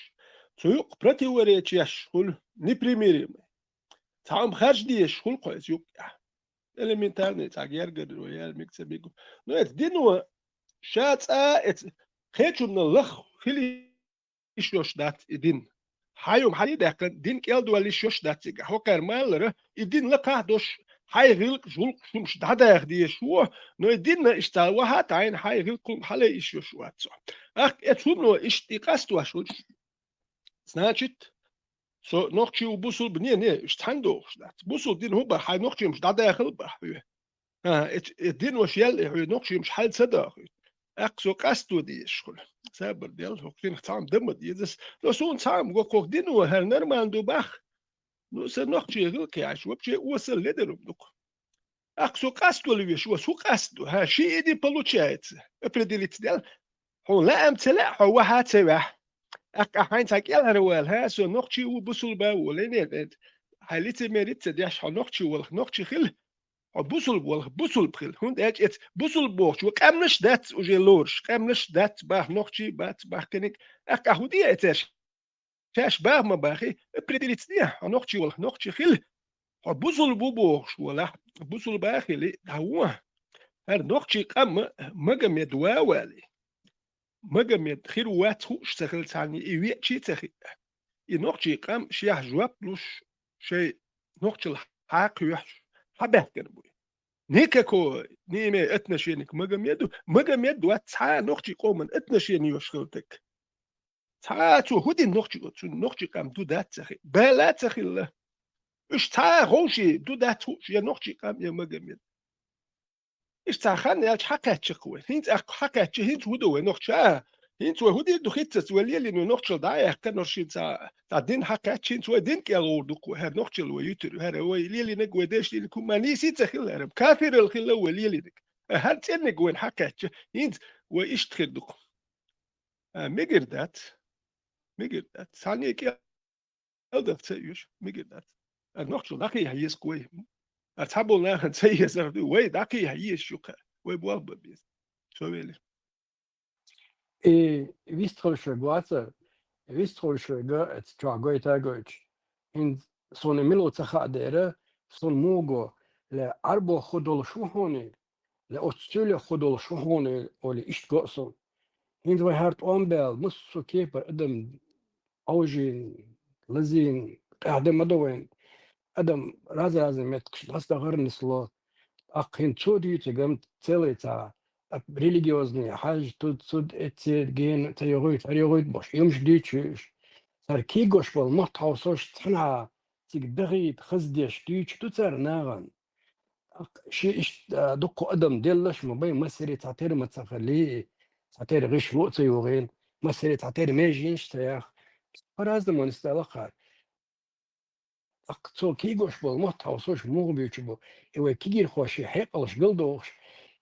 Цу юкъа противоречеш хуьлу непримиримый. Цхьа хӀума харж дезаш хуьлу кхо эца юкъехь. Элементарный цхьа гергара яра мега ца мега. Но эца дино ша цкъа эца кхечунна лаха хила йиш йолуш дац и дин. Хьан юма хьан даьккхина, дин кӀел долла йиш йолуш дац цигахь. ХӀокхара маллара, и дин лакхахь а долуш, хьайн гӀиллакх-жулкъ шумаш дӀадаха дезаш ву, но и динна иштта ваха а таӀийна, хьайн гӀиллакх-хӀума хьале йиш йолуш вац цо. ТӀаккха эца хӀумано иштта и къастош ву. Значит, со нохчий ву бусулба, не, не, уьш цхьаьна догӀуш дац. Бусулба дин хӀун боху, хьайн нохчий хӀумаш дӀадахала боху хьоьга. А, эц-, э, динош яьлла хьоьга нохчий хӀумаш хьал ца дахийта. ТӀаккха со къасто дезаш хуьлу. Сабар дел, хӀокху шинах цхьа хӀума дан ма деза ас. Но суна цхьа хӀума го кху дино, хӀара нормально ду боху. Ну, сан нохчий гӀиллакхаш, вообще, осал ледара хӀума ду-кх. ТӀаккха со къасто луьйш ву, хӀун къасто? ХӀа, ши иди получается. Определиться дел. Хьуна лаам ца лаьа, хьо ваха ца ваьхьа. ТӀаккха хьайна цхьа кӀелхьара вала, хӀа, со нохчий ву, бусулба ву, ле, не, не. Хьайн лицемерие ца деш, хьо нохчий валахь, нохчий хила. Хьо бусулба валахь, бусулба хила. ХӀунда аьлча эца бусулба бохучо къаьмнаш дац уже лоруш, къаьмнаш дац боху, нохчий бац боху кхиниг. ТӀаккха хӀун де эцаьш? Шаьш баха ма бахий, определиться де, хьо нохчий валахь, нохчий хила. Хьо бусулба ву бохуш валахь, бусулба хила, дӀавон. ХӀара нохчий къам Магомед ва а валий. Магомед хир вац хууш ца хила цхьаьна, и веачий ца хиъа. И нохчий къам шех жоп луш, шайн нохчалла хьакха юьхьаш, хьабаьхкина буй. Никакого не имею отношения к Магомеду. Магомед вац цхьа а нохчий къоман отношение йолуш хила стаг. Цхьа а цо хӀун дина нохчий, цунна нохчий къам ду дац ца хи-, бала ца хилла. Уьш цхьа а ховший ду дац хууш, я нохчий къам, я Магомед. Иштта цхьа хан яьлча хьакхаьчча-кх вай. ХӀинца ахь хьакхаьчча, хӀинца хӀун ду вай нохча? ХӀинца вай хӀун дийр ду хӀинцац, вай лелийна нохчалла дӀа а яьккхина, нуьш шин цхьа, цхьа дин хьакхаьчча, хӀинца вай дин кӀел гӀур ду-кх вай. ХӀара нохчалла вай юьтур, хӀара вай лелийнарг, вай деш лелийнарг хӀума нийса ца хилла, хӀара кафиралла хилла вай лелийнарг. ХӀара цӀенниг вайна хьакхаьчча, хӀинца вай иштта хир ду-кх. А, мегар дац. Мегар дац. Цхьанне кӀел даха ца оьшу, мегар дац. А нохчалла дӀакхехьа еза-кх вай. А цхьаболу нахана ца езар ду, вай дӀакхехьа езаш ю-кх. Вай болх бан беза. Со велира. И вистхуьлуш верг вац, вистхуьлуш верг эца чохь гойту а гойтуш. ХӀинца суна мила ву ца хаа дера, суна муха го, ле Ӏарбо хӀун долуш ву хьуна, ле оцу суьйлех хӀун долуш ву хьуна, олий, иштта го суна. ХӀинца вай хӀара тӀом баьлла, массо а кепара адам Ӏовжийна, лазийна, къаьхьа де ма до вайн. Адам раз-разный меттигаш дӀасадахар нисло. ТӀаккха хӀинца цо дуьйцург-м целый цхьа, а, религиозный хьаьжа, туд, цуд, эццед, гена ца йогӀуьйту, хӀара йогӀуьйту бохуш, юмаш дуьйцуш уьш. Цара кийгош болу мотт хьовсош цхьанхьа цига дахийта, хаза деш дуьйцуш ду цара нахана. ТӀаккха ши иштта, а, дуккха адам деллаш ма бай, массаре цхьатера ма ца хилий, цхьатера гӀишло а ца югӀийна, массаре цхьатера меженаш а ца яхна. По-разному нисдала кхара. ТӀаккха цо кийгош болу мотт хьовсош муха буьйцуш бу, и вай кегийрхошийн хьекъалш галдохуш,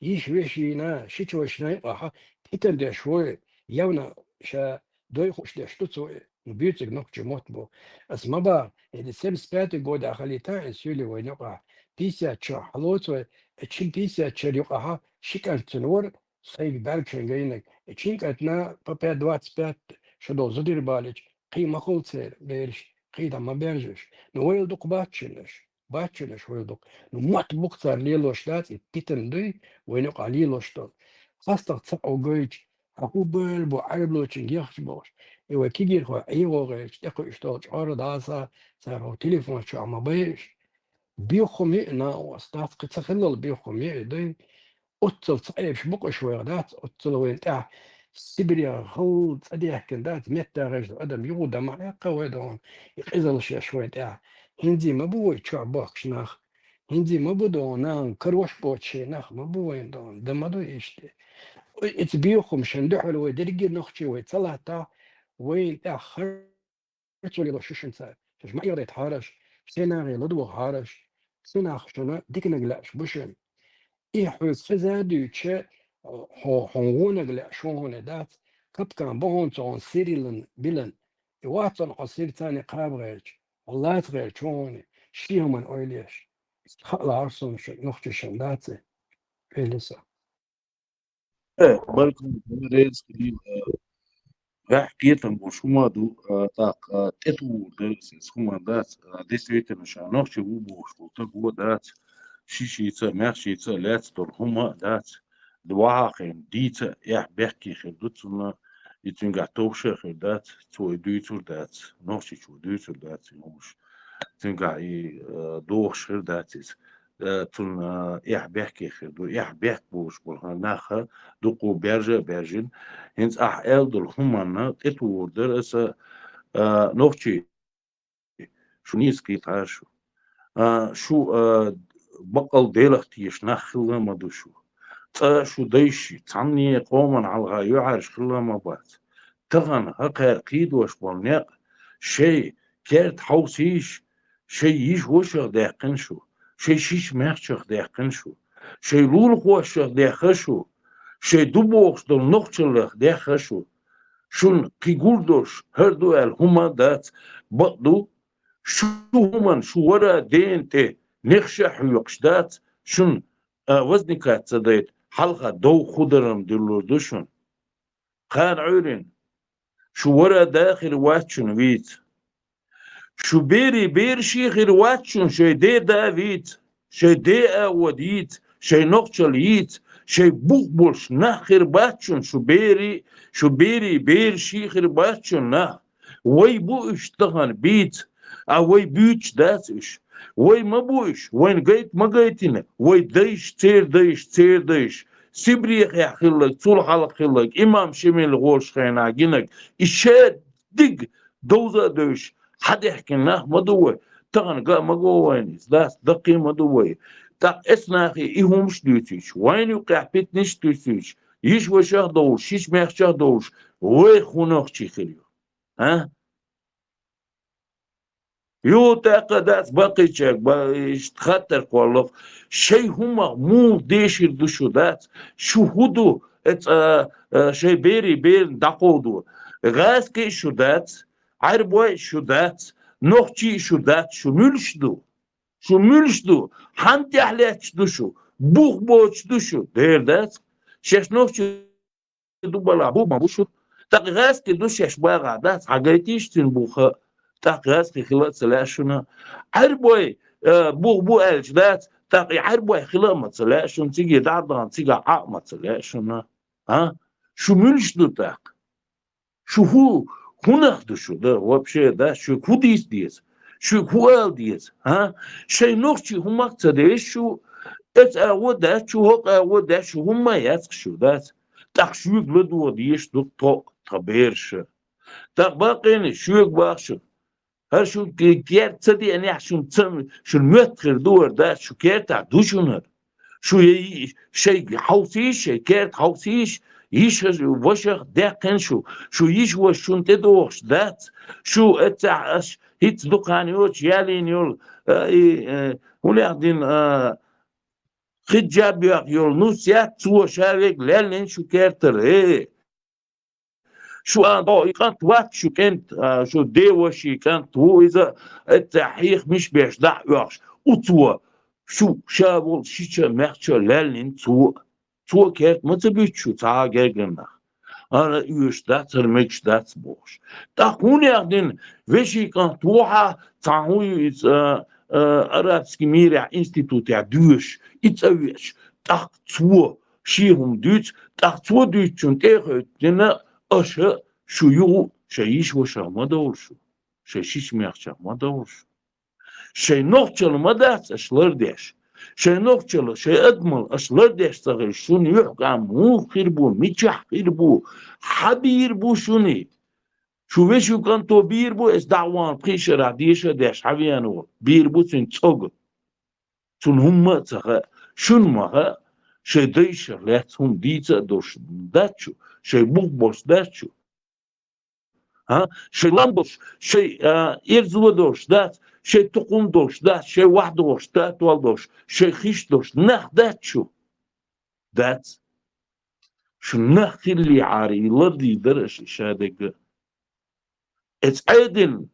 йиша вешина, шича вешина юкъахь питана деш ву, явна ша дой хууш деш ду цо, и буьйцург нохчийн мотт бу. Ас ма боху, и семьдесят пятый годехь хилийта, и суьйлий вайна юкъахь, пятьдесят чохь хьалоцу вай, и шина пятьдесят чуьра юкъахь ши кӀант цуьнан вара, сайга баьлчун гайнарг, и шина кӀантана по пять двадцать пять шо долу зудийр балийча, кхин ма хуьлу церан бераш, кхин дӀа ма баьржаш. Ну, вайл дукха бац шиннаш, бац шиннаш вайл дукха. Ну, мотт бу-кх цара лелош дац, и питана дуй, вайна юкъахь лелош долу. ХастагӀа цхьаъ гойтуш, хьан хӀун бала бу Ӏаьрбочуьнга яхча бохуш. И вай кегийрхой Ӏехо гӀерташ, тӀекхуьуш долу чкъор а дӀаса, цара хӀокху телефон чохь ма байра уьш. Беххума йиъ накъост дац, кхин ца хиллал беххума йиъ дуй. Оццул ца Ӏебаш бу-кх уьш вайх дац, оццул вайна тӀехь Сибрех хала цӀа дехкина дац, метта гӀежна адам юха дан ма хьекха вай дохуна, и къизалла шаьш вайна тӀехь. ХӀинца ма бу вай чохь бохкуш нах. ХӀинца ма бу дохуна, нахана карош боцуш шайн нах ма бу вайна дохуна, дан ма ду иштта. Ой, эца беххума шайн дуьхьал вай дерриге нохчий вай ца латтахь, вайна тӀехь хар- Цо лелош шу шуьнца, шаьш ма эгӀадайта хьараш, шайн нахе ладугӀу хьараш, шайн нах шуна диканиг лаьаш бу шуна. И хьоьга хеза а дуьйцуша, хьо-, хьуна вониг лаьа шуна хӀуна дац, капкан бохьун цогӀун сирилан билан, и вац цӀан хьо сир цани кхаба гӀерча, хьо лаца гӀерча хьуни, ши хӀуман ойлеш. Хаалахьар сона шу, нохчишан дац. Элиса. Э, баркалла, реза хилла, э, ваьхь кхетам болуш хӀума ду, э, тӀаккха, э, тӀетухур дара иза хӀума дац, э, действительно, ша нохчи ву бохуш волу стаг ву дац, ши шица, маьх шица лаьцна долу хӀума дац, вахьа хин дийца, эхь бехке хир ду цунна, и цуьнгахь товша хир дац, цо и дуьйцур дац, нохчичо дуьйцур дац и хӀумаш, цуьнгахь и, э, дохуш хир дац иза. Э, цунна, э, эхь бехке хир ду. Эхь бехк болуш болу хӀара нах дукха баьржа а баьржина. ХӀинца ахь аьлла долу хӀуманна тӀетухур дара аса, э, нохчий, шу нийса кхетахьара шу. А, шу, э, баккъал Делах тешаш нах хилла ма ду шу. Цкъа шу дайши, цхьанне къоман хьалха юьхьӀаьржа хилла ма бац. Тахана хӀокхара кхийдош болу некъ шайн керта хьовсийша, шайн йиш-вашах даьккхина шу, шайн шиш-маьхчах даьккхина шу, шайн лулахошах даьккхина шу, шайн ду бохуш долу нохчаллех даьккхина шу. Шуна кхин гур долуш хӀара ду аьлла хӀума дац, бакъ ду, шу хӀуманна шу вара дена тӀе нехша а хьоькхуш дац, шуна, а, возникать ца дайта, хьалха довха хӀу дарам дуьллур ду шуна. Кхана Ӏуьйрина, шу вара да хир вац шуна вийца. Шу бери бераши хир вац шуна шайн ден да вийца, шайн ден а вон дийца, шайн нохчалла йийца, шайн бух болуш нах хир бац шуна шу бери, шу бери бераши хир бац шуна нах. Вай бу уьш тахана бийца, а вай буьйцуш дац уьш. Вай ма бу уьш, вайна гайта ма гайтина, вай дайша, церан дайша, церан дайша. Сибрехехь хилларг, цул хьалха хилларг, имам Шемил гӀолаш хенахь гинарг, и шадерг довза а девзаш, хьадаьхкина нах ма ду вай. Тахана ган ма го вайна иза, дац, даккхий ма ду вай. ТӀаккха эцу нахе и хӀумаш дуьйцуьйтуш, вайна юккъехь питанаш а дуьйцуьйтуш, йиш-вашах а довлуш, шиш-маьхчах а довлуш, вай хӀун нохчий хир ю? А? Ю, тӀаккха дац баккхийчаьрга, ба-, иштта хаттар кхоллалу. Шайн хӀумах муха дешар ду шу дац? Шу хӀун ду, эца, а, а, шайн берий берана дӀакховдо? ГӀазкхий шу дац, Ӏаьрбой шу дац, нохчий шу дац, шу муьлш ду? Шу муьлш ду? Хьан тӀехь лаьтташ ду шу? Бух боцуш ду шу? Дера дац. Шаьш нохчий ду балахь, бух ма бу шу. ТӀаккха гӀазкхий ду шаьш багӀахь дац, хьагайтийша цуьнан буха. ТӀаккха гӀазкхий хила а ца лаьа шуна. Ӏаьрбой, э, бух бу аьлча дац, тӀаккха и Ӏаьрбой хила а ма ца лаьа шуна, цига дӀа а дахана, цигахь Ӏа а ма ца лаьа шуна. А? Шу муьлш ду тӀаккха? Шу хӀу-, хӀун нах ду шу, да, вообще, да, шу хӀун дийца деза? Шу хӀун ала деза, а? Шайн нохчий хӀумах ца деш шу, эца агӀо дац шу, хӀокху агӀо дац шу, хӀумма яц шу, дац? ТӀаккха шуьга ладогӀа дезаш ду тхо, тхан бераша. ТӀаккха баккхийна шуьга боху шу. ХӀара шун ке-, керта ца деанехь, шун ца, шун моьтту хир ду хӀара, дац, шу кертахь ду шуна хӀара. Шу е-, шайн хьовсийша, шайн керта хьовсийша, йиш-вашах даьккхина шу, шу йиш-ваша шуна тӀедогӀуш дац, шу эццахь аш хӀинца дукха хан йоцуш ялийна йолу, а, и, э, хӀун аьлла дина, а, хиджаб йоккхуш йолу нус яц, цо ша верг леллина шу кертара, э. Шу а, о, и кӀант вац шу кӀант, а, шу деваши кӀант ву иза, эццахь хьеха миш беш дӀа а оьхуш, у цо, шу ша волу шича маьхча леллина цо. Цо керта ма ца буьту шу цхьа а гергара нах. Ара оьшуш дац, ара мегаш дац бохуш. ТӀаккха хӀун яхдина, вешин кӀант ву хьа, цхьа хӀун ю иза, а, а, арабский мирехь институтехь доьшуш, и цӀа веача, тӀаккха цо шен хӀума дуьйцу, тӀаккха цо дуьйцучунна тӀе а хоьттина, аша шу юху, шайн йиш-вашах ма довлу шу, шайн шича-маьхчех ма довлу шу. Шайн нохчалла ма дац аша лардеш. Шайн нохчалла, шайн адамалла аша лардеш ца хилча, шуна юьхькӀам муха хир бу, мичахь хир бу, хьан бийр бу шуна? Шу вешин кӀанто бийр бу, эс дӀа а вахана пхи шарахь деша а деш хьан веана ву? Бийр бу цуьнан цӀога. Цунна хӀумма а ца хаьа, шуна ма хаьа, шайн дайшах лаьцна хӀума дийца а долуш дац шу, шайн бух болуш дац шу. А? Шайн лам болуш, шайн, а, эрзо долуш дац, шайн тукхум долуш дац, шайн вахдохуш, татол долуш, шайн хиш долуш нах дац шу? Дац. Шу нах хиллехьара, и лардийр дара аша и шадерг а. Эцу Ӏедална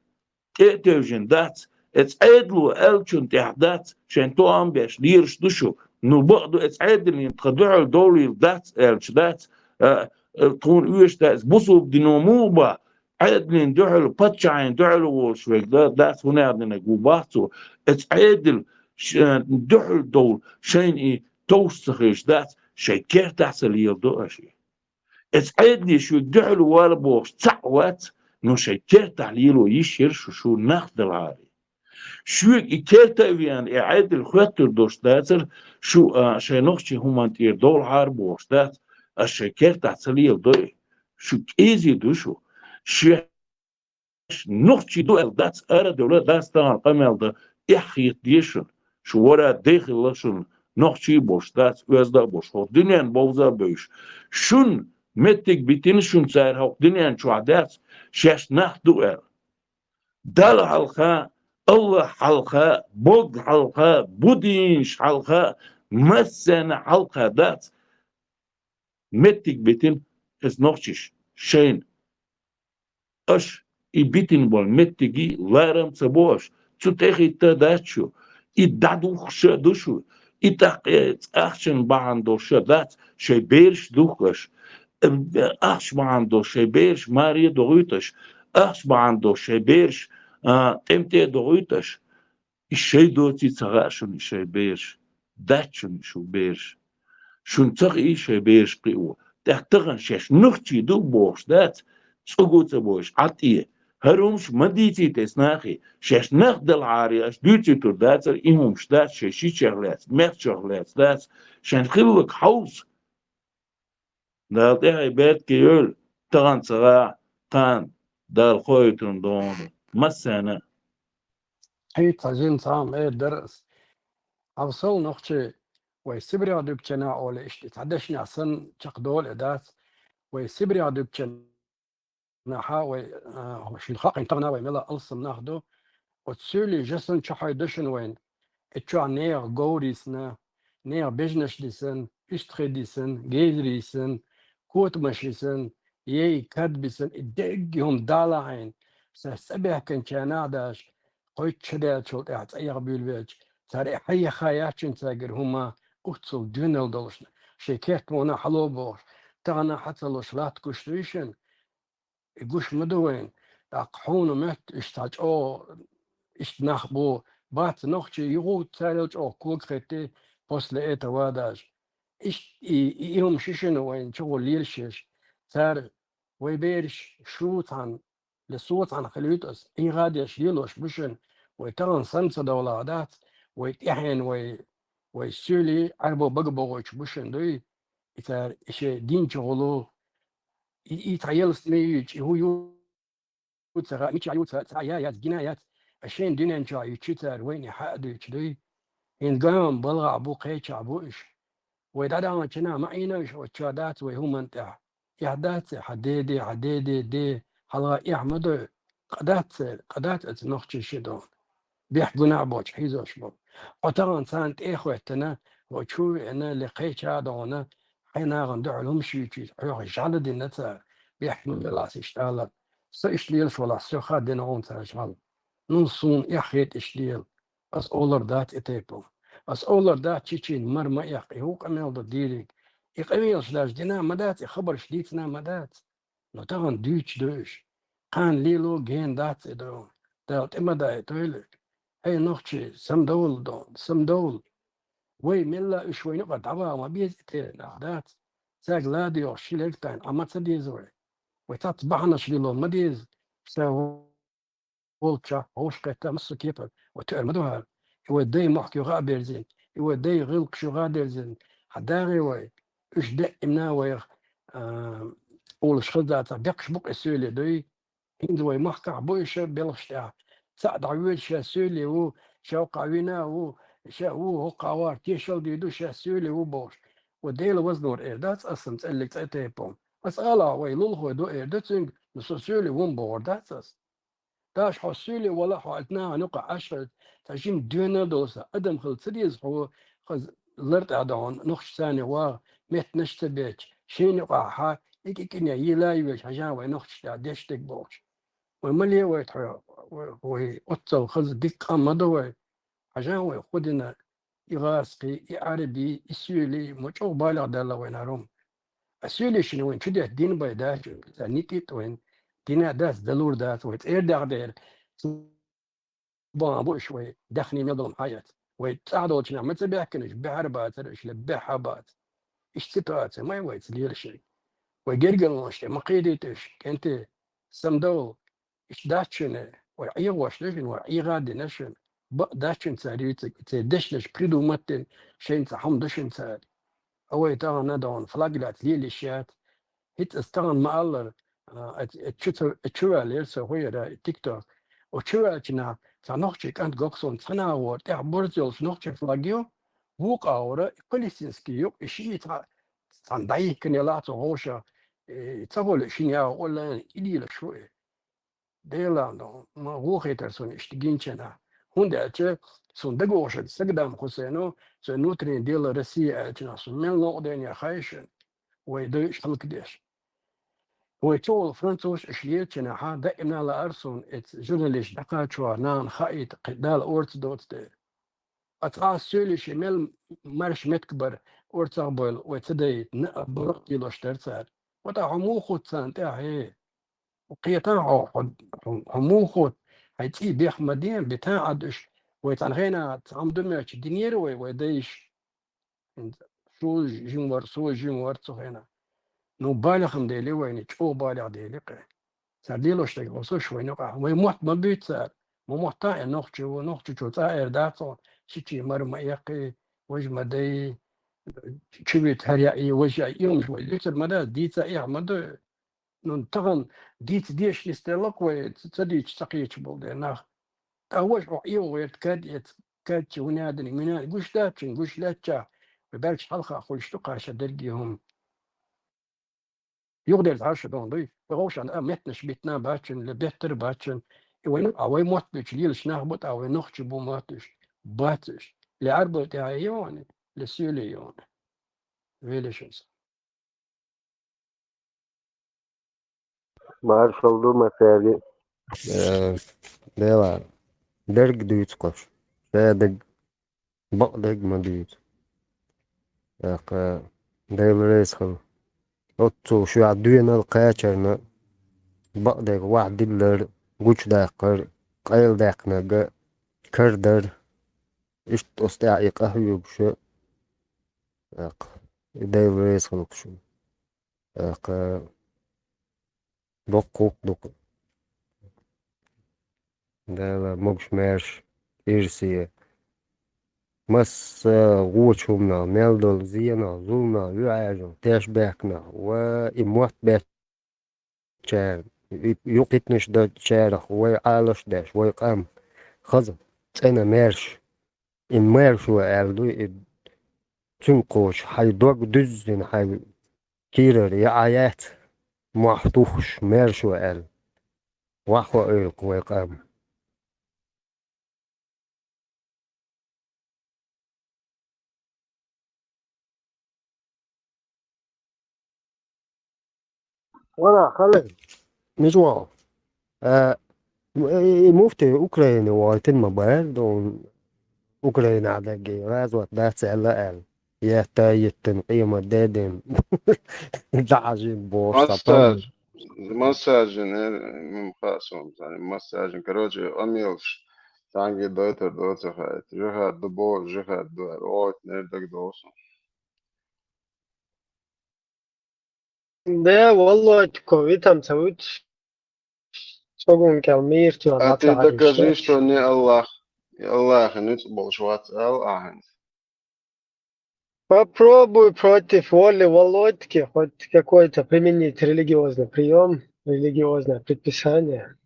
тӀе а тевжина дац, эцу Ӏедало аьллачунна тӀехь дац, шайн тоам беш лелаш ду шу. Ну, бакъду, эцу Ӏедална тхан дуьхьал довлийла дац аьлча дац, а, а, тхуна оьшуш дац, бусулба дино муха боху, Ӏедална дуьхьал, паччахьна дуьхьал волуш верг да-, дац, хӀунда аьлла динарг ву боху цо. Эцу Ӏедална ш-, дуьхьал довла, шайна и товш ца хилча дац, шайн кертахь ца леладо аша. Эцу Ӏедале шуьга дуьхьал вала бохуш цхьаъ вац, ну шайн кертахь лело йиш яра шу, шу нах далахьара. Шуьга и керта а веана, и Ӏедал хоьттур долуш дацара, шу, а, шайн нохчийн хӀуманна тӀера довлахьара бохуш дац, аша шайн кертахь ца леладо и. Шу кӀезиг ду шу. Шен нохчий ду аьлла дац, ара а девлла дац, тахана къамел дан эхь хета деза шуна. Шу вара дехилла шуна, нохчий а болуш дац, оьзда а болуш, хӀокху дуьненна бовза а бевзаш. Шуна меттиг битина шуна цара хӀокху дуьнен чохь дац, шаьш нах ду аьлла. Далла хьалха, Аллах хьалха, Бог хьалха, буддийш хьалха, массарна хьалха дац меттиг битина иза нохчаша шайна. Аша и битина болу меттиге ларам ца бо аша, цу тӀе хӀитта дац шу, и дӀадухкуш а ду шу, и тӀаккха ахчанан бахьана долуш а дац, шайн бераш духку аша, ахча бахьана долуш шайн бераш маре а дохуьйту аша, ахча бахьана долуш шайн бераш, а, тӀемтӀе а дохуьйту аша. И шайн доций ца хаьа шуна и шайн бераш, дац шуна и шун бераш. Шуна ца хии шайн бераш кхио. ТӀаккха тахана шаьш нохчий ду бохуш дац, цӀуго а ца бойуш, Ӏад тӀе. ХӀара хӀумаш ма дийцийта эс нахе, шаьш нах далахьара, аша дуьйцуьйтур дацара, и хӀумаш дац, шайн шичех лаьцна, мехчех лаьцна дац, шайн хилларг хьовса. Дала тӀаьхье беркате йойла, тахана ца гӀа, кхана Дала кхойтурна догӀу массарна а. Хьийца жин цхьа а эр дара ас. Хьовсал нохчий, вай Сибрех дуьгучу нах олий иштта цхьа дешнех санна чекхдолу и дац. Вай Сибрех дуьгучу нах а, вай, а, шуна хаийна тахана вай мела алсам нах ду. Оцу суьйлий жа санна чохь ду шуна вайна. И чохь нехан говр йисна, нехан бежанаш дисна, уьстагӀий дисна, гейзар йисна, котамаш йисна, ей, кад бисна, и дерриге хӀума далахьийна, сан цӀа баьхкинчарна а даш, кхойтта шо даьллачул тӀаьхьа цӀа эхь буьйлавелча, цара и хьан яха яц шуна цаьргара хӀума, уццул доьналла долуш, шайн кертамонна хьало бохуш, тахана хьан ца луш латта гуш дуй шуна? И гуш ма ду вайна. ТӀаккха хьуна моьтту иштта цхьа чӀогӀа, иштта нах бу, бац нохчий юху царел чӀогӀа когахетти, после этого даже. Иштта и, и, и хӀума шишина вайна чугӀо лелаш еш. Цара вай бераш шу цхьаьна, ле со цхьаьна хилуьйту ас, Ӏийгадеш лелош бу шуна, вай тахана санна ца довлахь дац, вай тӀаьхьенан вай, вай суьйлий Ӏаьрбо бага богӀуьйтуш бу шуна дуй, и цара и шайн дин чугӀолу, и, и цхьа ялсамани юьйцу, и хӀун ю ца хаьа, мичахь ю ца, цхьа я яц, гина яц, а шайна дуьнен чохь юьйцу цара вайна хьа а дуьйцу дуй. ХӀинца ган балгӀахь бу, кхечахь бу уьш. Вай дӀадаханчу нах ма Ӏийна уьш, оцу чохь дац вай хӀуманна тӀехь. Эхь дац, хьан деде, хьан деде де, хьалха эхь ма дой, къа дац церан, къа дац оцу нохчийн ши дон. Бехк гунахь боцуш хьийзош бу. Хьо тахана царна тӀе а хӀоьттина, хьо чу а веана, ле кхеча а догӀана, хьайн нахана дуьхьал хӀума шуьйчуьйту, хьоьга жӀаьла дина цара, бехк ма белахь иштта ала. Со иштта лелаш валахь, соьга ха дина гӀуна цара жӀаьла. Ну, суна эхь хета иштта лела. Ас олар дац и тайпа. Ас олар дац чичина мар ма эккха, и хӀун къамел ду дийриг. И къамелаш даже дина ма дац, и хабарш дийцина ма дац. Но тахана дуьйцуш ду уьш. Кхана лело гена дац и ду. Дала тӀе ма дайтойла. Хьей, нохчий, самадовла ду, самадовла. Вай мелла уьш вайна юкъара дӀаваха ма беза и тайпа нах дац. Цаьрга ладоьгӀуш ши лерг тайна Ӏа ма ца деза вай. Вай цац бахьанаш лело ма деза. Ша волчохь вовшахкхетта массо кепара, вай тоьар ма ду хӀара. И вай дай мохк юха а берзина, и вай дай гӀиллакхаш юха а дерзина, хьан дагӀе вай, уьш даимна вайх, а, олуш хаза дацахь, бекхаш бу-кх и суьйлий дуй. ХӀинца вай махкахь бу и ша белхаш тӀехь. Цхьаъ дӀавоьду ша суьйлий ву, ша хӀокхахь вина а ву, ша ву хӀокхахь вар, тешал дийр ду ша суьйлий ву бохуш. Вай Дела вазнор эр дац аса цӀеллиг цӀе тайпа. Аса ала вай лулахой ду эр ду цуьнга, ну со суьйлий ву-м бохур дац аса. Даш хьо суьйле вала хьо, альт нахана юкъа Ӏаш хилча, цхьа жима доьналла долу сан адам хила ца деза хьо, хаза лар тӀехь догӀун, нохчашца вагӀа, меттанаш ца беча, шен юкъахьа, икӀи-кӀине йила а йоьлча, хьажа вай нохчашта деш дерг бохуш. Вай ма ле вай тхьо, вай, вай оццал хаза дика къам ма ду вай. Хьажа вай хӀу дина, и гӀазкхи, и Ӏарби, и соьли, ма чӀогӀа балех даьлла вайна хӀума. А соьли шина вайн чу детта дин бай дац, ца нитӀит вайн, дина дац, далур дац, вай цӀера дагӀа дера. Бан бу уьш вай, даьхни мел долу хьан яц. Вай цӀахь долчу нах ма ца баьхкина, уьш баьхьара бацара, уьш ле баьхьа бац. Иштта ситуация ма вайца лела шайн. Вай гергарлонаш тӀе ма кхийдийта уьш, кӀентий, самадовла. Иштта дац шуна, вай Ӏехош ду шуна, вай Ӏеха а дина шуна. Бакъ дац шуна цара юьйцург, церан дешнаш придумать дина, шайна цхьа хӀума ду шуна цара. А вай тахана догӀун флаг лаьцна лелаш яц. ХӀинца аса тахана ма-аллара, а, а, а чу ца, а чу ваьллера со хӀу яра, и TikTok. О чу ваьллачу наха цхьа нохчий кӀант гоксун цхьана агӀора тӀехь борз йолуш нохчий флаг ю, вукху агӀора и палестинский ю, и шиъ цхьа, цхьана дӀайихкина елахь цу гӀовша, и ца хуьлу шина яха онлайн и дийлаш ву и. Делан ду, ма вохийтар суна иштта гинчина. ХӀунда аьлча, суна дагавогӀуш Сагдам Хусейну, цуьнан внутренние дела России аьллачу наха суна мел новкъа дайна яхайша, вай дойуш хӀаллакдеш. Вай чу волу французаш уьш лелачу нахьа, даимна лаара суна, эца журналист дӀакхачо нахана хаийта, кхин Дала орца доцу дела. Ацкъа ас соьлуьйш мел марш меттиг бара, орцах а бойла, вай ца дайта, на а барх а лелош дара цара. Ва тӀаккха хьо муха хӀутту царна тӀехь, хӀей? Кхетахь хьо, хьо, хьо, хьо муха хӀутту? Хьайн цӀий бех ма де, битахь Ӏад уьш. Вай цхьана хенахь цхьа хӀума ду моьттуш динера вай, вай дайша. Шу жима вара, со жима вара цу хенахь. Ну, балехам дели вайна, чӀогӀа балех дели кхе. Цара лелош дерг хьосуш вайна юкъахь. Вай мотт ма буьйцу цара. Ма мотта а нохчо ву, нохчочо цӀа а эр дац хьо, шичий мара ма эккхий, важа ма дайи, чу вита хӀара яий, важа яий, иламаш вай дуьйцур ма дац, дийца а эхь ма ду. Ну, тахана дийца дезаш нисделлакх вай, ца, ца дийцича ца кхеташ болу дела нах. ТӀаккха важа хьо Ӏехо гӀерта кад эца, кад чу вуьнадина, вуьнадина гуш дац шуна, гуш лаьттачахь, вай баьлча хьалха хуьлуш ду кхаша дерриге хӀума. Юхадерза хьаша догӀун дуй, вай вовшашна а меттанаш битина бацчун, ле беттара бацчун, и вай, а вай мотт буьйцуш лелаш нах бу, тӀаккха вай нохчий бу мотт уьш, бац уьш. Ле Ӏарбой тӀехьа йогӀуна, ле соьлий йогӀуна. Велишинца. Маршалла ду, Масаги. Э, Дела, дерг дуьйцу кхуш. Ша дерг, бакъ дерг ма дуьйцу. ТӀаккха Дела реза хуьлда. Оццул шуьгахь доьналла кхачарна бакъдерг ваьхьа диллар, гучудаккхар, къайладаьккхинарг карадар. Иштта оцу тӀехь и къахьоьгуш. ТӀаккха и Дела реза хуьлда шуна. ТӀаккха доккха гӀуллакх ду-кх. Дала могуш-маьрша ирсе. Масса гӀочу хӀуманах, мел долу зенах, зуламах, юьхьӀаьржах, тешнабехках ва и мотт бечарах, и юкъа хӀиттинарш дечарах вай Ӏалаш а деш, вай къам хаза, цӀена, маьрша. И маршо аьлла ду, и цуьнга кхочуш, хьайн дог дуьззина, хьайн кийрара яа яц, мохь тухуш, маршо аьлла. Ваха хьо ойла-кх вай къам. Вала, хала. Мича ваху? А, и муфти Украине вахийтина ма бара, ду Украинехь дерг гӀазот дац аьлла аьлла. Етта а йиттина, къемат де а дина. ДӀахьажийна бохуш цхьа Массаж, массажин, э, м, хаьа суна, царна массажин. Короче, къамелаш цхьаьнгге дойтур доцу хаьа. Жихад ду боху, жихад ду аьлла. Ой, нер дагадогӀу суна. Да, Володько, витам ца вуьтуш, цогун кӀел мийртига А ты докажи, что не Аллах. И Аллахе нуьцкъ болуш вац, ала ахьа хӀинца. Попробуй против воли Володьки хоть какой-то применить религиозный приём, религиозное предписание.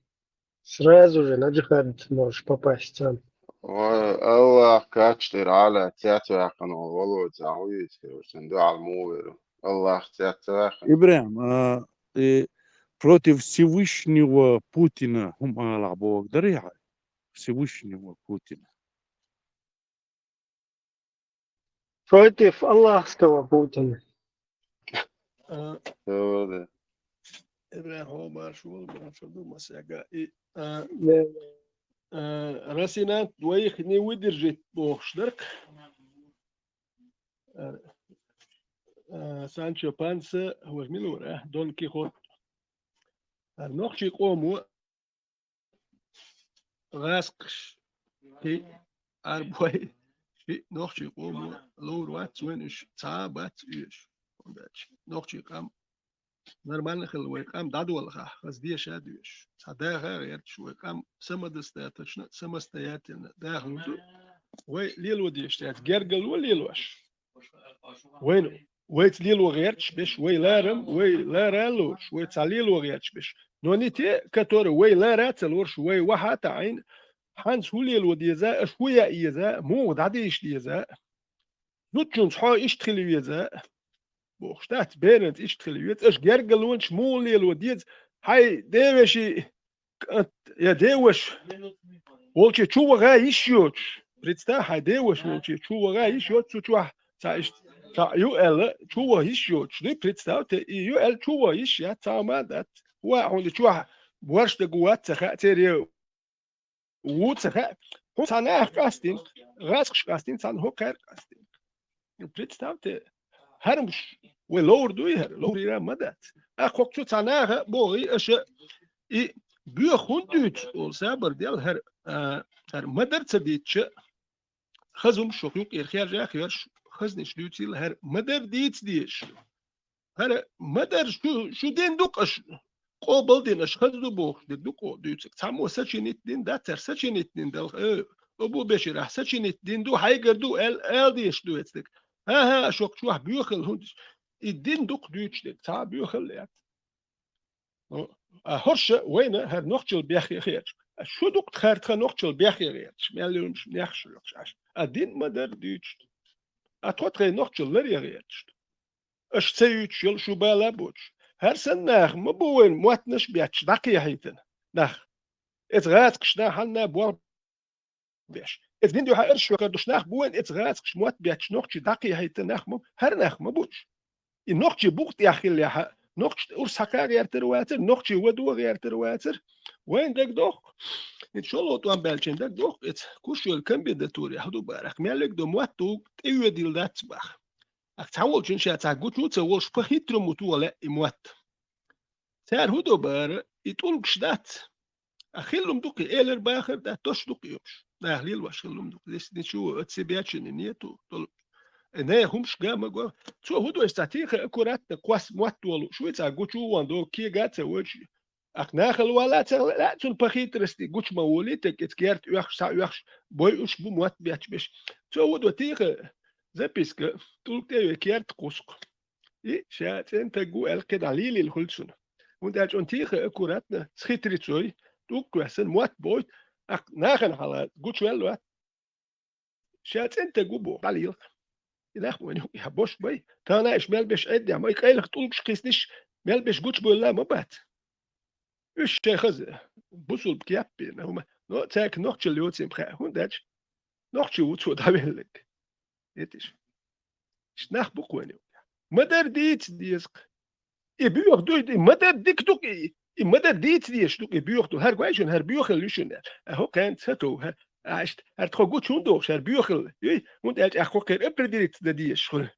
Сразу же на джихад можешь попасть сам. Вай, Аллах качтир Ӏала цецваьккхина волу Володя, хьан вуьйцу хӀорш, дуьхьал муха веру? Аллах цецваьккхина. Ибрахим, а, э, против Всевышнего Путина хӀума алахь бохург дарий хьан? Всевышнего Путина. Против Аллахского Путина. А, Ибрахим, хьо марш вала, марш вала, масяга. И, а, а, Расинат, вайх не выдержит бохуш дарк. А, а, Санчо Панса, ваш мила вара, а? Дон Кихот. А, нохчий къомо гӀаскхаш, ши арбой, ши нохчий къомо ловр вац вайн уьш, цхьа а бац уьш. Нохчий къам нормально хилла вай къам дӀадолахь, хаза деша а доьшуш. Цхьа даха а гӀерташ вай къам самодостаточно, самостоятельно даха лур ду. Вай лело дезаш дац, гергало лелош. Вайна, вайца лело гӀерташ беш, вай ларам, вай лара а лоруш, вай цхьа лело гӀерташ беш. Но не те, которые вай лара а ца лоруш, вай ваха а таӀийна, хьанца хӀун лело деза, аша хӀун яа еза, муха дӀадийша деза. Зудчунца хьо иштта хила веза, бохуш дац, беранца иштта хила веза, аша гергарлонаш муха лело деза, хьайн девеши кӀант, я деваш волче чу ваха йиш йоцуш. Представь, хьайн деваш волче чу ваха йиш йоцуш, цу чохь цхьа иштта, цхьа ю аьлла, чу ваха йиш йоцуш. Дуй, представь те, и ю аьлла чу ваха йиш яц, цхьа ма дац. Ва хьуна чохь борш даг вац ца хаьа, церан ву ца хаьа. Хьуна цхьа нах къастийна, гӀаскхаш къастийна, цхьана хӀокхаьр къастийна. Представь те, хӀара муш вай ловр дуй хӀара, ловрера ма дац. ТӀаккха хӀокху цу цхьа наха а бохий аша, и боьха хӀунда дуьйцу олу сабар дел хӀара, а, хӀара ма-дарра ца дийцча, хаза хӀумаш шух юкъера хержа а херш, хазнаш дуьйцийла хӀара ма-дарра дийца дезаш. ХӀара ма-дарра шу, шу дин ду-кх аша, къобал дина аша хаза ду бохуш дерг ду-кх оха дуьйцург. Цхьаммо сочинить дина дац, цара сочинить дина дала, э, Абу-Бешир, ахь сочинить дина ду, хьайгара ду аьлла, ала дезаш ду эцниг. ХӀан-хӀа, аша хӀокху чохь боьхалла хӀунда? И дин ду-кх дуьйцуш дерг, цхьа а боьхалла яц. Ну, а хӀорш а вайна хӀара нохчалла бехъе хеташ. А шу ду-кх тхан тхан нохчалла бехъе хеташ, мел юлмаш нехаш йохуш Ӏаш. А дин ма-дарра дуьйцуш ду. А тхо тхайн нохчалла ларъе хеташ ду. Аша ца юьйцуш йолу шу бала а боцуш. ХӀара санна нах ма бу вайна моттанаш а бетташ дӀакхехьийтина нах. Эца гӀацкхаш нах хьанна болх беш. Эца дин дуьхьа арш хӀоьхур душ нах бу вайн, эца гӀацкхаш мотт бетташ нохчий дӀакхехьийта нах ма, хӀара нах ма бу уьш. И нохчий букъ тӀехь хиллехьа, нохчий урс хьакха гӀертар вацар, нохчий вадо гӀертар вацар. Вайн дагадоху, и шолгӀа тӀом баьлчийн дагадоху, эца Кушойла комендатуре хьу ду барах, мел вега до мотт ду, тӀеоьдийла дац баха. Ах цхьа волчун ша цхьа гучу ца волуш, по-хитрому тоха лаьа и мотт. Цара хӀун до бара, и тӀулгаш дац. А хиллум ду-кх и, элар бахар дац, тосуш ду-кх и йохуш. Наха лелош хиллум ду-кх. Здесь ничего от себя чини нету. Тол-, э, нехан хӀумаш ган ма го. Цо хӀун до, цхьа тихо, аккуратно, кхосса мотт волу. Шу вай цхьа гучу ван до, кега а ца вочу. Ах нахала вала а ца лаьа, цунна по-хитрости гучу ма волий, тек эца герта оьхуш, схьа оьхуш, бойуш бу мотт бетташ беш. Цо хӀун до, тихо, записка, тӀулг тӀе а ве керта кхусу-кх. И ша цӀена таг ву аьлла кхидӀа лелийла хуьлу цунна. ХӀунда аьлча он тихо, аккуратно, с хитрецой, тӀулг кхоьссина, мотт бойту, ах нахана хьала гучуваьлла вац. Ша цӀена таг ву боху, дӀалелха. И нах вайн юкъахь бош бай, тахана а иша мел беш Ӏеддехь, ма и къайлаха тӀулгаш кхисниш, мел беш гучубевлла ма бац. Уьш шайн хаза, бусулба кеп бина хӀума, но цаьрга нохчалла йоцийна хаьа, хӀунда аьлча нохчо ву цо дӀавелларг. Этиш. Иштта нах бу-кх вайн юкъахь. Ма-дарра дийца деза-кх. И боьха ду, и ма-дарра дика ду-кх и, и ма-дарра дийца дезаш ду-кх и боьха ду. ХӀара гой шуна, хӀара боьхалла ю шуна. А хӀокхарна ца тов, хӀара, а, иштта, хӀара тхо гучу хӀунда дохуш, хӀара боьхалла. Юй, хӀунда аьлча ахь кхокхера определиться дан дезаш хуьлу.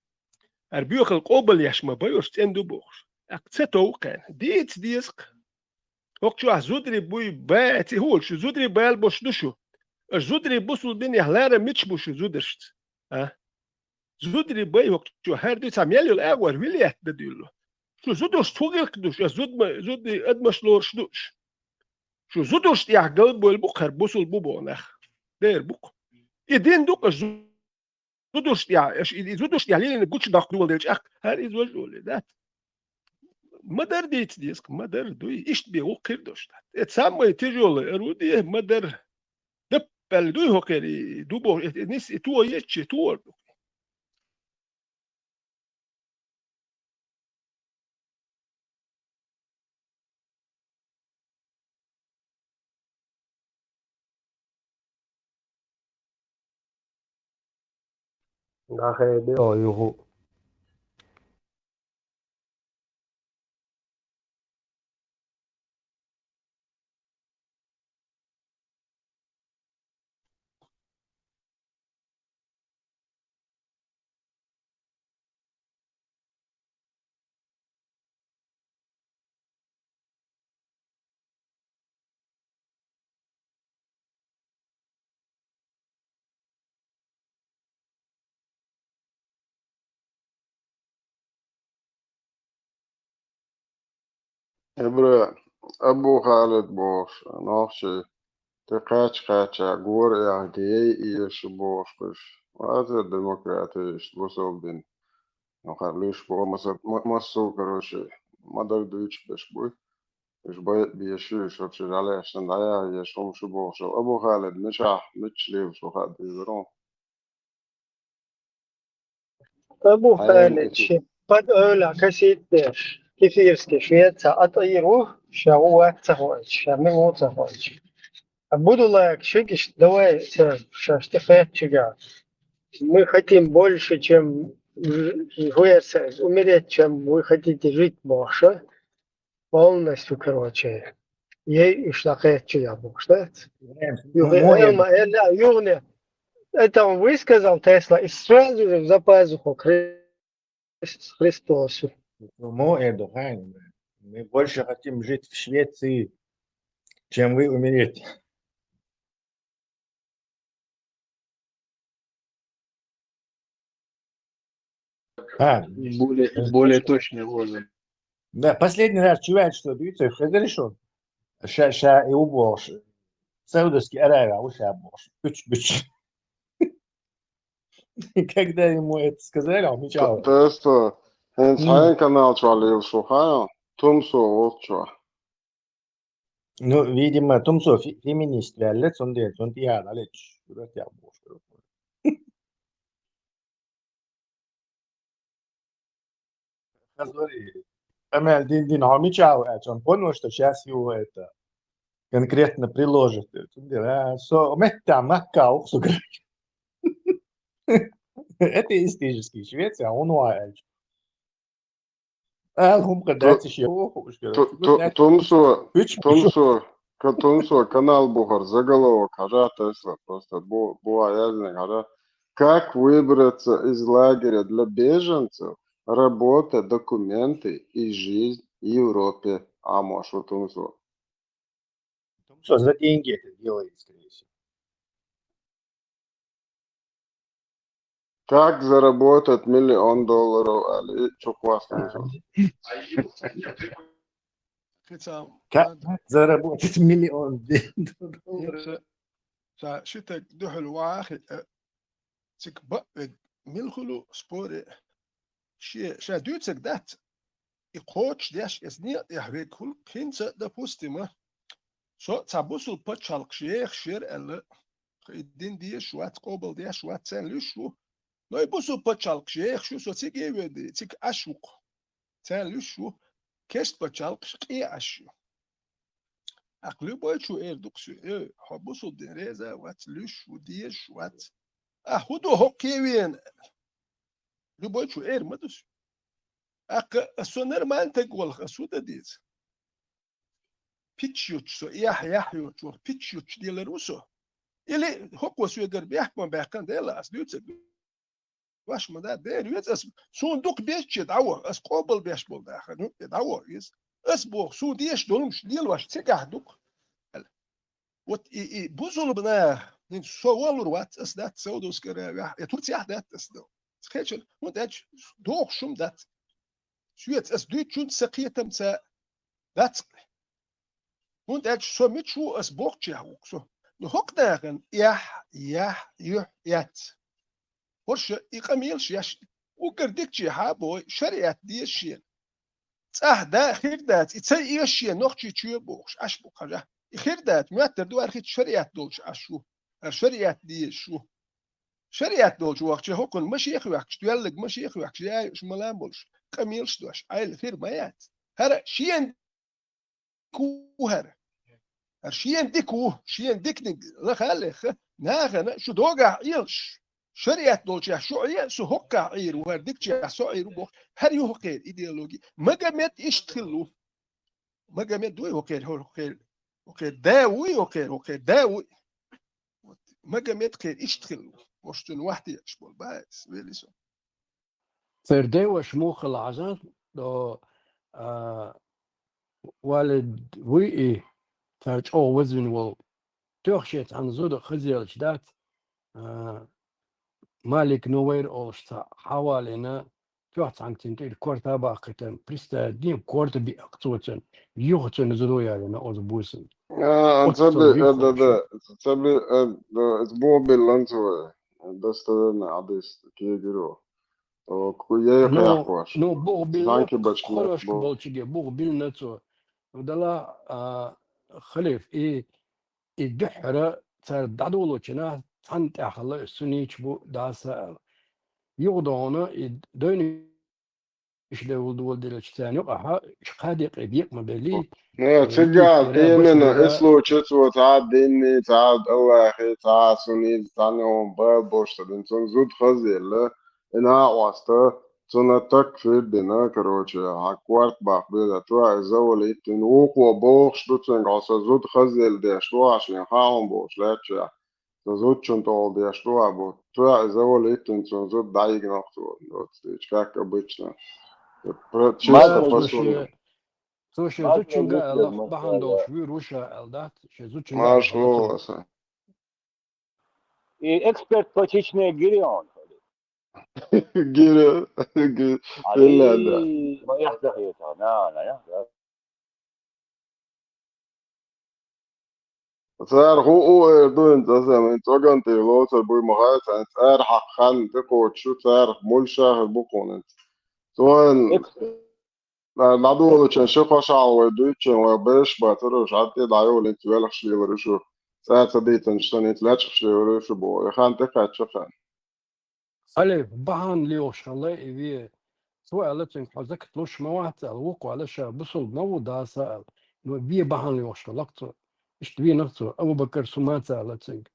ХӀара боьхалла къобалъеш ма бай, уьш цӀена ду бохуш. Ахь ца тов кхарна. Дийца деза-кх. ХӀокху чохь зударий буй, баьци, хӀун волуш, зударий бала бош ду шу? Аша зударий бусул динехь лара мича бу шу зударшца? А? Зударий бай хӀокху чохь, хӀара дуьйцу, цхьа мел йолу агӀор вилетта дан дуьйлу. Шу зударш цу гӀиллакх ду шу, аша зудма-, зударий адамаш лоруш ду уьш. Шу зударш тӀехь галбевлла бу-кх хӀара бусул бу боху нах. Дера бу-кх. И дин ду-кх аша зу-, зударш тӀехь, аша и, и зударш тӀехь лелийна гучудоккхур волу делча, ахь, хӀара иза важа олий, дац? Ма-дарра дийца деза-кх, ма-дарра дуй, иштта бен вукху хир долуш дац. Э, самое тяжёлое орудие, ма-дарра. Даппаьлла дуй хӀокхерий, ду боху, э, э, нис, и то еччи, то ду. Нахе бео юху. Эбра, Абу Халид бохуш, нохчий, тӀе кхаьча-кхаьча гора яхка яй эша бохуш кхуьш. Вазар демократист бусалба дин. Ну, хьан луьйш боху, маса-, ма-, массо а, короче, ма-дарра дуьйцуш берш буй. Уьш байа а беш ю, уьш вообще жаляешна дӀаяхьа еш хӀума шу бохуш. Абу Халид, мичахь, мичча лелаш ву хаа дезара хьуна? Абу Хьайна Халид, шу пад ойла касит деш, кефирский швеца а тӀаир ву, ша ву вац ца хоуьйтуш, ша мила ву ца хоуьйтуш. А буду лайк, шигиш, давай, ша, ша, что хет чига. Мы хотим больше, чем ж-, умереть, чем вы хотите жить, бохуш. Полностью, короче. Ей уьш дӀакхечча яхь бохуш, да? Эм, Юхе-, мо Элма, Элла, юхне. Это он высказал, Тесла, и сразу же за пазуху Хри-, Христосу. Мо эр ду хьайна. Мы больше хотим жить в Швеции, чем вы умереть. А, более, э, более точный отзыв. Да, последний раз чувак, что дуется, это решил. Ша, ша и убош. Саудовский Аравия, уж обош. Пуч, пуч. Когда ему это сказали, он мечтал. То, то, что, э, М. Сайын канал чуалил шухаю, Тумсо вот чё. Ну, видимо, Тумсо фе-, феминист ваьлла, цундела, цунна тӀехьа дӀалечу, дуьрат яхь бохуш. Хазори, амел дин дин хьо мича ву аьлча, он понял, что щас его это конкретно приложит. Цундела, а, со метта макка ухсугар. Это эстетический Швеция, он ва аьлча. Ала хӀума кхы Ту-, дац иштта, оха, уж ту-, короче. Ту-, Тумсо, Пуч, пуч. Тумсо, ка-, Тумсо канал бухар заголовок хьажа, Тесла, просто бу-, буа яздинарг хьажа. Как выбраться из лагеря для беженцев, работа, документы и жизнь в Европе. Амош ву Тумсо. Тумсо за деньги это делает, скорее всего. Как заработать миллион долларов, али чуквас Тумсо. Кхин цхьа Как заработать миллион долларов? Ца, ца шитаг дуьхьал вахи, э, цик баъвег мила хуьлу споре? Ше, ша дуьйцург дац. И кхочушдеш, эс некъа тӀехь вега хуьлу, хӀинца, допустимо, со цхьа бусул пачхьалкхаш ехаш яра аьлла, и дин дезаш вац, къобал деш вац, царна луьйш ву. Но и бусул пачхьалкхаш ехаш ю, со цига а воьдий, цига Ӏаш ву-кх. Царна луьйш ву, кест пачхьалкхаш къе Ӏаш ю. Ахь любой чу эр ду-кх соьга: «Э, хьо бусул дин реза а вац, луьйш ву, дезаш вац. Ахь хӀун ду хӀокхе вена?» Любой чу эр ма ду соьга. Аккха ас со нормальный таг волх, ас хӀун дан деза? Пич йоцуш со, яхь, яхь йоцуш ваха, пич йоцуш делар ву со. Или хӀокхо соьгара бехк ма баьккхина, Дела, ас дуьйцург ваьш ма дац, дера веза ас, суна дукха безаче дӀаваха, ас къобал беш болу дахар, ну, тӀе дӀаваха иза. Ас боху, суна дезаш долуш лелош цигахь ду-кх. Вот и, и бусулба нах, хӀинца со валур вац, ас дац Саудовская Аравия, я Турцияхь дац ас ду. Кхечира, хӀунда аьлча дохуш хӀума дац. Соьца ас дуьйцучунца сан кхетамца дац. ХӀунда аьлча со мича ву, ас бохучех ву-кх со. Ну, хӀокху нахана эхь, яхь, юьхь эц. ХӀорш и къамелаш еш, уггар дикачехьа а бой, шариат деза шена. ЦӀахь да хир дац, и ца эша шен нохчий чоь бохуш, Ӏаш бу хьажа. И хир дац, моьттар ду, архит шариат долчу Ӏаш ву, ара шариат дезаш ву. Шариат долчу вахча хӀокхунна машех ваьккхаш, доьллаг машех ваьккхаш, яйуш малан болуш, къамелаш дош, Ӏайла хир ма яц. ХӀара шена ву хӀара. ХӀара шена дика ву, шена диканиг лаха а леха, нахана шу догахь Ӏелаш. Шариат долчехь шу Ӏе, со хӀоккхахь Ӏийр ву, хӀара дикачехь со Ӏийр ву боху. ХӀара ю хӀокхеран идеологи. Магомед иштта хилла ву. Магомед вуй хӀокхеран, хӀо-, хӀокхеран, хӀокхеран да вуй, хӀокхеран, хӀокхеран да вуй. Вот. Магомед кхеран иштта хилла ву. Ош цуьнан вахтехаш болу баьс, вели со. Церан деваш муха хилла хьажа, до, а, Валид вуй и, цара чӀогӀа вазвина волу. Тоьхче цхьана зуда хазелча дац, а, Малик Нувайр олуш цхьа хьавалийна, тоьхцанг цин тӀе корта баккхийтан, пристадин корта биъакх цо цун, юха цун зудо ялина оз бусин. А, От ца цо би, э, бихох да, шу. да, ца би, э, да, это бобил ланцевая. Достоверно, адис, кегиро. О, ку-, я их Ну, яхваш. ну, бух билна, Занки бачки хорош бо. Болчиге, бух билна цо. Дала, а, халиф, и, и дуьххьара цар дӀадолочина цхьан тӀехала сунич бу даса ала. Югдона и дойни иш девул дувал делача царна юкъахьа, иш кхади къе бекъ ма белли, Ну, цигал, именно, и случай цо ца динни, ца Аллахи, ца суни, ца неон бал бошта дин, цун зуд хазелла, и на оста, цуна такфир дина, короче, а кварт бах беда, то и завали иттин, укво бохш, ду цинг оса зуд хазел деш, то ашин хаун бохш, леча. Цо зудчун тӀол деш дуа бу. Цо из а валиттин цун зуд дӀайигнах цо. Вот, как обычно. Про-, чисто Маза по Цо сунне. ше, цо ше Маза зудчунга мутла ала мутла, бахьан да. долуш вуьйр ву ша аьлла дац, ше зудчунга Маш ала цо. лоласа. И эксперт по Чечне гири он. Гири, гири. Иллада. Али, ма яхта хета, на, на, яхта. Цар ху у эр дуин цаза, мен цоган ти лоцар буй махай, цан цар хакхан ти кочу, цар муль шахар букунин. Цоин Экс- надолучен ши хошал вай дуйчен вай беш батаруш, атти дайолин цвелх шлиларушу. Цар цадитан штанит лечх шлиларушу бо. Яхан ти качахан. Халиф, бахьан лиохш хала и ве. Цо аьлла цуьнга, хьо закат луш ма вац аьлла, вукхо аьлла, ша бусулба ма ву даса аьлла. Ну, ве бахьан лиохш хала цо. Иштта венах цо, Абу Бакар су маца аьлла цуьнга.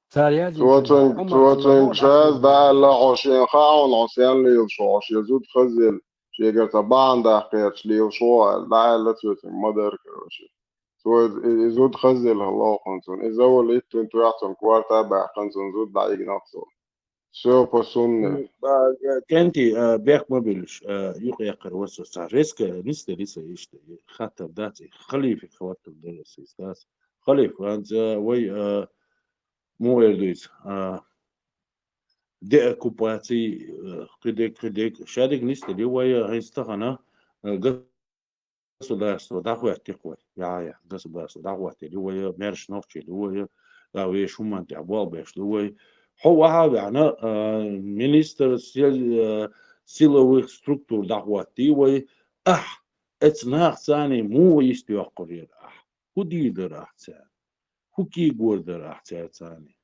Цар язин Цо цуьнга, цуьнг, Умар цо цуьнга цуьнг вон шаз ахула даьлла хьошен хаун хьосен лил шо, хьоше зуд хазил. Шегар ца банда кхерч лил шо, даьлла цо цуьнг мадар, короче. Цо из, из зуд хазил хала хун цун. Из а валиттин туяхцун кварта бахкан цун зуд дайигнах цо. Все по сунне. Кенти, бех ма билуш, юкъ яккхар васа ца. Резко, ниста риса ишта. Хаттар дац, халифи хваттар дерес истас. Халиф, ганца вай, му эр дуйц, деоккупаци, кхидек, кхидек. Шадик ниста ли вай, хинстахана, государство дӀахӀоттикх вай. Я, я, государство дӀахӀоттийли вай, мерш нохчийли вай, да веш хӀуман тӀехь болх беш ду вай. Хьо ваха ваьхьна, а, министр сил-, а, силовых структур дӀахӀоттий вай. Ахь, эц нах цани му йистйоккхур яр ахь? ХӀу дийр дар ахь царна? ХӀу кийгор дар ахь царцани?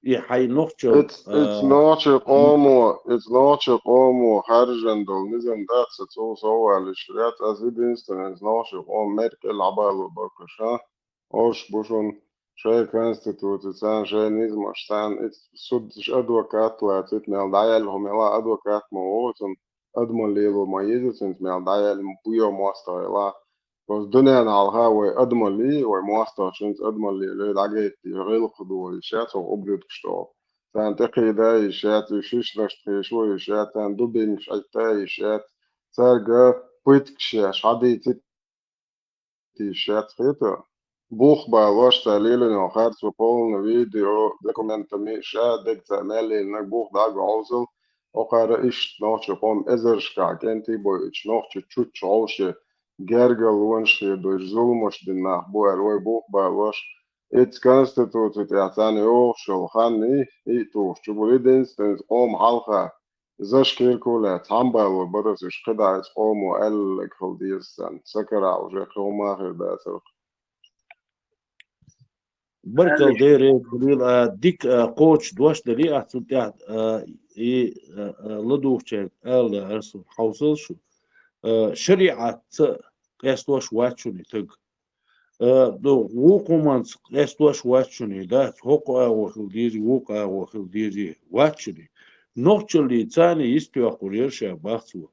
И хьай нохчал, Эц, эц нохчи къомо, эц нохчи къомо харжан дол низам дац, цо совалиш ряд, аз единственный эц нохчи къом меркел абалу бакуша. Ош бушун шай конституци цан, шай низмаш цан, эц суд адвокат ла, цит мел даял хумела адвокат ма оцун, адман лелу ма езу, цит мел даял буйо мостойла. Просто дуьнен хьалха вай адамалли, вай мостагӀчунца адамалли ле дӀагайти гӀилкху ду вай ишац, вай ублюдкаш тӀо. Царна тӀекхийда ишац, уьш шишнаш тхийш вай ишац, царна дубингаш Ӏитта ишац, царга пыткаш еш, хьадийцит ишац хета. Бух балош цар лелино харцо полно видео, документами ша дег цар мел лелинаг бух дагу гӀовзал, окхара ишт нохчи къом эзаршка кӀентий бойуч нохчи чуччу гӀовше гергал вонаш хир ду, иш зулмаш дина нах бу аьлла, вай бух балош. Ицца конституци тӀехь царна йогӀуш йолу хан и, и тухуш чу бу единственный къом хьалха. Зашкирку лаьцна, хьан бало барас уьш кхидӀа иза къомо аьллалаг хила деза царна. Сакара уже кхин хӀума хир дацара. Баркалла дерриг, Халил, а, дика, а, кхочуш дош дали ахь цу тӀехь, а, и, а, а, ладугӀучаьрга ала арсу хьовсал шу. А, шариӀатца къестош вац шуна и таг. А, ду, вукху хӀуманца къестош вац шуна и дац, хӀокху агӀо хила дезий, вукху агӀо хила дезий, вац шуна и. Нохчаллий царна йистехкур яра ша бахцо.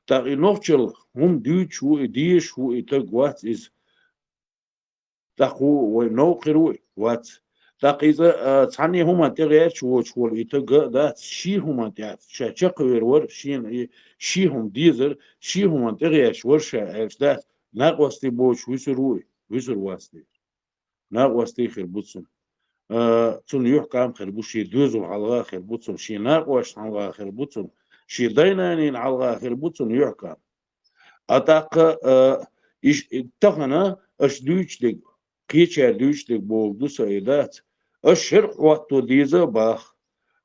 ТӀаккха и нохчалла хӀума дуьйцуш ву и, дезаш ву и таг, вац иза. ТӀаккха ву вай новкъа хир ву и? Вац. ТӀаккха иза, а, цхьанне хӀуманна тӀегӀерташ воцуш волу и таг а дац, шен хӀуманна тӀе, ша чекхвер вара, шена и шен хӀума дезара, шен хӀуманна тӀегӀерташ вара ша аьлча дац, накъостий боцуш вуьсур ву и? Вуьсур вац те. Накъостий хир бу цунна. А, цунна юьхькӀам хир бу, шен доьзал хьалха хир бу цунна, шен накъосташна хьалха хир бу цунна, Шен дай-нанна хьалха хир бу цунна юьхькӀант. А тӀаккха, а, иш-, тахана аша дуьйцуш дерг, кхечара дуьйцуш дерг бохург ду сан, и дац. Аша шарӀ хӀотто деза а бах.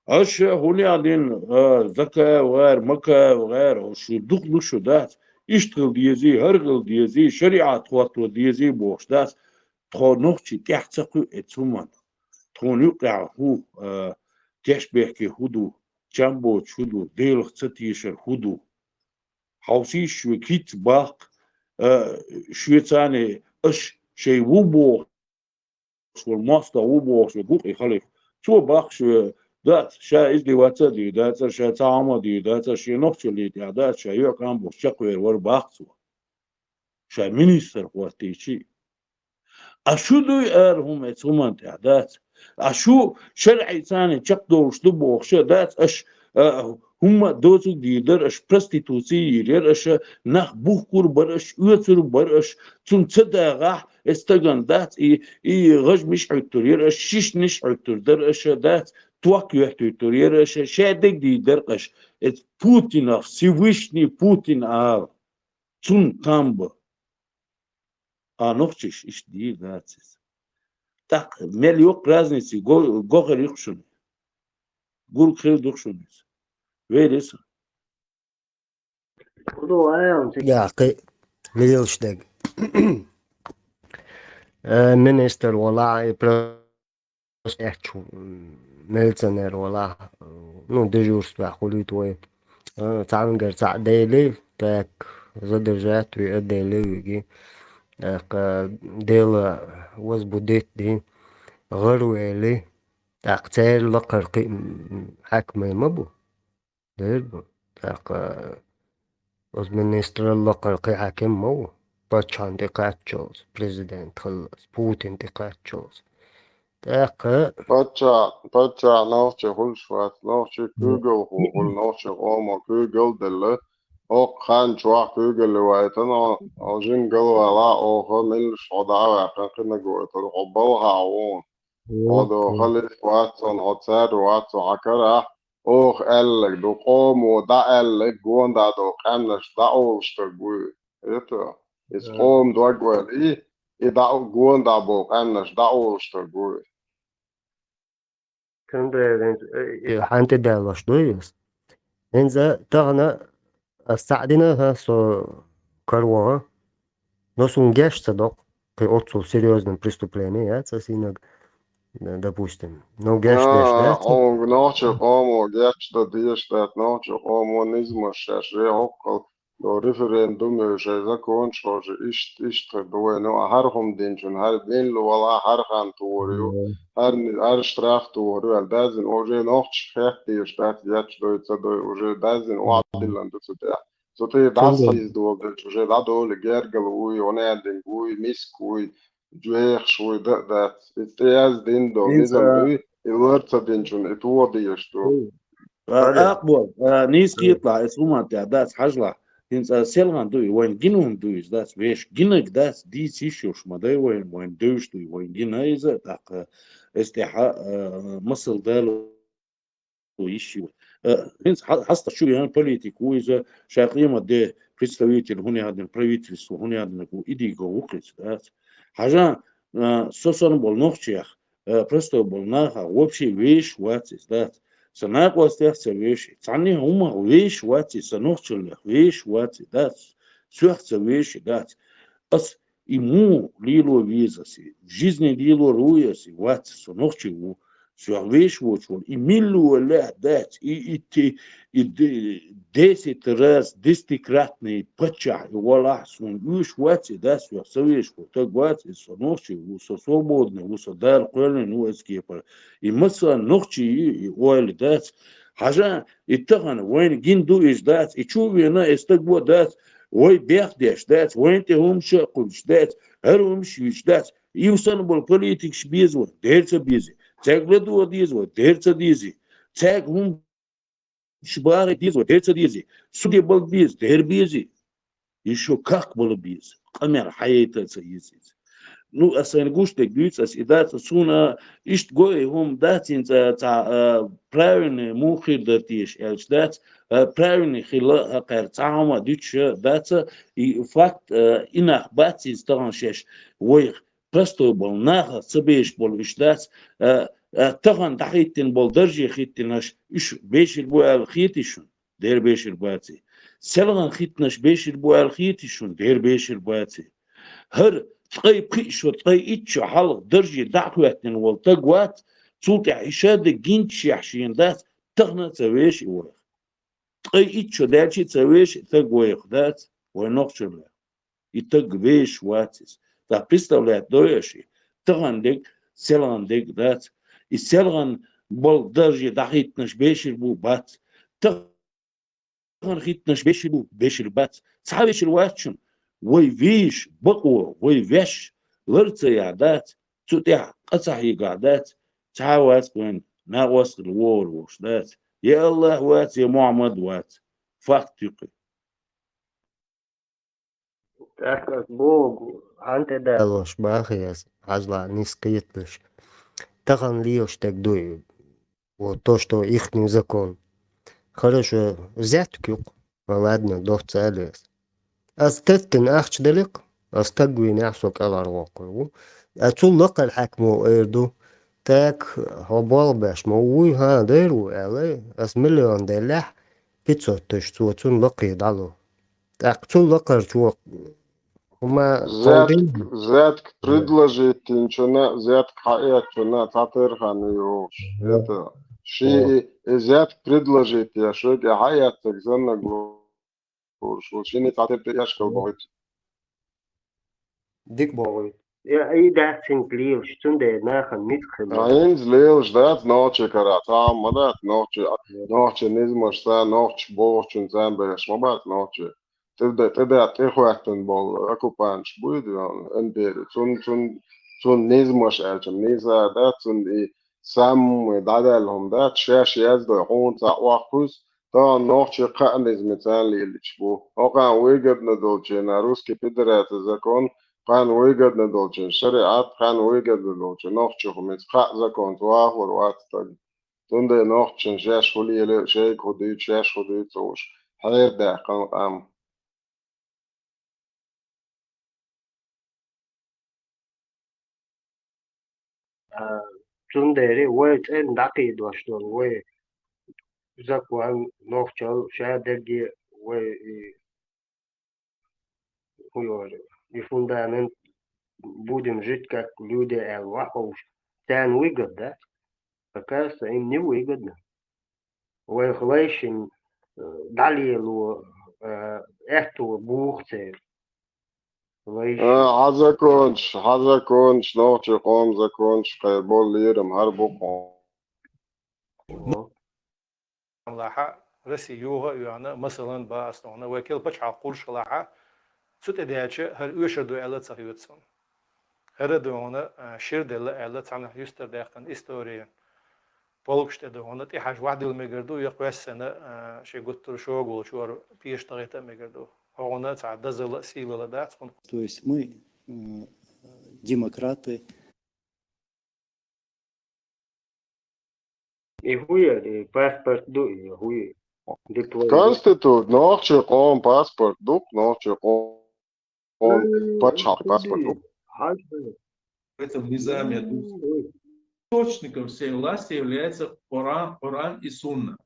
Аша хӀунех дина, а, закай вагӀар, макай вагӀар, шу дукха ду шу дац. Иштта хила дезий, хӀара хила дезий, шариӀат хӀотто дезий бохуш дац. Тхо нохчий тӀехь ца кхуьу эцу хӀуманна. Тхуна юкъехь хӀу, а, тешбехке хӀу ду, чам боцуш хӀу ду, Делах ца тешар хӀу ду. Хьовсийша шоьга хӀинцца баккха, а, шоьцане аша шайн ву бохуш, вара мостагӀа ву бохуш, вара гукъи халиф. Цо баккха шоьга, дац, ша издеваться а дийр дац, ша цхьа хӀума а дийр дац, шен нохчаллин тӀехь дац, ша юьхькӀант бохуш чекхвер вара баккха цо. Ша министр хӀоттийчи. А шу дуй ара хӀума эцу хӀуманна тӀехь дац. А шу шарӀе царна чекхдолуш ду бохуш а дац, аша, а, хӀумма а доцург дийр дара, аша проституци йийр яра, аша нах бухкур бара, аша оьцур бара, аша цунна ца дагӀахь, эцу стагана дац, и, и гӀажмиш Ӏуьттур яра, аша шишниш Ӏуьттур дара, аша дац, ток йоьттуьйтур яра, аша шадерг дийр дара аша. Эцу Путинах, Всевышний Путин ала. Цунна там ба. А нохчаш иштта дийр дац иза. ТӀаккха мел йоккха разница го, го хир ю-кх шуна. Гург хир ду-кх шуна иза. Вер иза. Яккхий, милилш дег. Э, министр валахь, и про- Эцу, м, милиционер валахь, ну, дежурствехь хуьлуьйту вай. Э, цхьаьнгара цхьаъ дели, так, задержать виа, дели виги. ТӀаккха дело возбудить ди, гӀаравели. ТӀаккха церан лакхара кхин а, м, хьаькамаш ма бу. Дера бу. ТӀаккха оцу министралла лакхара кхин хьаькам ма ву. Паччахьна тӀекхаччалц, президент хилалц, Путин тӀекхаччалц. ТӀаккха паччахь, паччахь нохчи хуьлуш вац, нохчи куьйгалхо хуьлу, нохчи къомо куьйгалла делла. Оккха хан чохь куьйгалла вайтана, хьо жима галвала, оха милла хьо дӀа а ваьккхина, кхин а гойтур, хьо балхахь ву. Хьо до халиф вац хьуна, хьо цаьрра вац хьуна, хьан карахь оха аьлларг ду, къомо дӀа аьлларг, гонда до къаьмнаш дӀа олуш дерг вуй. Это, иза къома дог ваьлла, и, и дӀа, гонда бо къаьмнаш дӀа олуш дерг вуй. Цундела хӀинца, э, э, хьан тӀе даьллаш ду иза? ХӀинца тахана ас цхьаъ дина, хӀа, со караваха. Но суна геч ца доккху, кхин оццул серьёзный преступление яц ас йинарг, д-, допустим. Но геч деш дац. Хьуна нохчи къомо геч дан дезаш дац, нохчи къомо низамаш шаьш же хӀоккхул, до референдум ю, шайн законаш хьожа, иштта, иштта хир ду вай. Ну, а хӀара хӀума динчун, хӀара дин лу вала, хӀара хан тухур ю, хӀара, хӀара штраф тухур ю, аьлла, даьззина уже нохчашка хетта дезаш дац, геч дой, ца дой, уже даьззина охьадиллина ду цу тӀехь. Цу тӀе дӀасхьийза дола делча, уже дӀадолу гергал вуй, онеадинг вуй, миска вуй, жоьхаш вуй, дан а дац. Иза тӀе яздина долу низам дуй, и лар ца динчун, и тоха дезаш ду. Акъбол, а, нийса хеталахь, эцу хӀуманна тӀехь дац хьажалахь. ХӀинца селхана ду и, вайна гина хӀума ду иза, дац, вешан гинарг дац, дийца йиш йолуш ма дай вайна, вайна девзаш ду и, вайна гина иза, тӀаккха эцу тӀехь, а, масал дало йиш ю. Э, хӀинца хьа-, хьастагӀа чу веана политик ву иза, ша къемат де представитель хӀун яхадина, правительство хӀун яхадина ву, и дийга ву-кх иза, дац. Хьажа, э, со санна болу нохчех, э, простой болу нахах вообще вешаш вац иза, дац. Сан накъостех ца веший, цхьанне а хӀумах вешаш вац иза, сан нохчаллех вешаш вац иза, дац. Соьх ца веший, дац. Ас И муха лело веза ас и? В жизни лелор ву ас и? Вац, со нохчи ву. Соьх вешаш воцуш волу. И милла валлехь дац. И, и, те-, и де-, десять раз, десятикратный паччахь и валахь, суна оьшуш вац и, дац, соьх ца вешаш волу стаг вац и, со нохчи ву, со свободный ву, со Дала кхоьллина ву эцу кепара. И массо а нохчи и, и ойла дац. Хьажа, и тахана вайна гина ду иза, дац, и чу а вена, и стаг вон, дац, вай бехдеш, дац, вайна тӀе хӀумаш а кхуьлуш, дац, хӀара хӀумаш а йиш дац. И санна болу политикаш беза вайна, дера ца беза. Цаьрга ладогӀа деза вай, дера ца деза. Цаьрга хӀумаш бахийта деза вай, дера ца деза. Суде бала беза, дера беза. Ещё как бала беза. Къамел хьаейта а ца еза иза. Ну, ас сайна гуш дерг дуьйцу ас, и дац, суна иштта гой хӀума дац, хӀинца ца, а, правильный муха хир дара теша аьлча дац, а, правильный хила хьакхаьра цхьа хӀума дуьтуша дац, и факт, а, и нах бац иза тахана шаьш вайх простой болу нахах ца беш болу уьш дац, а, а, тахана дӀахӀиттина болу дарже хӀиттинарш уьш бешир бу аьлла хетий шуна? Дера бешир баций. Селхана хӀиттинарш бешир бу аьлла хетий шуна? Дера бешир баций. ХӀара ткъе пхиъ шо, ткъе итт шо хьалха дарже дӀа а хӀоьттина волу таг вац, цул тӀаьхьа и ша дерг гиначехь шена дац, тахана а ца веш и вайх. Ткъе итт шо даьлча а ца веш и таг вайх дац, вай нохчалла. И таг веш вац иза. ТӀаккха представлять дой аша и? Тахана дерг, селхана дерг дац. И селхана болу дарже дӀахӀиттинарш бешир бу, бац. Тахана хӀиттинарш бешир бу, бешир бац. Цхьа вешир вац шуна. Вай вийш, бакъо, вай ваьш, лар ца яхь дац, цу тӀехь къа ца хьийгахь дац, цхьа а вац вайн, накъост хила вогӀур волуш дац. Я АллахӀ вац, я Мухьаммад вац. Факт ю кхин. ТӀаккха ас боху, хьан тӀе далош бахе ас, хьажал нийса кхеталаш. Тахана лелаш дерг ду и, вот то, что ихний закон. Хорошо, взяток ю-кх, ладно, доцца али ас. Ас теттина ахча делли-кх, ас таг вийнехь со кӀелхьара воккхур ву. А цул лакхара хьаькамо эр ду: «Так, хьо болх беш ма вуй, хӀан, дера ву», — аьлла, ас миллион деллехь, пятьсот тысяч цо цунна лакхе дӀало. ТӀаккха цул лакхарчо хӀума Взятка, кховдийна? Взятка предложить йинчунна, взятка хьаэцначунна цхьа тера хан ю йогӀуш. Вот. Это, ши Вот. И, и взятка предложить еш верг, и хьаэцнарг санна гуш ву, шуна цхьа тера тӀе ешкал бохуьйту. Дика бохуьйту. Я, и дац цуьнга лелаш, цундела нахана ницкъ хилла. А хӀинца лелаш дац нохчи кара, цхьа хӀума ма дац нохчи, Вот. Нохчи низамашца, нохчи бохучун цхьаьна берш ма бац нохчи. ТӀеда-, тӀеда-, тӀехӀоьттина болу оккупанташ буй, импери. Цун, цун, цун низамаш аьлча, нийса дац, цун и самый дӀадаьлла хӀума дац, шаьш яздой, хьуна цхьа охьакхуьйсу, тахана нохчи кхаа низамца лелийча бу. ХӀокхарна выгодно долчунна, Русский Федераци закон, кхарна выгодно долчунна шариӀат, кхарна выгодно долчунна нохчи хӀуманца кхаа законца вахар вац стаг. Цундела нохчашна шаьш хӀун лелайо, шайга хӀун дуьйцу, шаьш хӀун дуьйцу олуш, хьерадаьккхина къам. А, цундела вай цӀена дӀакхийдош долу вай закон, нохчалла, ша дерриге вай и хӀун йолу, и фундамент будем жить как люди аьлла ваховш, царна выгодно, да? Оказывается, им не выгодно. Вайх лайшин, э, дӀалело, э, аьтто буху церан. Лайшин. Э, хьан законаш, хьан законаш, нохчийн къоман законаш, кхерболу лерам хӀара бу кху. Ага. Лахьа, Россия юха а йоьхна, масалан, бан ас тхуна, вай кел пачхьалкх кхуллуш хилахьа, цу тӀе даьлча, хӀара оьшур ду аьлла ца хета суна. ХӀара ду хьуна, а, шира делла аьлла, цхьанхьа юьстара даьккхина истори. Полкаш тӀе ду хьуна, тӀехьажа вахдилла мегар ду, я кхоьссина, а, шен гуттара шога волчу ара пеша тахита а мегар ду. Хьо хьуна цхьа дозалла а, сийлалла а дац хьуна. То есть мы, м, демократы. И хӀун яра, и паспорт ду, и хӀун яра? Диплом ду? Конститут-, нохчийн къоман паспорт ду, нохчийн къоман пачхьалкх паспорт ду. В этом низаме двух-, источником всей власти является Коран, Коран и Сунна.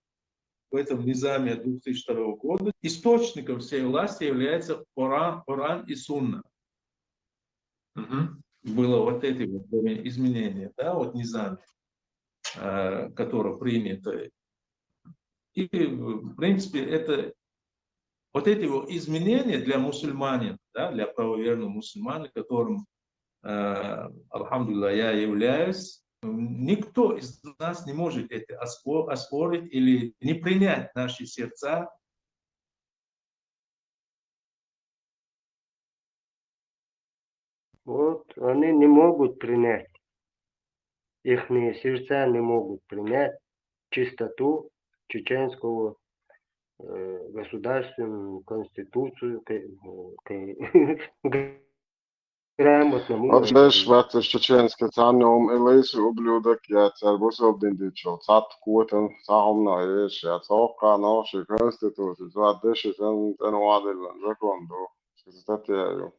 В этом низаме две тысячи второго года источником всей власти является Коран, Коран и Сунна. Мгм. Было вот эти вот изменения, да, вот низами, э, которое принято. И, в принципе, это, вот эти вот изменения для мусульманина, да, для правоверного мусульманина, которым, э, алхамдулилля, я являюсь, никто из нас не может это оспо-, оспорить или не принять в наши сердца. Вот они не могут принять, ихние сердца не могут принять чистоту чеченского, э, государственную конституцию, к-, к-, Грамотно, вообще, муна деш вац чеченский цхьанна хӀума, и лайса ублюдок яц, цара бусалба дин дийцчул цхьатта котам, цхьа хӀума нах езаш яц. Хьокханах ши конституци, цхьа деши цӀена, цӀена вадилла закон ду. Статья ю.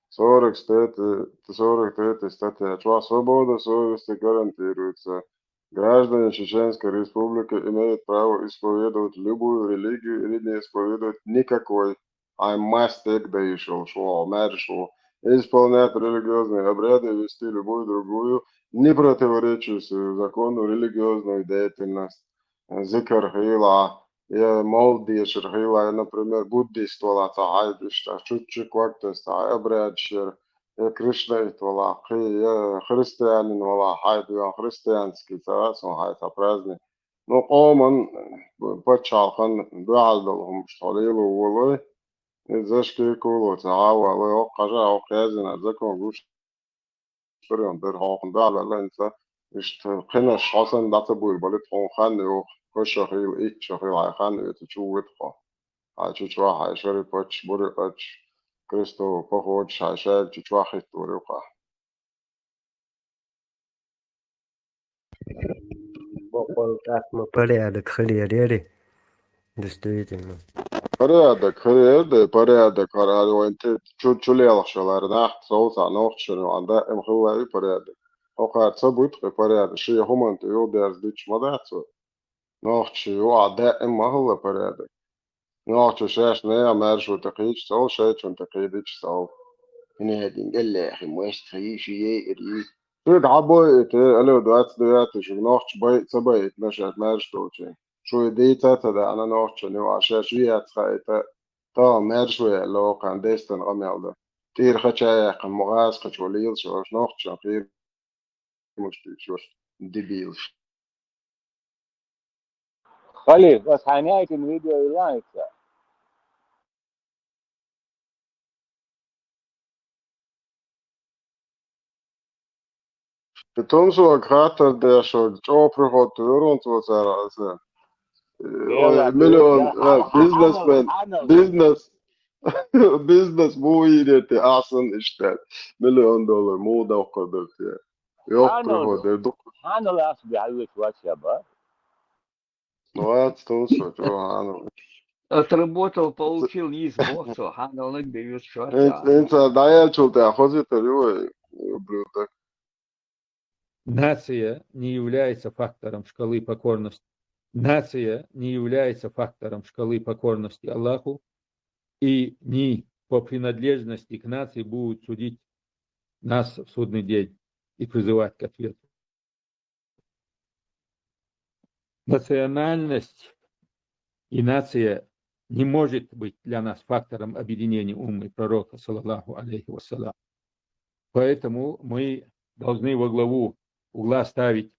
Сорок третья, сорок третья статья. Чувак, свобода совести гарантируется. Граждане Чеченской Республики имеют право исповедовать любую религию или не исповедовать никакой. Хьайн мастег да йиш йолуш ву, хьо маьрша ву, исполнять религиозные обряды, вести любую другую, не противоречащую закону религиозную деятельность, зикар хийла, я мовлид дешар хийла, я, например, буддист вала цхьа хьайба иштта, чуччик вактас цхьа обрядаш яр, я кришнаит вала, кхи, я христианин вала хьайба, я христианский цхьа, сон хьай цхьа праздник. Ну, къоман, пачхьалкхан дуьхьал долу хӀумаш тхо лело волой, иза шкеркула ца гӀа валой, хӀокху хьажа, хӀокху язйинарг закон гуш, сурен дара хьокхун дуьхьал ваьлла хӀинца, иштта кхинаш хьо санна дӀа ца буьйлабалийта, хьуна хан йоху, кхо шо хила, итт шо хила, хьайн хан оьцу чу вуьту хьо. Хьайн чу чохь хьайн шари паччахь, бури паччахь, крестовый походаш хьайн шаьга чу чохь хӀиттор ю хьан. Боккъал тӀаккха ма порядок хиларера, действительно. Порядок хиларера, да, порядок хӀара вайн те чу, чу лелхаш валара нах совцахь нохчашна ван даим хилла и порядок. ХӀокхара ца буьту и порядок, шен хӀуманна тӀе юхадерза дитча ма дац вай. Нохчий ю а даим ма хилла порядок. Нохчо шаьш нехан маьршо тӀе кхийча ца олу, шайчунна тӀе кхийдича ца олу. Хинедин гӀеллехи мостагӀий ши ейъар йий. Шуьга хьан бойуьйту, алло, двадцать девятый, шуьга нохчо бай-, ца байийтина шаьш маьрша долчийн. Шу и дийца а ца даьхьна нохчо, ю а шаьш веац хаийта, тахана маьрша ву аьлла, вокхарна дестан къамел дан. ТӀера хача а яьккхина, ма гӀазкхачо лелаш йолуш нохчашна кхера. Муьлш дийцош, дебилаш. Халиф, ас хьайна яйтина видео йилла хӀинца. Тумсога хаттар дешога, чӀогӀа приход туьйхира хӀунца цара аса. Ой, миллион, э, бизнесмен, бизнес, бизнес муха йийр те, ахьа санна иштта. Миллион доллар муха доккхур дара те? Йоккхур хӀо дара, дукха. Хьанал ас бихьаллаш вац я ба? Ну, вац, товсо, чӀогӀа хьанал. Отработал, получил, не сбоку, хьаналнаг бевюс шо. Эц, эца дӀаяьлчул тӀаьхьа хозуьйтур ю вай, ублюдок. Нация не является фактором шкалы покорности. Нация не является фактором шкалы покорности Аллаху, и не по принадлежности к нации будут судить нас в судный день и призывать к ответу. Национальность и нация не может быть для нас фактором объединения уммы пророка, саллаллаху алейхи вассалям. Поэтому мы должны во главу угла ставить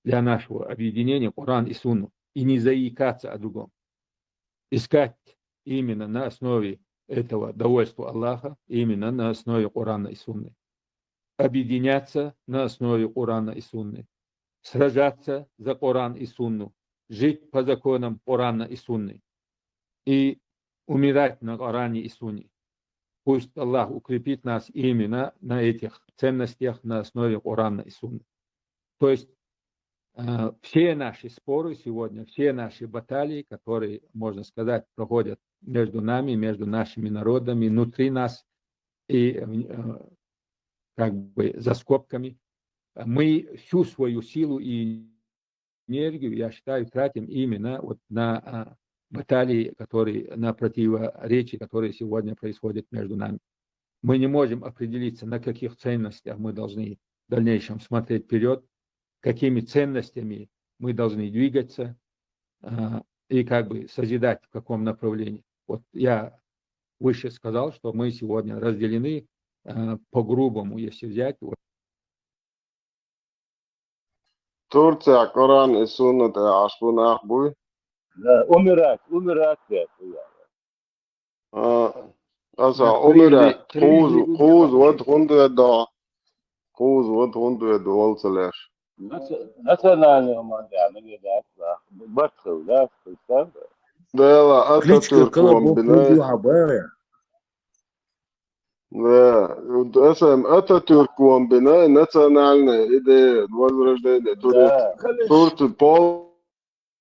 для нашего объединения Коран и Сунну и не заикаться о другом. Искать именно на основе этого довольства Аллаха, именно на основе Корана и Сунны. Объединяться на основе Корана и Сунны. Сражаться за Коран и Сунну. Жить по законам Корана и Сунны. И умирать на Коране и Сунне. Пусть Аллах укрепит нас именно на этих ценностях на основе Корана и Сунны. То есть, э, все наши споры сегодня, все наши баталии, которые, можно сказать, проходят между нами, между нашими народами, внутри нас и, э, как бы за скобками, мы всю свою силу и энергию, я считаю, тратим именно вот на, а, баталии, которые, на противоречия, которые сегодня происходят между нами. Мы не можем определиться, на каких ценностях мы должны в дальнейшем смотреть вперед, какими ценностями мы должны двигаться, а, и как бы созидать в каком направлении. Вот я выше сказал, что мы сегодня разделены, а, по-грубому, если взять, вот. Турция, Коран и Сунна тӀе Ӏаш бу нах буй? Да, умирать, умирать, я, я. А, аса, да, умирать, кхуза, кхуза вад хӀунда ведда? Кхуза вад хӀунда ведда, валцалеш? Наци-, национальный ма да, мега да, да. Барт хила, да, представь. Дела, Ататюрк вон бина. Да, это самое, Ататюрк вон бина, национальная идея, возрождение Турции. Да. Турция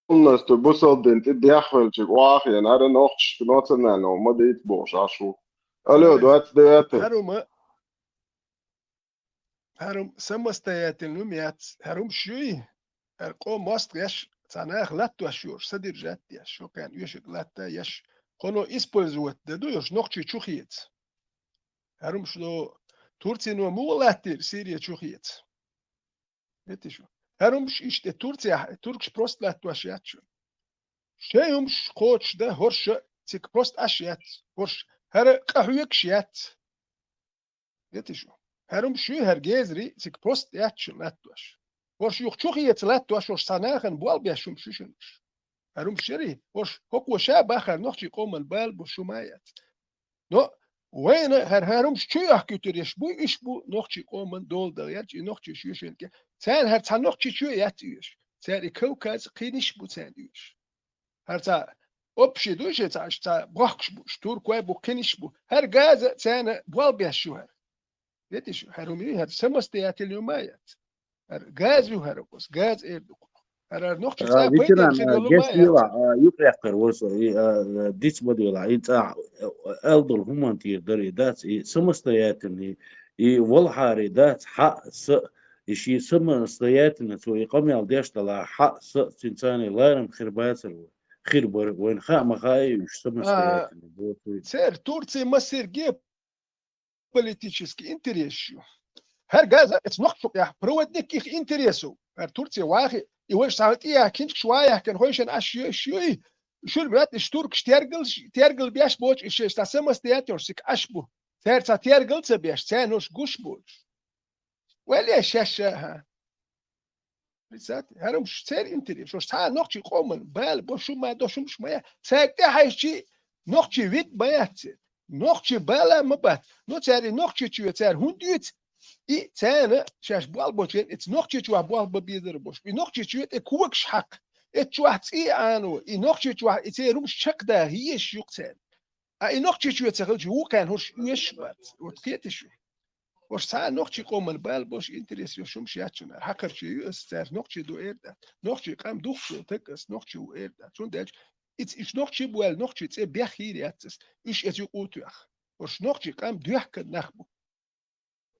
полностью бусалба дин тӀе дехвелчиг вахьен, ара нохчашка национального ма дийца бохуш Ӏаш ву. Алло, двадцать девятый. ХӀара хӀума, хӀара хӀума самостоятельный хӀума яц, хӀара хӀума шуй, хӀара къо мост еш, цхьа нах латтош йош, содержать еш, шо кхаьн оьшург латта еш, кхоно использовать де ду йош, нохчий чу хеца. ХӀара хӀума шу Турцино муха латтийра Сирия чу хеца? Эти шу. ХӀара хӀумаш иштта Турцияхь, туркаш просто латтош яц шу. Шайн хӀумаш кхочушда, хӀорш цига просто Ӏаш яц. ХӀорш хӀара къахьоьгуш яц. Эти шу. ХӀара хӀумаш ю хӀара гезари цига просто яц шу латтош. ХӀорш юха чу хеца латтош, хӀорш цхьа нахана болх беш хӀумаш ю шуна уж. ХӀара хӀумаш яри, хӀорш хӀокхо ша бахар нохчий къоман бала бу шу ма яц. Но вайна хӀара, хӀара хӀумаш чу йохкуьйтур еш бу, уьш бу нохчий къоман дола дагӀа яц, и нохчий шоьшенга. Царна хӀара цхьа нохчий чу яц уьш. Цара и Кавказ кхиниш бу царна уьш. ХӀара цхьа общий ду ше, цхьа, цхьа бохкуш бу, уьш туркой бу, кхиниш бу. ХӀара газа царна болх беш ю хӀара. Ветиш, хӀара хӀума ю, хӀара самостоятельный хӀума яц. ХӀара газа ю хӀара кхус, газа эр ду кху. ХӀара, хӀара нохчий А, цхьа ветеран, пайденна хир а, йолу ма гес яц. Вела, а, юкъ яккхар вон со, и, а, а, диц ма дела, и цӀа, а, а, аьлдала хӀуманна тӀера дар и дац, и самостоятельный, и валхьари дац, хьаъ, са, и ши самостоятельно, цо и къамел деш дала, хьаъ, са, цуьнан царна ларам хир бацар вай. Хир бара, вайна хаа ма хаьа уьш А, самостоятельно, боцуй. Церан Турция массерге политический интерес ю. ХӀара газа эца нохчу тӀехь проводник их интересов. ХӀара Турция вахи, и вайша цхьа тӀе яхкинчкаш ван яхкина хойшан аш йош юй. Шуьла моьтташ туркаш тергал, тергал беш боцу и шеш цхьа самостоятельно сика аш бу. Цара цхьа тергал ца беш, царна уьш гуш боцуш. Вале шаьш ша, хӀа. Представьте, хӀара хӀумаш церан интерес. Шуш цхьа нохчий къоман бала бо шу ма до шумаш ма я. Цаьрга тӀехьаьжчи нохчий вид ма яц церан. Нохчий бала ма бац. Ну, цаьрий нохчий чу цара хӀунда дуьйцу? И царна шаьш болх бочу вен, эца нохчий чохь болх бан безар бош. И нохчий чу тӀе когаш хьакха. Эца чохь цӀий Ӏано. И нохчий чохь и церан хӀумаш чекхда хӀиеш юкъ царна. А и нохчий чу ца хилча, вукхаьрна хӀорш оьшуш бац. Вот кхеташ ю. ХӀорш цхьа нохчий къоман бала бош интерес йош хӀумаш яц шуна. Хьакхарчий ю ас, цаьрца нохчий ду эр дац. Нохчий къам духцо таг ас, нохчий ву эр дац. Цундела иц, иш нохчий бу аьлла, нохчий цӀе беххийр яц ас. Уьш эца юкъу туьйхьа. ХӀорш нохчий къам дуьхкан нах бу.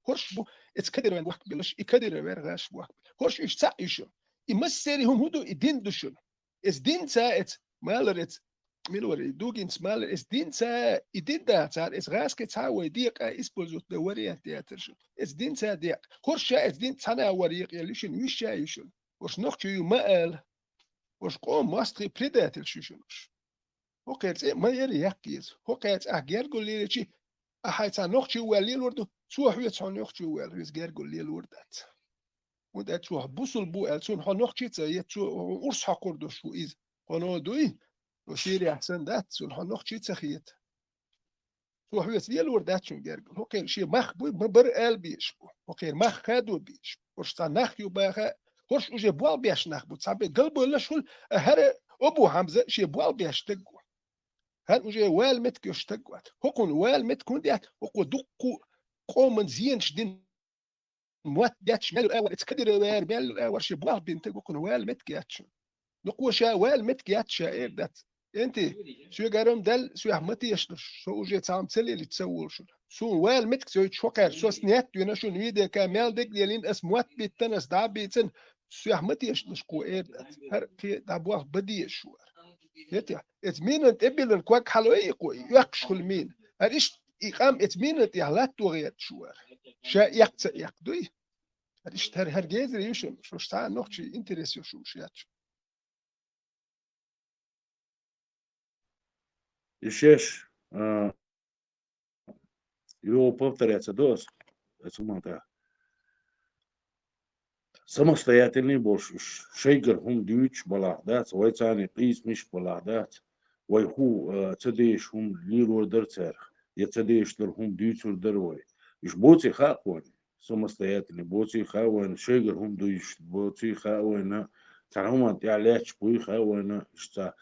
ХӀорш бу эца Кадырован бохк белаш, и Кадыровер гӀаш бохк. ХӀорш уьш цхьаъ ю шуна. И массерий хӀума хӀун ду, и дин ду шуна. Эца дин ца эца, малар эца, мила вара, и дугинца малар, эца дин ца, и дин да цара, эца гӀаскхи цхьа вай декъа использовать дан вариант яцар шуна. Эца дин ца декъа. ХӀорш ша эца дин цхьана вар екъа ели шуна, виш ша ю шуна. ХӀорш нохчий ю ма ала. ХӀорш къом мостхий предатель шу шуна уьш. ХӀокхеран цӀе ма яра яккха еза. ХӀокхеран цӀе ахь гергур лелийчи, ахь хьайн цхьа нохчий ву аьлла лелор ду, цо хьоьца хьо нохчий ву аьлла, хьоьца гергур лелор дац. ХӀунда аьлча цо хьо бусул бу аьлла, цунна хьо нохчий ца хета, цо хьуна урс хьокхур долуш ву иза. Хьо но дуй, хьо Сирияхь санна дац, цунна хьо нохчий ца хета. Цо хьоьца лелор дац шуна гергур. ХӀокхеран шен мах буй, ма бара ала безаш бу. ХӀокхеран мах хадо безаш бу. ХӀорш цхьа нах ю баха, хӀорш уже болх беш нах бу. Цхьа бен галбевллаш хуьлу, а хӀара Абу Хьамза шен болх беш стаг ву. ХӀара уже вала меттиг йолуш стаг вац. ХӀокхунна вала меттиг хӀунда яц? ХӀокхо дуккха къоман зенаш дина мотт детташ мел йолу агӀор, эца Кадыровер мел йолу агӀор шен болх бина стаг ву, хӀокхунна вала меттиг яц шуна. Ну, кхо ша вала меттиг яц ша эр дац. Энти, соьгара-м даьлла, соьх ма тешалаш, со уже цхьа хӀума ца лелийча ца волуш. Суна вала меттиг ца йойтуш хӀокхаьрца, со снять вина шуна видео, мел дерг лелийна, ас мотт биттана, ас дӀа а бийцина, соьх ма тешалаш кхо эр дац. ХӀара кхе дӀаболх бан дезаш вара. Хетий? Эца минан тӀе биллина ког хьалой и кхо, и оьккхуш хуьлу мина. ХӀара иштта и къам эца минан тӀехь латто гӀерташ вара. Ша эккха ца эккха дуй? ХӀара иштта хӀара, хӀара гезар ю шуна, шуьш цхьа а нохчий интерес йолуш хӀумаш яц шуна. И шеш, а, йо, повторяться до ас, эцу ма тӀа. Самостоятельный болуш уьш, шайгара хӀума дуьйцуш балахь дац, вай царний къийсамаш балахь дац, вай хӀу, а, ца дезаш хӀума лелор дара царах, я ца дезаш дара хӀума дуьйцур дара вай. Уьш боций хаьа кхуьнан? Самостоятельный боций хаьа вайна, шайгара хӀума дуьйцуш боций хаьа вайна, цхьана хӀуманна тӀехь лаьтташ буй хаьа вайна, иштта цхьа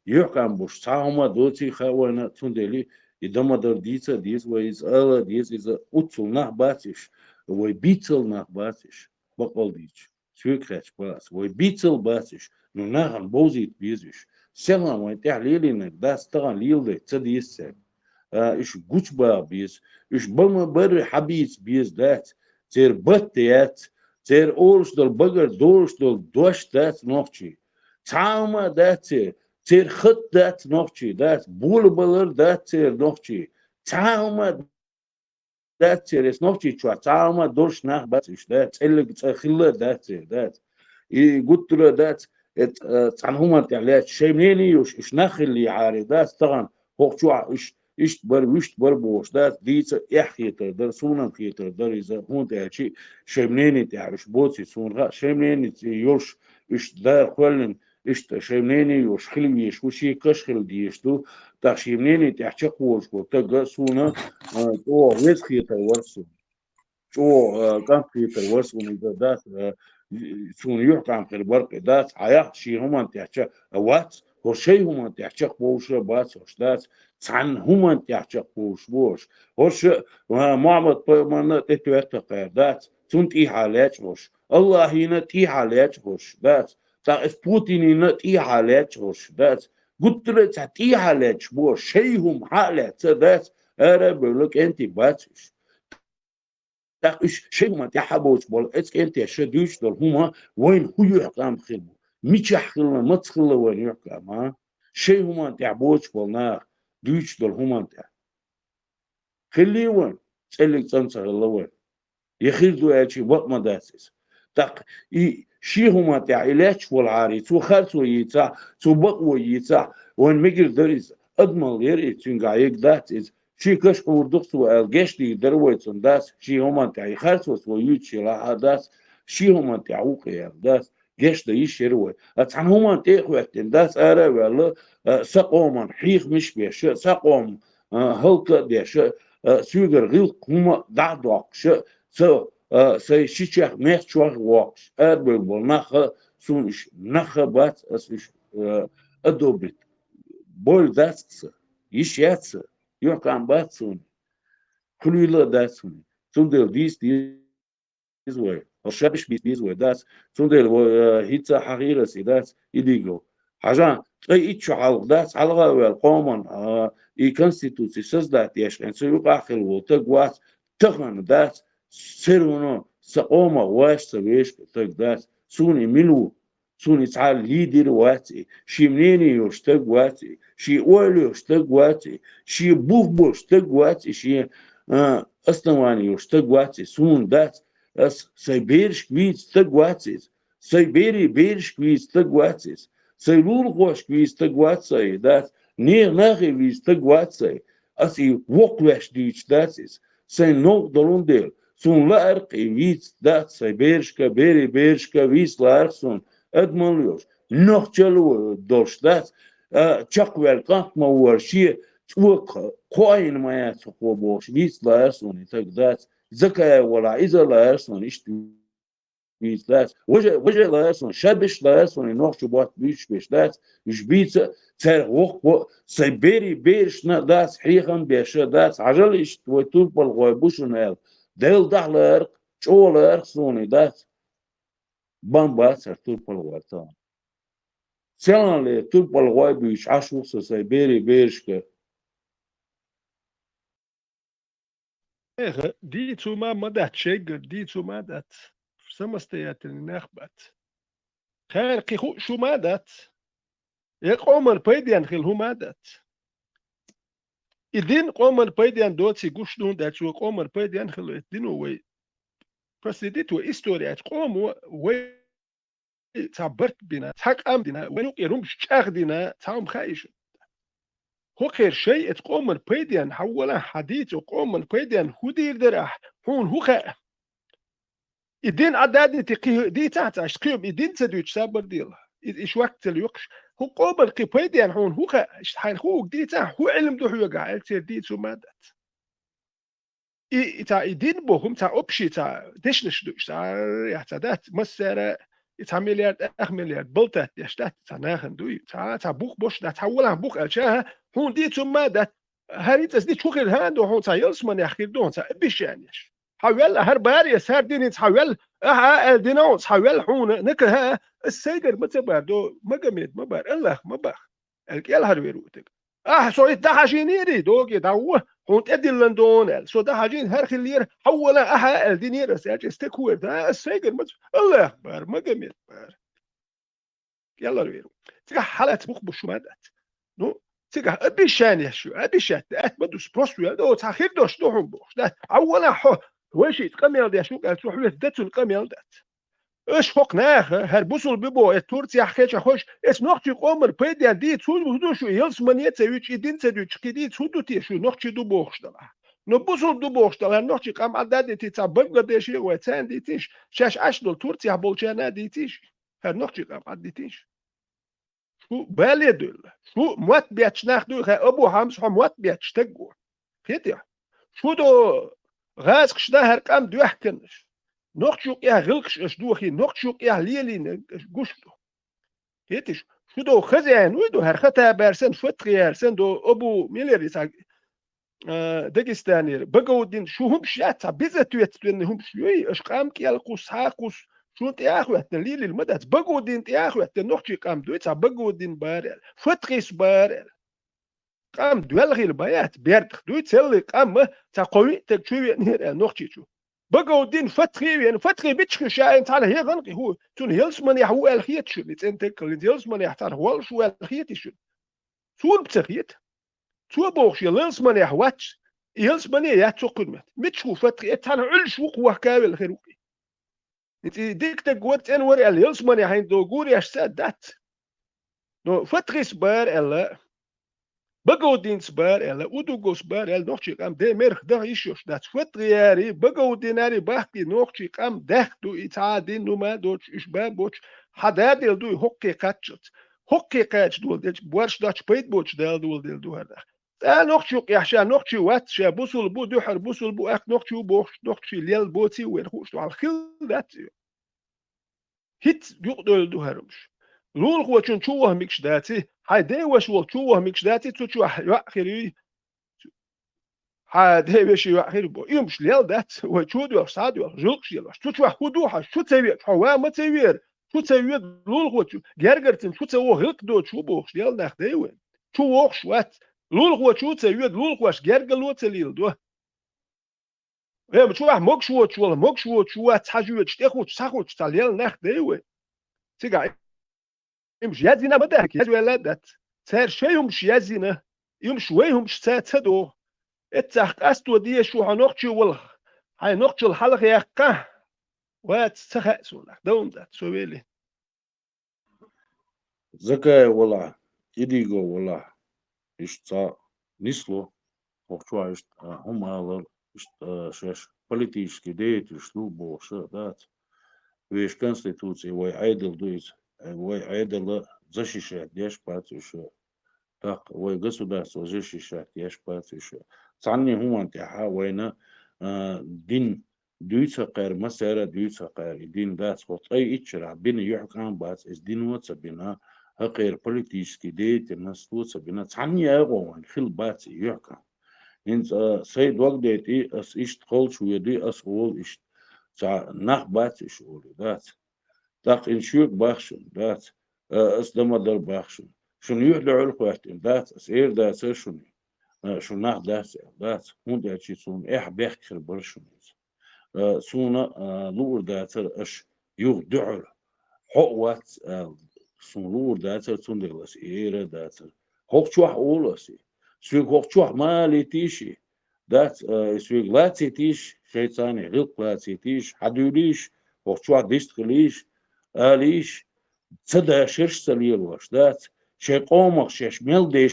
юьхькъам болуш цхьа хӀума доций хаьа вайна, цундела И дан ма дарра дийца а деза вай, иза ала а деза, иза оццул нах бац уьш, вай бийцал нах бац уьш, бакъдолаш дийцича. Соьга хаьттача бац, вай бийцал бац уьш, ну нахана бовзийта беза уьш. Селхан вайна тӀехь лелийнарг дац, тахана леладайта ца деза цаьрга. А, уьш гучабаха беза, уьш ба ма барра хьабийца беза дац, церан батт яц, церан олуш долу багара долуш долу дош дац нохчийн. Цхьа а хӀума а дац церан, церан хатӀ дац нохчийн, дац, болабалар дац церан нохчийн. Цхьа а хӀума а дац церан, эс нохчийчохь цхьа а хӀума а долуш нах бац уьш, дац, цӀеллиг цӀа хилла а дац церан, дац. И гуттара а дац, э, ц-, э, цхьана хӀуманна тӀехь лаьтташ шайн мнение йолуш, уьш нах хиллехьара, дац, тахана хӀокху чохь уьш иштта бара, вуьшта бара бохуш, дац, дийца а эхь хетар дара, суна-м хетар дара иза, хӀунда аьлча шайн мнение тӀехь уьш боций, суна хаьа, шайн мнение йолуш уьш дара кхоьллина, иштта шайн мнение йолуш хила везаш ву, шен каш хила дезаш ду, тӀаккха шен мнение тӀехь чекхволуш волу стаг суна, а, чӀогӀа веза хетар вара суна. ЧӀогӀа, а, кӀант хетар вара суна иза, дац, а, суна юьхькӀам хир бара-кх и, дац, хьан яхь шен хӀуманна тӀехь ча-, а, вац, хӀорш шайн хӀуманна тӀехь чекхбовлуш а бац хӀорш, дац, цхьана хӀуманна тӀехь чекхбовлуш бу хӀорш. ХӀорш, а, Мухьаммад-пайхамарна а тӀетоьтту-кх, дац, цунна тӀехьа лаьтташ хӀорш, АллахӀина а тӀехьа лаьтташ хӀорш, дац, тӀаккха эс Путинина а тӀехьа лаьтташ хӀорш, дац. Гуттара а цхьа тӀехьа лаьтташ бу хӀорш, шайн хӀума хьа а лаьцна, дац, ара а бевлла кӀентий бац уьш. ТӀаккха уьш шайн хӀуманна тӀехь а боцуш болу, эцу кӀентеша дуьйцуш долу хӀума вайна хӀун юьхькӀам хир бу? Мичахь хилла, маца хилла вайна юьхькӀам, а? Шайн хӀуманна тӀехь боцуш болу наха дуьйцуш долу хӀуманна тӀехь. Хиллий вайн? ЦӀеллиг цӀан ца хилла вайн. Я хир ду аьлча, бакъ ма дац иза. ТӀаккха и шен хӀуманна тӀехь и лаьтташ волу хьарий, цо харцо йийцахь, цо бакъо йийцахь, вайн мегар дара иза. Адамалла яра и, цуьнгахь ерг дац иза. Шен каш Ӏур ду-кх цо аьлла, гечдийр дара вай цунна, дац, шен хӀуманна тӀехь и харцо цо юьйцуш елахь а, дац, шен хӀуманна тӀехь ву-кх и аьлла, дац, гечдан йиш яра вай. А цхьана хӀуманна тӀе а хӀоьттина, дац, ара а ваьлла, а, сан къоман хьехамаш а беш, сан къоман а, хӀаллак а деш, а, соьгара гӀиллакх хӀума дӀа а доккхуш, ца, а, сайн шичех, мехчех воккхуш, арабевлла болу нах а, суна уьш нах а бац, ас уьш, а, одобрить. Бойла дац аса, йиш яц аса, юьхькӀам бац суна, хуьлийла а дац суна. Цундела дийца деза вай. ХӀорш шабиш бийца беза вай, дац. Цундела вай, э, хӀинца а хьахийра ас и, дац, и дийгал. Хьажа, ткъе итт шо хьалха, дац, хьалха а ваьлла къоман, а, и конституци создать деш, хӀинца юкъахь хилла волу стаг вац, тахана, дац, все равно сан къомах вац сан вешан стаг, дац. Суна и мила ву? Суна и цхьа лидер вац и, шен мнение йолуш стаг вац и, шен ойла йолуш стаг вац и, шен бух болуш стаг вац и, шен, а, основание йолуш стаг вац и, суна, дац. Ас сайн берашка вийца стаг вац иза. Сайн берийн берашка вийца стаг вац иза. Сайн лулахошка вийца стаг вац сайн, дац. Нехан нахе вийца стаг вац сайн. Ас и воккхавеш дуьйцуш дац иза. Сайн новкъа долун дела, суна лаьара-кх и вийца дац сайн берашка, берийн берашка вийца лаьара-кх суна, адамалла йолуш, нохчалла долуш дац, а, чекхваьлла кӀант ма вара, шен цӀока кхоийна ма яц хӀокхо бохуш, вийца лаьара суна и стаг, дац. Закаев валахь, иза лаьара суна, иштта вийца дац. Важа, важа лаьара суна, шабиш лаьара суна, и нохчо ботт буьйцуш беш дац, уьш бийца а, цаьрга воккхаво а, сайн берийн берашна а, дац, хьехам беш а, дац, хьажал иштта вай турпалхой бу шуна аьлла. Делла дахьа лаьара-кх, чӀогӀа лаьара-кх суна и, дац. Бан бац хӀара турпалхой тахана. Селханлера турпалхой буьйцуш Ӏаш ву-кх со сайн берийн берашка. Эха, дийца хӀума ма дац шайгара, дийца хӀума дац. Самостоятельный нах бац. Кхара кхин хууш хӀума дац. Я къоман пайденна хила хӀума дац. И дин къоман пайденна доций гуш ду, хӀунда аьлча вай къоман пайденна хила вай, дино вай. Проследить вай история, къомо вай цхьа барт бина, цхьа къам дина, вайн юкъера хӀумаш чӀагӀдина, цхьа хӀума хаийша. ХӀокхеран шайн эцу къоман пайденна хьан валахь, хьан дийца, къоман пайденна хӀун дийр дара ахь, хьуна хӀун хаьа? И дин Ӏа дадите кхин дийцахь ца, аша кхин и дин ца дуьйцуш сабар дела. И, и швак ца лоькхуш. ХӀун къоман кхин пайденна хьуна хӀун хаьа? Иштта хьайна хӀуъуг дийцахь, хӀун Ӏилма ду хьоьгахь, аьлла, церан дийца хӀума дац. И, и цхьа и дин боху, цхьа общий цхьа дешнаш ду, цхьа, я цхьа дац, массара, и цхьа миллиард, ах миллиард балтат деш дац, цхьа нахана дуй, цхьа, цхьа бух бош дац, цхьа валахь бух аьлча, хьуна дийца хӀума дац, хӀара ицӀас ди чу хир хӀана ду хьуна цхьа ялсманех хир ду хьуна цхьа обещанеш. Хьа велла, хӀара баре, сар дининца хьа велла, ахьа аьл дина хьуна цхьа велла хьуна, ника хӀа, ас сайгар ма ца бар, до, Магомед ма бар, Аллах ма бах. Аьл кӀел хьар вер утаг. Ахьа, со ит дахьажинери, доги, дагӀу, хьуна тӀедиллан дона аьл. Со дахьажин хӀар хиллера, хьаввала, ахьа аьл динера, ас аьлча, стек хуэр, да, ас сайгар ма ца, Аллах бар, Магомед бар. КӀеллар вер. Цигахь хьалац бух буш ма дац. Ну, цигахь обещание шу, обещать да, ат ма дус, просто вел, о, цхьа хир дош ду хьун бохуш, да. Хьаввала хьо, вай шиъ къамел деш ву, кӀал цу хьоьца дацун къамел дац. Аш хӀокху наха, хӀара бусул би бо, э, Турцияхь хеча хойш, эс нохчий къомар пайден ди, цу ду шу, ялсмане ца вичи, дин ца дуьчу, кхи ди, цу ду те шу, нохчий ду бохуш дала. Но бусул ду бохуш дала, нохчий къам Ӏадда дити, ца Бангладеше вай царна дитиш, шаьш Ӏаш долу Турцияхь болчарна дитиш. ХӀара нохчий къам Ӏаддитийша. Шу бале дуйла. Шу мотт бетташ нах дуй, хай Абу Хьамс хьо мотт бетташ таг ву. Хетий? Шу до гӀазкхаш да хӀара къам доьхканаш. Нохчу юкъехь гӀилкхаш аш дохий, нохчу юкъехь лелийна аш гуш ду. Хетиш? Шу до хазяин вуй ду, хӀара хата баьрсан, фатхи ярсан до Абу Миллер, ца а, Дагестанера, Багаудин, шу хӀумаш яц, цхьа безответственный хӀумаш юй, аша къам кӀел кхус, хьа кхус, шун тӀе а хӀоьттина, лелийла ма дац. Багаудин тӀе а хӀоьттина, нохчий къам дуй, цхьа Багаудин бара аьлла, Фатхис бара аьлла. Къам доьлла хила ма яц, бердах дуй, целлий къам ма, цхьа кхо виъ таг чу веанера аьлла, нохчий чу. Багаудин Фатхи веана, Фатхи бичхи шаин цхьана хӀегӀан кхи хӀу, цунна ялсманехь ву аьлла хета шуна, и цӀена таг хилла, ялсманехь цхьана гӀолш ву аьлла хета шуна. Суна ца хета. Цо бохуш, я ялсманехь вац, ялсмане яц цо кхуьнмет. Мича ву Фатхи, э, цхьана Ӏуьллуш ву кхохка велла хир ву. И цӀе дика таг вара, цӀена вара аьлла, ялсмане хьайна до гуреш ца дац. Но Фатхис бара аьлла, Багаудинс бара аьлла, Удугос бара аьлла, нохчий къам де мерх даха йиш йолуш дац. Фатхи яри, Багаудин яри бахки нохчий къам даьхка ду, и цхьа а дин нума доцуш, уьш ба боцуш, хьан дадел дуй, хӀоккхе кхаччалц. ХӀоккхе кхача дола делча, борш дачу пайда боцуш дала дола дел ду хӀара нах. ЦӀа нохчу юкъехь ша нохчий вац, ша бусул бу, дуьхьара бусул бу, ахка нохчу бу бохуш, нохчий лел боций вайн хууш ду, хьал хилла дац и. ХӀинца юкъадевлла ду хӀара хӀумаш. Лулахочун чу ваха мегаш даций, хьайн ден ваша волчу чу ваха мегаш даций, цу чохь йоӀ хир юй. Хьан ден вешин йоӀ хир бу. И хӀумаш лел дац, вай чу доьлхуш, схьа а доьлхуш, жуьлкъаш елош. Цу чохь хӀун ду хьан, шу ца веача, хьо ва ма ца вера, шу ца веда лулахочу, гергарцина шу ца воху гӀилкх доцуш ву бохуш, лел нах дай вайн. Чу вохуш вац. Лулахочу ца веда, лулахош гергало ца леладо. Вайн чохь могуш воцуш волу, могуш воцуш вац хьажа воьдуш, тӀехуч, схьахуч цхьа лел нах дай вай. Цигахь и хӀумаш яздина ма дац, язвелла а дац. Цара шайн хӀумаш яздина, и хӀумаш вайн хӀумаш ца, ца догӀу. Эццахь къасто дезаш ву хьо нохчий валах, хьайн нохчалла хьалха яккха. Вац, ца хаьа суна, давна дац, со вели. Закаев валахь, Идигов валахь, иштта цхьа нисло, хӀокху чохь иштта, а, хӀума алар, иштта, а, шаьш политический деятелаш ду бохуш а дац. Вешан Конституци вай Ӏедал ду иза, вай Ӏедала защищать деш бац уьш. ТӀаккха вай государство защищать деш бац уьш. Цхьанне хӀуманна тӀехь а вайна, а, дин дуьйцу кхаьра, массара а дуьйцу кхаьра, и дин дац. ХӀокху ткъе итт шарахь бина юьхькӀам бац, иза дино а ца бина, хӀокхеран политический деятельносто а ца бина, цхьанне а агӀо вайн хилла бац и юьхькӀам. ХӀинца, а, сайн дог дайтӀий, ас иштта кхоллуш воьдуй, ас олу иштта, цхьа нах бац уьш олий, дац. ТӀаккха и шуьга бах шуна, дац, а, ас дан ма дара бах шуна. Шуна юьхь дуьхьал хӀоьттина, дац, ас эр дацара шуна, а, шу нах дац аьлла, дац, хӀунда аьлча суна эхь бехк хир бара шуна иза. А, суна, а, луур дацара аша юха дуьхьал. Хьо а вац аьлла, суна луур дацара, цундела ас и эр а дацара. ХӀокху чохь олу ас и. Соьга хӀокху чохь ма алийтийша и. Дац, а, и соьга лацийтийша, шайца цхьаьна гӀиллакх лацийтийша, хьадуьйлийша, хӀокху чохь дистхилийша, алийша, ца дашарш а ца лелош, дац, шайн къомах шаьш мел деш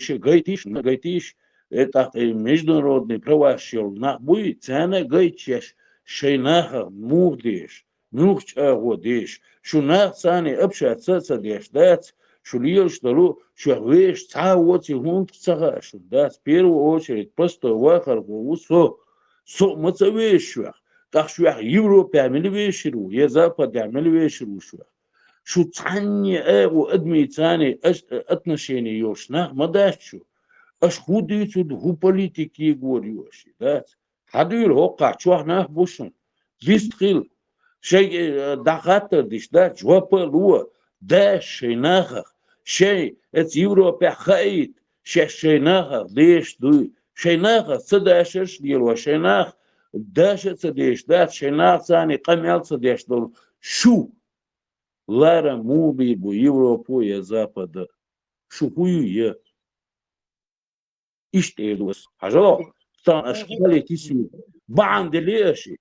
гайтийша, гайтийша, э, тӀаккха и международный праваш йолу нах буй, царна а гайташ шаьш шайн нахах муха дезаш, муьлхачу агӀо дезаш, шу нах царна общаться а ца деш, дац, шу лелаш долу, шух вешан цхьа а воций хӀунда ца хаьа шуна, дац, в первую очередь, простой вахархо ву со, со а ма ца веша шух, тӀаккха шух Европехь мила вешар ву, я Западехь мила вешар ву шух? Шу цхьанне а агӀо адамийн царна аш-, отношение йолуш нах ма дац шу. Аша хӀун дуьйцур ду, хӀун политика егор ю аша, дац? Хьадуьйла хӀокхахь, чохь нах бу шуна. Вистхила. Шайга, э, дӀахаттар диш, дац? Жоп а ло. Даш шайн нахах. Шайн, эца Европехь хаийта, шаьш шайн нахах деш дуй. Шайн нахах ца дашарш лело, шайн нах даша а ца деш, дац? Шайн нах царний къамел ца деш долу шу. Лара муха бийр бу Европо я Запада? Шу хӀун ю я? Иштта эр ду ас. Хьажал, сан аш хали тису. Бахьана дели аши.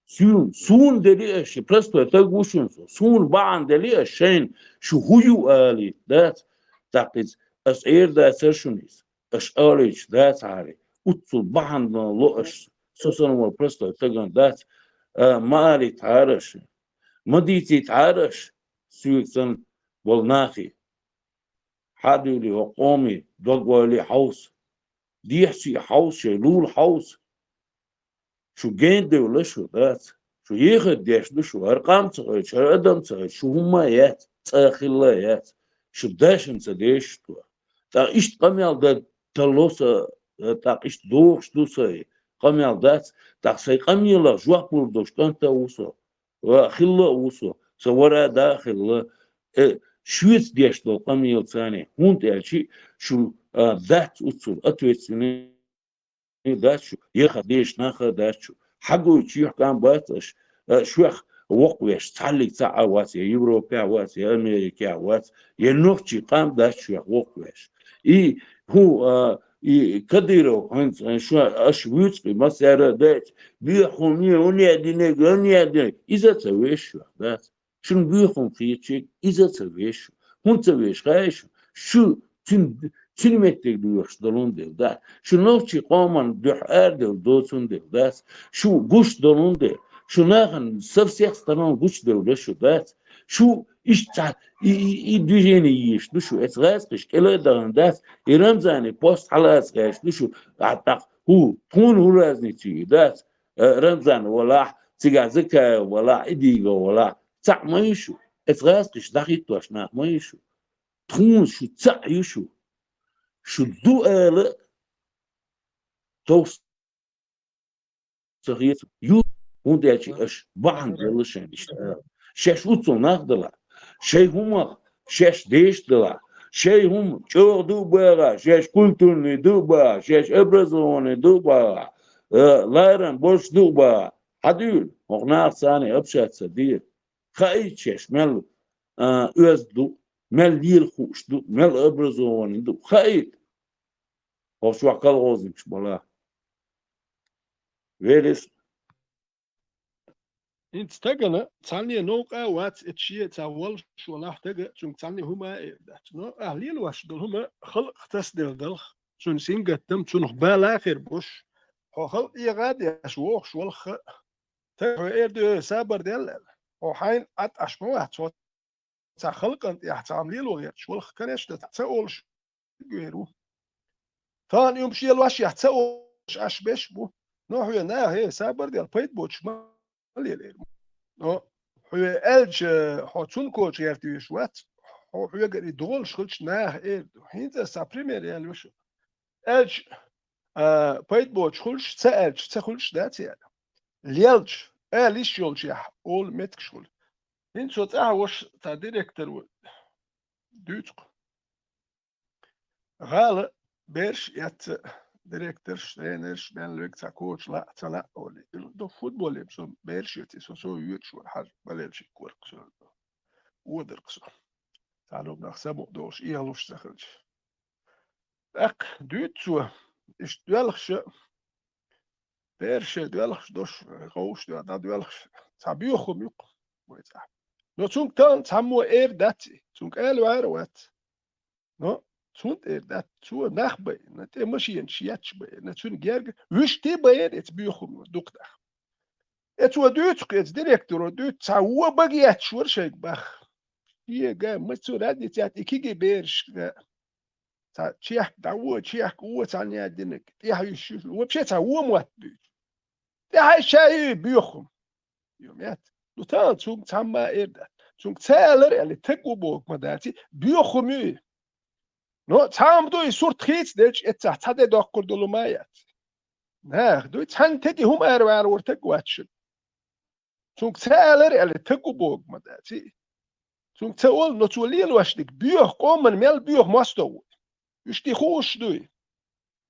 Сун, сун дели аши. Простой таг ву шун со. Сун бахьана дели аш шайн, шу хӀу ю али, дац? ТӀаккха иза ас эр дацар шун иза. Аш алич дац хьари. Уццул бахьана ло аш. Со сан вар простой таган дац. А, ма али тхьараш. Ма дийци тхьараш. Суьйг сан вал нахи. Хьадуьйли хӀо къоми, дог ойли хьовса. Дехьси хьовса, шай лула хьовса. Шу гендевла шу, дац? Шу ехар деш ду шу, хӀара къам ца хойчу, хӀара адам ца хойчу, шу хӀумма а яц, цӀа хилла а яц. Шу дашан ца деш ду. ТӀаккха иштта къамел дан талло сан, тӀаккха иштта дохуш ду сан, къамел дац, тӀаккха сайн къамелах жоп лур долуш кӀант а ву со. Ва хилла а ву со, сан вара а да а хилла, э, шуьца деш долу къамелаца, хӀунда аьлча шу, а, дац уццул ответственный дац шу, яха деш нах а дац шу. Хьагойчу юьхькӀам бац аша, а, шух воккхавеш, цхьаллиг цхьаъ а вац, я Европехь вац, я Америкехь вац, я нохчий къам дац шух воккхавеш. И хӀун, а, и Кадыров хӀинца, шу аша вуьйцу кхин, массара а дайта, боьххьун е, хӀун е динарг, хӀун е динарг, иза ца веш шух, дац? Шуна боьххьун кхечиг, иза ца веш шу. ХӀунда ца веш, хаьий шу? Шу цуьнан, цуьнан меттиг доьхуш долун дела, дац? Шу нохчий къоман дуьхьа араделла доцун дела, дац? Шу гуш долун дела, шу нахана со всех сторон гучудевлла шу, дац? Шу иштта цхьа и, и, и движение еш ду шу, эца гӀазкхиш кӀела а дахана, дац? И Рамзани пост хьалаца гӀерташ ду шу, а, тӀаккха хӀу, тхуна хӀун разница ю, дац? Э, Рамзан валахь, цигахь Закаев валахь, Идигов валахь, цхьаъ ма ю шу. Эца гӀазкхиш дӀахӀиттош нах ма ю шу. Тхуна шу цхьаъ ю шу. Шу ду ала а, товс ца хета ю, хӀунда аьлча аша бахьана делла шайн иштта ала. Шаьш уццул нах дала, шайн хӀумах шаьш деш дала, шайн хӀума чӀогӀа ду а багӀа, шаьш культурный ду а багӀа, шаьш образованный ду а багӀа, э, ларам болуш ду а багӀа. Хьадуьйла, хӀокху нахаца цхьаьна общаться де. Хаийта шаьш мел, а, оьзда ду, мел лела хууш ду, мел образованный ду. Хаийта. ХӀокху чохь колхозникаш бала. Велис. ХӀинца стагана цхьанне новкъа а вац, эца шен цхьа волуш волахь стага, цуьнга цхьанне хӀума а эр дац. Но ахь лелош долу хӀума халкъах тасаделла далх, цуьнан сингаттам, цунах бала а хир буш, хьо халкъ эгӀа а деш вохуш валха а, стага хьоьга эр ду, сабар дел аьлла. Хьо хьайна Ӏад Ӏаш ма вац, хьо цхьа халкъана тӀехь цхьа хӀума лело гӀерташ валха, конечно, ца олуш вер ву. Тахана уьш елош яхь ца олуш Ӏаш беш а бу. Но хьоьга наха, хӀе, сабар дел, пайда боцуш ма лелийр. Но хьоьга аьлча, хьо цунна коча гӀерташ вац, хьо хьоьгара и догӀалш хилча наха эр ду. ХӀинца аса цхьа пример яьлла ю шу. Аьлча, а, пайда боцуш хуьлуш, ца аьлча, ца хуьлуш дац яра. Лелча, ала йиш йолчехь, олу меттигаш хуьлу. ХӀинца со цӀахь ваша цхьа директор ву, дуьйцу-кх. ГӀала бераш эцна директорш, тренерш, мел верг цхьа коча лаьа, ца лаьа олий. Ду футболе со бераш эций, со, со йоьдуш вара хьажа, балел шик вара-кх со. Одаркх со. Цхьана нах самукъа долуш, эхалуш ца хилча. ТӀаккха дуьйцу цо, иштта доьлхуш, бераш доьлхуш дош, ховш доьлхуш, дӀадоьлхуш, цхьа боьхам ю-кх вай цӀахь. Но цуьнга тахана цхьаммо эр дац и, цуьнга ала ваьар а вац. Но цунна тӀера дац, цо нах байина, тӀе машенаш етташ байина, цуьнан герга вуьшта а байина, эца боьхам дукха даха. Эцо дуьйцу-кх, эца директоро дуьйцу, цхьа вон бага етташ вара шайга баха. Шега, ма цо радица яц, и кегий берашка. Цхьа чехка дӀавон, чехка вон, цхьанна яьдинарг, тӀехьа йиш ю, вообще цхьа вон мотт дуьйцу. ТӀехьа ша ю боьхам. Ю мет. Ну, тахана цуьнга цхьамма а эр дац. Цуьнга ца алар аьлла, таг ву боху ма дац, боьхам ю и. Но цхьа хӀума ду, и сурт хийцаделча, эццахь цхьа де доккхур долу ма яц. Нах дуй, цхьаьна тӀе хӀума араваьр вара таг вац шуна. Цуьнга ца алара аьлла, таг ву боху ма дац и. Цуьнга ца олу, но цо лелош дика, боьха къоман мел боьха мостагӀа ву. Уьш тӀе хууш дуй.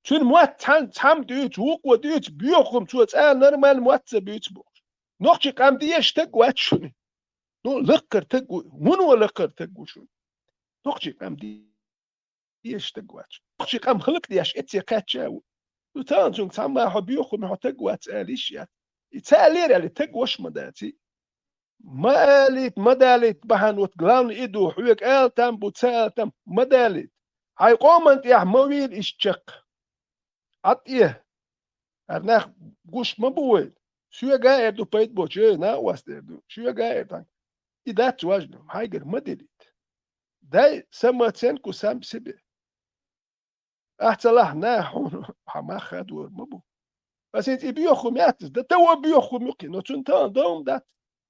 Цуьнан мотт цхьаьна цхьамма дуьйцу, вукхо дуьйцу, боьха хӀума цо цкъа нормально мотт ца буьйцу бохуш. Нохчийн къам дезаш таг вац шуна. Ну, лакхара таг ву, вуно лакхара таг ву шуна. Нохчийн къам дезаш таг вац. Нохчийн къам хӀаллакдеш эццахь кхаьчна ву. Ну, тахана цуьнга цхьамма хьо боьха хӀума, хьо таг вац ала йиш яц. И ца алара аьлла, таг ваш ма дац и. Ма алийта, ма далийта бахьана, вот главный и ду, хьоьга ала там бу, ца ала там, ма далийта. Хьайн къоман тӀехь ма вийла иштта чекх. Ӏад э. ХӀара нах гуш ма бу вай. Соьга а эр ду пайда боцуш, эй, накъостера ду. Соьга а эр дан. И дац важно, хьайгара ма дилийта. Дай самооценку сам себе. Ахь ца лахь, наха хьуна хьан мах хадор ма бу. Ас хӀинца и боьха хӀума яц иза, дан тан вон боьха хӀума юккъе, но цуьнан тахана дан хӀума дац.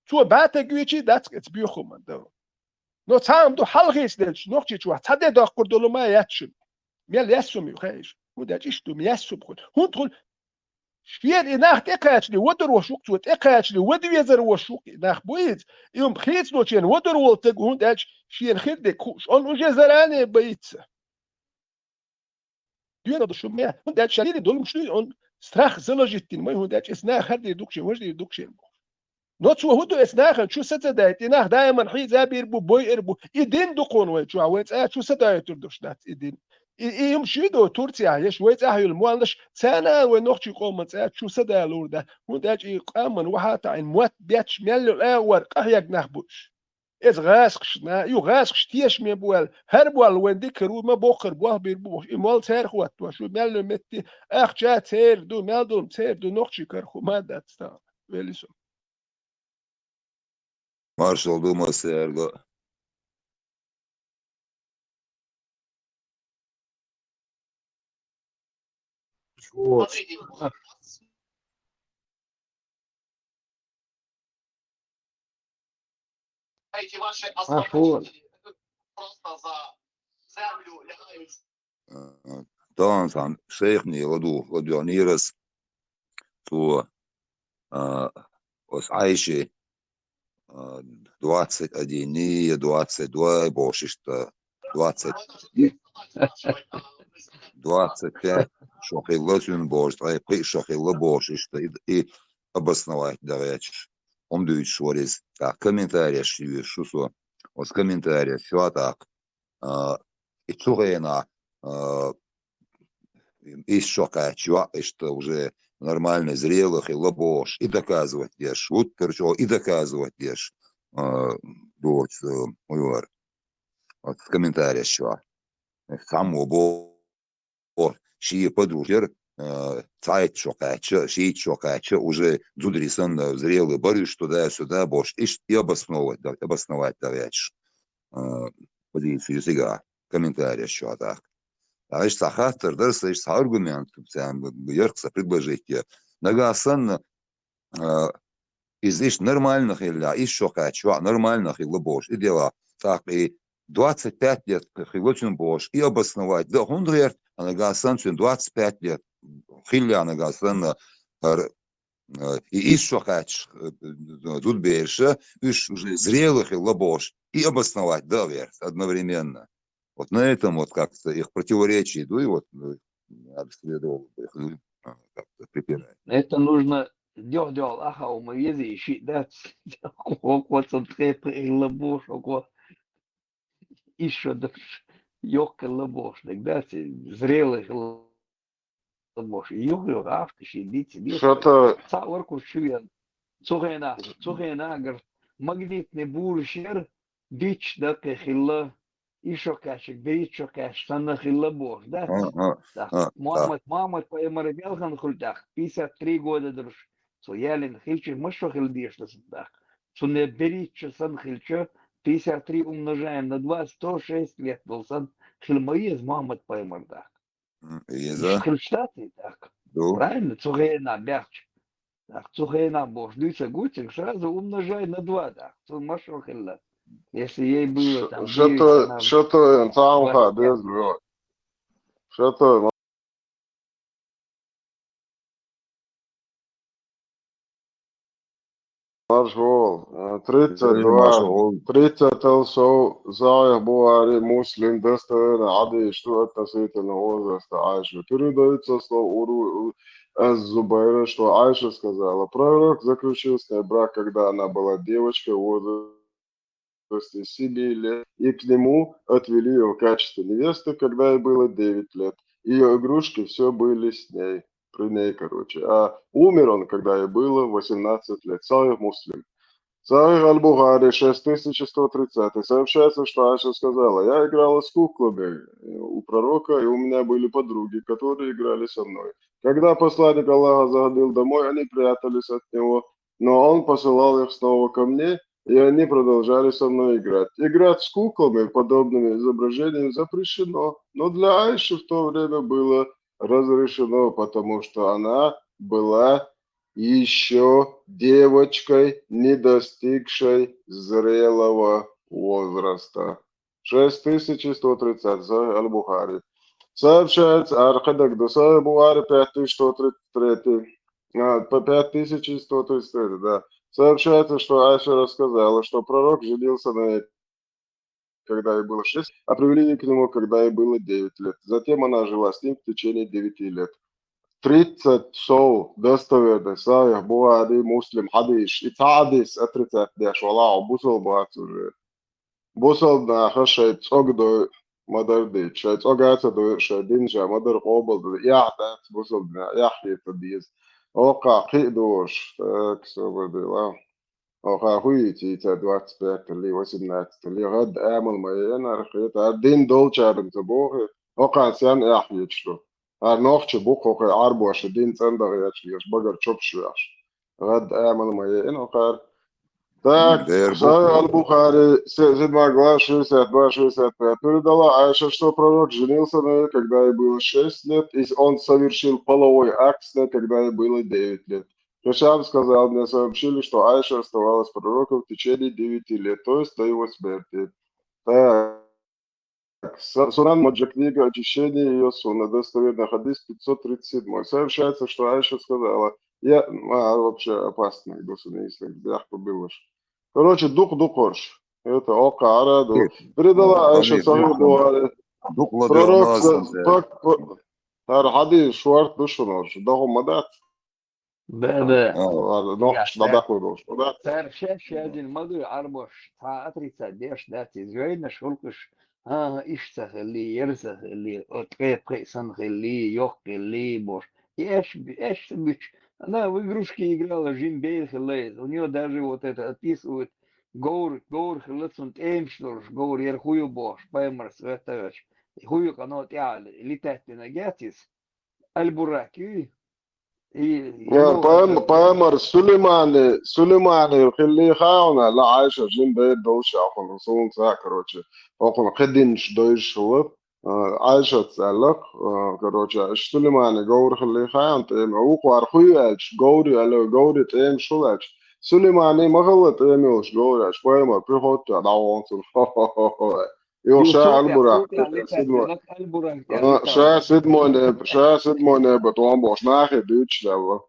Цо бӀе таг вийчий дац кхин цу боьха хӀуманна дан. Но цхьа хӀума ду, хьалхийца делча, нохчийчохь цхьа де доккхур долу ма яц шуна. Мел яьсса хӀума ю хаьий шу? ХӀунда аьлча иштта ду, мел яьсса хӀума хуьлу. ХӀунда хуьлу? Шена и нах тӀекхачале вадар ваш ву-кх цо, тӀекхачале вада везар ваш ву-кх и нах бу иза. И хӀума хийцалучеран вадар волу таг, хӀунда аьлча шена хир дерг хууш, он уже заранее боится. Доьналла ду шу ма, хӀунда аьлча ша дийр долуш дуй, он страх заложить дина ма, хӀунда аьлча эс наха хӀара дийр ду-кх шен, важа дийр ду-кх шен бохуш. Но цо хӀун ду, эс нахана чу са ца дайта, и нах даиман хьийза бийр бу, бойъур бу. И дин ду кхуна вай чохь, вай цӀа чу са дойтур долуш дац и дин. И, и хӀума ши ду Турцияхь еш, вай цӀахь йолу молланаш, царна а вай нохчийн къоман цӀа чу са далур дац. ХӀунда аьлча и къаман вахьа таӀийна мотт бетташ мел йолу агӀор къахьега нах бу уьш. Иза гӀазкхашна, ю гӀазкхаш тешаме бу аьлла, хӀара болла вайн дика хир ву, ма боккхара болх бийр бу бохуш, и молла церан хӀоттош ву, мел ю метте, ахча церан ду, мел долу церан ду, нохчийн карахь хӀума дац тахана. Велли со. Маршалла ду массаьрга. Вот. Ах, вот. Э, тахана сан шайхана ладугӀу, ладоьгӀнера ас цо, а, оцу Ӏайши, а, двадцать один и двадцать два бохуш иштта, двадцать, двадцать пять шо хилла цуьнан бохуш, ткъе пхиъ шо хилла бохуш иштта, и, и обосновать дан гӀерташ. ХӀума дуьйцуш вара иза. ТӀаккха комментариеш йоьшу со. Оцу комментариеш чохь тӀаккха, а, и цу хенахь, а, исс шо кхаьчча йоӀ иштта уже нормально зрелый хилла бохуш, и доказывать деш, вуттарчо и доказывать деш, а, доцу, а, хӀун ю хӀара, оцу комментариеш чохь. Цхьаммо бо- О, шен подружка яра, э, цхьайтта шо кхаьчча, шийтта шо кхаьчча, уже зударий санна зрелый бара уьш туда-сюда бохуш, иштта и обосновать дан, обосновать дан гӀерташ, э, позицию цигахь, комментариеш чохь тӀаккха. Ткъа иштта цхьа хаттар дара сан, иштта цхьа аргумент, цхьа б-, б-, яра сан предложить. Нагахь санна, а, иза иштта нормально хилла, исс шо кхаьчча йоӀ нормально хилла бохуш, и дела, тӀаккха и двадцать пять лет хилла цуьнан бохуш, и обосновать дан хӀунда гӀерта, нагахь санна цуьнан двадцать пять лет хилла, нагахь санна хӀара, а, и исс шо кхаьчча, а, зудабераш, уьш уже зрелый хилла бохуш, и обосновать дан гӀерта одновременно. Вот на этом вот как-то их противоречие, да, и вот, ну, надо следовало бы их, ну, а, как-то препирать. Это нужно дёгӀ-дёгӀ ахьа у ма вези, шиъ дац, кхо-, кхо цун тӀе пхиъ хилла бохуш, кхо исс шо долуш, йоккха хилла бохуш, дерг дац, зрелый хилла бохуш, юха-юха афта шен дийца дийца. Что-то цхьа варкуш чу вен. Цу хенахь, цу хенахь гар магнитный бураш яра, дитча даккхий хилла, исс шо кхаьчча, берхӀитта шо кхаьчча санна хилла бохуш, да? А, а, да. А, а. Мухьаммад, Мухьаммад пайхамар мел хан хуьлу тӀаккха, пятьдесят три года долуш, цо ялийна хилча, масса шо хила дезаш ду цунна тӀаккха. Цунна берхӀитта шо санна хилча, пятьдесят три умножаем на два, сто шесть лет долу санна хила ма еза Мухьаммад пайхамар тӀаккха. М, иза. Иштта хилча дац и тӀаккха. Ду. Правильно? Цу хенахь баьхча. Так, цу хенахь бохуш дуьйцург ву цига, сразу умножай на два, так. Цу масса шо хилла. Если ей было там девять, она... Шо-, шо-, шо-, цхьа хӀума хаьа беза, бро. Что-то марш вола. Э, тридцать два. Марш вола. Тридцать сов, Сахих Бухари, Муслим, достоверный хадис, что относительно возраста Айши. Передается слово Уру-, Аз-Зубайра, что Айша сказала: «Пророк заключил с ней брак, когда она была девочкой в возрасте семи лет, и к нему отвели её в качестве невесты, когда ей было девять лет. Её игрушки все были с ней, при ней, короче. А умер он, когда ей было восемнадцать лет». Сахих Муслим. Сахих Аль-Бухари, шесть тысяч сто тридцатый. Сообщается, что Айша сказала: «Я играла с куклами у пророка, и у меня были подруги, которые играли со мной. Когда посланник Аллаха заходил домой, они прятались от него, но он посылал их снова ко мне, и они продолжали со мной играть». Играть с куклами, подобными изображениям, запрещено, но для Айши в то время было разрешено, потому что она была еще девочкой, не достигшей зрелого возраста. Шесть тысяч сто тридцать, Сахих Аль-Бухари. Сообщается, архидак да, Сахих Бухари, пять тысяч сто тридцать третий. А, по пять тысяч сто тридцать третий, да. Сообщается, что Айша рассказала, что пророк женился на ней, когда ей было шесть, а привели к нему, когда ей было девять лет. Затем она жила с ним в течение девяти лет. Тридцать сов, достоверный, Сахих Бухари, Муслим, хадис. И цхьа хадис отрицать деш валахь, бусалба вац уже. Бусалба наха шайн цӀогадойъу ма-дарра дийца, шайн цӀогах ца дойъу, шайн дин ша ма-дарра къобалдойъу, эхь дац бусалба наьха, эхь хета деза. Оха кхин а дош, так, собар де ла. Оха хӀу йийцай, цар двадцать пять лет, восемнадцать лет, гӀадда амал ма яьннар хета, ар дин долчарна ца боху, оха сен эхь хеташ ду. Ар нохчий бу-кх хӀокху Ӏарбоша дин цӀандаха гӀерташ, багара чопаш веш. ГӀадда амал ма яьнна оха ар. Так, Сахих Аль-Бухари, се-, седьмая глава, шестьдесят два, шестьдесят пять. Передала Айша, что пророк женился на ней, когда ей было шесть лет, и он совершил половой акт с ней, когда ей было девять лет. Хишам сказал: «Мне сообщили, что Айша оставалась с пророком в течение девяти лет, то есть до его смерти». Так, Са-, Сунан Маджа, книга «Очищение её сунна», достоверный хадис, пятьсот тридцать седьмой. Сообщается, что Айша сказала: «Я», а, вообще опасный, государственный, бяхка было ж. Короче, дух дукхош. Это оха ара ду. Передала Айша, Сахих Бухари. Пророк, пак-, пак-, ар хадис шорт ду шуна, даху ма дац. Да, да. А, ладно, ну, я, да, да, да. Цара шаьш яздина ма дуй Ӏарбоша, цхьа отрицать деш дац иза, вайнаш гӀуллакхаш, а, иштта ца хилли, ер ца хилли, о, ткъе пхиъ санна хилли, йоккха хилли, бохуш. И аьш, аьш ца буьтуш, она в игрушки играла, жима бер хилла иза. У неё даже вот это описывают, говр, говр хилла цунна тӀемаш долуш, говр, яра хӀу ю бохуш, пайхамар схьаветтавелча. ХӀу ю къано тӀехьа летать динарг яц иза? Аль-Бурак юй? И, и Я, ну, пайхам-, это пайхамар Сулаймани, Сулаймани хилли хаьий хьуна, ла Айша жима бер долуш хьуна, суна ца, короче, хьуна кхидинаш дойш хилла, а, Айшаца аьлла, а, короче, Сулаймани говр хилли хаьий хьуна тӀема, вукхара хӀу ю аьлча, говр ю аьлла, говр тӀемаш хилла аьлча, Сулаймани ма хилла тӀема йолуш говр аьлча, пайхамар пехотта дӀавахана цунна. Юха ша Аль-Бурак, седьмой. Ага, ша седьмой небо, ша седьмой небо, тхьовра бохуш, нахе дуьйцуш аьлла.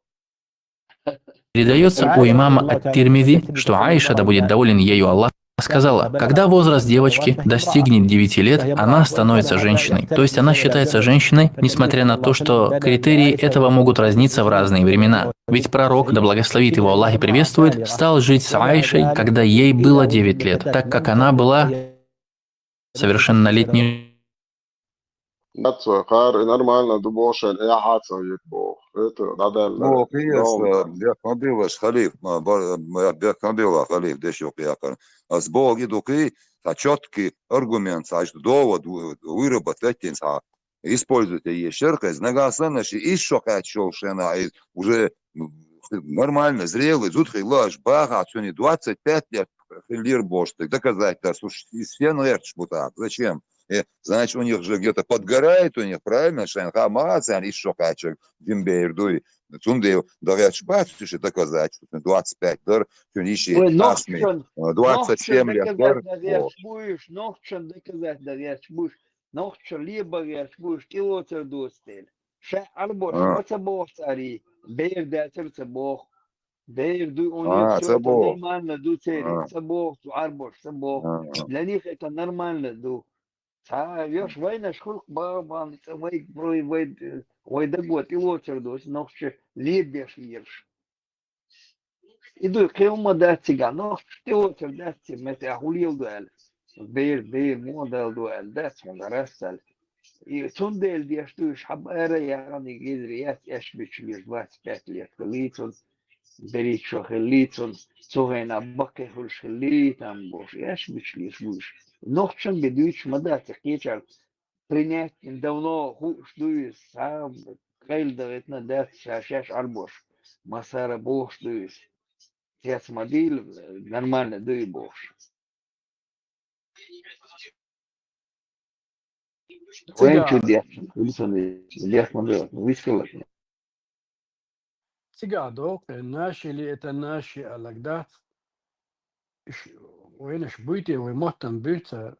Передаётся у имама Ат-Тирмизи, что Аиша, да будет доволен ею Аллах, сказала: «Когда возраст девочки достигнет девяти лет, она становится женщиной». То есть она считается женщиной, несмотря на то, что критерии этого могут разниться в разные времена. Ведь пророк, да благословит его Аллах и приветствует, стал жить с Аишей, когда ей было девять лет, так как она была совершеннолетней. Дац вай, кхара и нормально ду боху шайна, эхь а ца хета боху. Это дӀадаьлла. Ну, конечно, бехк ма билла, халиф, ма, ба-, ма, бехк ма билла, халиф, деш юкъ яккхар. Ас боху и ду-кх, цхьа чёткий аргумент, цхьа довод вы-, выработать дина, цхьа использовать еш яра-кх иза. Нагахь санна ши исс шо кхаьчча йолу шена, и уже, м, нормально, зрелый зуда хилла, аша бахахь, цуьнан двадцать пять лет хиллера бохуш, доказать дар, слушай, и стен гӀерташ бу тӀаккха. Зачем? Э, значит, у них же где-то подгорает у них, правильно? Шайн хаа ма а царна исс шо кхаьчча жима бер дуй. Цундела дагӀерташ бац уьш и доказать, что цуьнан двадцать пять дара, цуьнан йиши, ой, нохчан, асми, э, двадцать семь лет дара. Доказать дан гӀерташ бу уьш, нохчан доказать дан гӀерташ бу уьш. нохчаша лебан гӀерташ бу уьш, тӀелоцар доцу дела. Ша Ӏарбош ма ца боху цаьрий, бер дацар а ца боху. Бер ду, у нерчо нормально ду церан, ца боху цу Ӏарбош, ца боху. Для них это нормально ду. Цхьа йош вайнаш хуьлу бахьана, цӀа вай, вай, вай, вай даго тӀелоцар доцу нохчаша лебеш ераш. И дуй кхин хӀумма дац цигахь, нохчаша тӀелоцар дац цигахь, мета хӀу леладо аьлла. Бер, бер, муха даладо аьлла, дац хьуна, раст аьлла. И цундела деш ду уьш, хьаба ара а яхана, и гезар яц, аьшпичулеш двадцать пять лет хилла цунна, берхӀитта шо хилла цунна, цу хенахь баккхий хуьлуш хилла там бохуш, аьшпичулеш бу уьш. Нохчашна бен дуьйцуш ма дац, кхечара принять давно хууш ду иза, цхьа а къайла дахийтина дац, ша шаьш Ӏарбош, массара бохуш ду иза. Цец ма дийла, нормально ду и бохуш. Вайн чу деш, висале, деш ма ду, вискалаш. Цигахь доккху, наши ли это наши аьлларг дац. Иш-, вайнаш буй те, вай моттам буьйцу,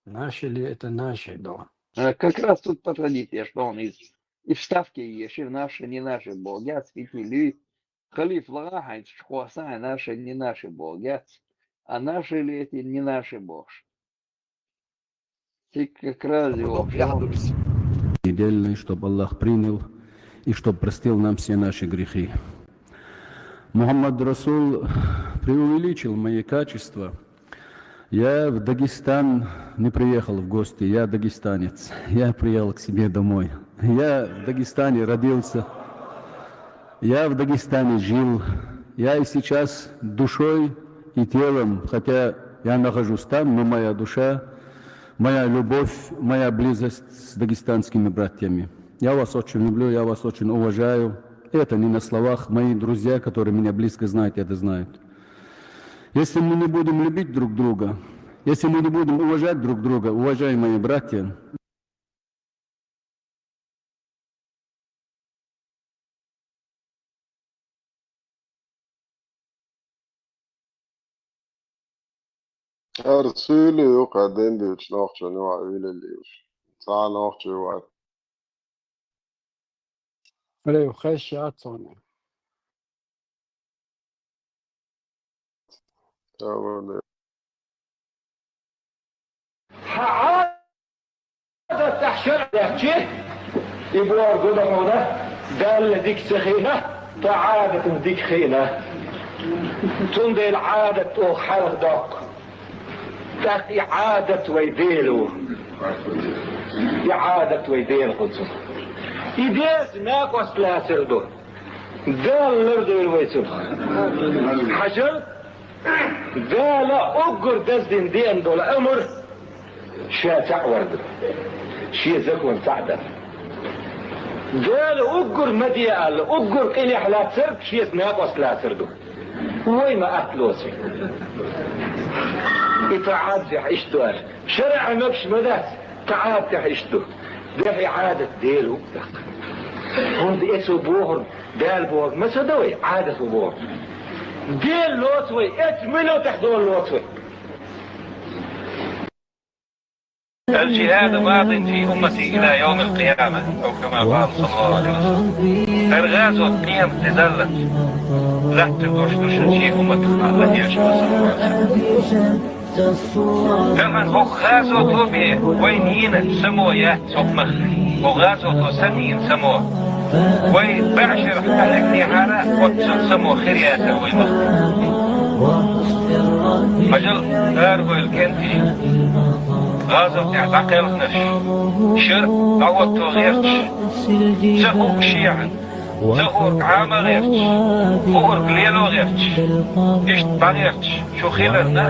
наши ли это наши до. А, как раз тут подходит, я что он из, из вставки ешир, наши, не наши, боху, яц, ити ли, халиф лагӀа хьайнца, чу кхосса хьайн, наши, не наши, боху, яц, а наши ли эти, не наши, бохуш. Цига как раз и вообще недельный, чтоб Аллах принял и чтоб простил нам все наши грехи. Мухаммад Расул преувеличил мои качества. Я в Дагестан не приехал в гости, я дагестанец. Я приехал к себе домой. Я в Дагестане родился. Я в Дагестане жил. Я и сейчас душой и телом, хотя я нахожусь там, но моя душа, моя любовь, моя близость с дагестанскими братьями. Я вас очень люблю, я вас очень уважаю. Это не на словах. Мои друзья, которые меня близко знают, это знают. Если мы не будем любить друг друга, если мы не будем уважать друг друга, уважаемые братья, Ара суьйле ю кхаьддина дуьйцу нохчо, юха уьйлалла юш. Цхьа нохчо вац. Ара ю хеш яц хьуна. Хьан Ӏадат тӀехь шарӀ лаьттачи, и бохург ду хьуна, Далла дика ца хиъна, тхан Ӏадатна дика хиъна. Цундела Ӏадат оха хьалха доккху. ТӀаккха и Ӏадат вай Дела ву. И Ӏадат вай Дела хуьлу цунах. И деза накъост лацар ду. Дала лардойла вай цунах. Хьажал, Дала уггар даздина деана долу амр ша цхьаъ вар ду. Шен закон цхьаъ дар. Дала уггар ма де аьлла, уггар къинехь лацар, шеца накъост лацар ду. Вай ма атта лоцу. И тхан Ӏадатехь иштта ду аьлла. ШарӀехь мегаш ма дац, тхан Ӏадатехь иштта ду. Дехьа и Ӏадат Дела ву тӀаккха. ХӀунда эцо бохург, Дала бохург ма ца до вай, Ӏадат ву бохург. Дела лоцу вай, эцу муьлххачух дола лоцу вай. الجهاد ماض في أمتي إلى يوم القيامة، أو كما قال صلى الله عليه وسلم. ХӀара гӀазот къематде даллалц лаьттар долуш ду шуна шен умматах, аьлла Элчано, саллаллаху Ӏалайхи ва саллам. ТӀаккха хӀокху гӀазото бен вайна йийна само яц хӀокху махкахь. ХӀокху гӀазото санна йийна само. Вай бӀешарахь къахьегнехьара, оццул само хир яцара вай махкахь. Хьажал, арахойла кӀентий, гӀазотехь дӀакхелхинарш, шарӀ дӀахӀотто гӀерташ, ца хууш шехьа, ца хуург Ӏама гӀерташ, хуург лело гӀерташ, иштта дӀагӀерташ шу хиларна,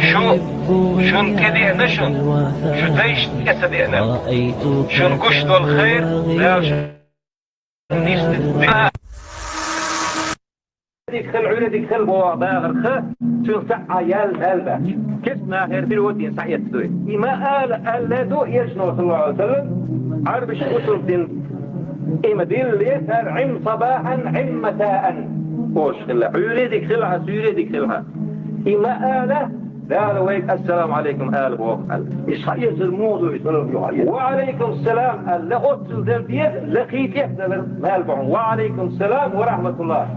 шу, шуна тӀедеана шуна, шу дайшна тӀе ца деана, шуна гуш долу хайр Дала шуна нисдина. Дика хила, Ӏуьйре дика хила боху бахарх, цуьнан схьа а яьлла мел баьхча, кечу нахера бир вотийна схьаэцна дуй. И ма ала аьлла ду Элчано, саллаллаху Ӏалайхи ва саллам, Ӏарбаш гусулдина. И ма дилла лецара Ӏим сабахьан, Ӏим масаан. Ош хила, Ӏуьйре дика хила хьан, суьйре дика хила хьан. И ма ала, Ала вайга: «Ассаламу алейкум», ала боху аьлла. Иштта хьаэцар муха ду и салам юха? «Ва алейкум салам», ала, ла оццул дала деза, ла кхин тӀе а далар мел бахьун. «Ва алейкум салам ва рахматуллах».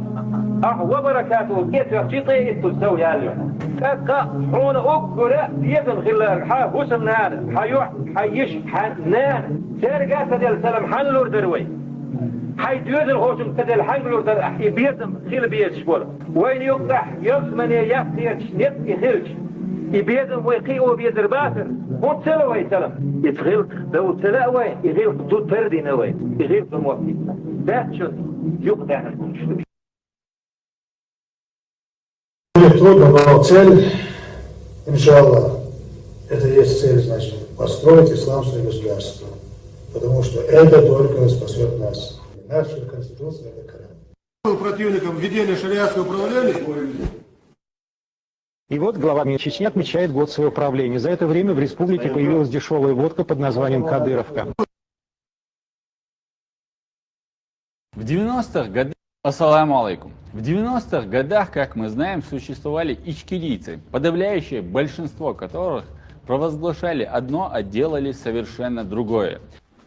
Ахьа «ва баракатуху» тӀе а тоьхча, тӀе а иттуш сов яьлла ю. ТӀаккха хьуна уггара деза хилар хьан хӀусамнана, хьан йоӀ, хьан йиша, хьан нана. Цаьрга а ца делла салам хьанна лур дара вай? Хьайн доьзалхочунга ца делла хьанга лур дара ахьа и безам хила безаш болу? Вайна юккъехь ялсамане яккхеташ некъ и хилча, и безам вай кхио безар бацара, хӀунда ца ло вай салам? Иза гӀиллакх дан ца лаьа вай, и гӀиллакх ду тардина вай, и гӀиллакх дан мотт дина. Даьччун юкъадаьхна хӀуманаш ду. Будет трудно, но цель, иншаллах, это есть цель, значит, построить исламское государство. Потому что это только спасет нас. Наша Конституция — это Коран. Был противником введения шариатского управления. И вот глава Чечни отмечает год своего правления. За это время в республике появилась дешевая водка под названием «Кадыровка». В девяностых годах, ассаламу алейкум. В девяностых годах, как мы знаем, существовали ичкерийцы, подавляющее большинство которых провозглашали одно, а делали совершенно другое.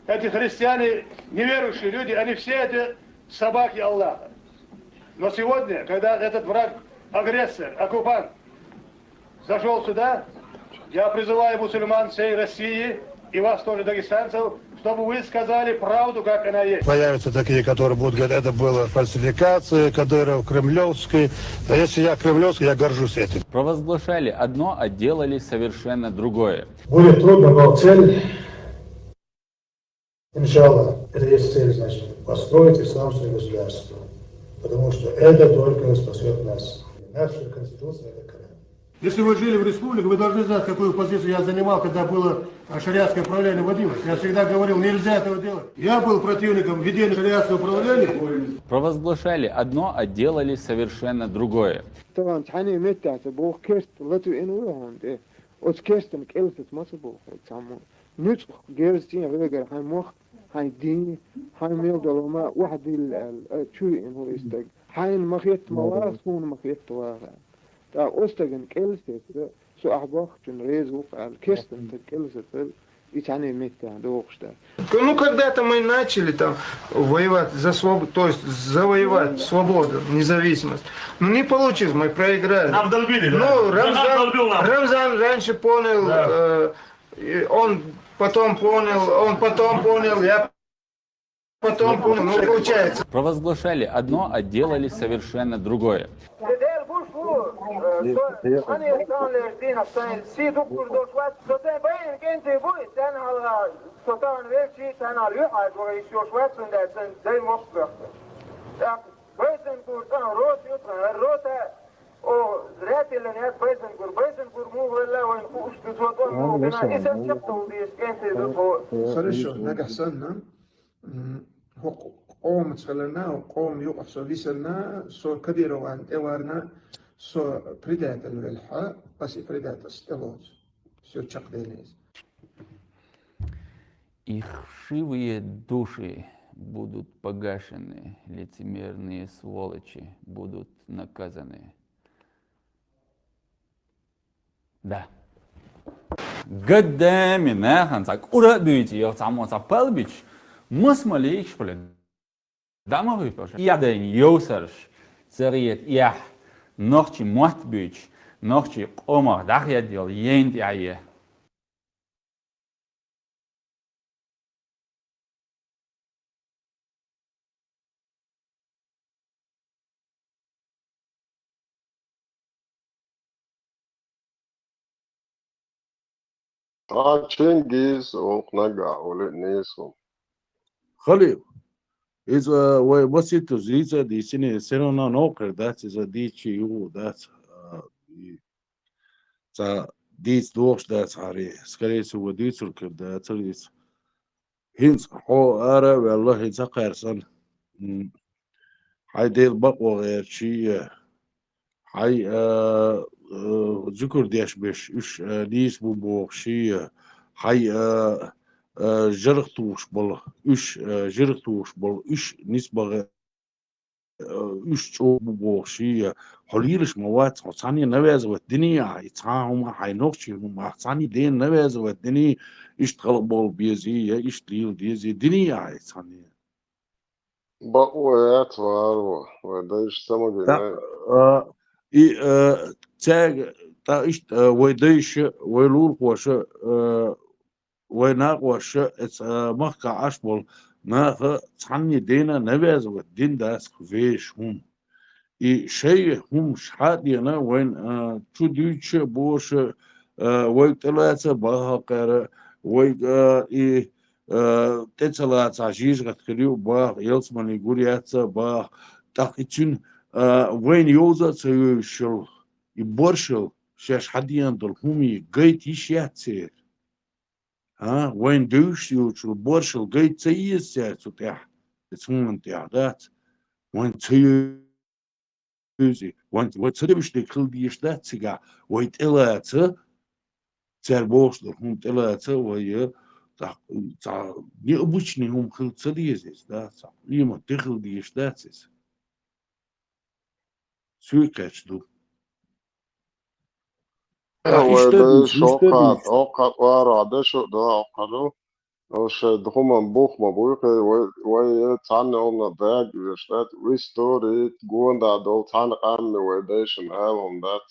Эти христиане, неверующие люди, они все эти собаки Аллаха. Но сегодня, когда этот враг, агрессор, оккупант зашёл сюда, я призываю мусульман всей России и вас тоже, дагестанцев, чтобы вы сказали правду, как она есть. Появятся такие, которые будут говорить: «Это было фальсификация, Кадыров кремлевский». Да если я кремлевский, я горжусь этим. Провозглашали одно, а делали совершенно другое. Будет трудно, но цель, иншаллах, это есть цель, значит, построить исламское государство. Потому что это только спасет нас. Наша Конституция — это Коран. Если вы жили в республике, вы должны знать, какую позицию я занимал, когда было, а, шариатское управление вводилось. Я всегда говорил: «Нельзя этого делать». Я был противником введения шариатского управления. Провозглашали одно, а делали совершенно другое. Тахана цхьанне меттехь ца боху, керста латуьйна ву хьуна тӀе. Оцу керстан кӀел саца ма ца боху хьо цхьаммо. Нуьцкъах герзачийн гӀегар хьайн мох, хьайн дин, хьайн мел долу ма охьадилла аьлла, а, чу виъна ву и стаг. Хьайна ма хетта ма ваха, суна ма хетта ваха. ТӀаккха оцу стагана кӀел сецна, со ахь бохучунна реза ву-кх аьлла, керстан стаг кӀел сацара, и цхьанне меттехь дохуш дара. Ну, когда-то мы начали там воевать за свободу, то есть завоевать свободу, независимость. Ну, не получилось, мы проиграли. Нам долбили, да? Ну, Рамзан, долбил нам. Рамзан раньше понял, э, и он потом понял, он потом понял, я потом понял. Ну, получается. Провозглашали одно, а делали совершенно другое. Цу Дела гуш ву, э, со хьанех таханлерчу дийнахь сайн сий дуккхур долуш вац, со сайн байна кӀентий бу, и царна хьалха, со тахана велчий, царна хьалха юьхьӀаьржо йиш йолуш вац, цундела сан дай мохк бехке. ТӀаккха Байзенгур цӀа рота ю, цӀа хӀара рота, о, зря тиллина яц Байзенгур. Байзенгур муха велла вайна хууш ду, цо тӀом муха бина, и сан чекхдовла дезаш кӀентий ду тхо. Хорошо, нагахь санна. М, хӀокху къомаца хиларна, хӀокху къоман юкъахь со висарна, со Кадыровна тӀеварна, со предатель велахь, ас и предательство тӀелоцу. Всё, чекхдели иза. Их вшивые души будут погашены, лицемерные сволочи будут наказаны. Да. Гаддами нахана цхьа кӀура а дуьйций, йо, цхьаммо цхьа пал бича, маса ма лийгаш, блин. ДӀа ма хуьйпа аша. Ядайн йовсарш, ца гӀета эхь, нохчий мотт буьйцуш, нохчий къомах дӀахьедда йолу яйна тӀехь е. Ткъа Чингиз, оха нагахь уллехь нийса ву. Халил, иза вай маситтаза дийца а дийцина, все равно новкъа хир дац, иза дийцича юха дац. А, и цхьа дийца догӀуш дац хьарий, скорее всего, дуьйцург хир дацара иза. ХӀинца хьо ара а ваьлла, хӀинца кхаьрсан. М, хьайн Дела бакъо гӀерташ а, хьайн, а, а, зуькар деш берш, уьш, а, нийса бу бохуш а, хьайн, а, а, жарх тухуш болу, уьш, а, жарх тухуш болу, уьш нисбан гӀе-, э, уьш чӀогӀа бу бохуш, я хьо лелаш ма вац, хьо цхьанне навязывать диний ахь, и цхьа хӀума, хьайн нохчий хӀума, ахь цхьанне дена навязывать диний, иштта халкъ болу безий, я иштта лела дезий, диний ахь и цхьанне? Бакъо яц, варо, вай дайша ца ма гина. ТӀаккха, а, и, а, цаьрга, тӀаккха иштта, а, вай дайша, вай лулахоша, а, вай накъоша, эца, а, махкахь Ӏаш болу наха цхьанне дена навязывать дина дац вешан хӀума. И шайн хӀумаш хьа а дена, вайна, а, чу дуьйцуша а, бохуша а, а, вайга тӀелаца а баха кхара, вайга, а, и, а, тӀе ца лацахь, жижигӀат хир ю а баха, ялсамане гур яц а баха, тӀаккха и цуьнан, а, вайна йовза а ца йовзуш йолу, и боршалла шаьш хьадеана долу хӀумий гайта йиш яц церан? А, вайна девзаш йоцучул боршалла гайта ца еза цара цу тӀехь, эца хӀуманна тӀехь дац? Вайна ца йовзий, вайн, вай ца девзаш дерг хила дезаш дац цигахь, вай тӀелаца, цара бохуш долу хӀума тӀелаца, вай, э, цхьа, цхьа необычный хӀума хила ца деза иза, да, цхьа къемат де хила дезаш дац иза. Соьга кхаьчна ду. Ткъа вай иштта а дуьйцу, иштта а дуьйцу. Оккха, оккха, варо, дешо а дан оккха ду. Шайн хӀуманна бух ма буй, кхин вай, вай цхьанна хӀуманна дагадеш дац, в истории гонаха долу цхьана къаьмнийн вай дайшна ала хӀума дац.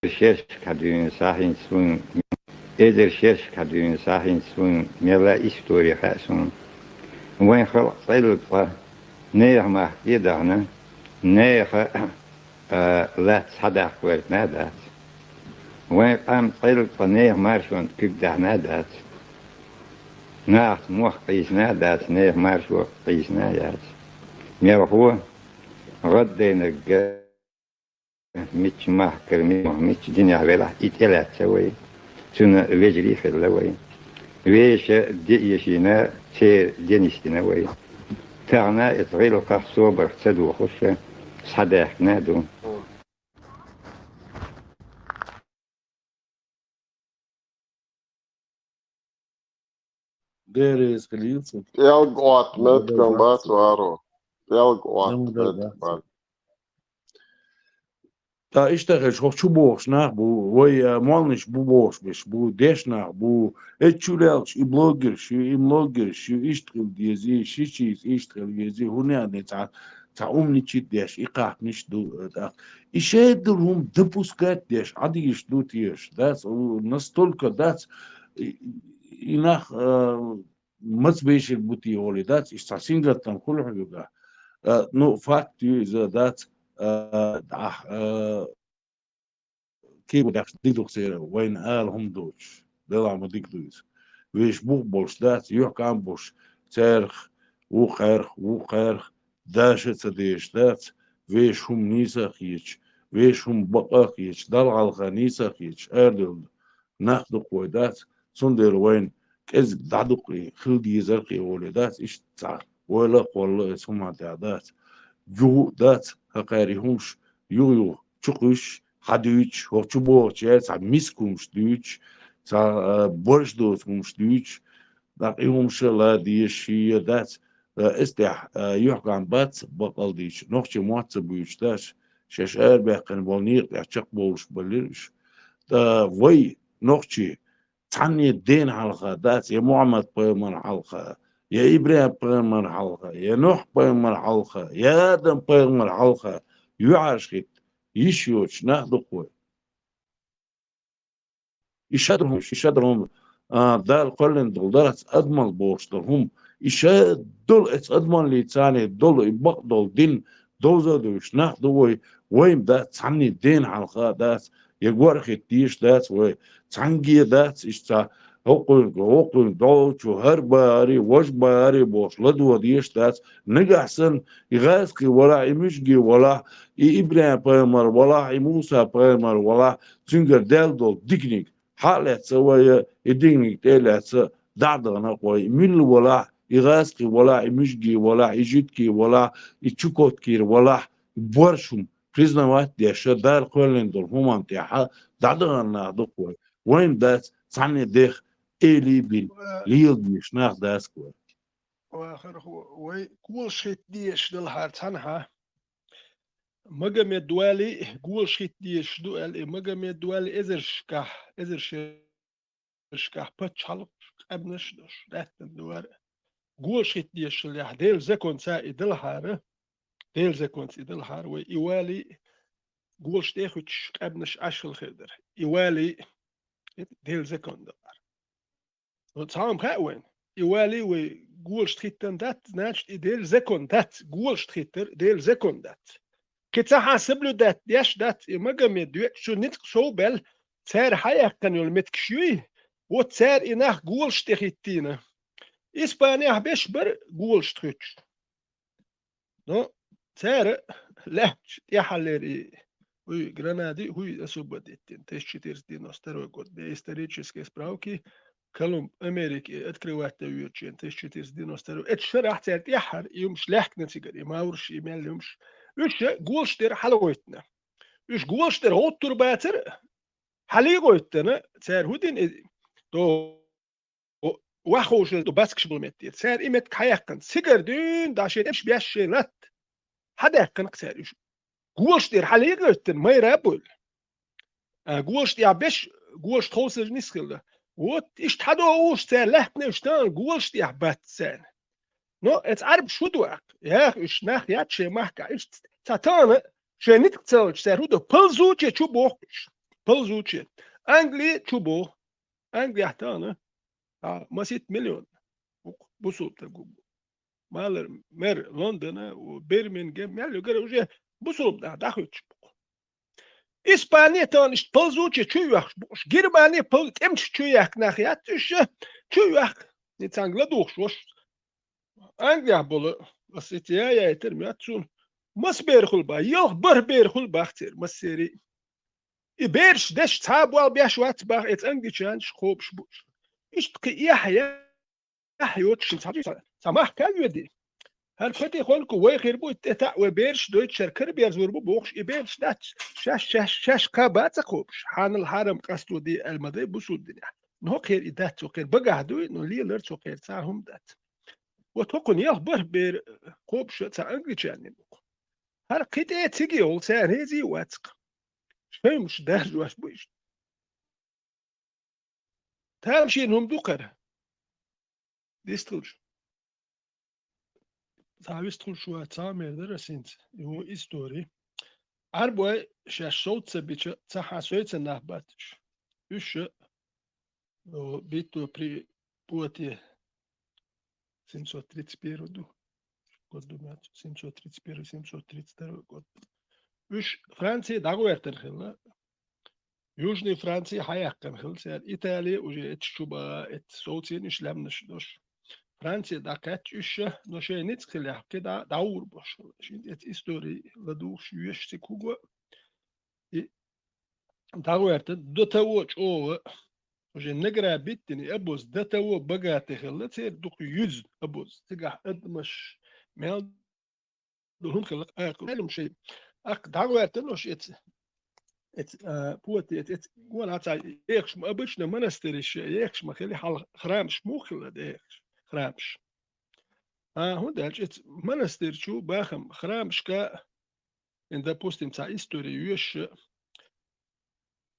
Шершка дуьйна сахьинца суна, эзар шершка дуьйна сахьинца суна, мелла истори хаьа суна. Вайн халкъ цӀелла ткъа нехан махка тӀе а дахана, нехан, а, лаьцна схьадаккха гӀертина а дац. Вайн къам цӀелла ткъа нехан маршонна куьг дахьана а дац. Нахаца мохк къийсина а дац, нехан маршо къийсина а яц. Мелхо, гӀаддайнарг мичча махкара, мичча динехь велахь, и тӀелаьцна вай. Цуьнан вежарий хилла вай. Вешан де эшийна, церан де нисдина вай. Тахана иза гӀиллакхах, собарх ца дохуш, схьадаьхкина а ду. Дерриг хилийла цунна. ПӀелг отта меттиг бац, варо. ПӀелг отта меттиг бац. Ткъа иштта хезаш, хӀокху чу бохуш нах бу, вай, а, молланаш бу бохуш берш бу, дешна нах бу, эцу чу лелхаш и блогерш ю, и блогерш ю, иштта хила дезий, ши чийца иштта хила везий, хӀунда аьлла цхьа, цхьа умничать деш, и кхаьпнаш ду, а, тӀаккха. И шайдолу хӀума допускать деш, Ӏадийш ду теша, дац, у, настолько дац, и, и нах, а, маца бешира бу те олий дац, иштта цхьа сингаттам хуьлу хьоьгахь. А, ну, факт ю иза, дац, а, ахь, а, кийго даьккхича дика ду-кх церан, вайна ала хӀума доцуш, делахь ма дика ду иза. Вешан бух болуш дац, юьхькӀам болуш, царах, вукхарах, вукхарах, даша а ца дезаш дац, вешан хӀума нийса а хеташ, вешан хӀума бакъ а хеташ, Далла хьалха нийса а хеташ, арадевлла нах ду-кх вай, дац, цундела вайна кӀезиг дӀадукъий, хила дезар-кх и олий, дац, иштта цхьа ойла а кхолла эца хӀуманна тӀехь, дац. Юха а, дац, хӀокхара и хӀумаш юха-юха чу кхуьссуш, хьадуьйцуш, хӀокху чу бохучара цхьа миска хӀумаш дуьйцуш, цхьа, а, борш доцу хӀумаш дуьйцуш, тӀаккха и хӀумаш а ла дезаш, шен а, дац, а, эцу тӀехь, а, юьхькӀам бац, баккъал дийцича, нохчийн мотт ца буьйцуш, дац, шаьш арабаьккхина болу некъа тӀехь чекхбовлуш белира уьш. Ткъа вай, нохчий, цхьанне дена хьалха дац, я Мухьаммад-пайхамар хьалха, я ИбрахӀим-пайхамар хьалха, я Нухь-пайхамар хьалха, я Адам-пайхамар хьалха, юьхьӀаьржа хӀитта йиш йоцуш нах ду-кх вай. И шадолу хӀума, и шадолу хӀума, а, Дала кхоьллина долу дац, адамалла бохуш долу хӀума, и шадолу эцу адамаллица царна долу, и бакъдолу дин довза а девзаш нах ду вай, вайн дац, цхьанне дена хьалха дац, я гор хӀитта дезаш дац вай, цхьаьнгге а дац, иштта цхьа хӀокхуьнга, хӀокхуьнга, долчу хӀара бахари, важа бахари бохуш ладогӀа дезаш дац, нагахь санна, и гӀазкхий валахь, и муьжгий валахь, и ИбрахӀим-пайхамар валахь, и Муса-пайхамар валахь, цуьнгара даьлла долу диканиг хьа а лаьцна вай, и диканиг тӀе а лаьцна, дӀа а дахана-кх вай, и милла валахь, и гӀазкхий валахь, и муьжгий валахь, и жуьгтий валахь, и чукоткий валахь, и боршум признавать деш, Дала кхоьллина долу хӀуманна тӀехь дӀа а дахана нах ду-кх вай. Вайн дац, цхьанне дех эли бина, лела дезаш нах дац-кх вай. вахар хӀу, вай голаш хӀитта дезаш далахьара цхьанхьа. Магомед-Вали голаш хӀитта дезаш ду аьлла, и Магомед-Вали эзаршкахь, эзаршкахь паччахьалкхаш, къаьбнаш а долуш, лаьттан дуьхьал. Голаш хӀитта дезаш далахь, Делан законца и далахьара, Делан законца и далахьара, вай и Вали голаш тӀе а хӀуьттуш, къаьбнаш Ӏаш хила хир дара. И Вали, это Делан закон далахьара. Вот цхьа хӀума хаьа вайна. И Вали вай голаш хӀиттина дац, значит, и Делан закон дац, голаш хӀиттар Делан закон дац. Кхин цхьа хӀума соблюдать деш дац, и Магомед веача цу ницкъ сов баьлла, цара хьаяьккхина йолу меттигаш юй, вот цара и нах голаш тӀе хӀиттийна. Испанехь беш бара голаш хӀуьттуш. Но цара лаьтташ тӀаьхьаллера и, хӀуй, Гранади, хӀуй, освободить дина, тысяча четыреста девяносто второй год, бе исторической справки, Колумб Америки открывать дан воьдучу хенахь, тысяча четыреста девяносто второй, эцу шарахь цара тӀаьхьара и хӀумаш лаьхкина цигара, и мавраш, и мел хӀумаш. Уьш ша голаш тӀера хьалагӀоьттина. Уьш голаш тӀера гӀовттур бацара, хьалийгӀоьттина, цара хӀун дина и, до вахховшал ду баскаш болу меттера. Цара и меттиг хьаяьккхина. Цигара дуьйна дӀа шайн тӀемаш беш шайн латта. Хьадаьккхина-кх цара уьш. Голаш тӀера хьалийгӀоьттина, майра а бевлла. А, голаш тӀехь беш, голаш тховсар нисхилла. Вот, иштта хьадогӀуш цара лаьттина уьш тахана, голаш тӀехь бац царна. Но эца Ӏарбаш хӀун ду аккха? Яха уьш нах яц шайн махкахь. Иштта цхьа тахана шайн ницкъ ца хилча цара хӀун ду? Ползуче чу боху уьш. Ползуче. Англи чу боху. Англехь тахана, а, масийтта миллион бу-, бусулба стаг ву. Малар, мэр Лондона, у, Бирмингем, мел ю гара уже бусулба нах дӀахуьттуш бу-кх. Испани тахана иштта ползуче чу йоьхуш бу-кх уьш. Германи пол-, тӀемаш чу яьккха нах яц уьш, чу йоьхку. Ницкъ ладугӀуш волуш. Англехь болу, аса и ца яйтар моьтту суна. Маса бер хуьлу бах, ялх бархӀ бер хуьлу бах церан, массерий. И бераш деш цхьа а болх беш вац бах эца англичанаш, кхобуш бу уьш. Иштта кхин эхь, эхь йоцуш цхьа, цхьа махка а воьдий. ХӀара патихоньку вай хир бу, тӀе таӀа вай бераш дойтуш, хӀара кара берзор бу бохуш, и бераш дац, шаьш, шаьш, шаьш кхаба а ца кхобуш, хьанал хьарам къасто де аьлла ма дай бусулба динехь. Но хӀокхеран и дац, хӀокхеран багахь дуй, но леларца хӀокхеран цхьа а хӀума дац. Вот хӀокхунна ялх бархӀ бер кхобуш цхьа англичанин бу-кх. ХӀара кхин тӀе цига йолу цара реза а вац-кх. Шайн хӀумаш даржош бу иштта. Тамашийна хӀума ду-кх хӀара. Дистхуьлуш. Цхьа вистхуьлуш вац, цхьа а мер дара ас хӀинца. И ву истори. Ӏарбой шаьш совца ца бича, цхьа а сойца нах бац уьш. Уьш ша, о, битва при Пуате семьсот тридцать первый ду. Год ду моьтту, семьсот тридцать первый, семьсот тридцать второй год. Уьш Франци дӀагӀоьртина хилла. Южный Франци хьаяьккхина хилла цара. Итали уже эцу чу баха, эцу совцийна уьш лаьмнаш долуш. Франци дӀакхаьчча уьш ша, но шайн ницкъ хилехь, кхидӀа дӀагӀур болуш хилла. Шен эцу истори ладугӀуш йоьшуш цига хӀуго. И дӀагӀоьртина, до того чӀогӀа, уже награбить дина, и обоз до того богатый хилла, церан дукха юьзна обоз. Цигахь адамаш мел ду хӀума хилла, а, кху-, шайн. Аккха дӀагӀоьртина уьш эца, эца, а, Пуате, эца, эца, гонахьа цхьа ехаш ма, обычно монастырь ша ехаш ма хили, хьал храмаш муха хилла дехаш, храмаш. А, хӀунда аьлча эца монастырь чу бахам храмашка, ин, допустим, цхьа истори йоьшуш,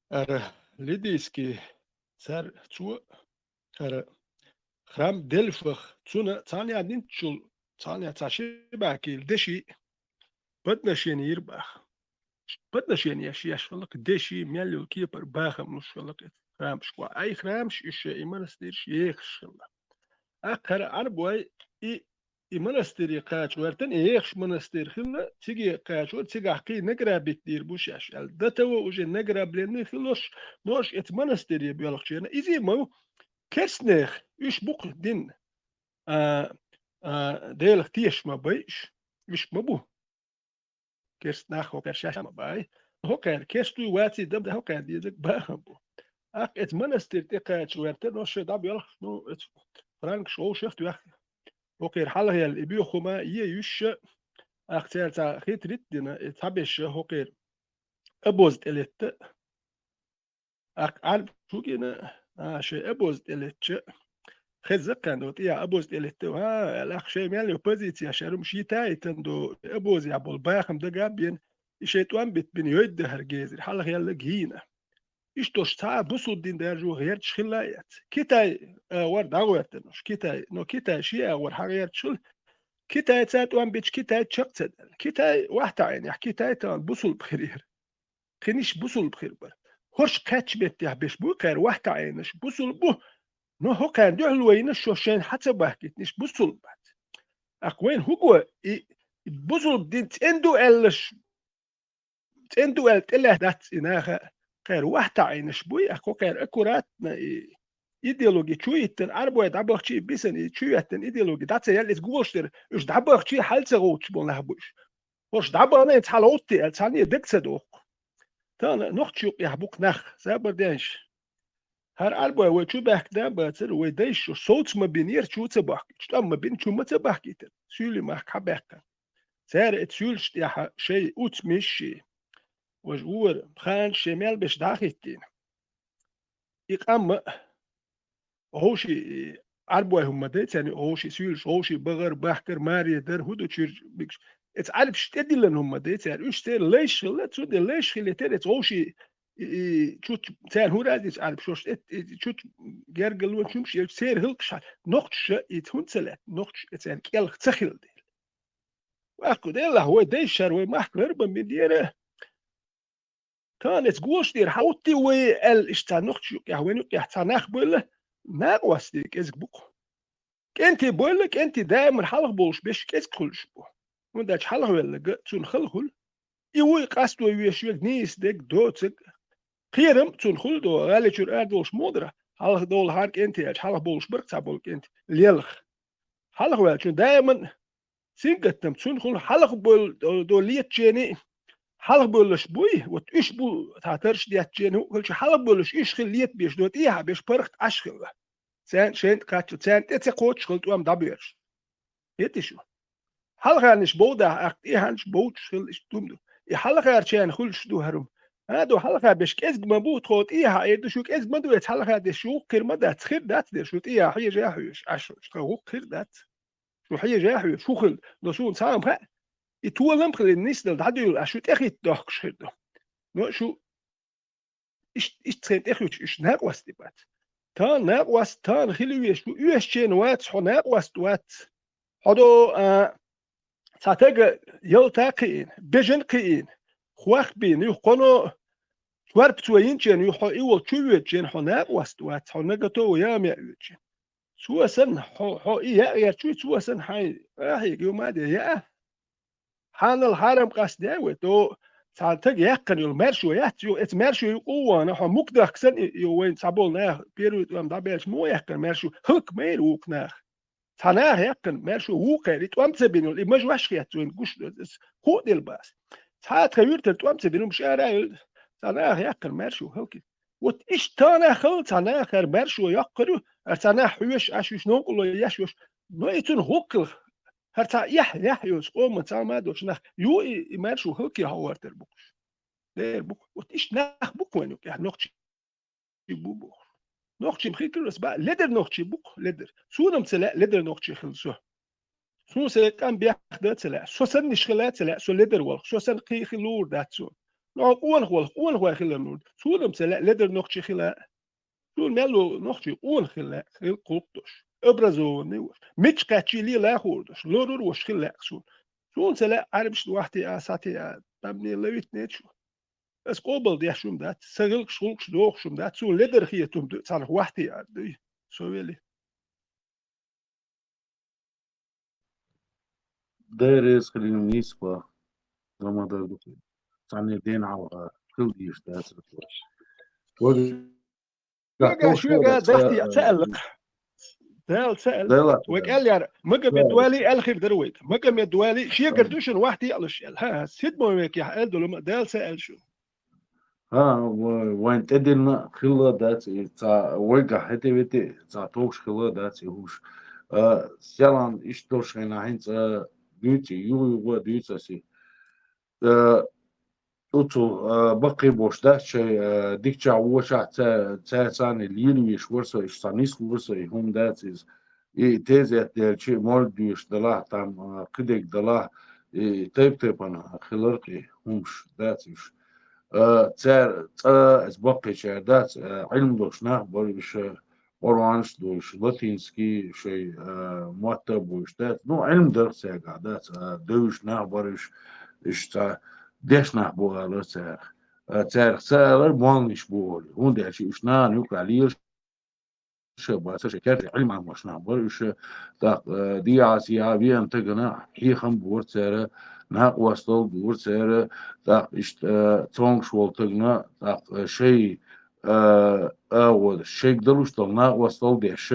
ара лидийский цар цо, ара храм Дельфах, цуна цхьана а динчул, цхьана а цхьа ши бӀе кийла деши подношение йира баха. Подношение еш, еш хилла-кх деши, мел йолу кепара бахам луш хилла-кх эца храмашка. Ай храмаш уьш и монастырьш ехаш хилла. Аккха хӀара Ӏарбой и и монастыре кхача гӀертан, и ехаш монастырь хилла, циге кхача вара, цигахь кхин награбить дийр бу шаьш аьлла. До того уже награбленный хилош, но уьш эца монастыре боьлхучеран, иза ма ву керстнех, уьш бу-кх дин, а, а, Делах тешаш ма байш, уьш ма бу. Керст нах хӀокхара шаьш ма бай. ХӀокхара керст вуй ваций дам дан хӀокхара дезарг бахам бу. Аккха эца монастырь тӀе кхача гӀертан, но шайн дӀабоьлхуш, ну, эца франкаш вовшах тоьхна. ХӀокхера хьалхаелла и боьха хӀума е юьсша, аккха цара цхьа хитрит а дина, и цхьаберш хӀокхера обоз тӀе летта. Аккха Ӏарбаша гина, а, шайн обоз тӀе летча, хеза кхаьнда тӀе а обоз тӀе летта, а, лах шай мел йо позиция шарум шита итан до обоз я бол бахам дага бен, и шай тӀом бит бин йойд хар гезер, хьалха ялла гина. Иштош цхьа бусул дин даржу гӀерташ хилла яц. Китай, а, вар дагӀвертануш, Китай, но Китай ши а вар хьагӀерташ хил. Китай ца тӀом бич, Китай чакъ ца дал. Китай вахта айнях, Китай тан бусул бхирир. Хиниш бусул бхир бар. Хорш кхач беттях беш бу, кхер вахта айнаш бусул бу. Но хо кхен духлойна шо шен хьаца бахкитниш бусул бац. Ах вайн хуго и, и бусул дин цӀенду эллаш, цӀенду эл тӀеле дац и наха, кхер вахта айнаш буй, ах ко кхер аккуратно и идеологи чу иттан, арбой дабахчи бисан и чу яттан идеологи даца ял из гугулштер, уж дабахчи хьалца гъовч бол нах буш. Хош дабана ин цхьа ловти, а цхьа не дек ца дохку. Тана нохчу юкъ яхь букх нах, забар денш. Хар арбой вай чу бахк да бацар, вай дайш соц ма бин ер чу ца бахк, чтам ма бин чу ма ца бахк итер. Сюли мах ка бахка. Цар эт сюльш тяха шей уц мишши. Вож вур, хан шемел беш дахиттин. И къамма гӀовши, и, арбой хӀумма дай царни, гӀовши суьйлаш, гӀовши багӀар, бахкар, маре дар, хӀу ду чуьрч бикш. Эц Ӏарбаш тӀедиллан хӀумма дай цар. Уьш цер лайш хилла, цу де лайш хилла тер эц гӀовши, и, и, чуч, цар хӀу разница Ӏарбаш ош, эт, и, чуч гергал ван чумш, ел цер хилкхаш хьа. Нохчуша и хӀун ца лаьт, нохчуш эцар кӀелх ца хилла дел. Вакку делахь, вай дайшар, вай махкар ба мин дера. Тан эц гуш дер хьаутти вай аьл иш цхьа нохчу юкъехь, вайн юкъехь цхьа нах бойла, накъвасти кӀезиг букху. КӀенти бойла, кӀенти даимар хьалха болуш беш кӀезиг хуьлуш бу. ХӀунда аьлча хьалха веллага цунна хала хуьлу. И вуй къасто веш вег нийса дег доцаг. Кхерам цунна хуьлу до, гӀали чуьра ардолуш модара, хьалха довла хьар кӀенти аьлча, хьалха болуш барх цхьа болу кӀенти, лелха. Хьалха ваьлчун даиман сингаттам цунна хуьлу хьалха бойл-, до летчени, хьалха бойлаш буй, вот уьш бу цхьа тарш деттчени, хӀу хилча хьалха бойлаш уьш хила летбеш до, тӀехьа беш паргӀат Ӏаш хилла. Царна шайна кхаччал, царна тӀе ца кхочуш хила тӀом дӀабоьрш. Хети шу? Хьалханаш бовдах, ах тӀехьанаш бовчуш хила иштта дума ду. И хьалхарчарна хуьлуш ду хӀарум. А, ду хьалха беш кӀезиг ма бу, тхо тӀехьа эр ду, шу кӀезиг ма ду, эц хьалха деш шу хир ма дац, хир дац дер, шу тӀехьа хьежа хьоьш, Ӏаш, тхо гӀукх хир дац. Шу хьежа хьоьш, шу хила, но суна цхьа ам хаьа, и толам хила, нисдал дӀадуьйла, а шу тӀехӀитта дохкуш хир ду. Но шу иш-, иштта цхьаьна тӀехуьйтуш, уьш накъост бац. Тан накъост, тан хила веш ву, оьшучен вац, хьо накъост вац. Хьо до, а, цхьа тага ялта кхиина, бежан кхиина, хох бийна, юха кхоно чорпа цо йинчен, юха хьо и волчу воьдчен, хьо накъост вац, хьо нагато ву яа меа оьдчен. Цо санна, хьо, хьо и яа гӀерташ вуй, цо санна, хьайн ахьега ю ма де яа. Хьанал хьарам къасде вай, то цхьа таг яьккхина йолу маьршо яц ю, эца маьршо юкъа ву вахана, хьо мукдахка санна и, и вайн цхьаболу наха первый тӀом дӀабаьлча муха яьккхина маьршо, хӀаллак майра вукху нах. Цхьа наха яьккхина маьршо вукхера, и тӀом ца бина йолу, и мажа ваьшхетта вайна гуш ду, хӀу а делла бац. Цхьа а тхан юьртара тӀом ца бина, хӀума шара а йолу, цхьа наха яьккхина маьршо хӀаллакьхи. Вот иштта тана хала цхьа наха хӀара маьршо йоккхур ю, хӀара цхьа нах хьоьшу, Ӏаш юьш, новкъарло еш юьш, но и цунна хӀоккхул, хӀара цхьа эхь, яхь йолчу къоман цхьа ма долчу нах, ю и, и маьршо хӀаллакьхи хьо гӀортар бу-кх уьш. Дер бу-кх. Вот иштта нах бу-кх вайн юкъехь, нохчий бу бохуш. Нохчий хир каро ас баа, ледар нохчий бу-кх, ледар. Суна-м ца лаьа ледар нохчий хила со. Суна сайн къам бехк дан ца лаьа. Со саннаш хила ца лаьа, со ледар валха. Со санна кхин хила луур дац суна. Но къонах валха, къонахой хилар луур. Суна-м ца лаьа ледар нохчий хила. Суна мел ло нохчий къонах хила лаьа, хила кхулкх долуш. Образованный волуш. Мича кхаьччий лела хуур долуш. Лорур волуш хила лаьа суна. Суна ца лаьа Ӏарбашна вахтий а, схьатий а, тамне лавитнечу. Ас къобал деш хӀума дац, сан гӀиллакхаш, гӀуллакхаш дохуш хӀума дац, цо ледар хетум ду, царах вахтий ар дуй, со вели. Деррис хилин нийсхо, Рамадан духу. Цхьанне ден хьалха хила дийш дац. Вага Шуьга, шуьга, дехьа ца аьлла. Дала ца аьлла. Дала. Вай кӀел яра, Магомед Вали аьлла хир дара вайга. Магомед Вали шегара ду шуна вахтий алуш аьлла. ХӀа, седьмой векехь аьлла долу ма, Дала ца аьлла шуна. ХӀа, ва-, вайн тӀедиллина хилла дац и цхьа, вайгахь хӀетте-ветте цхьа товш хилла дац и хӀуш. А, селан иштта долуш хьайна хӀинца дуьйцу, юха-юха дуьйцу ас и. А, оцу, а, баккхий бош дац шай, а, дикача воча ца-, цаьрца лелавеш вар со, иштта нислур со, и хӀума дац иза. И тезет делча, молла дуьйш далахь, там, а, кхидерг далахь, и тайп-тайпана хилар кхи хӀумаш дац уьш. А, цаьр цӀа, эс баккхийчар дац, а, Ӏилма долуш нах бара уьш, а, Къуръанаш а дуйш, латинский шай, а, мотта а буйш дац. Ну, Ӏилма дарх цаьргахь дац, а, девзаш нах бара уьш, уьш цхьа деш нах бу алар царах. А, царах ца алар, молланаш бу олий. ХӀунда аьлча уьш нана юкъахь лелаш а бацара, шайн кертера Ӏилма Ӏамош нах бара уьш, тӀаккха, а, дехьа-сехьа веана тагана хьехам бора цара, накъостал бора цара, тӀаккха иштта, а, цомгуш волу тагана, тӀаккха, а, шай а, агӀо, шайга далуш долу накъостал деш,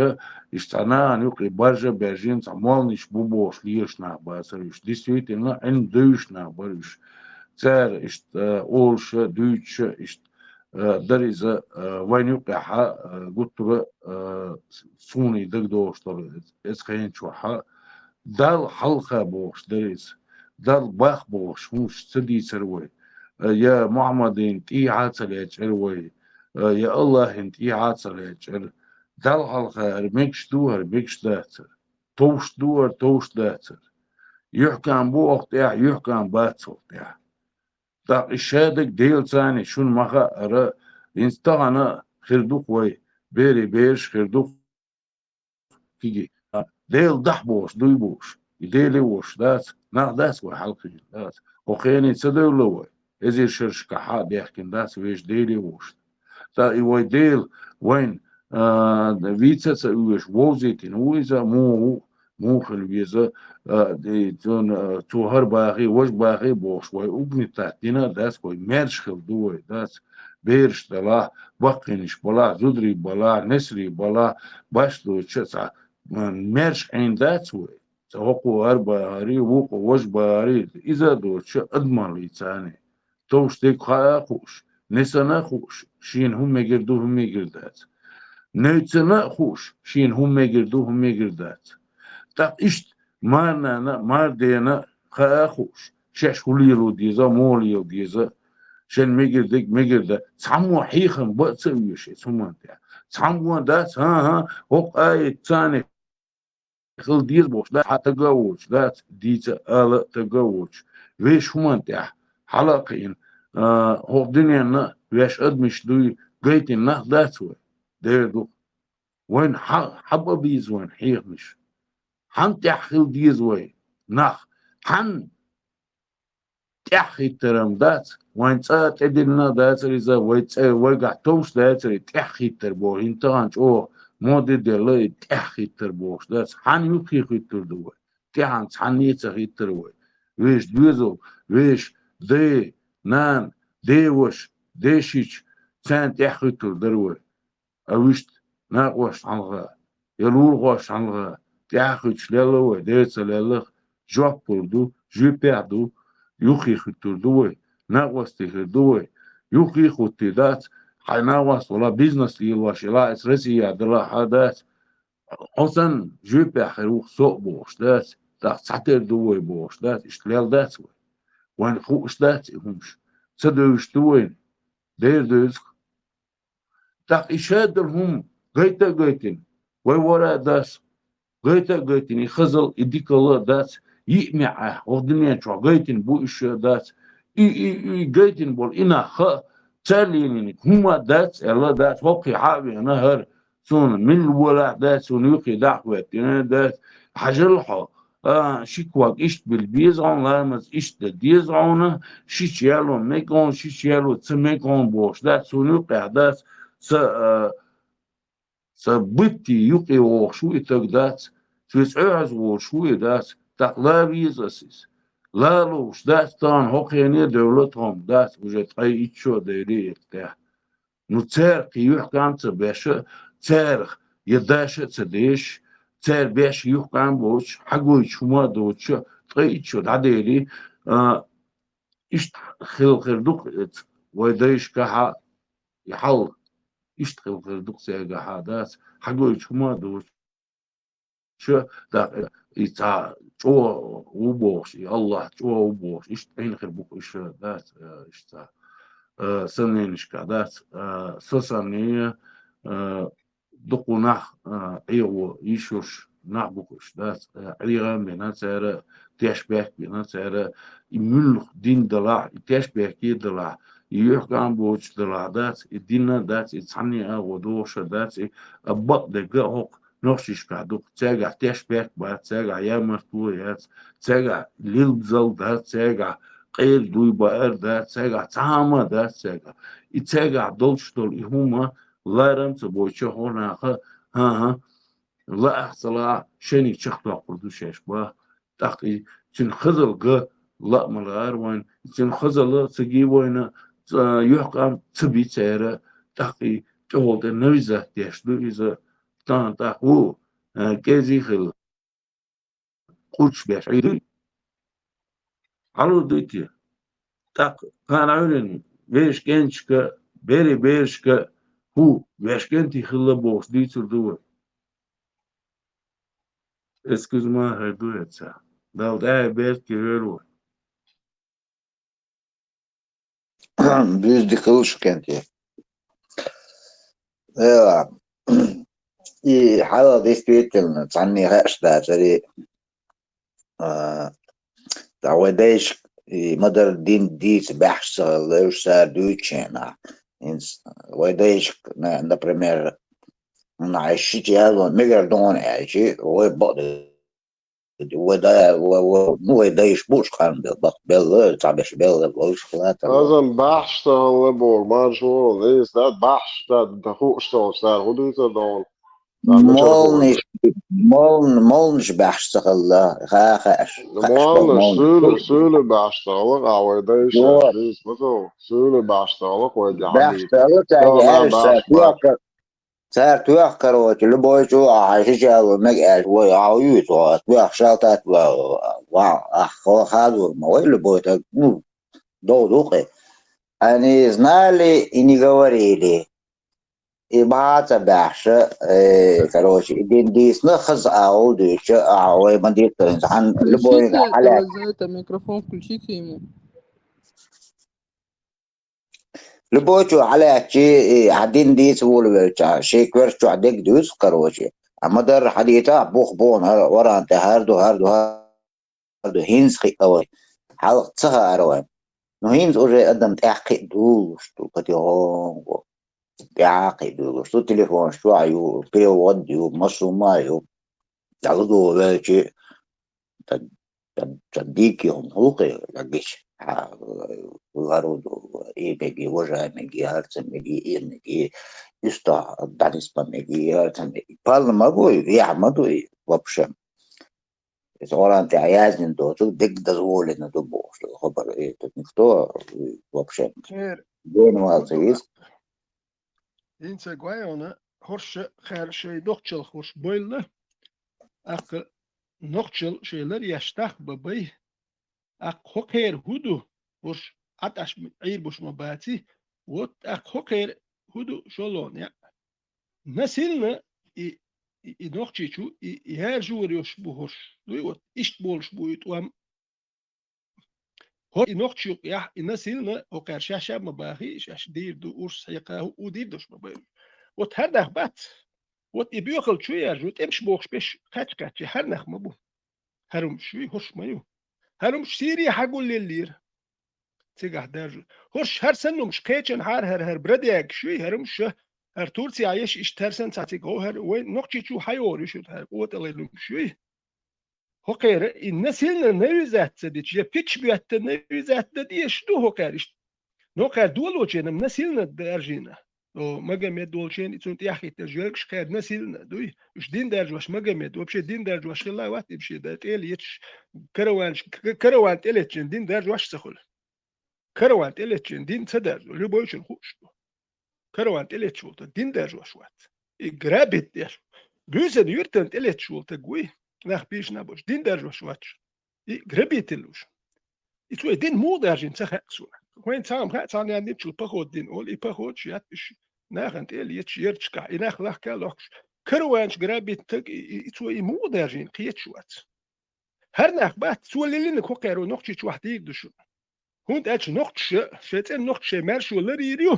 иштта цхьа нахана юкъе баржа а баьржина, цхьа молланаш бу бохуш лелаш нах бацара уьш. Действительно, Ӏилма девзаш нах бара уьш. Цара иштта, а, олуш а, дуьйцуш а, иштта, а, дара иза, а, вайна юкъехь а, а, гуттара а, а, суна дагадогӀуш долу эцу хенан чохь а, Далла хьалха бохуш дара иза. Далла бах бохуш хӀумаш ца дийцара вай. А, я Мухьаммадина тӀехьа а ца лечкъира вай, а, я Аллахьина тӀехьа а ца лечкъира. Далла хьалха хӀара мегаш ду, хӀара мегаш дацара. Товш ду, хӀара товш дацара. Юьхькан бу оха тӀехь, юьхькан бац оха тӀехь. ТӀаккха и шадерг Делаца шуна ма хаьара, хӀинца тахана хир ду-кх вай, берийн бераш хир ду-кх. Кхиги. Дела дахь бохуш, дуй бохуш. И Деле а волуш дац, нах дац вай хьалхийна, дац. ХӀокху хене ца девлла вай. Эзар шерашкахь а бехкина дац вешан Деле а волуш. Ткъа и вай Дела вайна, а, вийца а ца оьшу, вовзийтина ву иза, муха ву, муха хила веза, а, и цуьнан, а, цо хӀара бахий, важа бахий бохуш, вай угнетать дина а дац, вай маьрша хила ду вай, дац. Бераш далахь, баккхийнаш балахь, зударий балахь, несарий балахь, башха доцуш а цхьа, м, маьрша Ӏийна дац вай. Цкъа хӀокхо хӀара бахарий, вукхо важа бахарий, иза а доцуш а адамаллица царна. Товш дерг хаа а хууш, несана а хууш, шена хӀун мегар ду, хӀун мегар дац. Нуьцана а хууш, шена хӀун мегар ду, хӀун мегар дац. ТӀаккха иштта марнана а, мардена а хаа а хууш, шаьш хӀун лело деза, муха лело деза, шен мегар дерг мегар дан, цхьаммо хьехам бан а ца оьшу эцу хӀуманна тӀехь. Цхьаммо дац, хӀан-хӀа, хӀокху аят царна хила деза бохуш, дац, хьан таг а воцуш, дац, дийца а, ала а таг а воцуш, вешан хӀуманна тӀехь хьала а кхиъна, а, хӀокху дуьненна ваьш адамаш дуй гайтина нах дац вай, дера ду-кх. Вайна хьан, хьан бан беза вайна хьехамаш? Хьан тӀехь хила деза вай нах? Хьан тӀаьхьахӀиттар-м дац, вайн цӀа а тӀедиллина а дацара иза, вай цӀе, вайгахь товш дацара и тӀаьхьахӀиттар боху, хӀинца тахана чӀогӀа моде а делла и тӀаьхьахӀиттар бохуш дац. Хьан юххе хӀиттур ду вай? ТӀаьхьанца хьанне а ца хӀиттара вай. Вешан доьзал, вешан ден, нанан, ден ваша, ден шича, царна тӀаьхьахӀиттур дара вай. А вуьшта накъосташна хьалха, я лулахошна хьалха, тӀаьхьахӀуьттуш лелла вай, дера ца лелларх, жоп лур ду, жоьпехь ду, юххе хӀуьттур ду вай, накъостий хир ду вай, юххе а хӀуттий дац, хьайн накъост вала бизнес лелош, ила эцу Россия далахь а дац, хьо санна жоьпехь хир ву-кх со а бохуш дац, тӀаккха цхьатера ду вай бохуш дац, иштта лелла дац вай. Вайна хууш дац и хӀумаш, ца девзаш ду вайна, дера девза-кх. ТӀаккха и шадолу хӀума гайта а гайтина, вай вара а дац, гайта а гайтина, и хазалла, и дикалла а дац, йиъ маьӀӀехь, хӀокху дуьнен чохь гайтина бу уьш а дац, и, и, и гайтина болу и нах хаа, царна лелийнарг хӀума а дац, аьлла а дац, хӀокхе хьа а веана хӀара, суна милла волахь а дац, суна юххе дӀа а хӀоьттина а дац, хьажал хьо, а, ши ког иштта билла беза хьуна, ламаз иштта дан деза хьуна, шича яло мега хьуна, шича яло ца мега хьуна бохуш дац, суна юккъехь дац, ца, а, ца битти юккъе вогӀуш ву и таг дац, цуьнца Ӏоьхьаз волуш ву и дац, тӀаккха ла веза ас иза. Ла ловш дац тахана, хӀокху хене а девлла тхо-м дац, уже ткъе итт шо а дайри и тӀехь. Ну, цара кхин юьхькӀам а ца беш, царах я даш а ца деш, цара беш юьхькӀам а боцуш, хьагойтуш хӀума а доцуш, ткъе итт шо дӀадели, а, иштта хилла хир ду-кх эца вай дайшкахь а и хьал, иштта хилла хир ду-кх цаьргахь а дац, хьагойтуш хӀума а доцуш. ша, дакъа, и цхьа чӀогӀа ву бохуш, и Аллахь чӀогӀа ву бохуш, иштта Ӏийна хир бу-кх уьш, дац, э, иштта цхьа, э, санненашка, дац, э, са санне, э, дукха нах, э, Ӏехо йиш йолуш нах бу-кх уьш, дац, э, Ӏеха а бина цара, тешбехк а бина цара, и муьлхха дин далахь, и тешбехке а далахь, и юьхькӀам боцуш далахь, дац, и дин а дац, и цхьанне а гӀо догӀуш а дац, и а бакъдерг а хӀокху нохчашкахь ду-кх, цаьргахь тешбехк бац, цаьргахь ямартло яц, цаьргахь лилбазалла дац, цаьргахь къера дуй баар дац, цаьргахь цхьа хӀума а дац, цаьргахь. И цаьргахь долуш долу и хӀума ларам а ца бойча хӀокху наха, хӀан-хӀа, лаахь а ца лаахь а, шайниг чекхдоккхур ду шаьш, бах. ТӀаккха и цуьнан хазалла ган лаа ма лаара вайна, и цуьнан хазалла ца гий вайна, цӀа юьхькӀам ца би церан, тӀаккха и тӀехула тӀе навизат деш ду иза, тахана тӀаккха ву, а, кӀезий хилла, къурдаш беш Ӏийр дуй? Хьалур дуй те? ТӀаккха кхана Ӏуьйранна вешан кӀенташка, берийн берашка хӀу, вешан кӀентий хилла бохуш дийцур ду вай? Эскуз ма хӀара ду хӀара ца. Далла тӀаьхье беркате вер ву. Буьзза дика хуьлуш кӀентий. Эла, и хьалха действительно цхьанне хууш дацара, а, ткъа вай дайшка и ма-дарра дин дийца баьхьаш ца хилла, уьш цара дуьйцучу хенахь. ХӀинца вай дайшка, на-, например, хӀунда аьлча шича яздо мегар ду хьуна аьлча, вай бакъ Вай да-, ва-, ва-, ну, вай дайша бу уьш кхарна бел-, бакъ белла, цхьаберш белла, вовшах латар. Азам бахьаш ца хилла боху, марша вон, эс дац бахьаш ца, да хууш ца хилла, цара хӀун дуьйцур ду хьуна? Цара мичара хууш? Молнаш, молн-, молнаш бахьаш ца хилла, ха-, хаьаш, хаьаш боху, молнаш, молнаш. Суьйле, суьйле бахьаш ца хилла, а вай дайша, вот, дийца ма ду, суьйле бахьаш ца хилла, вайга бахьаш ца хилла, цаьрга аьлла, ца, бахьаш, бахьаш. Цара тоьхна, короче, любой чу а хьайн шича яло мега аьлча, вай, а, юьйцу, а, тоьхна шалтат, ва, ва, ах, хо-, хазур ма вай любой таг, ну, дов ду кхе. Они знали и не говорили. И бахьа ца баьхьша, э, короче, и дин дийцина хаза агӀо дуьйцу, а, вай ма дийццара, хьан любой хьалаьцна. Включите этого, за это микрофон включите ему. Любой чу хьалаьцча, и хьан дин дийца волавелча, шен коьрта чохь дерг дуьйцу, короче. А ма-дарра хьадийца, бух бохна, хӀара Къуръан тӀе хӀара ду, хӀара ду, хӀара ду, хӀинца хиъна вай. Хьалха ца хаьара вайн. Ну, хӀинца уже адам тӀаьхьа кхиа дуьйлуш ду, категория. ТӀаьхьа кхиа дуьйлуш ду, телефонаш чохь а ю, перевод а ю, массо а ма ю. Далла ду ваьлча, ца, ца, ца дика хӀума хӀуллакхе, ца гича, хьан, лару ду, и меги, важа меги, хӀара ца меги, и меги, уьстагӀ дӀаниспа меги, хӀара ца меги. Палла ма бу и, вехь ма ду и, вообще. Иза Къуръан тӀехь яздина доцург дерг дозволено ду бохуш ду хабар. И тут никто, и вообще. Хер. Генвал ца йис. ХӀинца гой хьуна, хӀорш кхара шайн нохчалла хӀорш бойла, тӀаккха нохчалла шайн лар еш тахка бан бай, тӀаккха хӀокхера хӀун ду, хӀорш Ӏаташ Ӏийр буш ма баций, вот тӀаккха хӀокхера хӀун ду, шолгӀа некъ. Насильно и, и, и нохчичу, и, и яржор йолуш бу хӀорш, дуй, вот иштта болуш бу и тӀом. ХӀо и нохча юкъ яхь, и насильно, хӀокхара шаьш а ма бахий, шаьш дийр ду, урс хьекха, хӀу, хӀу дийр долуш ма бай. Вот хӀара нах бац. Вот и боьхалла чу яржо, тӀемаш бохуш беш, кхаьчча-кхаьчча, хӀара нах ма бу. ХӀара хӀумаш юй, хӀорш ма ю. ХӀара хӀумаш Сири хьагуллеллера. Цигахь даржо. ХӀорш хӀара санна хӀумаш кхечанхьара хӀара, хӀара брадегаш юй, хӀара хӀумаш ша. ХӀара Турция еш иштта хӀара санна цхьа цига гӀо хӀара, вай нохчичу хьайогӀур ю шу, хӀара къотӀалла хӀумаш юй. ХӀокхера и насильно навязать ца дича, я пич боьтта навязать дан дезаш ду хӀокхера иштта. Но кхара долоченам насильно даржийна. О, Магомед волчен, и цунна тӀехь хӀиттина жоьлгаш кхара насильно дуй. Уьш дин даржош Магомед, вообще дин даржош хилла вац им шен да, тӀе а леташ, караванаш, к-, караван тӀелетчен дин даржош ца хуьлу. Караван тӀелетчен дин ца даржо, любойчун хууш ду. Караван тӀелеташ волу таг дин даржош вац. И грабит деш. Буьйсанна юьртан тӀелеташ волу таг вуй, нах бийшина а бош, дин даржош вац. И грабитель уж. И цо и дин муха даржийна ца хаьа суна. Вайн цхьа а хаьа, цхьана ян динчул поход дин олу, и поход шу яц уьш нахана тӀе а леташ, ярташкахь, и нах лахка а лохкуш. караванаш грабить таг, и, и, и цо и муха даьржина, кхеташ вац. ХӀара нах бац, цо лелинарг хӀокхаьрра нохчийчохь дийр ду шуна. ХӀунда аьлча нохчаша, шайн цӀен нохчаша шайн маьршо ларйийр ю.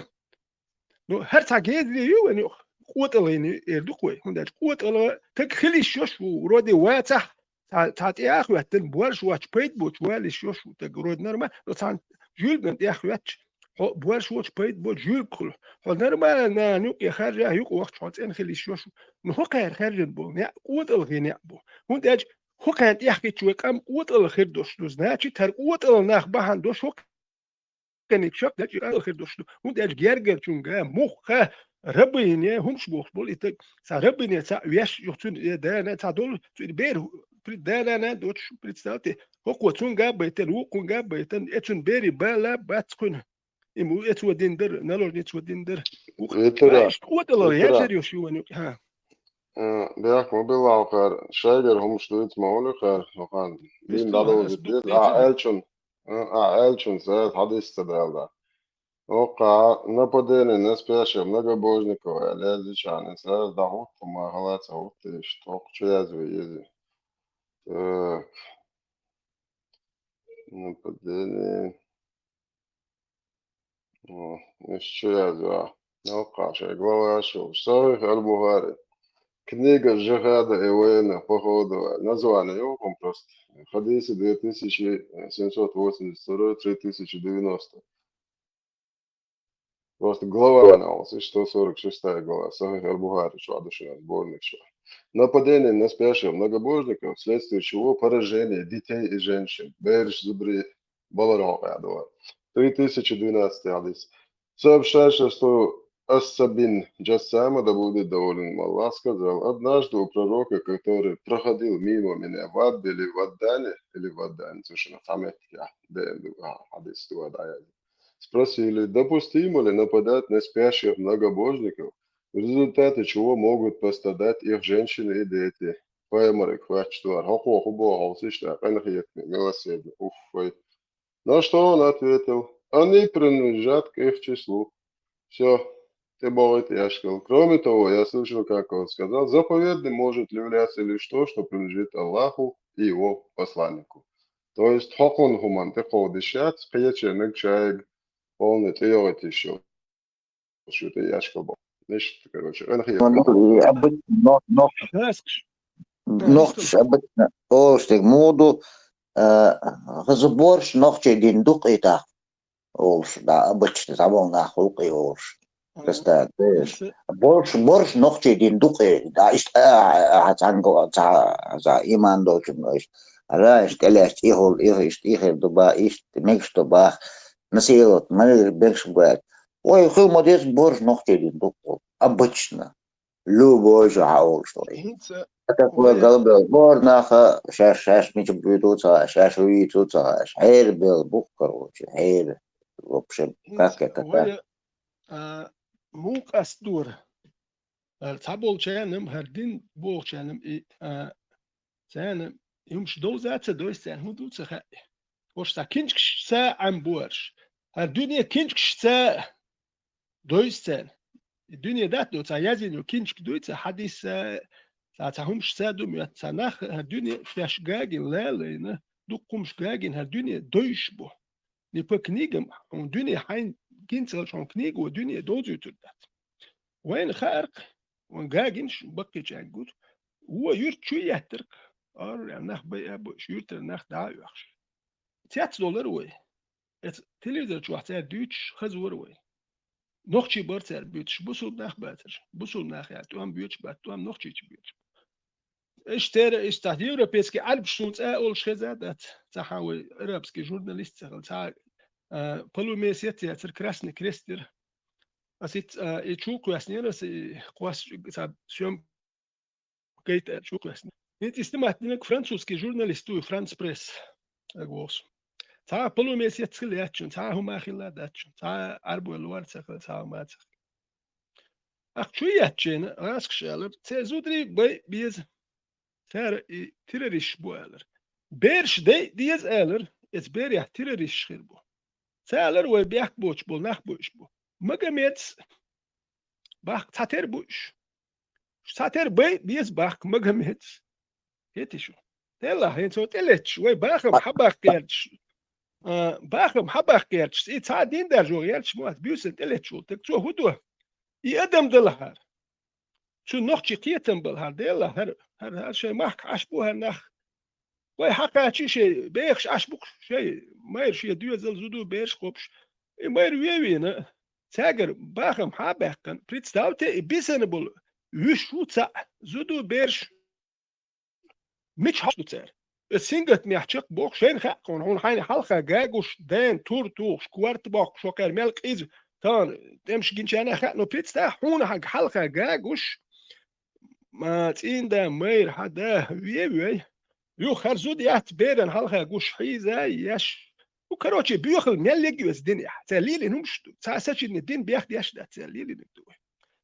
Ну, хӀара цхьа гезаре ю вайн юкъа, къотӀалгӀина эр ду-кх вай. ХӀунда аьлча къотӀалгӀа таг хила йиш йолуш ву, вроде вацахь, цхьа, цхьа тӀе а хӀоьттина, боьрша воцчу пайда боцуш вала йиш йолуш ву таг, вроде норма-, ну, цхьана жуьлгана тӀе а хӀоьттича, хьо боьрша воцчу пайда боцуш жуьлг хуьлу. Хьо нормально нана юкъе харжа, юкъа вахча хьо цӀена хила йиш йолуш ву. Ну, хӀокхара хаьржина болу неӀ къотӀалгӀа неӀ бу. ХӀунда аьлча хӀокхарна тӀехь хӀиттича вай къам къотӀалгӀа хир долуш ду, значит, хӀара къотӀалгӀа нах бахьана долуш хӀокхарниг шаккхе къотӀалгӀа хир долуш ду. ХӀунда аьлча гергарчуьнга муха рабыня, хӀумаш бохуш болу и таг, цхьа рабыня цхьаъ веш, юха цуьнан и да-нана цхьа долу, цуьнан бер, при-, да-нана доцуш, представьте, хӀокхо цуьнга а байтина, вукхунга а байтина, и цуьнан берийн бала бац кхуьнан. И мо эцо дина дара, наложница дина дара. Вукху Виталий, иштта къотӀалгӀа Виталий. Яжар йолуш ю вайн юкъа. ХӀа. А, бехк ма билла хьо кхара, шайгара хӀумаш дуьйцу ма хуьлу кхара, хьо кхара. Дин дӀадовзийта деза, ахьа аьллачун, а, ахьа аьллачун цара хьадис ца далла. Хьо кхара нападение на спящих многобожников аьлла яздичхьана, цара дӀахӀутту ма хала ца хӀутту иштта, хӀокху чу язва иза. Так. Нападение. О, иштта чу язва. Ноккха шайн глава шо. Сахих аль-Бухари. Книга джихада и военных походов. Название его просто. Хадисы две тысячи семьсот восемьдесят второй, три тысячи девяносто. Просто глава анализ, сто сорок шестая глава. Сахих аль-Бухари, что одушевлен, сборник, что. Нападение на спящих многобожников, вследствие чего поражение детей и женщин. Берш зубри баларон кадова. Три тысячи двенадцатый хадис. Сообщается, что Асса бин Джассама, да будет доволен им Аллах, сказал: «Однажды у пророка, который проходил мимо меня в Аббе или в Аддане, или в Аддане, слушай, на самом деле, да, я думаю, а, хадис, да, да, я спросили, допустимо ли нападать на спящих многобожников, в результате чего могут пострадать их женщины и дети. Пайхамарга хоьттуш дара, хӀокхо хӀун боху хьовсийша, къинхетаме, милосердно, уф, вай». На что он ответил: «Они принадлежат к их числу». Все, тӀебогӀийта и аьшкал. Кроме того, я слышал, как он сказал: «Заповедным может являться лишь то, что принадлежит Аллаху и его посланнику». То есть хӀокхунна хӀуманна тӀекховдийша яц, кхечерниг шайга полный тӀейогӀуьйтуш йолуш ю тӀе и аьшкал боху. Иштта, короче, къинхетаме. Обычно, но, но, Хаскаш. Нохчаш обычно олуш дерг муха ду, а, хаза борш нохчий дин ду-кх и тӀаккха олуш, да, обычно, цхьаболу нах гӀуллакхе олуш. Ага. Просто, деш. Борш, борш нохчий дин ду-кх и, да, иштта, а, а, а, цхьаьнгга, цхьа, цхьа иман долчунна иштта. Ара, иштта кӀелаьцча, и хӀума, и, иштта, и хир ду ба, иштта, мегаш ду баха, насиловать, ма мегаш бу аьлла. Ой, хила ма деза, борш нохчий дин ду-кх, обычно. Любой жо хьаолуш вай. ХӀинца А такое вай галбел бор наха, шаьш, шаьш мича буьйду ца хаьа, шаьш вуьйцу ца хаьа, хьера бел бу-кх, короче, хьера. В общем, хӀинца как это вай, так? А, муха къастадора? ХӀара цхьаболчарна-м, хӀара дин бохучарна-м и, а, царна юмаш довза а ца дойсу, царна хӀун ду ца хаьа. Ош цхьа кинчкашца Ӏемборш. ХӀара дуьне кинчкашца дойсу царна. И дуьне дац ду, цхьа язйина ю кинчка дуй, цхьа хьадис, цхьа, цхьа хӀумаш ца ду моьтту, цхьа нах, хӀара дуьне шаьш гагина лалайна, дукха хӀумаш гагина хӀара дуьне дойуш бу. Не по книгам, хьуна дуьне хьайн гинцалаш хьуна книго дуьне довзуьйтур дац. Вайна хааркх, вайн гагина шу баккхийчаьрга гур. Вон юьрта чу еттаркх, ара нах бай а бу, шу юьртара нах дӀа а оьхуш. Цец долар вай. Эца телевизор чохь цара дуьйцуш хаза вара вай. Нохчий бара цара буьйцуш, бусулба нах бацара. Бусулба нах яц, тӀом боьдуш бац, тӀом нохчийчу боьдуш. Иштта цара, иштта европейский Ӏарбаш суна цӀа а олуш хеза а дац. Цхьа хьан вай арабский журналист ца хилла, цхьа, а, полумесяц яцара, Красный Крест яра. Ас итт, а, и чу кхоьссинера, ас и кхосса цхьа съём- гайта аьлла чу кхоьссина. ХӀинца и снимать динарг французский журналист ву, Франс Пресс, ага воху со. Цхьа полумесяц хилла яц шуна, цхьа хӀума хилла дац шуна, цхьа Ӏарбой лор ца хилла, цхьа хӀума ца хилла. Ахь чу еттачу хенахь, гӀазкхаша аьллера, церан зударий бай беза. Цара и террористаш бу аьллера. Бераш дайа деза аьллера, эца берех террористаш хир бу. Ца аьллера, вай бехк боцуш болу нах бу уьш бу. Магомедас бахка цхьатера бу уьш. Цхьатера бай беза бахка Магомедас. Хетий шу? Делахь, хӀинца тӀелетташ, вай бахам хьабаккха гӀерташ, а, бахам хьабаккха гӀерташ, и цхьа дин даржо гӀерташ ма вац, буьйсанна тӀелетташ волу стаг. Цо хӀун до? И адам далахьара. Цу нохчий кхетам балахьара, делахь, хӀара, хӀара, хӀара шайн махка Ӏаш бу хӀара нах. Вай хьакхачий шайн бехаш Ӏаш бу-кх шайн майра шен доьзал, зуда, бераш кхобуш. И майра вевийна, цаьргара бахам хьабаьккхина, представьте, и бисина болу вуьш ву цхьаъ, зуда, бераш. Мича хьош ду цара? Аса сингаттамехь чекхбоху шайна хаьа хьуна, хьуна хьайна хьалха гагуш, ден, тур тухуш, корта боккхуш, хӀокхара мел къиза, тахана тӀемаш гинчарна хаьа, ну, представь, хьуна хьан хьалха гагуш, ма, цӀийнда майра хьан да вевой, юха хӀара зуда яц беран хьалха гуш хьийза еш. Ну, короче, боьхал мел лег веза динехь. Цара лелийна хӀумаш ду. Цхьа сачинна дин бех деш дац, цара лелийнарг ду вай.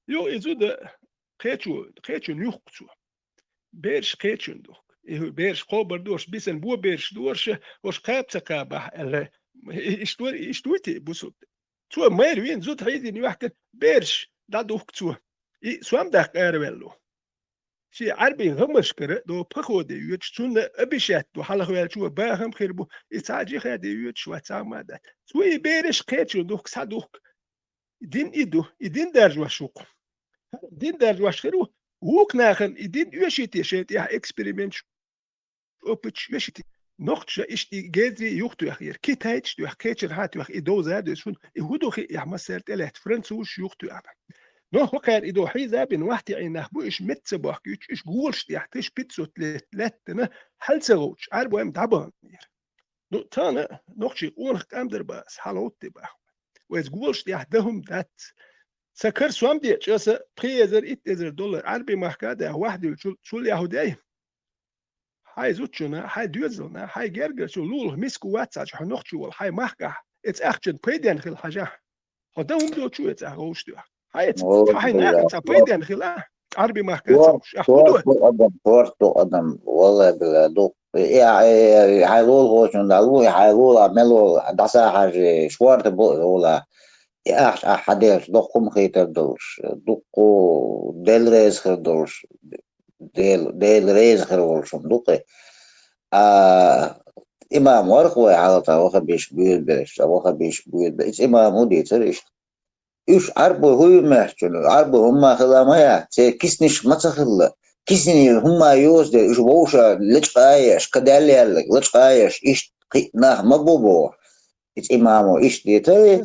Юха и зуда кхечо, кхечунна юхку цо. Бераш кхечунна духку. И бераш кхобар дораш, бисина бо бераш дораш, уьш кхаба ца кхабахь аьлла. И-, иштта вар-, иштта вуй те бусулба? Цо майра вийна зуда хьийзийна йоьхкина, бераш дӀадухку цо. И сом даккха араваьлла. Шен Ӏарбийн гӀамашкара до походе йоьдуш, цунна обещать ду, хьалхаваьллачо бахам хир бу, и цхьа а джихаде йоьдуш вац, цхьа а ма дац. Цо и бераш кхечунна духку, схьадухку. Дин и ду, и дин даржош ву-кх. Дин даржош хир ву, вукху нахана и дин оьший те шайн тӀехь эксперименташ, опыташ оьший те. Нохчаша иштта и гези юхатоьхна яра, китайцаш тоьхна, кхечара хьан тоьхна, и довза а доьзна, и хӀун ду хиъ яхь массаьрга тӀелаьтта, французаш юхатоьхна. Но хӀокхара и до хьийза а бина, вахтиъийн нах бу, уьш меца ца бохку, уьш гуолаш тӀехь тиша пятьсот лет лаьттина, хьал ца гӀовттуш, Ӏарбой-м дӀабаханера. Ну, тахана нохчийн къонах кӀам дар бах ас, хьала гӀовттий бах. Вайца голаш тӀехь дан хӀума дац. Сан кара сом деъча, аса пхи эзар, итт эзар доллар Ӏарбийн махка а даьхна, вахьдуьллучул, цул яхьу дай? Хьайн зудчунна, хьайн доьзална, хьайн гергарчунна лулахь миска вац хьажа, хьо нохчо волу хьайн махкахь, эца ахчанна пайденна хила хьажахь. Хьо дан хӀума доцучу эца ахь вовшах дуьхьа. Хьайн эца, хьо хьайн нахана цхьа пайденна хила, Ӏарби махка а ца хууш. Ахь хӀун ду? Корта ду адам, корта ду адам, валлай билла ду. И, и, и, хьайн лулахочун дӀалу, и хьайн лула мел волу, дӀасахьажи, шорта бу и лула. И ахча ахь хьаделча, доккха хӀума хийтар долуш, дуккха Дела реза хир долуш. Дела, Дела реза хир волуш хӀума ду-кх и. А, имам вара-кх вай хьалха, цхьа вахабиш буьйлабераш, цхьа вахабиш буьйлабе-, иза имам ву дийцара иштта. Уьш Ӏарбой хӀун ю моьтту, Ӏарбой хӀумма хила ма яц, церан киснаш ма ца хилла. Кисанийн хӀумма йоцу дела, уьш вовшах лечкъа а еш, кадаьлла яьлларг лечкъа а еш, иштта кхин а нах ма бу боху. Иза имамо иштта дийцара,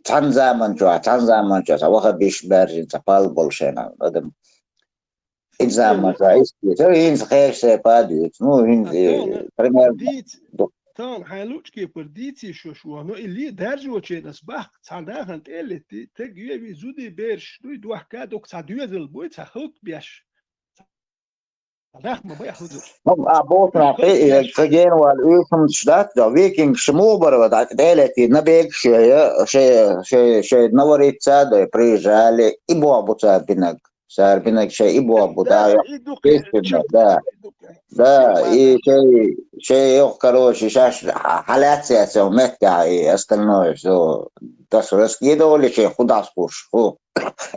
цхьана заманчохь, цхьана заманчохь цхьа вахабиш баьржина, цхьа пал болу шайна адам. Ин заманчохь иштта дийцара, хӀинца кхечу сайн па дуьйцу. Ну, хӀинца, э, примерно. Дийца, тахана хьайн луъучу кепара дийций шуьш вон, но и ле даржочеран ас баккха, цхьана дахана тӀе а летий, таг йоьвий, зудий, бераш дуй, дохка а доккха, цхьа доьзал буй, цхьа халкъ беш. Цхьа нах ма бай ахь хӀузуш. Хьо а боху нах, э, кхин гена вала уьш хӀуманаш дац, до викингаш муха бара, дӀа тӀе а летий, набегаш йой, шай, шай, шай навариться а дой, приезжали, и боху бу цара бинарг. Цара бинарг шайн и боху бу, да, да, и дукха, естественно, да. Да, и шай, шай йоху, короче, шаьш хьа-, хьалаьццаьццо меттехь, и остальное всё, дас раскидывали шайн худас куш, ху.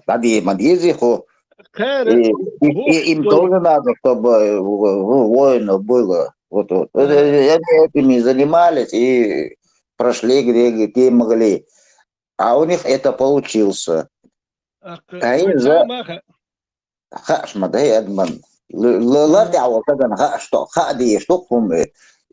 ДӀадийма дезий ху. И, и, и им тоже надо, чтобы, э, в-, в-, воинов было. Вот, вот. Э, э, они этими занимались и прошли, где, где могли. А у них это получился. А хӀинца хаьаш ма дай адаман. Л-, л-, лар тӀехь волу стагана хаьаш то, хаа дезаш ду-кх хӀума.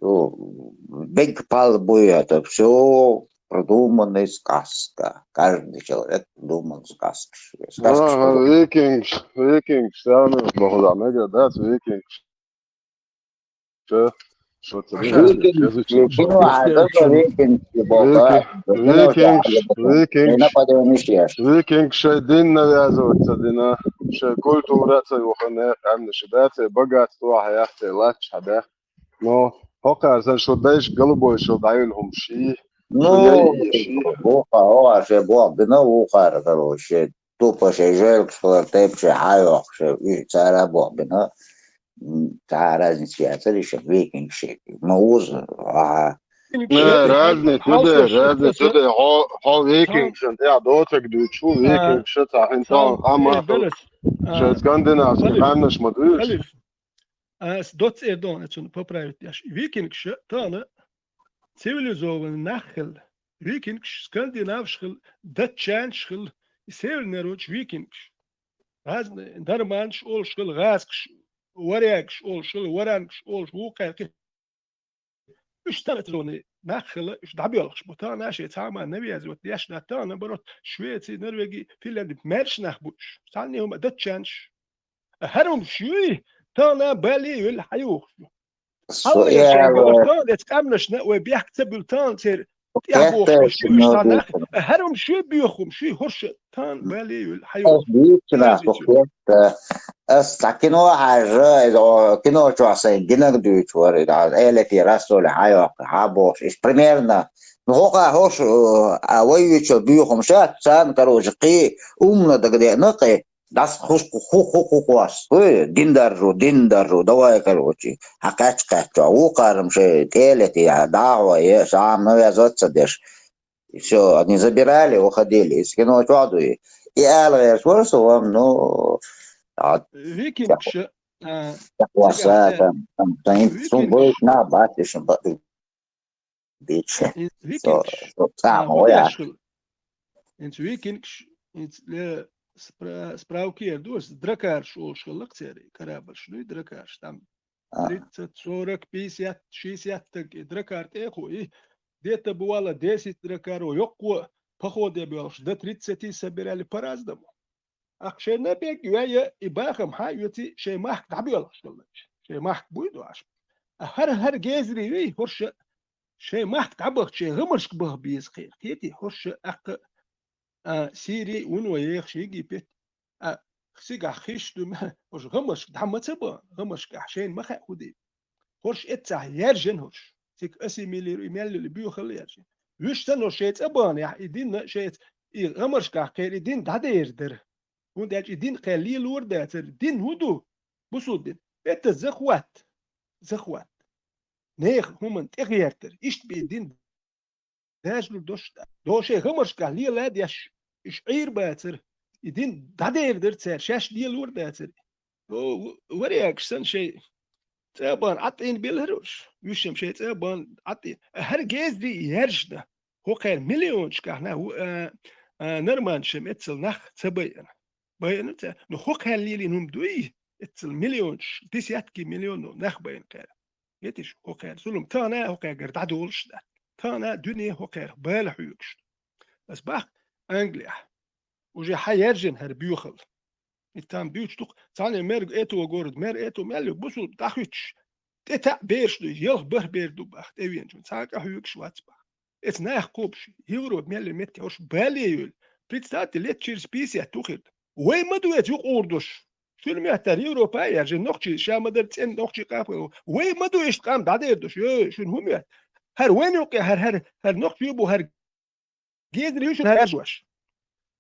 Бегга пал буй это. Всё продуманная сказка. Каждый человек продуман сказка. Сказка. Ага, что ли? Викингаш, викингаш, самый боху, да, мега, да, викингаш. Ша, ша ца викингаш, викингаш, викингаш, викингаш шайн дин навязывать ца дина, шайн культура ца юхана, къаьмнаш дац, богатство хьаяц, лач хьадац. Но хӀокхара сан шу дайша голубой шил дӀайина хӀума ший. Ну, шун яй ший. Оха, оха, шайн бохбина, оха, короче. Тупо шайн жоьлгаш хилар тайпа шайн хьайоккхуш, и цара а бохбина, м, цхьа а разница яцара, и шайн викинг шайн ма вуза, аха. Э, разница ду де, разница ду де, хьо, хьо викингшна тӀехь доцург дуьйцуш ву, викингша цхьа хӀинца хьо, э, къаман хила. А, шайн скандинавский халиф, къаьмнаш ма дуй уж? Халиф. А, с-, доцца эр дона цунна поправить деш. Викингаш тахана цивилизованный нах хилла. Викингаш скандинаваш хилла, датчанаш хилла, и северный народаш викингаш. Гӏазкхаш, норманнаш олуш хилла, гӏазкхаш, варягаш олуш хилла, варангаш олуш, вукхаьркхи. Уьш тахана цивилизованный нах хилла, уьш дӏабоьлхуш бу. Тахана шайн цхьа а ма навязывать деш дац, тахана наоборот Швеци, Норвеги, Финляндия маьрша нах бу уьш. Цхьанне хӏума датчанаш. ХӀара хӀумаш юй, тахана бале а йолу хьан юхуш ю? Со хьалха шайн аьлла, гала тахана эцу къаьмнашна вай бехк ца буьллу, тахана церан тӀехбохуш хӀумаш ю уьш тахана нах. ХӀара хӀумаш юй, боьха хӀумаш юй, хӀорш тахана бале а йолу хьан юхуш? Ас дийцина, со хетта. Ас цхьа кино хьаьжжа, иза, о, кино чохь сайн динарг дуьйцуш вара, иза, Элифи Расули хьан йоккху, хьан бохуш. Иза примерно, ну, хӀокху хӀорш, а, вай юьйцуш боьха хӀумаш яц, царна, короче, кхин умна дагадеана кхин. Дас хуш ху-, ху-, ху-, ху-, ху-, ху-, ху-, дин даржо, дин даржо, давай, короче, хьан кхаьчча кхаьчча, вукхарам шайн тӀелети, дагӀо е, ша навязать ца деш. И всё, они забирали, уходили, из кино чохь дуй. И ала гӀераш вара со, вам, ну, а, викингаш, а, цигахь там, там, там, викингаш. Сум бойт на, бат, и шум ба-, Бича. Со, викингаш, со, а, цхьа а хӀун деш хила? ХӀинца викингаш, хӀинца ле спра-, справка яр ду ас, дракарш олуш хилла-кх церан, корабльш дуй, дракарш, там, а, тридцать, сорок, пятьдесят, шестьдесят стаг, и дракар тӀе а кху, и где-то бывало десять дракаров, йоккхо походе боьлхуш, до тридцати собирали по-разному. Ахь шайна бегга веа, и бахам хьан а оьций, шайн махка дӀабоьлхуш хилла. Шайн махка буй ду аша. А хӀара-хӀара гезри вей, хӀорша шайн махка дӀабахча, шайн гӀамаршка баха беза кхера. Кхетий, хӀорша аккха, а, Сири, вуно ехаш Египет. А, цигахь хиш ду, ма, хӀорш гӀамаршка дӀа ма ца бан, гӀамаршкахь шайна ма хаьа хӀу де. ХӀорш эццахь яьржина хӀорш. Цига ассимилируй, и мел йолу боьхалла яьржина. Вуьш санна хӀорш шайн цӀа баханехь, и дин шайца, и гӀамаршкахь кхера и дин дӀадер дара. ХӀунда аьлча и дин кхел лелор дацара. Дин хӀун ду? Бусул дин. Это захват. Захват. Нехан хӀуманна тӀехӀертар. Иштта бен дин дажлур дош. Доше гӀамаршкахь лела деш, уьш Ӏийр бацара. И дин дӀадер дара цара, шаьш лелор дацара. О, вариагаш санна шайн цӀа бан Ӏаттийна белхьаруш. Уьш шайн цӀа бан Ӏаттийна. ХӀара гезри яьржина. ХӀокхара миллиончкахь нах, а, а, норманшем эццал нах ца байина. Байина ца, ну, хӀокхара лелийна хӀума дуй, эццал миллионаш, десятки миллионов нах байина кхара. Етиш хӀокхара зулам, тахана хӀокхаргара дӀадолуш дац. Тахана дуьне хӀокхара бала хьоьгуш ду. Ас бах Англияхь. Уже хьан яьржина хӀара боьхалла. И там дуьйцуш ду-кх, цхьана мэр этого города, мэр этого мел ю, бусул дӀахуьттуш. ТӀе таӀ бераш ду, ялх бархӀ бер ду бах, тӀевеанчун, цхьа а къахьоьгуш вац бах. Эца нах кхобуш, Европа мел ю метте, хӀорш бале а йолу. Представьте, лет через пятьдесят ду хир ду. Вай ма ду эца юкъа ур дош. Шуьла моьттара Европа а яьржина, нохчий, ша ма-дарра цӀена нохчий къапхо. Вай ма ду иштта къам дӀадер дош. Ой, шуна хӀун моьтту? ХӀара вайна юкъе, хӀара, хӀара, хӀара нохчий бу, хӀара гезри ю шуна хӀара яьржош.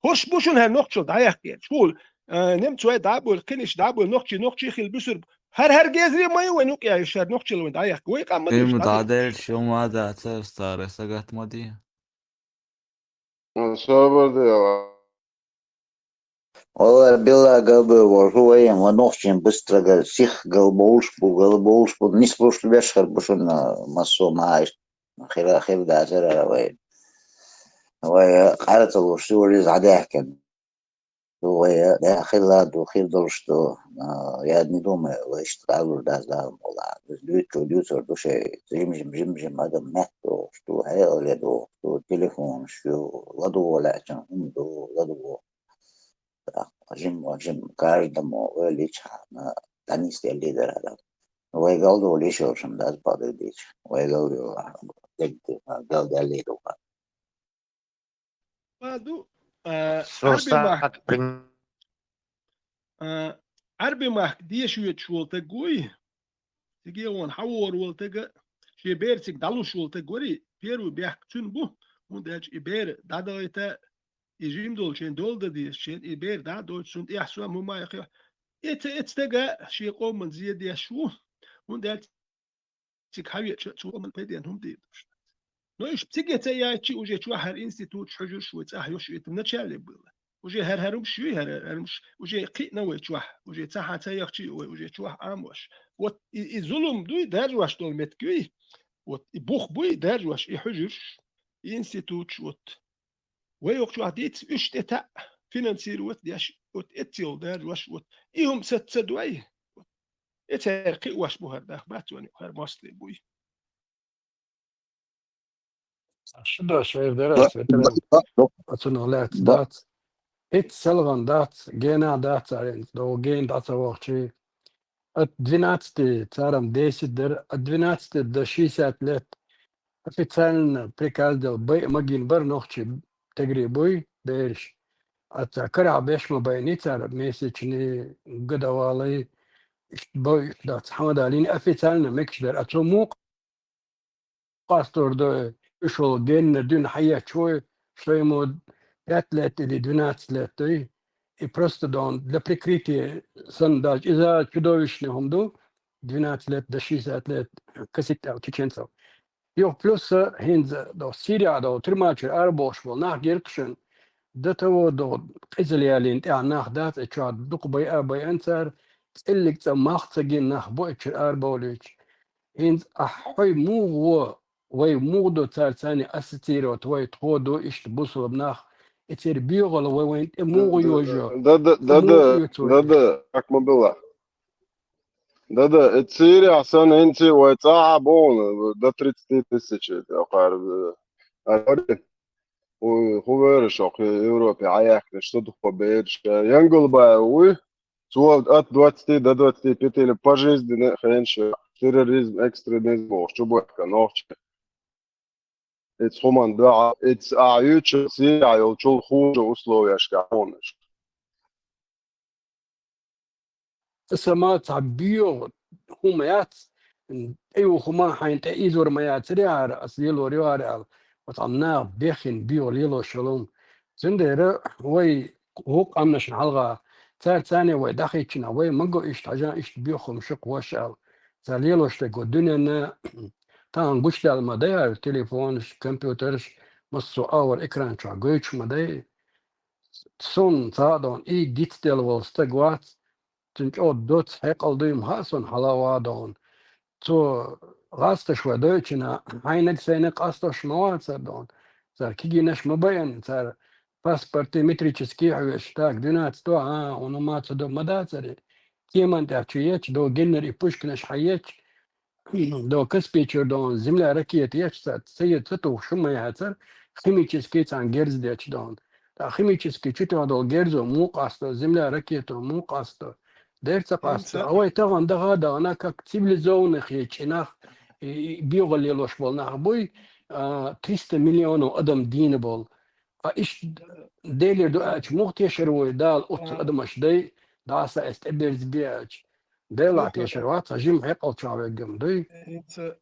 ХӀорш бу шуна хӀара нохчалла дӀаяккха герга. Шул, а, немцой дӀа а бовлу, кхиниш дӀа а бовлу, нохчий, нохчий хила буьсур бу. ХӀара, хӀара гезри ма ю вайна юкъе, хӀара нохчалла вайна дӀаяккха. Вай къам ма ду иштта дӀадер. Ма дацара, цара сагатма ди. Собар де. Валла, билла галбевлла ву вайн, ва нохчийн быстро гал, сих галбовлуш бу, галбовлуш бу, нислуш бу, беш хир бу шуна массо а ма иштта. Хира, хир дацара вай. Вай къара ца луш, шуьлиз дӀадаьхкина. Вай, э, хилла ду, хир долуш ду, а, я не думаю, вай иштта къалур дац Дала мукъалахь. Дуьйцу, дуьйцур ду шайн, жим-жим, жим-жим адам метта дохуш ду, хьекъале дохуш ду, телефонаш ю, ладугӀа лаьцна хӀума ду, ладугӀа. Жим, жим, каждому вай личхьана, дӀанисделлий дара адам. Вай галдолуш йолуш дац бакъдерг дийцича. Вай галдолуш, галдаьллий ду. Ма ду, а, Со Ӏарби махка, сахьат бин- а, Ӏарби махка деша воьдуш волу таг вуй, циге вон хьан вогӀур волу тага, шен бер цига дӀалуш волу таг варий, первый бехк цуьнан бу, хӀунда аьлча и бер дӀадахийта, и жима долчун дола дан дезачун, и бер дӀа а дойту, цунна тӀехь сом хӀума а яхйо. Эца, эца тага шен къоман зе деш ву, хӀунда аьлча цига хьан веача, цо ма пайденна хӀума дийр долуш дац. Но уьш цига ца яйчи, уже чохь хӀара институташ хьуьжурш вай цӀахь йош, это в начале было. Уже хӀара хӀарумаш юй, хӀара хӀарумаш, уже кхиъна вай чохь, уже цхьа хьан ца яхчий вай, уже чохь Ӏамош. Вот и, и зулум дуй, даржош долу меттиг юй, вот и бух буй, даржош, и хьуьжарш, и институташ, вот. Вай йоккхачохь дийца уьш тӀе таьӀ, финансировать деш, вот эццел даржош, вот. И хӀума саца ца дуй, вот. Эцаьра кхиъ ваш бу хӀара дах, бац ван юкъ, хӀара мостагӀий буй. Шу дош эр дара, Ба-, ас ветеран. Ба-, ба-, Оцунах лаьцна ба-, дац. Эццел гӀан дац, генахь дац, арен, догӀу ген дӀа ца вахчий. От двенадцати, царам десять дара, от двенадцати до шестьдесят лет. Официально приказ дал бай магин бар нохчи тегри буй, берш. А ца карахь беш ма байни цара месячный, годовалый, ишт бай ишт дац, хьамадалин официально мекаш дара. А цо мукъ къастор до, ишо генна дуьйна хьаеччо, что ему пять лет или двенадцать лет, то и, и просто да он для прикрытия сан даже иза чудовищный хӀума ду, двенадцать лет до шестьдесят лет косить там чеченцев. Юх плюс хӀинца до Сирия до тюрьмачуьра арабохуш болу нах геркашан, до того до къизалялин тӀехь нах дац, и чохь дукха бай а бай анцара, цӀиллиг цӀа мах ца гин нах бу и чуьра арабовлуьйтуш. ХӀинца ахь хьой мугӀо, вай мугӀ ду цара царна ассоциировать, вай тхо ду иштта бусулба нах, и церан боьгӀала вай вайн тӀе мугӀ йожо. Да, да, да, да, да, да, да, Акмабилла. Да, да, и Сирия сан хӀинца вай цӀахь а бохуна, до тридцати тысяч, тӀаккха, а, а, хӀу вера шо кху Европе Ӏаяьккхина, что дукха бераш, Янгалбаев вуй, цо от двадцати до двадцати пяти лет пожизненно хенаш терроризм, экстремизм бохуш чубоьхкина нохчий. Эцу хӀуманна дуьхьа, эцу ахьа юьйцу Сирия йолчул хуже условияшка хьунаш. Сама цхьа боьгӀу хӀума яц, тӀе ю хӀума хьайна тӀе изор ма яцарий хӀара, ас лелор ю хӀара аьлла, оцхьа наха беххина боьгӀу лелош йолу. Цундела вай вукху къамнашна хьалха, цара царне вай дӀахӀиттина, вай ма го иштта хьажа, иштта боьгӀу хӀума шу кхош аьлла. Цара лелош дерг ву дуьненна, тахана гучудаьлла ма дай хӀара телефонаш, компьютераш, массо а агӀор экран чохь гойтуш ма дай. Суна цхьа а дон, и гицделла волу стаг вац, цуьнан чӀогӀа доцца хьекъал дуй ма хаьа суна хьала а ван дон. Цо гӀасташ вай дойчина, хьайнаг сайнаг къастош ма вацара дон. Цара кигийнаш ма байина, цара паспорт метрический хьоьжуш, так, двенадцать до, а, хьуна ма ца до, ма дацара. Кеман тӀехь чу ечу, до геннара и пушканаш хьаечу, до Каспий чуьра дон, земля ракета ечу, ца, ца, ца тухуш хӀума яцара, химический цхьаьна герз дечу дон. ТӀаккха химический чу тӀехь долу герзо муха къасто, земля ракето муха къасто. Дера ца къасто. А вай тахана даха а дахана, как цивилизованных хетчу нах, и, и, боьгӀал лелош болу нах буй, а, триста миллионов адам дийна болу. А иштта Делера ду аьлча, муха тешар вай Дала оццу адамаш дай, дӀаса эс тӀеберзабе аьлча. Делахь тешар вац, цхьа жима хьекъал чохь веггам дуй. ХӀинца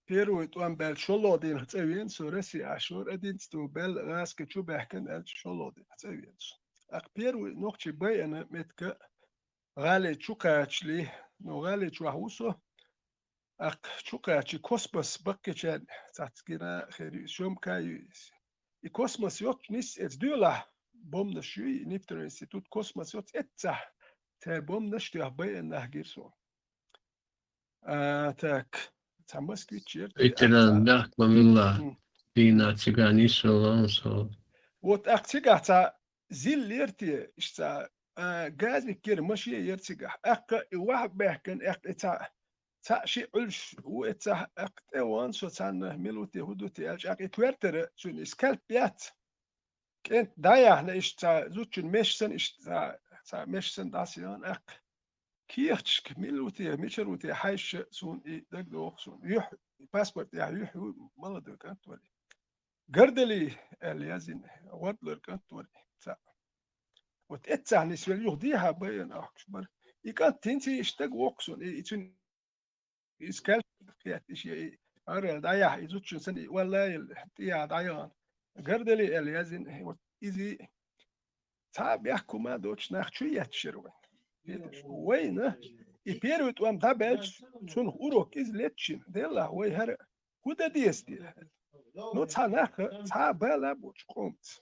первый тӀом баьлла шолгӀа дийнахь цӀа веана со, Россия Ӏаш вара, одиннадцатого баьлла гӀазкхи чу баьхкина аьлча шолгӀа дийнахь цӀа веана со. ТӀаккха первый нохчий байина меттиг гӀали чу кхачале, ну, гӀали чохь ву со, тӀаккха чу кхачий космос баккхичарна цхьацца гина хир ю, съёмка ю иза. И космос йоццуш нисса эца доьлахь, бомбанаш юй, и нефтяной институт, космос йоццуш эццахь, цара бомбанаш тоьхна байина нах гира суна. А, так, цхьа москвич яра те, Ветеран, ахьа, да, Акмабилла, м. Дийна цигахь нисвелла со. Вот ахь цигахь цхьа зил лера те, иштта цхьа, а, газик яра, машен яра цигахь. Аккха и ваха баьхкина, аккха и цхьа, цхьа ши Ӏуьллуш ву эццахь, аккха тӀе ван со царна, мила ву те, хӀун ду те аьлча, аккха и коьртара цуьнан и скальп яц. КӀентан дӀаяьхьна иштта цхьа зудчун меш санна, иштта цхьа, цхьа меш санна дӀасаяьхна, аккха кехаташка, мила ву те, мичара ву те хьаьжча, суна и дагадогӀу суна. Юьхь, паспорт тӀехь юьхь ю, молодой кӀант вара. Гордали аьлла язйина, гӀордалара кӀант вара. Цхьа. Вот эццахь нисвелла юха дехьа байина ахкаш бара. И кӀант хӀинца иштта дагавогӀу суна, и, и цуьнан и скальп кхетта, и шен, и арал дӀаяхьа, и зудчун санна, и валлай, тӀехьа дӀаяхьна. Гордали аьлла язйина, вот иза цхьа а бехк хӀума доцуш нах чу етташ яра вайн. Вайна и первый тӀом дӀабаьлча, цунах урок иза летчина, делахь вай хӀара хӀун дан деза те? Ну, цхьа нах, цхьа а бала а боцуш къомца.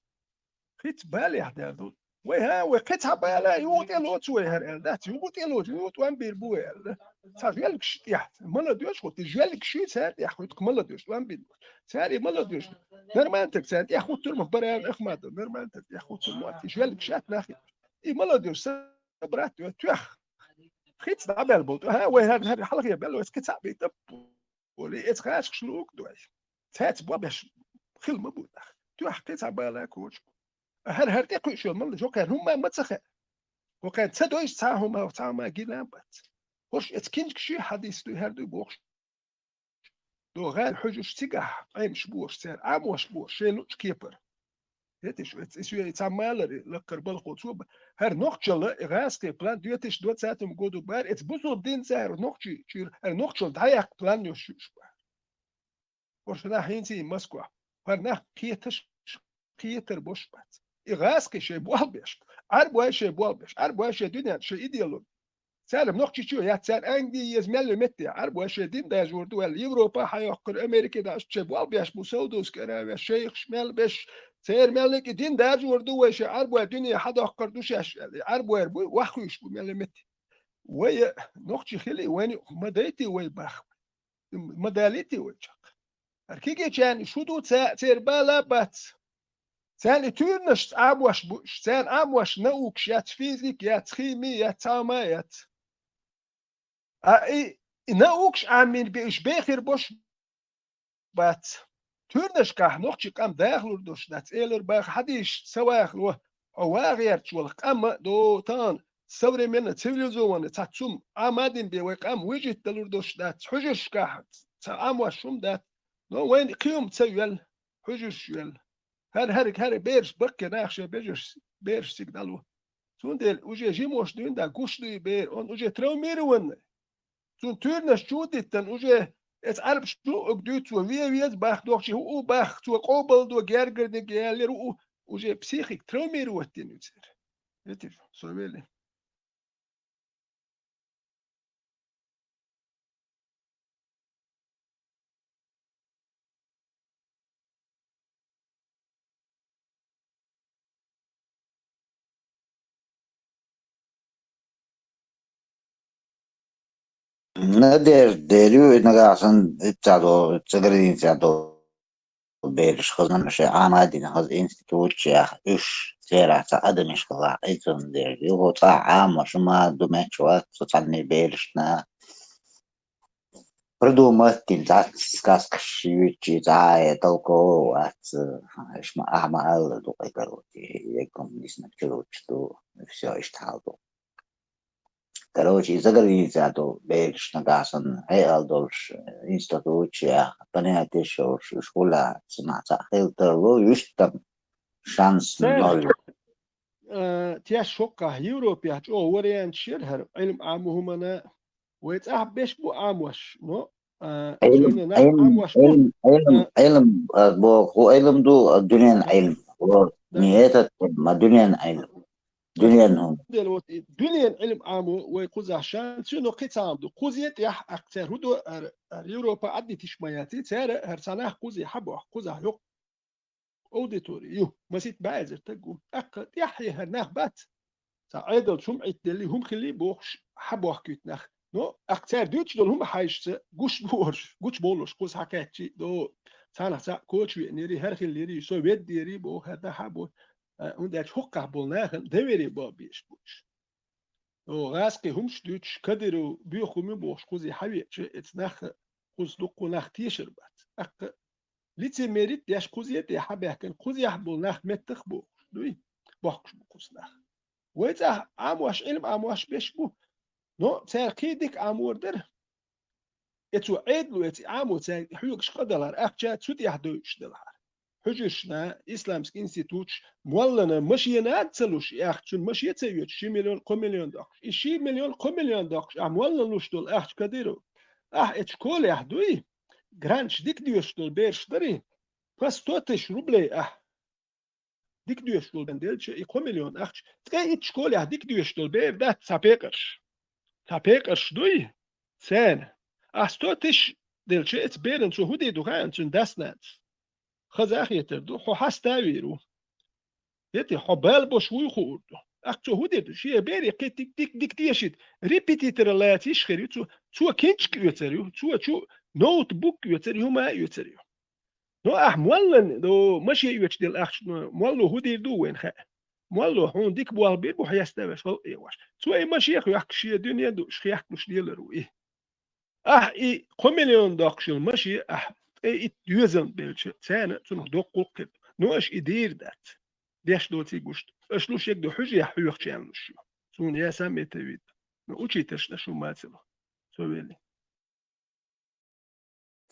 Хица балехь даьлла ду, Вай, хӀа, вай кхин цхьа бала, юха тӀе лоцу вай хӀара аьлла, дац, юха тӀе лоцу, юха тӀом бийр бу вай аьлла. Цхьа жоьлгаш тӀехь, молодёжь хӀоттий, жоьлгаш шуй цара тӀехь хӀоттий, молодёжь тӀом бийр бу. Цара и молодёжь, нормально так цара тӀехь хӀуттур ма бара аьлла, Ахмадов, нормально так тӀехь хӀуттур ма, и жоьлгаш шат нах. И молодёжь са брат, ё, тоьхна. Хица дӀабаьлла болу. ХӀа, вай хӀара, хӀара хьалхе баьлла, вай кхин цхьа бейтап. Оли, эца хашкаш луг дой. Цаьрца бобеш хила ма бу нах. Тоьхна кхин цхьа бала кочу. ХӀара, хӀара тӀекхуьуш йолу мала, жокхаьрна хӀумма ма ца хаьа. ХӀокхаьрна ца дойчу цхьа хӀума, цхьа хӀума гина бац. ХӀорш эца кинчкаши хьадис дуй, хӀара дуй бохуш. До гӀала хьуьжуш цигахь Ӏемаш бохуш цара, Ӏамош бохуш, шайн лучу кепара. Хетиш, эц-, и соьга цхьа малар, и лакхара балхо цо ба-, хӀара нохчалла, и гӀазкхи план две тысячи двадцатом году бара, эца бусул дин цара нохчи, чуьра, хӀара нохчалла дӀаяккха план йош юш бара. ХӀорш нах хӀинца и Москва. ХӀара нах кхеташ, кхетар бош бац. И гӀазкхи шай болх беш, Ӏарбой шай болх беш, Ӏарбой шай дуьнен, шай идеологи. Царна нохчичо яц, царна Англи еза мел метте. Ӏарбой шай дин дажор ду аьлла, Европа хьайоккхура, Америка даш, шай болх беш бу, Саудовски Аравия, шайхаш мел беш, церан мел и дин дажор ду вай, шай Ӏарбой дуьне хьадоккхур ду шаьш аьлла. И Ӏарбойр бу, ваххуьйш бу мел метте. Вай нохчи хили, вайна ма дайти вай бах. Ма далийти вай чакх. ХӀара кегийчарна шу ду ца-, церан бала бац. Царна и туьйранаш Ӏамош бу уьш, царна Ӏамош наукаш яц, физика яц, хими яц, цхьа хӀума яц. А и, и наукаш Ӏамийна бе уьш бехир бош бац. Туьйранашкахь нохчи къам дахалур долуш дац, элар баха хьадийш ца вахало, хьо ваха гӀерташ волу къам а до тахана современный, цивилизованный, цхьа цум Ӏамадина бе вай къам вижитта далур долуш дац. Хьуьжаршкахь ца Ӏамош хӀума дац. Но вайна кхин хӀума ца йоьлла, хьуьжарш йоьлла. ХӀара, хӀара, хӀара бераш баккхий нах шайн бежарш, бераш цига дӀало. Цундела уже жимош дуьйна да гуш дуй бер, он уже травмированный. Цунна туьйранаш чу диттан уже эца Ӏарбаш ду, уг дуьйцу ве веза бах дохчи, хӀу у бах, цо къобалдо гергардиг яллера у, уже психика травмировать дина уьцера. Эти, со вели. Надежда дерю, и нагахь санна итт сахьт долу, ца границехь долу бераш хазна шайн Ӏама а дина, хаза институт чу яха, уьш церан цхьа адамаш хилла, и цунна дерю. Юха цкъа Ӏамош ма ду меч вац, цу цхьанний берашна. Придумать дина, цхьацца сказкаш юьйцу, цхьа а толково вац, аша ма, ахьа ма алла ду, короче, егум диснарг чулучу ду, всё, иштта хьал ду. Короче, и заграницехь долу бераш нагахь санна хьекъал долуш, институт чу яха, понятие йолуш, уьш хӀула цунах цхьаъ хила тарло, вуьштам шанс ноль. Э, теш хӀоккхахь Европехь чӀогӀа варианташ яра хӀара Ӏилма Ӏамо хӀумана. Вай цӀахь беш бу Ӏамош, но, а, Ӏилм, шайна нах Ӏилм, Ӏамош бу. Ӏилм, Ӏилм, А, Ӏилм, а, бо-, хӀу Ӏилм ду, а, дуьненан Ӏилм. Вот, да. Не этот Ӏилм, а дуьненан Ӏилм. Дуьненан хӀума. Дела вот и дуьненан Ӏилм Ӏамо вай кхузахь шанс ю, но кхин цхьа хӀума ду. Кхузе тӀехь, аккха цара хӀу до, ар-, ар-, Европа Ӏаддитиш ма яций, цара хӀара цхьа нах кхузе хьабохку, кхузахь йоккха аудитори ю, масийтта бӀе эзар стаг ву. ТӀаккха тӀаьхье хӀара нах бац. Цхьа Ӏедалчу хӀума Ӏиттаделли, хӀума хилли бохуш, хьабохкуьйту нах. Но аккха цара дуьйцуш долу хӀума хьаьжча, гуш бу уьш, гучубовлуш кхуза хьакхаьччи, до, цхьанхьа цхьаъ коча веанери, хӀара хиллери, со веддери, боху, хӀара дахьа бу. А, хӀунда аьлча хӀоккхахь болу нахана доверие бан безаш бу уьш. О, гӀазкхи хӀумаш дуьйцуш, Кадыров боьха хӀума ю бохуш, кхузе хьавеача, эца нах кхуза дуккха нах тешар бац. ТӀаккха лицемерить деш кхузе тӀе хьабаьхкина, кхузехь болу нах меттах бохуш, дуй? Бохкуш бу кхуза нах. Вай цӀахь Ӏамош, Ӏилма Ӏамош беш бу. Но цара кхин дика Ӏамор дара. Эцо Ӏедало эца Ӏамо цаьрга хьоьгуш къа далахьара, ахча цу тӀехь дойуш далахьара. Хьуьжаршна, исламский институташ, моллана машена а ца луш, и ахча цунна маше а ца оьцуш, ши миллион, кхо миллион доккхуш. И ши миллион, кхо миллион доккхуш, ахь моллана луш долу ахча, Кадыров? Ахь эцу школехь дуй? Гранташ дика доьшуш долу бераш дарий? По сто тысяч рублей ахь. Дика доьшуш долу бен делча, и кхо миллион ахча, ткъе итт школехь дика доьшуш долу бер дац цхьа пекъарш. Цхьа пекъарш дуй? Церан. Ахь сто тысяч делча, эца беран цо хӀу дийр ду хаьий цуьнан дас-нанас? Хаза а хетар ду, хьо хьаставийр ву. Эти хьо бал бош вуй хуур ду. Ах цо хӀу дир ду? Шен бере кхетик дик дик дешит. Репетитора лаца йиш хир ю цо. Цо кинчк оьцар ю. Цо чу ноутбук оьцар ю, хӀума оьцар ю. Но ах моллан, до маши оьцаш дел ахча, но молло хӀу дир ду вайн хаа. Молло хьун дик болх бир бу хьеста веш, хол эваш. Цо и маши хьоьхк шен дуьне ду, шхьехкуш делар ву и. Ахь и кхо миллион доккхушил маши ахь тӀе итт доьзал белча, царна цунах доккхул кхету. Ну, аш и дийр дац. Деш доций гушт. Аш луш ягду хьуьжехь хьоьхучаьнлуш ю. Суна ясам это вид. Ну, учитель шу мацало. Со вели.